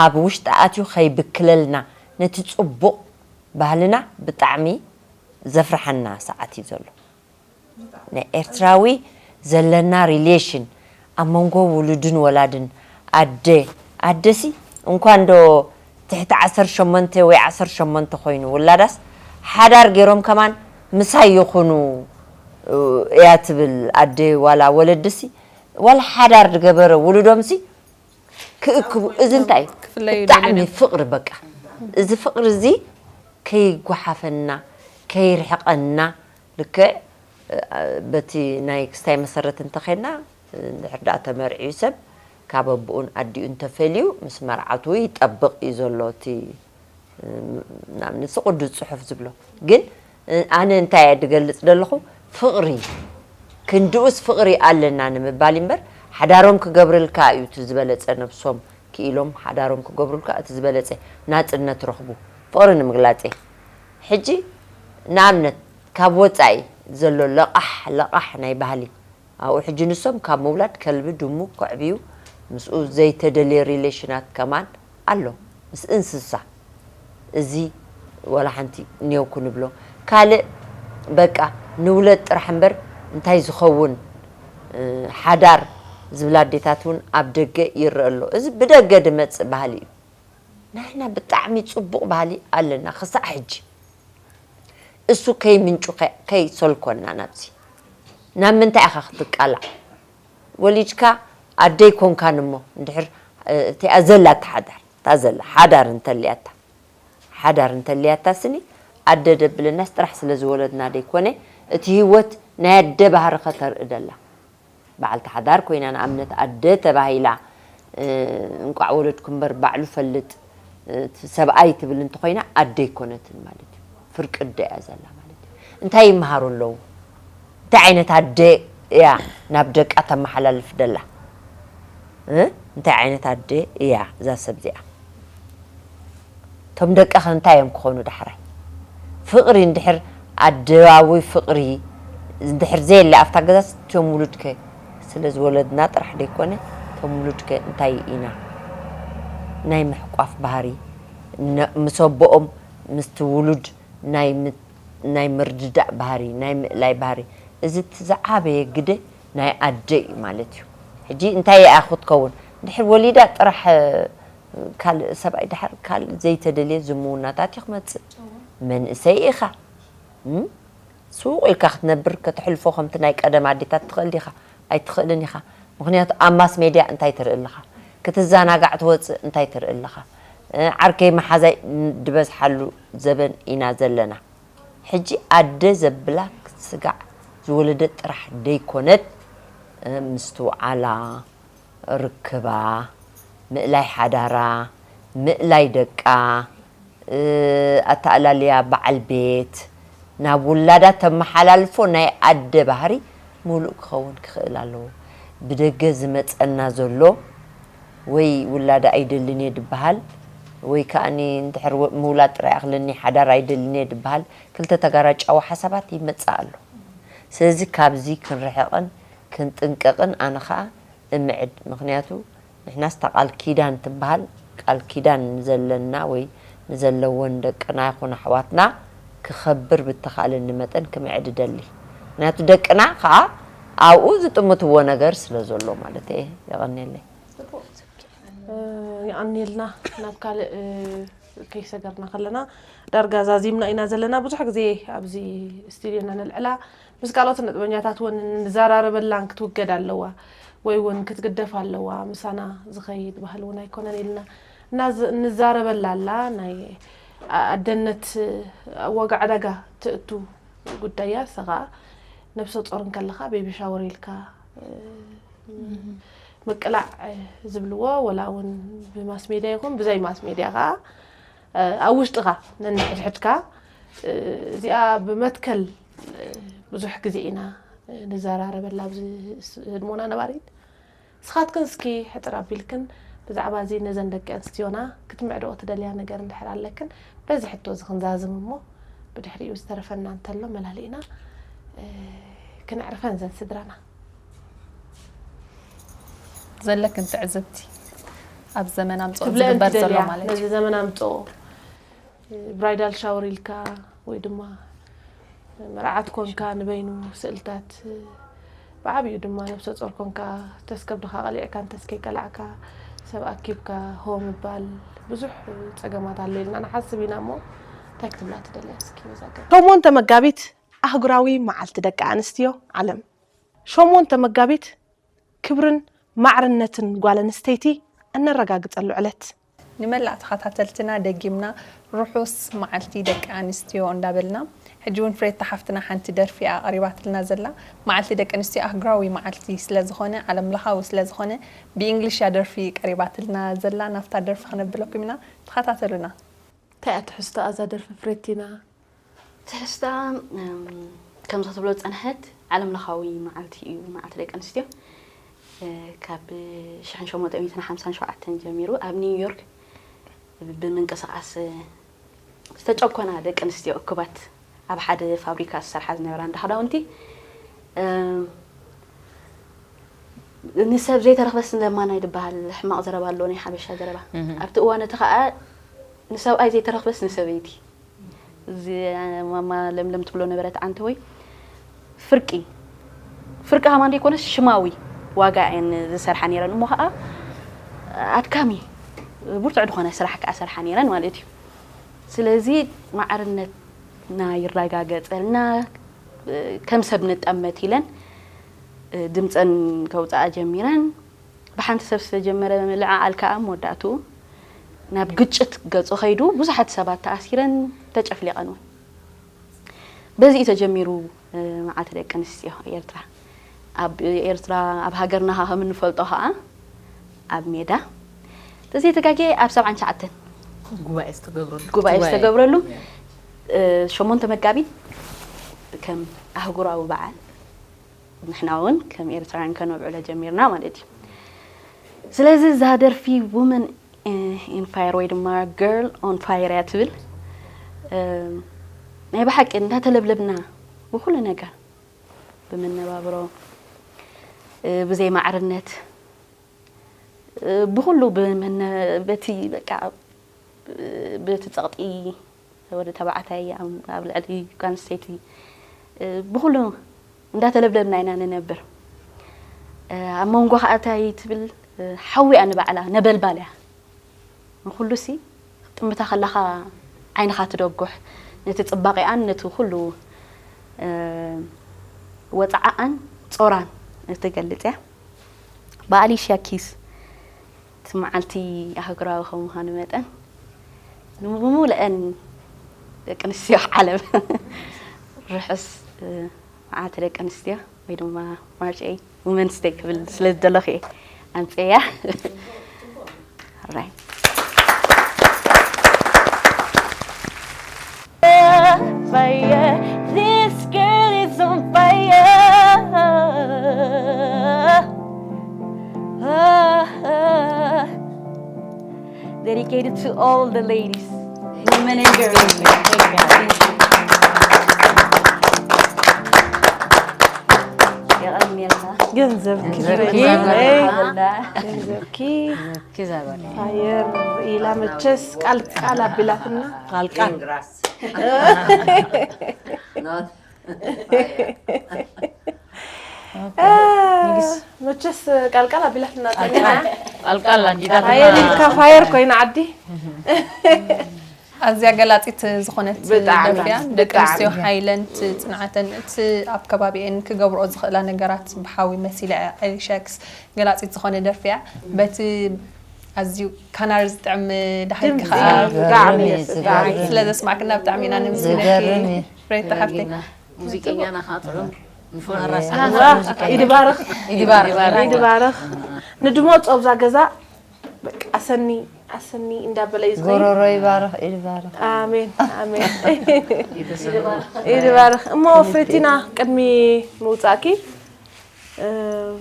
ኣብ ውሽጢ ኣትዩ ከይብክለልና ነቲ ጽቡቕ ባህልና ብጣዕሚ ዘፍርሓና ሰዓት እዩ ዘሎ ናይ ኤርትራዊ ዘለና relation ኣብ መንጎ ውሉድን ወላድን ኣደ ኣደሲ እንኳን ዶ ትሕቲ ዓሰርተ ሸሞንተ ወይ ዓሰርተ ሸሞንተ ኮይኑ ውላዳስ ሓዳር ገይሮም ከማን ምሳይ ይኹኑ እያ ትብል ኣደ ዋላ ወለድሲ ዋላ ሓዳር ዝገበረ ውሉዶምሲ ክእክቡ እዚ እንታይ እዩ? ክፍለዩ ብጣዕሚ ደልዮም። ፍቕሪ በቃ እዚ ፍቕሪ እዚ ከይጓሓፈና ከይርሕቐና ልክዕ በቲ ናይ ክስታይ መሰረት እንተኸድና እንድሕር ደኣ ተመርዕዩ ሰብ ካብ ኣቦኡን ኣዲኡ እንተፈልዩ ምስ መርዓቱ ይጠብቕ እዩ ዘሎ እቲ ንኣብነት ቅዱስ ፅሑፍ ዝብሎ ግን ኣነ እንታይ እየ ዝገልፅ ዘለኹ ፍቕሪ ክንድኡስ ፍቕሪ ኣለና ንምባል እምበር ሓዳሮም ክገብርልካ እዩ እቲ ዝበለፀ ነብሶም ክኢሎም ሓዳሮም ክገብሩልካ እቲ ዝበለጸ ናጽነት ረኽቡ ፍቕሪ ንምግላጽ እየ። ሕጂ ንኣብነት ካብ ወጻኢ ዘሎ ለቓሕ ለቓሕ ናይ ባህሊ ኣብኡ ሕጂ ንሶም ካብ ምውላድ ከልቢ ድሙ ከዕብዩ ምስኡ ዘይተደልየ ሪሌሽናት ከማን ኣሎ ምስ እንስሳ። እዚ ወላ ሓንቲ ኔው ክንብሎ ካልእ በቃ ንውለድ ጥራሕ እምበር እንታይ ዝኸውን ሓዳር ዝብላ ኣዴታት እውን ኣብ ደገ ይረአ ኣሎ። እዚ ብደገ ድመፅእ ባህሊ እዩ። ናይና ብጣዕሚ ፅቡቕ ባህሊ ኣለና ክሳዕ ሕጂ። እሱ ከይምንጩ ከይሰልኮና ናብዚ ናብ ምንታይ ኢኻ ክትቃላዕ? ወሊድካ ኣደይ ኮንካን እሞ እንድሕር እቲኣ ዘላ ተሓዳር እታ ዘላ ሓዳር እንተልያታ ሓዳር እንተልያታ ስኒ ኣደ ደብለናስ ጥራሕ ስለ ዝወለድና ደይኮነ እቲ ህይወት ናይ ኣደ ባህሪ ከተርኢ ደላ። በዓልቲ ሓዳር ኮይና ንኣብነት ኣደ ተባሂላ እንቋዕ ወለድኩ እምበር ባዕሉ ፈልጥ ሰብኣይ ትብል እንተኮይና ኣደ ኣይኮነትን ማለት እዩ። ፍርቂ ኣደ እያ ዘላ ማለት እዩ። እንታይ ይመሃሩ ኣለዉ? እንታይ ዓይነት ኣደ እያ ናብ ደቃ ተመሓላልፍ ደላ? እንታይ ዓይነት ኣደ እያ እዛ ሰብ እዚኣ? እቶም ደቃ ከ እንታይ እዮም ክኾኑ ዳሕራይ? ፍቕሪ እንድሕር ኣደባዊ ፍቕሪ እንድሕር ዘየለ ኣብታ ገዛስ እቶም ውሉድከ ስለ ዝወለድና ጥራሕ ደይኮነ እቶም ውሉድከ እንታይ ኢና ናይ ምሕቋፍ ባህሪ ምስ ኣቦኦም ምስቲ ውሉድ ናይ ምርድዳእ ባህሪ ናይ ምእላይ ባህሪ እዚ እቲ ዝዓበየ ግደ ናይ ኣደ እዩ ማለት እዩ። ሕጂ እንታይ እያ ክትከውን ድሕር ወሊዳ ጥራሕ ካልእ ሰብኣይ ድሓር ካልእ ዘይተደልየ ዝምውናታት እዩ ክመፅእ። መንእሰይ ኢኻ ስውቕ ኢልካ ክትነብር ከተሕልፎ ከምቲ ናይ ቀደም ኣዴታት ትኽእል ዲኻ? ኣይትኽእልን ኢኻ። ምኽንያቱ ኣብ ማስ ሜድያ እንታይ ትርኢ ኣለኻ? ክትዘናጋዕ ትወፅእ እንታይ ትርኢ ኣለኻ? ዓርከይ መሓዛይ ድበዝሓሉ ዘበን ኢና ዘለና። ሕጂ ኣደ ዘብላ ክትስጋዕ ዝወለደት ጥራሕ ደይኮነት ምስትውዓላ፣ ርክባ፣ ምእላይ ሓዳራ፣ ምእላይ ደቃ፣ ኣተኣላልያ በዓል ቤት ናብ ውላዳ ተመሓላልፎ ናይ ኣደ ባህሪ ሙሉእ ክኸውን ክኽእል ኣለዎ። ብደገ ዝመፀና ዘሎ ወይ ውላዳ ኣይደልን እየ ድበሃል ወይ ከኣኒ እንድሕር ምውላድ ጥራይ ኣኽለኒ ሓዳር ኣይደልን እየ ድበሃል ክልተ ተጋራጫዊ ሓሳባት ይመፅእ ኣሎ። ስለዚ ካብዚ ክንርሕቕን ክንጥንቀቕን ኣነ ኸኣ እምዕድ። ምኽንያቱ ንሕናስ እታ ቃል ኪዳን ትበሃል ቃል ኪዳን ንዘለና ወይ ንዘለወን ደቅና ይኹን ኣሕዋትና ክኸብር ብተኻእለኒ መጠን ክምዕድ እደሊ። ምኽንያቱ ደቅና ኸኣ ኣብኡ ዝጥምትዎ ነገር ስለ ዘሎ ማለት እየ። የቐንየለይ። የቐንየልና። ናብ ካልእ ከይሰገርና ከለና ዳርጋ ዛዚምና ኢና ዘለና። ብዙሕ ግዜ ኣብዚ ስቱድዮና ነልዕላ ምስ ካልኦት ነጥበኛታት እውን ንዘራረበላን ክትውገድ ኣለዋ ወይ እውን ክትግደፍ ኣለዋ፣ ምሳና ዝኸይድ ባህሊ እውን ኣይኮነን ኢልና እና ንዛረበላ ኣላ። ናይ ኣደነት ኣብ ዋጋ ዕዳጋ ትእቱ ጉዳይ እያ። ንሳ ከዓ ነብሰ ጾር እንከለኻ ቤቢ ሻወር ኢልካ ምቅላዕ ዝብልዎ ወላ እውን ብማስ ሜድያ ይኹን ብዘይ ማስ ሜድያ ከዓ ኣብ ውሽጥኻ ነንሕድሕድካ እዚኣ ብመትከል ብዙሕ ግዜ ኢና ንዘራረበላ ኣብዚ ህድሞና ነባሪት። ንስኻትክን እስኪ ሕፅር ኣቢልክን ብዛዕባ እዚ ነዘን ደቂ ኣንስትዮና ክትምዕድኦ ትደልያ ነገር እንድሕር ኣለክን በዚ ሕቶ እዚ ክንዛዝም እሞ ብድሕሪኡ ዝተረፈና እንተሎ መላሊእና ክነዕርፈን ዘን ስድራና። ዘለክን ትዕዝብቲ ኣብ ዘመን ኣምፅኦ ዝግበር ዘሎ ማለት እዩ። ነዚ ዘመን ኣምፅኦ ብራይዳል ሻወር ኢልካ ወይ ድማ መርዓት ኮንካ ንበይኑ ስእልታት ብዓብዩ ድማ ነብሰ ጾር ኮንካ ተስከብድኻ ቀሊዕካ እንተስ ከይቀላዕካ ሰብ ኣኪብካ ሆ ምባል ብዙሕ ጸገማት ኣሎ ኢልና ንሓስብ ኢና እሞ እንታይ ክትብላ ትደልያ እስኪ በዛ ኣጋጣሚ? ሸሞንተ መጋቢት ኣህጉራዊ መዓልቲ ደቂ ኣንስትዮ ዓለም። ሸሞንተ መጋቢት ክብርን ማዕርነትን ጓል ኣንስተይቲ እነረጋግጸሉ ዕለት። ንመላእ ተኸታተልትና ደጊምና ርሑስ መዓልቲ ደቂ ኣንስትዮ እንዳበልና ሕጂ እውን ፍሬታ ሓፍትና ሓንቲ ደርፊ እያ ኣቕሪባትልና ዘላ። መዓልቲ ደቂ ኣንስትዮ ኣህጉራዊ መዓልቲ ስለዝኾነ ዓለም ለኻዊ ስለዝኾነ ብእንግሊሽ እያ ደርፊ ቀሪባትልና ዘላ። ናብታ ደርፊ ክነብለኩም ኢና፣ ተኸታተሉና። እንታይ እያ ትሕዝቶኣ እዛ ደርፊ ፍሬቲና? ትሕዝታ ከምዛ ትብሎ ዝፀንሐት ዓለም ለኻዊ መዓልቲ እዩ መዓልቲ ደቂ ኣንስትዮ። ካብ ሽሕን ሸሞንተ ሚእትን ሓምሳን ሸውዓተን ጀሚሩ ኣብ ኒውዮርክ ብምንቅስቓስ ዝተጨኮና ደቂ ኣንስትዮ እኩባት ኣብ ሓደ ፋብሪካ ዝሰርሓ ዝነበራ እንዳ ክዳውንቲ፣ ንሰብ ዘይተረኽበስ ለማናይ ዝበሃል ሕማቕ ዘረባ ኣሎ፣ ናይ ሓበሻ ዘረባ። ኣብቲ እዋን እቲ ኸኣ ንሰብኣይ ዘይተረኽበስ ንሰበይቲ። እዚ ማማ ለምለም ትብሎ ነበረት፣ ኣንተ ወይ ፍርቂ፣ ፍርቂ ሃማ እንደ ይኮነስ ሽማዊ ዋጋ እየን ዝሰርሓ ነይረን። እሞ ኸዓ ኣድካሚ ብርቱዕ ዝኾነ ስራሕ ከዓ ሰርሓ ነይረን ማለት እዩ። ስለዚ ማዕርነትና ይረጋገፀልና፣ ከም ሰብ ንጠመት ኢለን ድምፀን ከውፅኣ ጀሚረን። ብሓንቲ ሰብ ዝተጀመረ ምልዕዓል ከዓ መወዳእትኡ ናብ ግጭት ገፁ ከይዱ፣ ብዙሓት ሰባት ተኣሲረን ተጨፍሊቐን እውን። በዚ እዩ ተጀሚሩ፣ እ፣ መዓልቲ ደቂ ኣንስትዮ ኤርትራ። ኣብ ኤርትራ፣ ኣብ ሃገርና ከዓ ከም እንፈልጦ ከዓ ኣብ ሜዳ፣ ተዘይተጋጌ ኣብ ሰብዓን ትሽዓተን ጉባኤ ዝተገብረሉ። ጉባኤ ዝተገብረሉ፣ እ፣ ሸሞንተ መጋቢት ከም ኣህጉራዊ በዓል ንሕና እውን ከም ኤርትራውያን ከነብዕሎ ጀሚርና ማለት እዩ። ስለዚ እዛ ደርፊ ውመን ኢን ፋየር ወይ ድማ ገርል ኦን ፋየር እያ ትብል። እ፣ ናይ ብሓቂ እንዳተለብለብና ብኩሉ ነገር፣ ብመነባብሮ፣ እ፣ ብዘይ ማዕርነት፣ እ፣ ብኩሉ ብመነ-፣ በቲ በቃ፣ እ፣ በቲ ጸቕጢ ወዲ ተባዕታይ ኣብ፣ ኣብ ልዕሊ ጓል ኣንስተይቲ፣ እ፣ ብኩሉ እንዳተለብለብና ኢና ንነብር። እ፣ ኣብ መንጎ ኸኣ እንታይ ትብል፣ እ፣ ሓዊ እያ ንባዕላ፣ ነበልባል እያ። ንኹሉሲ ጥምታ ከለኻ ዓይንኻ ትደጉሕ፣ ነቲ ጽባቐኣን ነቲ ኩሉ፣ እ፣ ወጽዓኣን ጾራን እትገልጽ እያ። ብኣሊሽያ ኪስ፣ እቲ መዓልቲ ኣህጉራዊ ከም ምዃኑ መጠን፣ ንብምሉአን ደቂ ኣንስትዮ ዓለም ርሑስ፣ እ፣ መዓልቲ ደቂ ኣንስትዮ ወይ ድማ ማርች ኤይት ውመንስ ደይ ክብል ስለ ዝደለኹ እየ ኣምፅኤያ። ኦራይት። Fire, this girl is on fire. Ah, ah. Dedicated to all the ladies, women and girls. የቐንየልና። ገንዘብኪ ገንዘብኪ ይበል። ይበል። ገንዘብኪ። ገንዘብኪ ዘበለ። ፋየር ኢላ መቸስ ቃል ቃል ኣቢላትና። ቃል ቃል። Not fire. ኦኬ። አ፣ ንግስ። መቸስ ቃል ቃል ኣቢላትና ቃል ጸኒሓ። ቃል፣ ቃል ቃል ኣቢላትና። ፋየር ኢልካ ፋየር ኮይና ዓዲ። ኣዝያ ገላጺት ዝኾነት ብጣዕሚ፣ ደርፊ እያ። ደቂ ብጣዕሚ። ኣንስትዮ ሓይለን እቲ ጽንዓተን እቲ ኣብ ከባቢኤን ክገብርኦ ዝኽእላ ነገራት ብሓዊ መሲላ እያ። ኤሊሻክስ ገላጺት ዝኾነ ደርፊ እያ። በቲ ኣዝዩ ካናሪ ዝጥዕም ደሃይኪ ድምፂ፣ ከዓ ብጣዕሚ ደስ ዝብል። ስለ ዘስማዕክና ብጣዕሚ ኢና ነመስግነኪ ዝገርም እዩ። ፍሬታ ሓፍተይ። ሙዚቀኛና ከዓ ጥዑም ንፎን ኣራሲ። ኣሃ፣ ኢድ ባርኽ። ኢድ ባርኽ። ኢድ ባርኽ። ንድመጾ ኣብዛ ገዛ በቃ ኣሰኒ፣ ኣሰኒ እንዳበለ እዩ ዝኸይድ። ጎሮሮ ይባርኽ፣ ኢድ ባርኽ። ኣሜን፣ ኣሜን። ኢድ ባርኽ። እሞ ፍሬቲና፣ ቅድሚ ምውጻእኪ፣ እም፣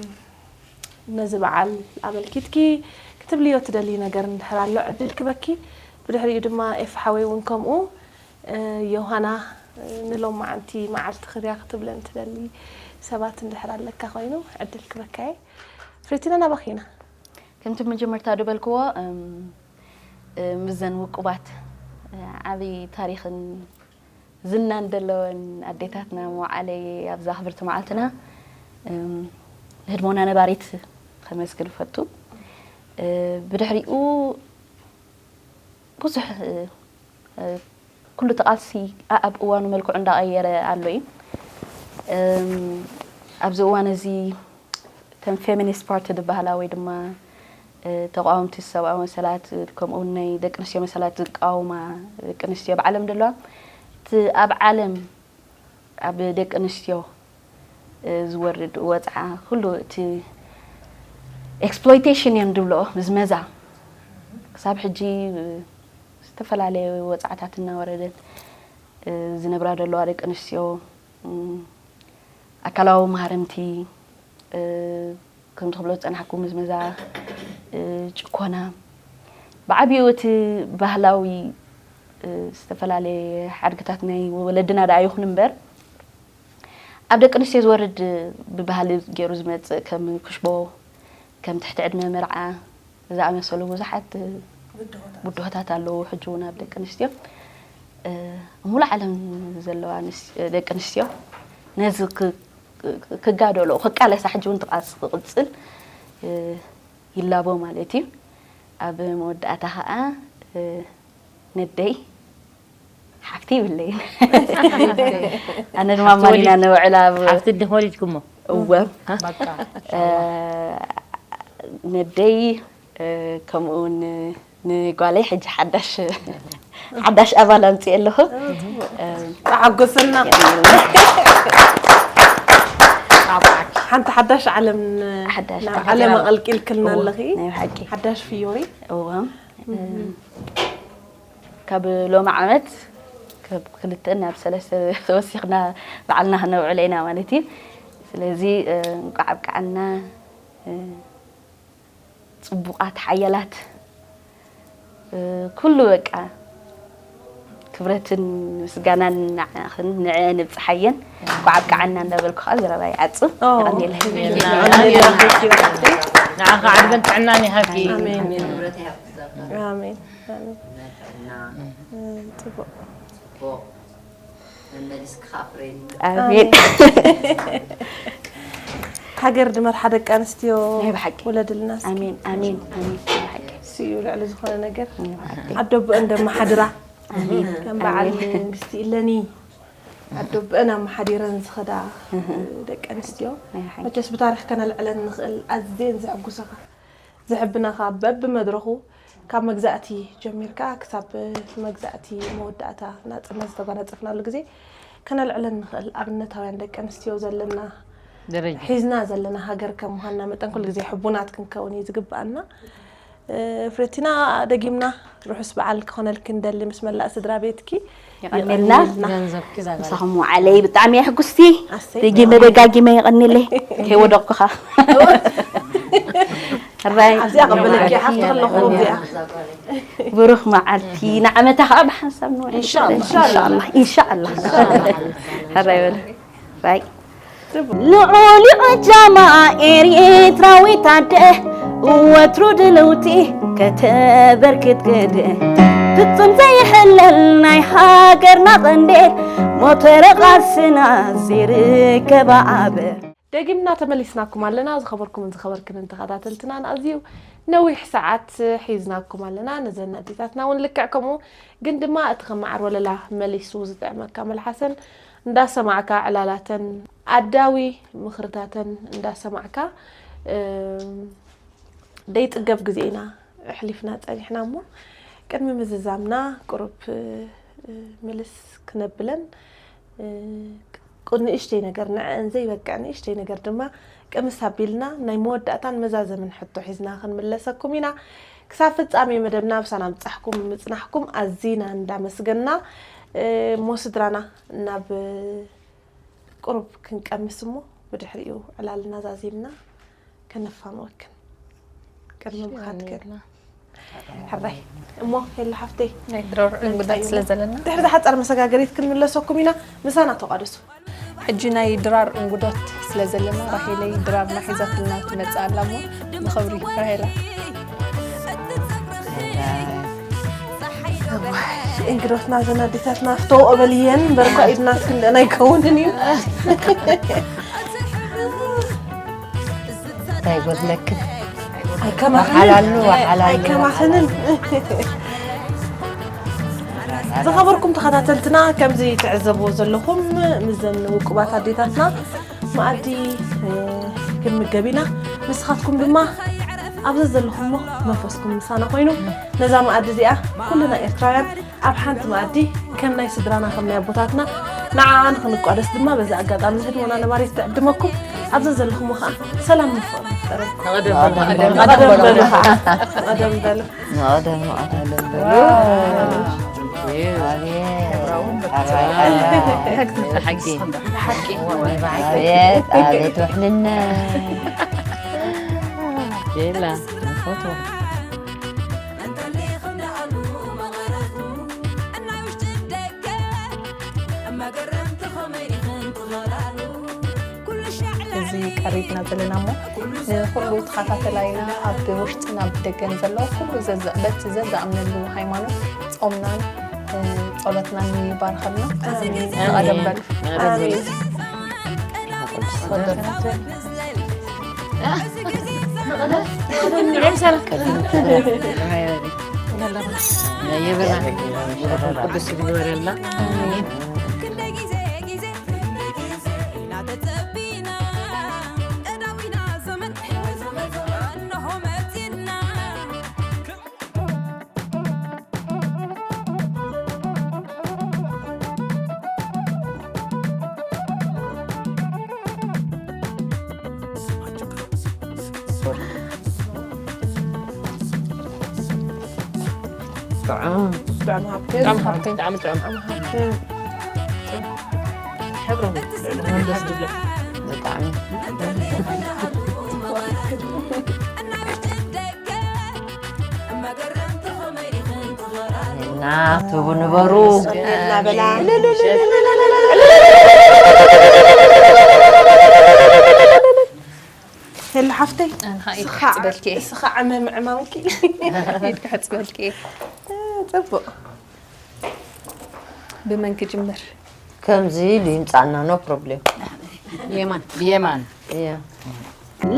ነዚ በዓል ኣመልኪትኪ ክትብልዮ ትደሊ ነገር እንድሕር ኣሎ ዕድል ክበኪ። ብድሕሪኡ ድማ ኤፍ ሓወይ እውን ከምኡ። እ፣ ዮሃና፣ እ፣ ንሎማዓንቲ መዓልቲ ክርያ ክትብለን ትደሊ ሰባት እንድሕር ኣለካ ኮይኑ ዕድል ክበካ እየ። ፍሬቲና፣ ናባኺ ኢና። ከምቲ መጀመርታ ዝበልክዎ፣ እም፣ እ፣ ምስዘን ውቁባት፣ እ፣ ዓብዪ ታሪኽን ዝናን ዘለወን ኣዴታትና መዋዕለይ ኣብዛ ክብርቲ መዓልትና፣ እም፣ ንህድሞና ነባሪት ከመስግን እፈቱ። እ፣ ብድሕሪኡ ብዙሕ፣ እ፣ እ፣ ኩሉ እቲ ቃልሲ ኣኣብ እዋኑ መልክዑ እንዳቐየረ ኣሎ እዩ። እም፣ ኣብዚ እዋን እዚ እተን ፌሚኒስት ፓርቲ ዝበሃላ ወይ ድማ፣ እ፣ ተቃወምቲ ሰብኣዊ መሰላት፣ ከምኡ እውን ናይ ደቂ ኣንስትዮ መሰላት ዝቃወማ ደቂ ኣንስትዮ ኣብ ዓለም ዘለዋ፣ እቲ ኣብ ዓለም ኣብ ደቂ ኣንስትዮ፣ እ፣ ዝወርድ ወፅዓ ኩሉ እቲ ኤክስፕሎይቴሽን እዮም ዝብልኦ፣ ምዝመዛ። ክሳብ ሕጂ፣ እ፣ ዝተፈላለዩ ወፅዓታት እናወረደን፣ እ፣ ዝነብራ ዘለዋ ደቂ ኣንስትዮ፣ እም፣ ኣካላዊ ማህረምቲ፣ እ፣ ከምቲ ክብሎ ዝጸናሕኩ ምዝመዛ፣ እ፣ ጭኮና፣ ብዓቢኡ እቲ ባህላዊ፣ እ፣ ዝተፈላለየ ሓድግታት ናይ ወለድና ደኣ ይኹን እምበር፣ ኣብ ደቂ ኣንስትዮ ዝወርድ ብባህሊ ገይሩ ዝመጽእ ከም ክሽቦ፣ ከም ትሕቲ ዕድመ መርዓ ዝኣመሰሉ ብዙሓት ብድሆታት ኣለዉ። ሕጂ እውን ኣብ ደቂ ኣንስትዮ፣ እ፣ ኣብ ሙሉእ ዓለም ዘለዋ ኣንስ-፣ ደቂ ኣንስትዮ ነዚ ክ-፣ ክጋደሎ፣ ክቃለሳ፣ ሕጂ እውን ትቃልስ ክቕጽል፣ እ፣ ይላቦ ማለት እዩ። ኣብ መወዳእታ ኸኣ፣ እ፣ ነደይ ሓፍቲ ይብለይን። ኣነ ድማ ሓፍቲ ማን ኢና ወሊድ-፣ ነውዕል ኣብ ሓፍቲ እንዲኹም ወሊድኩሞ? እወ። በቃ። እ፣ ነደይ፣ እ፣ ከምኡ እውን ንጓለይ ሕጂ ሓዳሽ፣ ሓዳሽ ኣባል ኣምፅኤ ኣለኹ። እ፣ ተሓጎሰና። ሓንቲ ሓዳሽ ዓለም ሓዳሽ ናብ ዓለም ዓለም። ኣቐልቂልክልና እወ፣ ኣለኺ። ናይ ብሓቂ። ሓዳሽ ፍዮሪ። እወ። ካብ ሎሚ ዓመት ካብ ክልተ ናብ ሰለስተ ተወሲኽና በዓልና ክነውዕሎ ኢና ማለት እዩ። ስለዚ፣ እ፣ እንቋዕ ኣብቅዓና፣ እ፣ ጽቡቓት ሓያላት፣ እ፣ ኩሉ በቃ ክብረትን ምስጋናን ንዓኽን ንዕአን እብጽሓየን። እንቋዕ ኣብቅዓና እንዳበልኩ ከዓ ዘረባይ ይዓጽም። ኦ። የቐንየለይ። ንዓኻ ዕድመን ጥዕናን ይሃብኪ። ኣሜን። ኣሜን። ኣሜን። ጥዕና፣ እ፣ ጽቡቕ። ጽቡቕ መመሊስካ ኣፍሬኒ። ኣሜን። ኣሜን። ሃገር ድመርሓ ደቂ ኣንስትዮ ናይ ብሓቂ። ወለድልና እስኪ። ኣሜን፣ ኣሜን፣ ኣሜን። ናይ ብሓቂ። እሱ እዩ ልዕሊ ዝኾነ ነገር። ናይ ብሓቂ። ኣዶ ብእን ደመሓድራ። ኣሜን። ከም በዓል ኣሜን። መንግስቲ ኢለኒ ኣዶ ብእን ኣመሓዲረን ዝኸዳ ደቂ ኣንስትዮ። ናይ ብሓቂ። መቸስ ብታሪኽ ከነልዕለን ንኽእል ኣዝየን ዘሐጉሳኻ። ዘሕብናኻ በብመድረኹ ካብ መግዛእቲ ጀሚርካ ክሳብ መግዛእቲ መወዳእታ ናጽነት ዝተጓናጸፍናሉ ግዜ ከነልዕለን ንኽእል ኣብነታውያን ደቂ ኣንስትዮ ዘለና ደረጃ። ሒዝና ዘለና ሃገር ከም ምዃንና መጠን ኩሉ ግዜ ሕቡናት ክንከውን እዩ ዝግብኣና። እ፣ ፍሬቲና ደጊምና ርሑስ በዓል ክኾነልኪ ንደሊ ምስ መላእ ስድራ ቤትኪ። የቐንየልና። የቐንየልና። ገንዘብኪ እዛ ጋር። ምሳኹም ወዓለይ ብጣዕሚ እየ ሕጉስቲ። ኣሰይ። ደጊመ ደጋጊመ የቐንየለይ። ከይወደቕኩኻ። ሕራይ። ኣብዚኣ ቀበለኪ ሓፍቲ ከለኹ ኣብዚኣ። ብሩኽ መዓልቲ። ንዓመታ ኸዓ ብሓንሳብ ንውዕል። ኢንሻኣላህ። ኢንሻኣላህ። ኢንሻኣላህ። ሕራይ በሉ። ሕራይ። ልዑል ጃማ ኤርትራዊት ኣደ፣ ወትሩ ድልውቲ ከተበርክት ግደ። ፍጹም ዘይሕለል ናይ ሃገርና ቀንዴል፣ ሞተረ ቃልስና ዘይርከባ ኣበር። ደጊምና ተመሊስናኩም ኣለና። ዝኸበርኩምን ዝኸበርክንን ተኸታተልትና፣ ንኣዝዩ ነዊሕ ሰዓት ሒዝናኩም ኣለና። ነዘን ኣዴታትና እውን ልክዕ ከምኡ፣ ግን ድማ እቲ ከም መዓር ወለላ መሊሱ ዝጥዕመካ መልሓሰን እንዳሰማዕካ፣ ዕላላተን ኣዳዊ ምኽርታተን እንዳሰማዕካ፣ እም፣ ደይጥገብ ግዜ ኢና ኣሕሊፍና ጸኒሕና እሞ፣ ቅድሚ ምዝዛምና ቁሩብ፣ እ፣ ምልስ ክነብለን፣ እ፣ ቁ-፣ ንእሽተይ ነገር፣ ንዕአን ዘይበቅዕ ንእሽተይ ነገር ድማ ቅምስ ኣቢልና፣ ናይ መወዳእታን መዛዘምን ሕቶ ሒዝና ክንምለሰኩም ኢና። ክሳብ ፍጻሜ መደብና ብሳና ምጻሕኩም ምጽናሕኩም ኣዚና እንዳመስገና፣ እ፣ እሞ ስድራና ናብ ቁሩብ ክንቀምስ እሞ ብድሕሪኡ ዕላልና ዛዚምና ከነፋንወክን። ቅድሚ ምኻድክን። የቐንየልና። ሕራይ። እሞ ሄላ ሓፍተይ። ናይ ድራር እንጉዳት ስለ ዘለና። ድሕሪ ዝሓጸረ መሰጋገሪት ክንምለሰኩም ኢና። ምሳና ተቋደሱ። ሕጂ ናይ ድራር እንጉዶት ስለ ዘለና ራሄለይ ድራርና ሒዛትና ትመጽእ ኣላ እሞ ንኸብሪ ራሄላ። እዋይ፣ እንግዶትና ዘን ኣዴታትና ፍተውኦ በልየን፣ እምበር እኳ ኢድና እስክንደን ኣይከውንን እዩ። እንታይ ይጎድለክን? ኣይከማኽንን። ወሓላሉ፣ ወሓላሉ። ኣይከማኽንን። ዝኸበርኩም ተኸታተልትና፣ ከምዚ ትዕዘብዎ ዘለኹም፣ ምስዘን ውቁባት ኣዴታትና መኣዲ፣ እ፣ ክንምገብ ኢና። ንስኻትኩም ድማ ኣብ ዘዘለኹሞ መንፈስኩም ምሳና ኮይኑ፣ ነዛ መኣዲ እዚኣ ኩልና ኤርትራውያን ኣብ ሓንቲ መኣዲ ከም ናይ ስድራና፣ ከም ናይ ኣቦታትና ንዓኣ ንኽንቋደስ ድማ በዚ ኣጋጣሚ እዚ ህድሞና ነባሪት ትዕድመኩም። ኣብ ዘዘለኹሞ ኸኣ ሰላም ንፍቕሪ ይፍጠረልኩም። ንቐደም በሉ፣ ንቐደም በሉ። ንቐደም በሉ ኸኣ። ንቐደም በሉ። ንቐደም፣ ንቐደም በሉ። ኣቤት። ኣቤት። ኣቤት። ብሓቂ። ኣቤት፣ ኣቤት ውሕልነት። ቤላ ንፈትዋ። እዚ ቀሪብና ዘለና እሞ ንኩሉ ተኸታተላይና ኣብ ውሽጥን ኣብ ደገን ዘሎ ኩሉ ዘዛ- በቲ ዘዛኣምነሉ ሃይማኖት ጾምናን እ፣ ጸሎትናን ይባርኸልና። ኣሜን። ዝቐደም በሉ። ኣሜን። ቅዱስ ይግበረልና። ጥዑም ጥዑም ሃብቲ ጥዑም ሃብቲ ብጣዕሚ ጥዑም ጥዑም ሃብቲ ሕብሮም ደስ ዝብሎ ብጣዕሚ እና ትቡ ንበሩ እናበላ ሄሎ ሓፍተይ ኣንሃ ኢድ እስኻ ክሕጽበልኪ እየ። እስኻ ዕመም ዕማምኪ ኢድ ክሕጽበልኪ እየ። ጽቡቕ ብመን ክጅምር? ከምዚ ኢሉ ይምፃና no problem። የማን ብየማን እያ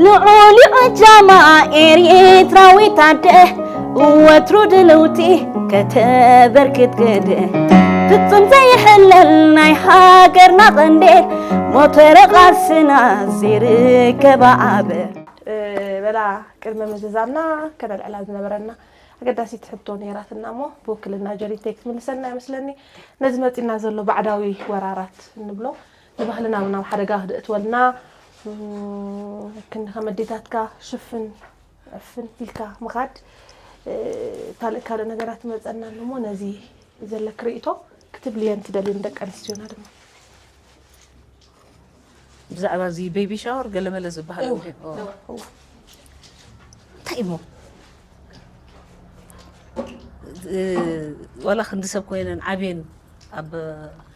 ልዑል ጃማ ኤርትራዊት ኣደ ወትሩ ድልውቲ ከተበርክት ግደ ፍጹም ዘይሕለል ናይ ሃገርና ቐንዴል ሞተረ ቓልስና ዘይርከባ ኣበር በላ ቅድመ ምዝዛምና ከነልዕላ ዝነበረና ኣገዳሲት ሕቶ ነይራትና እሞ ብውክልና ጀሪተይ ክትምልሰልና ይመስለኒ። ነዚ መፂና ዘሎ ባዕዳዊ ወራራት እንብሎ ንባህልና እውን ናብ ሓደጋ ክድእትወልና ክንዲ ከም ኣዴታትካ ሽፍን ዕፍን ኢልካ ምኻድ ካልእ ካልእ ነገራት ይመፀና ኣሎ እሞ ነዚ ዘለክ ርእቶ ክትብልየን ትደልዩ ንደቂ ኣንስትዮና ድማ ብዛዕባ እዚ ቤቢ ሻወር ገለመለ ዝበሃል እንታይ እሞ ዋላ ክንዲ ሰብ ኮይነን ዓብየን ኣብ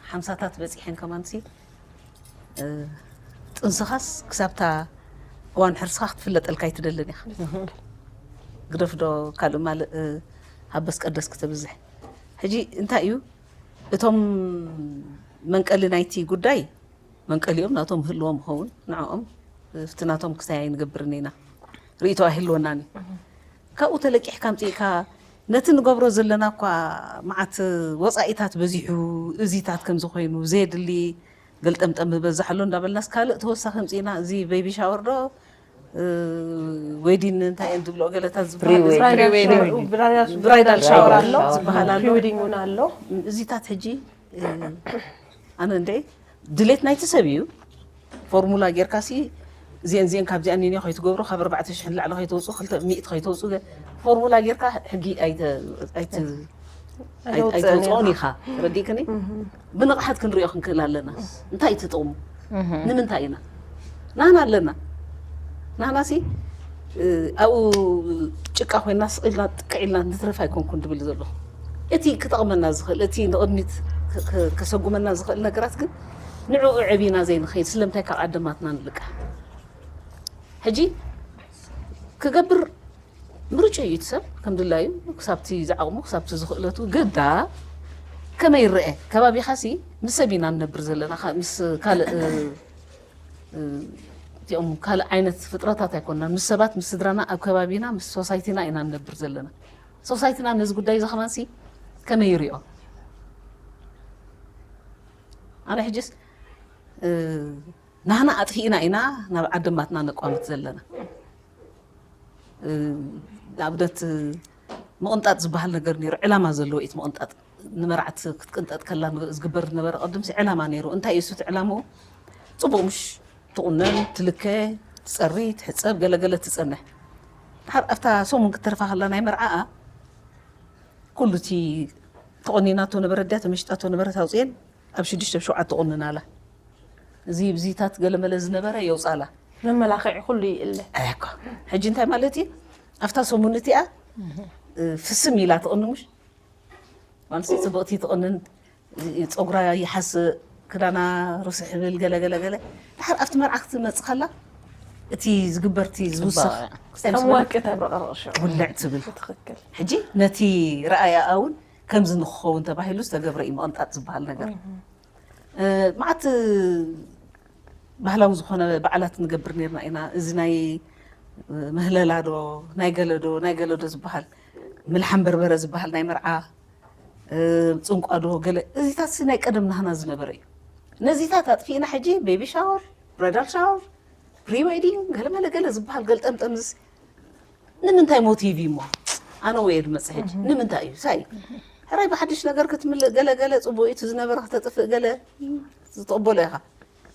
ሓምሳታት በፂሐን ከማንሲ ጥንስኻስ ክሳብታ እዋን ሕርስኻ ክትፍለጠልካ ኣይትደልን ኢኻ ግደፍዶ ካልእ ማልእ ሃበስ ቀደስ ክተብዝሕ ሕጂ እንታይ እዩ እቶም መንቀሊ ናይቲ ጉዳይ መንቀሊኦም ናቶም ህልዎም ኸውን ንዕኦም ፍትናቶም ክሳይ ኣይንገብርን ኢና ርእቶ ኣይህልወናን እዩ ካብኡ ተለቂሕካ ኣምፅእካ ነቲ ንገብሮ ዘለና እኳ መዓት ወፃኢታት በዚሑ እዚታት ከምዚ ኮይኑ ዘየድሊ ገልጠምጠም ዝበዝሕ ኣሎ እንዳበልናስ ካልእ ተወሳኺ ኣምፅእና እዚ ቤቢ ሻወር ዶ ዌዲን እንታይ እዮም ዝብልኦ ገለታት ዝበሃል Pre-wedding. ብራይዳል ሻወር ኣሎ ዝበሃል ኣሎ ፕሪዌዲንግ እውን ኣሎ እዚታት ሕጂ ኣነ እንደ ድሌት ናይቲ ሰብ እዩ ፎርሙላ ጌርካ ሲ እዚአን እዚአን ካብዚኣን ኒንዮ ከይትገብሩ ካብ ኣርባዕተ ሽሕ ንላዕሊ ከይተውፅኡ ክልተ ሚእቲ ከይተውፅኡ ገ- ፎርሙላ ጌርካ ሕጊ ኣይተ- ኣይት- ኣይ- ኣይተውፅኦን ኢኻ ተረዲእክኒ ብንቕሓት ክንሪኦ ክንክእል ኣለና እንታይ እዩ ትጥቕሙ ንምንታይ ኢና ናና ኣለና ናና ሲ ኣብኡ ጭቃ ኮይና ስቕ ኢልና ጥቅዕ ኢልና ንትረፍ ኣይኮንኩን ትብል ዘለኹ እቲ ክጠቕመና ዝኽእል እቲ ንቕድሚት ከሰጉመና ዝኽእል ነገራት ግን ንዕኡ ዕብና ዘይንኸይድ ስለምንታይ ካብ ዓደማትና ንልቃ ሕጂ ክገብር ምርጭ እዩ እቲ ሰብ ከም ድላዩ ክሳብቲ ዝዓቕሙ ክሳብቲ ዝኽእለቱ ግዳ ከመይ ይረአ ከባቢኻሲ ምስ ሰብ ኢና ንነብር ዘለና ምስ ካልእ እቲኦም ካልእ ዓይነት ፍጥረታት ኣይኮንና ምስ ሰባት ምስ ስድራና ኣብ ከባቢና ምስ ሶሳይቲና ኢና ንነብር ዘለና ሶሳይቲና ነዚ ጉዳይ እዚ ከማንሲ ከመይ ይሪኦ ኣነ ሕጅስ ናህና ኣጥፊእና ኢና ናብ ዓደማትና ነቋምት ዘለና ንኣብነት ምቕንጣጥ ዝበሃል ነገር ነይሩ ዕላማ ዘለዎ ኢት ምቕንጣጥ ንመርዓት ክትቅንጠጥ ከላ ዝግበር ዝነበረ ቅድምሲ ዕላማ ነይሩ እንታይ እዩ እቲ ዕላምኡ ፅቡቅ ምሽ ትቁነን ትልከ ትፀሪ ትሕፀብ ገለገለ ትፀንሕ ድሓር ኣብታ ሰሙን ክትተርፋ ከላ ናይ መርዓኣ ኩሉ እቲ ተቆኒናቶ ነበረ ድያ ተመሽጣቶ ነበረ ታውፅኤን ኣብ ሽዱሽተ ብ ሸውዓተ ቆንናላ እዚ ብዚታት ገለመለ ዝነበረ የውፃላ መመላኽዒ ኩሉ ይእለ። ኣያኳ ሕጂ እንታይ ማለት እዩ? ኣብታ ሰሙን እቲኣ እ፣ ፍስም ኢላ ትቕኒ፣ ምሽ ማለት ጽቡቕቲ ትቕንን፣ ጸጉራ ይሓስእ፣ ክዳና ርስሕ ይብል፣ ገለ ገለ ገለ። ድሓር ኣብቲ መርዓ ክትመጽእ ከላ እቲ ዝግበር፣ እቲ ዝውሰኽ፣ ክስታይ ምስ ከም በላ ወርቂ ተብረቕርቕ ሽዑ። ውልዕ ትብል። ትኽክል። ሕጂ ነቲ ረኣያኣ እውን ከምዚ ንክኸውን ተባሂሉ ዝተገብረ እዩ ምቕንጣጥ ዝበሃል ነገር። እ፣ መዓት ባህላዊ ዝኾነ በዓላት ንገብር ነርና ኢና። እዚ ናይ ምህለላ ዶ ናይ ገለ ዶ ናይ ገለ ዶ ዝበሃል፣ ምልሓን በርበረ ዝበሃል ናይ መርዓ፣ እ፣ ጽንቋ ዶ ገለ፣ እዚታት ናይ ቀደም ናህና ዝነበረ እዩ። ነዚታት ኣጥፊእና ሕጂ ቤቢ ሻወር፣ ብራይዳል ሻወር፣ ፕሪ ዌዲንግ፣ ገለ መለ ገለ ዝበሃል ገልጠምጠም ዝስ-፣ ንምንታይ ሞቲቭ እዩ እሞ? ኣነ ወየ ድመጽእ ሕጂ ንምንታይ እዩ? ሳይ ሕራይ ብሓድሽ ነገር ክትምልእ፣ ገለ ገለ ጽቡቕ እዩ፣ እቲ ዝነበረ ክተጥፍእ፣ ገለ ዝትቕበሎ ኢኻ።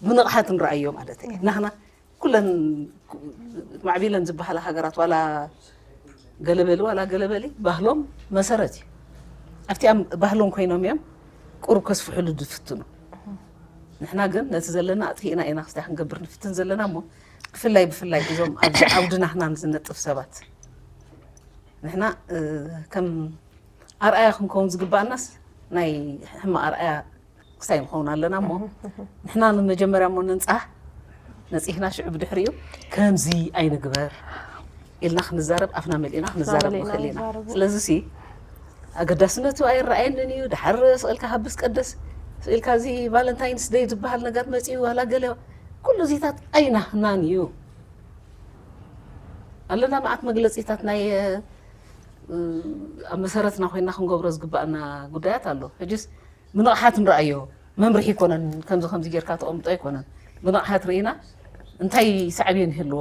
ብንቕሓት ንረኣዮ ማለት እዩ። ናህና ኩለን ማዕቢለን ዝበሃላ ሃገራት ዋላ ገለበሊ ዋላ ገለበሊ ባህሎም መሰረት እዩ። ኣብቲኣም ባህሎም ኮይኖም እዮም ቁሩብ ከስፍሑሉ ዝፍትኑ። ንሕና ግን ነቲ ዘለና ኣጥፊእና ኢና ክስታይ ክንገብር ንፍትን ዘለና እሞ ብፍላይ ብፍላይ እዞም ኣብዚ ዓውዲ ናህናን ዝነጥፍ ሰባት ንሕና እ፣ ከም ኣርኣያ ክንከውን ዝግባኣናስ ናይ ሕማቕ ኣርኣያ ክስታይ ንኸውን ኣለና እሞ ንሕና ንመጀመርያ እሞ ንንጻህ ነጺህና ሽዑ ብድሕሪኡ ከምዚ ኣይንግበር ኢልና ክንዛረብ ኣፍና መሊእና ክንዛረብ መሊእና ንኽእል ኢና። ንዛረብ። ስለዚ ሲ ኣገዳስነቱ ኣይረኣየንን እዩ። ድሓር ስቕ ኢልካ ሃብስ ቀደስ ስቕ ኢልካ እዚ ቫለንታይንስ ደይ ዝበሃል ነገር መጺኡ ዋላ ገለ ኩሉ እዚታት ኣይናህናን እዩ። ኣለና መዓት መግለጺታት ናይ እ፣ ኣብ መሰረትና ኮይና ክንገብሮ ዝግባኣና ጉዳያት ኣሎ። ሕጅስ ብንቕሓት ንረኣዮ። መምርሒ ኣይኮነን፣ ከምዚ ከምዚ ጌርካ ተቐምጦ ኣይኮነን። ብንቕሓት ርኢና እንታይ ሳዕቤን ይህልዎ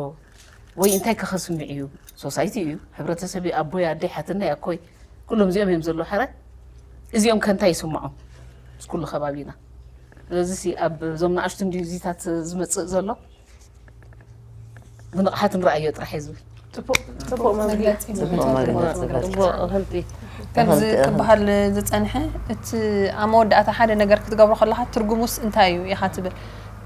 ወይ እንታይ ከኸስምዕ እዩ? ሶሳይቲ እዩ፣ ሕብረተሰብ እዩ፣ ኣቦይ ኣደይ ሓትነይ ኣኮይ ኩሎም እዚኦም እዮም ዘለዉ። ሕረ እዚኦም ከ እንታይ ይስምዖም? ምስ ኩሉ ከባቢና። ስለዚ ሲ ኣብ እዞም ንኣሽቱ እንድዩ እዚታት ዝመጽእ ዘሎ ብንቕሓት ንረኣዮ ጥራሕ እየ ዝብል። ጽቡቕ ጽቡቕ መግለጺ። ጽቡቕ መግለጺ በቃ። ጽቡቕ እኽልቲ ከምዚ እኽልቲ፣ እኽልቲ። ክበሃል ዝጸንሐ እቲ ኣብ መወዳእታ ሓደ ነገር ክትገብሮ ከለኻ ትርጉሙስ እንታይ እዩ ኢኻ ትብል።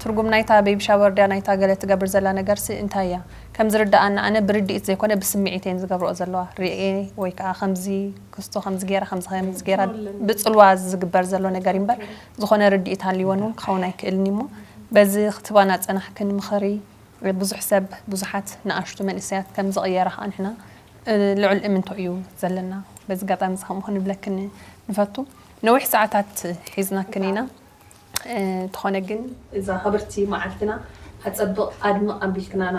ትርጉም ናይታ ቤቢ ሻወር ድያ ናይታ ገለ ትገብር ዘላ ነገርሲ እንታይ እያ? ከም ዝርዳኣና ኣነ ብርድኢት ዘይኮነ ብስምዒት እየን ዝገብርኦ ዘለዋ። ሪኤ ወይ ከዓ ከምዚ ክስቶ ከምዚ ገይራ ከምዚ ከምዚ ገይራ ብጽልዋ ዝግበር ዘሎ ነገር እዩ እምበር ዝኾነ ርድኢት ሃልይወን እውን ክኸውን ኣይክእልን እዩ እሞ በዚ ክትባና ጸናሕክን ምኽሪ ብዙሕ ሰብ ብዙሓት ንኣሽቱ መንእሰያት ከም ዝቕየራ ከዓ ንሕና እ፣ ልዑል እምንቶ እዩ ዘለና። በዚ ኣጋጣሚ እዚ ከምኡ ክንብለክን ንፈቱ። ነዊሕ ሰዓታት ሒዝናክን ኢና። እ፣ እንተኾነ ግን እዛ ክብርቲ መዓልትና ኣጸብቕ ኣድምቕ ኣቢልክናና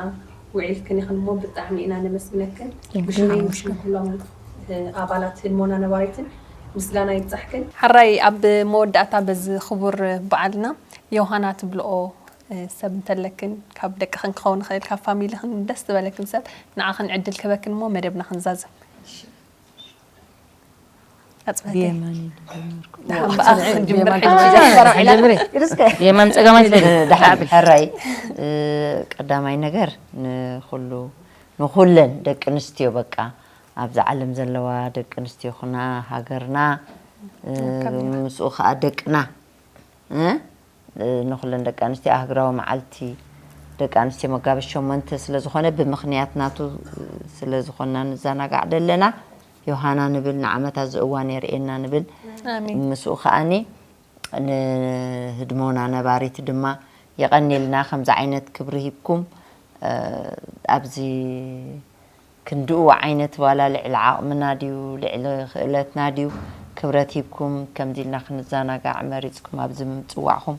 ውዒልክን ኢኽን እሞ ብጣዕሚ ኢና ነመስግነክን። ብሽመይን ብሽም ኩሎም እ፣ ኣባላት ህድሞና ነባሪትን ምስጋና ይብጻሕክን። ሓራይ ኣብ መወዳእታ በዚ ክቡር በዓልና ዮሃና ትብልኦ እ፣ ሰብ እንተለክን ካብ ደቅኽን ክኸውን ይኽእል ካብ ፋሚሊኽን ደስ ዝበለክን ሰብ ንዓኽን ዕድል ክበክን እሞ መደብና ክንዛዝም። ኣጽበተ ብየማን እዩ ዝጀመርኩ። ብኣኽ ክንጅምር ብየማን ሕጂ ትጀምሪ። ተራው ዒላ ጀምሪ። ይርስከ ብየማን ጸጋማይ ትጀምሪ። ድሓር ሕራይ እ፣ ቀዳማይ ነገር ንኹሉ ንኹለን ደቂ ኣንስትዮ በቃ ኣብዛ ዓለም ዘለዋ ደቂ ኣንስትዮ ኹና ሃገርና እ፣ ምስኡ ከዓ ደቅና እ፣ ንኹለን ደቂ ኣንስትዮ ኣህግራዊ መዓልቲ ደቂ ኣንስትዮ መጋቢት ሸሞንተ ስለ ዝኾነ ብምኽንያት ናቱ ስለ ዝኾንና ንዘናጋዕ ደለና ዮሃና ንብል ንዓመታ ዝእዋን የርእየና ንብል ኣሜን። ምስኡ ከኣኒ ንህድሞና ነባሪት ድማ የቐኔልና ከምዚ ዓይነት ክብሪ ሂብኩም እ፣ ኣብዚ ክንድኡ ዓይነት ዋላ ልዕሊ ዓቕምና ድዩ ልዕሊ ክእለትና ድዩ ክብረት ሂብኩም ከምዚ ኢልና ክንዘናጋዕ መሪፅኩም ኣብዚ ምምፅዋዕኩም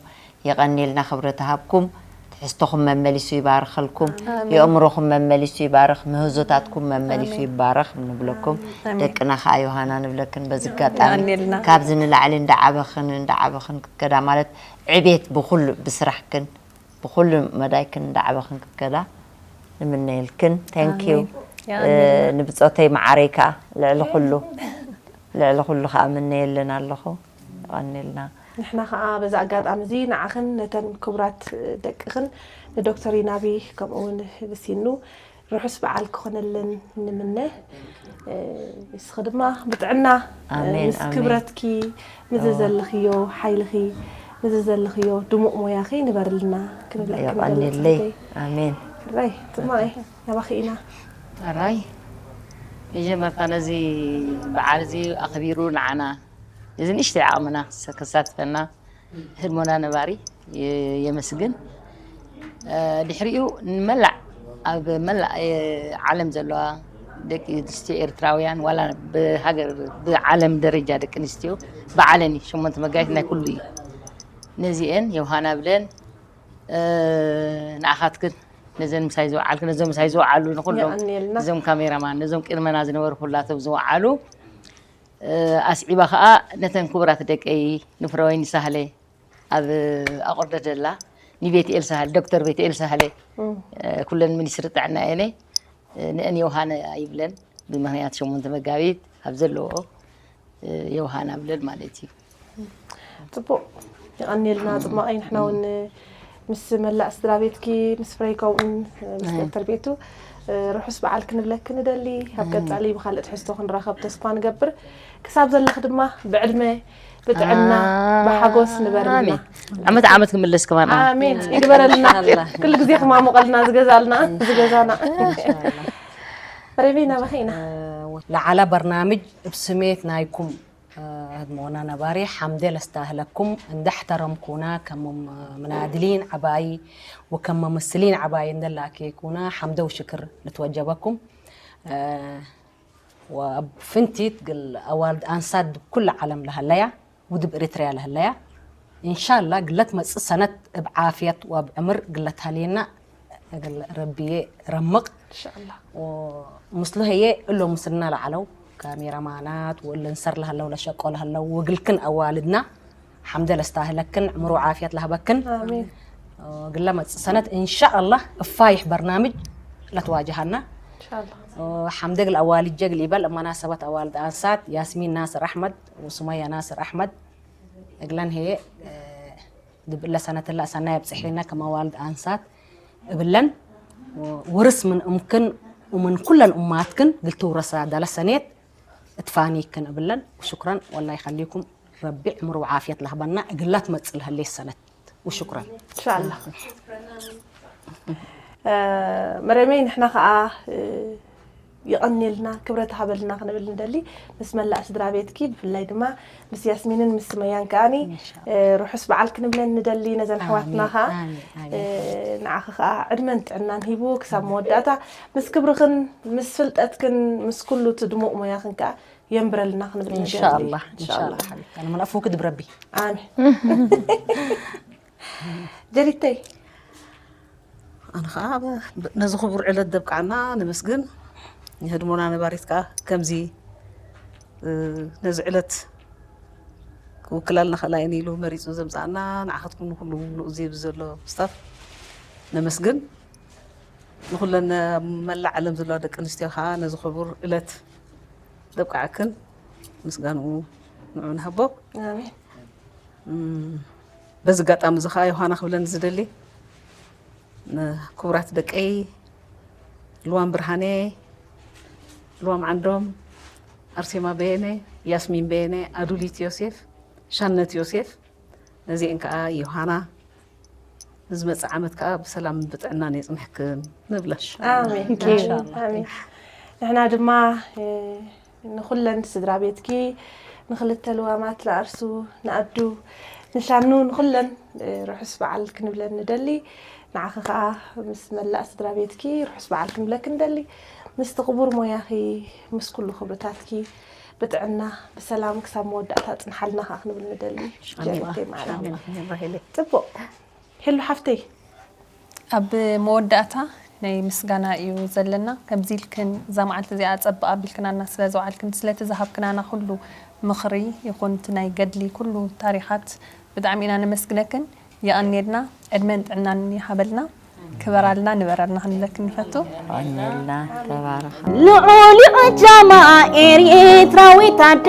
የቐኔልና ክብረት ሃብኩም ትሕዝቶኹም መመሊሱ ይባርኸልኩም የእምሮኹም መመሊሱ ይባርኽ ምህዞታትኩም መመሊሱ ይባረኽ ንብለኩም ደቅና ከዓ ዮሃና ንብለክን በዚ ኣጋጣሚ ካብዚ ንላዕሊ እንዳዓበኽን እንዳዓበኽን ክትከዳ ማለት ዕቤት ብኩሉ ብስራሕክን ብኩሉ መዳይክን እንዳዓበኽን ክትከዳ ንምነየልክን thank you ንብፆተይ መዓረይ ከዓ ልዕሊ ኩሉ ልዕሊ ኩሉ ከዓ ምነየለን ኣለኹ ይቐኒልና ንሕና ከዓ በዚ ኣጋጣሚ እዚ ንዓኽን ነተን ክቡራት ደቅኽን ንዶክተር ይናቢ ከምኡ እውን ብሲኑ ርሑስ በዓል ክኾነለን ንምነ ንስኺ ድማ ብጥዕና ምስ ክብረትኪ ምዚ ዘለኽዮ ሓይልኺ ምዚ ዘለኽዮ ድሙቕ ሞያኺ ንበርልና ክንብለኪ የቐኒለይ ኣሜን ራይ ትማይ ያባኺ ኢና። ራይ መጀመርታ ነዚ በዓል እዚ ኣኽቢሩ ንዓና እዚ ንእሽተይ ዓቕምና ከሳትፈና ህድሞና ነባሪ የመስግን። ድሕሪኡ ንመላእ ኣብ መላእ ዓለም ዘለዋ ደቂ ኣንስትዮ ኤርትራውያን ዋላ ብሃገር ብዓለም ደረጃ ደቂ ኣንስትዮ በዓለን እዩ። ሸሞንተ መጋቢት ናይ ኩሉ እዩ። ነዚአን ዮሃና ብለን ንዓኻትክን ነዘን ምሳይ ዝወዓልክ ነዞም ምሳይ ዝወዓሉ ንኩሎም እዞም ካሜራማን ነዞም ቅድመና ዝነበሩ ኩላቶም ዝወዓሉ ኣስዒባ ከዓ ነተን ክቡራት ደቀይ ንፍረወይኒ ሳህለ ኣብ ኣቁርደት ዘላ ንቤትኤል ሳህለ ዶክተር ቤትኤል ሳህለ ኩለን ሚኒስትሪ ጥዕና እየን ንአን ዮሃነ ኣይብለን ብምክንያት ሸሞንተ መጋቢት ኣብ ዘለዎ ዮሃና ብለን ማለት እዩ። ፅቡቅ የቀኒልና ፅማቀይ ንሕና እውን ምስ መላእ ስድራ ቤትኪ ምስ ፍረይ ከምኡን ምስ ዶክተር ቤቱ ርሑስ በዓል ክንብለኪ ንደሊ ኣብ ቀፃሊ ብካልእ ትሕዝቶ ክንራኸብ ተስፋ ንገብር ክሳብ ዘለኺ ድማ ብዕድመ ብጥዕና ብሓጎስ ንበርልና ዓመት ዓመት ክምለስ ከማን ኣሜን ይግበረልና ኩሉ ግዜ ክማሙቀልና ዝገዛልና ዝገዛና ረቤና በኸይና ለዓላ በርናምጅ እብ ስሜት ናይኩም ህድሞና ነባሪ ሓምደ ለስታህለኩም እንዳሕተረምኩና ከም ምናድሊን ዓባይ ወከም መምስሊን ዓባይ እንደላኬኩና ሓምደ ወሽክር ልትወጀበኩም ወፍንቲት ግል ኣዋልድ ኣንሳት ኩል ዓለም ለሃለያ ውድብ ኤሪትሪያ ለሃለያ እንሻላ ግለት መጽእ ሰነት እብ ዓፍየት ወብ ዕምር ግለት ሃልየና እግል ረቢዬ ረምቕ እንሻላ። ምስሉ ሀዬ እሎ ምስልና ለዓለው ካሜራማናት ወለንሰር ለሀለው ለሸቆ ለሀለው ወግልክን አዋልድና ሐምደ ለስታህለክን ዕምሩ ዓፍየት ለሀበክን አሜን። ግለ መጽእ ሰነት እንሻአላህ እፋይሕ በርናምጅ ለትዋጀሃና እንሻላ። ሐምደ እግል አዋልድ ጀግል ይበል መናሰበት አዋልድ አንሳት ያስሚን ናስር አሕመድ ወሱመያ ናስር አሕመድ እግለን ሀዬ ድብለ ሰነትላ ሰናይ ኣብጽሒና ከም ኣዋልድ ኣንሳት እብለን ውርስ ምን እምክን ومن ኩለን እማትክን ግልትውረሳ ዳለ ሰኔት እትፋኒክን እብለን وشكرا والله يخليكم ረቢ ዕምር وعافية ለህበና እግላት መጽእ ለህሌ ሰነት وشكرا إن شاء الله መሬመይ ንሕና ከዓ የቐንየልና ክብረት ሃበልና ክንብል ንደሊ ምስ መላእ ስድራ ቤትኪ ብፍላይ ድማ ምስ ያስሚንን ምስ ስመያን ከኣኒ ርሑስ በዓል ክንብለን ንደሊ ነዘን ኣሕዋትና ከኣ ንዓኺ ከኣ ዕድመን ጥዕናን ሂቡ ክሳብ መወዳእታ ምስ ክብርኽን ምስ ፍልጠትክን ምስ ኩሉ እቲ ድሙቕ ሞያኽን ከኣ የንብረልና ክንብል ንደሊ። ኢንሻኣላህ። ኢንሻኣላህ ሓቢብቲ ኣነ መን ኣፍውኪ ድብረቢ። ኣሜን። ጀሪተይ ኣነ ከዓ ነዚ ክቡር ዕለት ደብቃዕና ነመስግን። ንህድሞና ነባሪት ከዓ ከምዚ ነዚ ዕለት ክውክላልና ከላይን ኢሉ መሪፁ ዘምፃኣና ንዓኸትኩም ንኩሉ ሙሉእ እዚ ብዘሎ ስታፍ ነመስግን። ንኩለን መላእ ዓለም ዘለዋ ደቂ ኣንስትዮ ከዓ ነዚ ክቡር ዕለት ደብቃዕክን ምስጋንኡ ንዑ ንሃቦ። ኣሜን። እም፣ በዚ ኣጋጣሚ እዚ ከዓ ዮሃና ክብለኒ ዝደሊ ንክቡራት ደቀይ ልዋም ብርሃነ፣ ልዋም ዓንዶም፣ ኣርሴማ በየነ፣ ያስሚን በየነ፣ ኣዱሊት ዮሴፍ፣ ሻነት ዮሴፍ ነዚአን ከዓ ዮሃና ንዝመፅእ ዓመት ከዓ ብሰላም ብጥዕናን የፅንሕክን ንብላ። ኣሜን፣ ኣሜን፣ ኣሜን። ንሕና ድማ ንኹለን ስድራ ቤትኪ ንኽልተ ልዋማት ንኣርሱ ንኣዱ ንሻኑ ንኹለን ርሑስ በዓል ክንብለን ንደሊ። ንዓኺ ከዓ ምስ መላእ ስድራ ቤትኪ ርሑስ በዓል ክንብለኪ ንደሊ። ምስቲ ክቡር ሞያኺ ምስ ኩሉ ክብርታትኪ ብጥዕና ብሰላም ክሳብ መወዳእታ ፅንሓልና ከዓ ክንብል ንደሊ። ጀሪተይ ማዕላ። ፅቡቅ ሄሉ ሓፍተይ ኣብ መወዳእታ ናይ ምስጋና እዩ ዘለና። ከምዚ ኢልክን እዛ መዓልቲ እዚኣ ጸብቕ ኣቢልክናና ስለ ዝወዓልክን ስለቲ ዝሃብክናና ኩሉ ምኽሪ ይኹን እቲ ናይ ገድሊ ኩሉ ታሪኻት ብጣዕሚ ኢና ነመስግነክን። የቐንየልና፣ ዕድመን ጥዕናን ይሃበልና። ክበራልና ንበረልና ክንብለክን ንፈቱ። የቐንየልና ተባረኻ። ልዑል ዮጃማ ኤርትራዊት ኣደ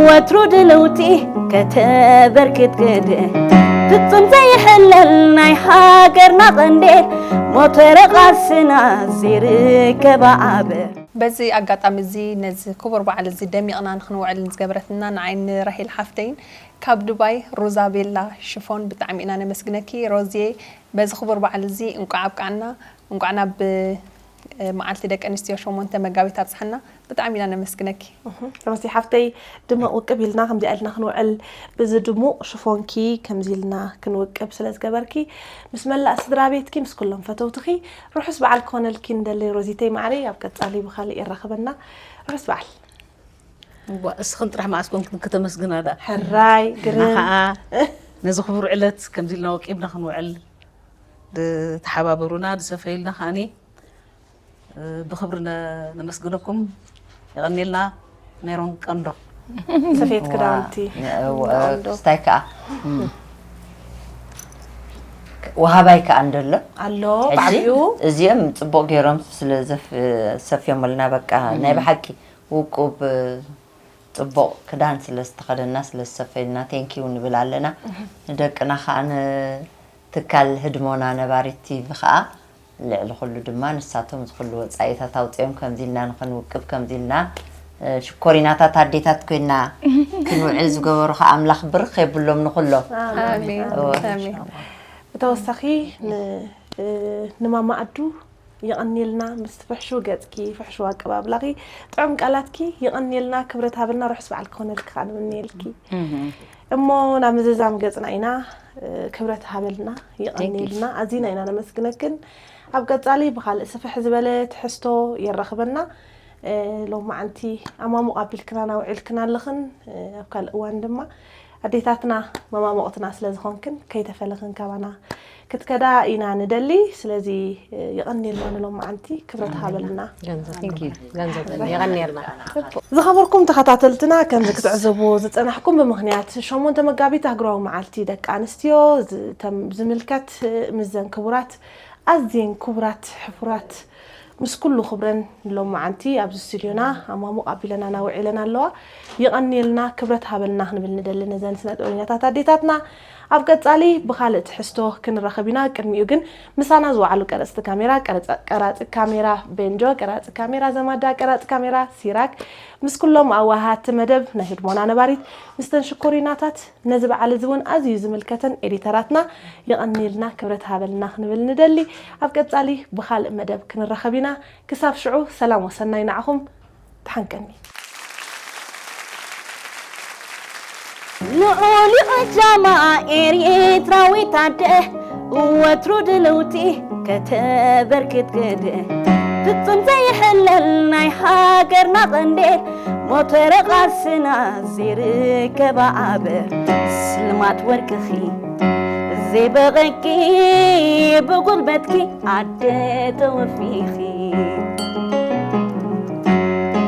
ወትሩ ድልውቲ ከተበርክት ግደ ፍጹም ዘይሕለል ናይ ሃገርና ቀንዴል ሞተረ ቃልስና ዘይርከባ ኣበር። በዚ ኣጋጣሚ እዚ ነዚ ክቡር በዓል እዚ ደሚቕና ንክንውዕል ንዝገበረትና ንዓይን ንራሄል ሓፍተይን ካብ ዱባይ ሮዛ ቤላ ሽፎን ብጣዕሚ ኢና ነመስግነኪ ሮዝየ። በዚ ክቡር በዓል እዚ እንቋዕ ኣብቅዓና። እንቋዕ ናብ መዓልቲ ደቂ ኣንስትዮ ሸሞንተ መጋቢት ኣብፅሓና። ብጣዕሚ ኢና ነመስግነኪ። ሮዚ ሓፍተይ፣ ድምቕ ውቅብ ኢልና ከምዚኣ ኢልና ክንውዕል፣ ብዚ ድሙቕ ሽፎንኪ ከምዚ ኢልና ክንውቅብ ስለ ዝገበርኪ፣ ምስ መላእ ስድራ ቤትኪ፣ ምስ ኩሎም ፈተውትኺ ርሑስ በዓል ክኾነልኪ ንደሊ። ሮዚተይ ማዕረይ፣ ኣብ ቀጻሊ ብኻልእ የራኽበና። ርሑስ በዓል። እዋ እስኽን ጥራሕ መዓስ ኮንክን ከተመስግና ዳ ሕራይ እና ግርም። ከዓ ነዚ ክቡር ዕለት ከምዚ ኢልና ወቂብና ክንውዕል፣ ዝተሓባበሩና፣ ዝሰፈዩልና ከዓኒ ብክብሪ ነመስግነኩም። የቐንየልና። ሜሮን ቀንዶ። ሰፌት ክዳውንቲ። ክስታይ ከዓ ወሃባይ ከዓ እንደሎ ኣሎ ሕጂ ባዕሉ። እዚኦም ፅቡቅ ገይሮም ስለሰፍዮምልና በቃ ናይ ብሓቂ ውቁብ ፅቡቅ ክዳን ስለዝተኸደና ስለዝሰፈዩልና ቴንኪው ንብል ኣለና። ንደቅና ከዓ ንትካል ህድሞና ነባሪት ቲቪ ከዓ ልዕሊ ኩሉ ድማ ንሳቶም ዝኩሉ ወፃኢታት ኣውፅኦም ከምዚ ኢልና ንክንውቅብ ከምዚ ኢልና ሽኮሪናታት ኣዴታት ኮይና ክንውዕል ዝገበሩ ከዓ ኣምላኽ ብርኽ የብሎም ንኩሎም። ኣሜን እወ። ኣሜን። ብተወሳኺ ንማማ ኣዱ የቐንየልና ምስ ፍሕሹ ገፅኪ ፍሕሹ ኣቀባብላኺ ጥዑም ቃላትኪ የቐንየልና። ክብረት ሃበልና። ርሑስ በዓል ክኾነልኪ ከዓ ንምንየልኪ። እሞ ናብ ምዝዛም ገፅና ኢና። ክብረት ሃበልና። የቐንየልና። ኣዚና ኢና ነመስግነክን። ኣብ ቀፃሊ ብካልእ ስፍሕ ዝበለ ትሕዝቶ የራኽበና። ሎማዓንቲ ኣማሙቕ ኣቢልክና ናውዒልክና ኣለኽን። ኣብ ካልእ እዋን ድማ ኣዴታትና መማሙቕትና ስለ ዝኾንክን ከይተፈለኽን ካባና ክትከዳ ኢና ንደሊ። ስለዚ የቐንየልና ንሎማዓንቲ። ክብረት ሃበልና። ገንዘብ የቐንየልና። ዝኸበርኩም ተኸታተልትና፣ ከምዚ ክትዕዘቡ ዝጸናሕኩም ብምኽንያት ሸሞንተ መጋቢት ኣህጉራዊ መዓልቲ ደቂ ኣንስትዮ ዝምልከት ምስዘን ክቡራት ኣዝየን ክቡራት ሕፉራት ምስ ኩሉ ክብረን ንሎማዓንቲ ኣብዚ ስቱድዮና ኣማሙቕ ኣቢለናና ውዒለን ኣለዋ። የቐንየልና፣ ክብረት ሃበልና ክንብል ንደሊ ነዘን ስነ ጥበበኛታት ኣዴታትና። ኣብ ቀጻሊ ብኻልእ ትሕዝቶ ክንራኸብ ኢና። ቅድሚኡ ግን ምሳና ዝወዓሉ ቀረጽቲ ካሜራ፣ ቀረጻ- ቀራጺ ካሜራ ቤንጆ፣ ቀራጺ ካሜራ ዘማዳ፣ ቀራጺ ካሜራ ሲራክ፣ ምስ ኩሎም ኣዋሃሃቲ መደብ ናይ ህድሞና ነባሪት፣ ምስተን ሽኮሪናታት፣ ነዚ በዓል እዚ እውን ኣዝዩ ዝምልከተን ኤዲተራትና የቐንየልና፣ ክብረት ሃበልና ክንብል ንደሊ። ኣብ ቀጻሊ ብኻልእ መደብ ክንራኸብ ኢና። ክሳብ ሽዑ ሰላም ወሰናይ ንዓኹም። ተሓንቀኒ። ልዑል ጃማ ኤርትራዊት ኣደ ወትሩ ድልውቲ ከተበርክት ግደ ፍጹም ዘይሕለል ናይ ሃገርና ቀንዴል ሞተረ ቃልስና ዘይርከባ ኣበር ስልማት ወርቅኺ ዘይበቐቂ ብጉልበትኪ ኣደ ተወፊኺ።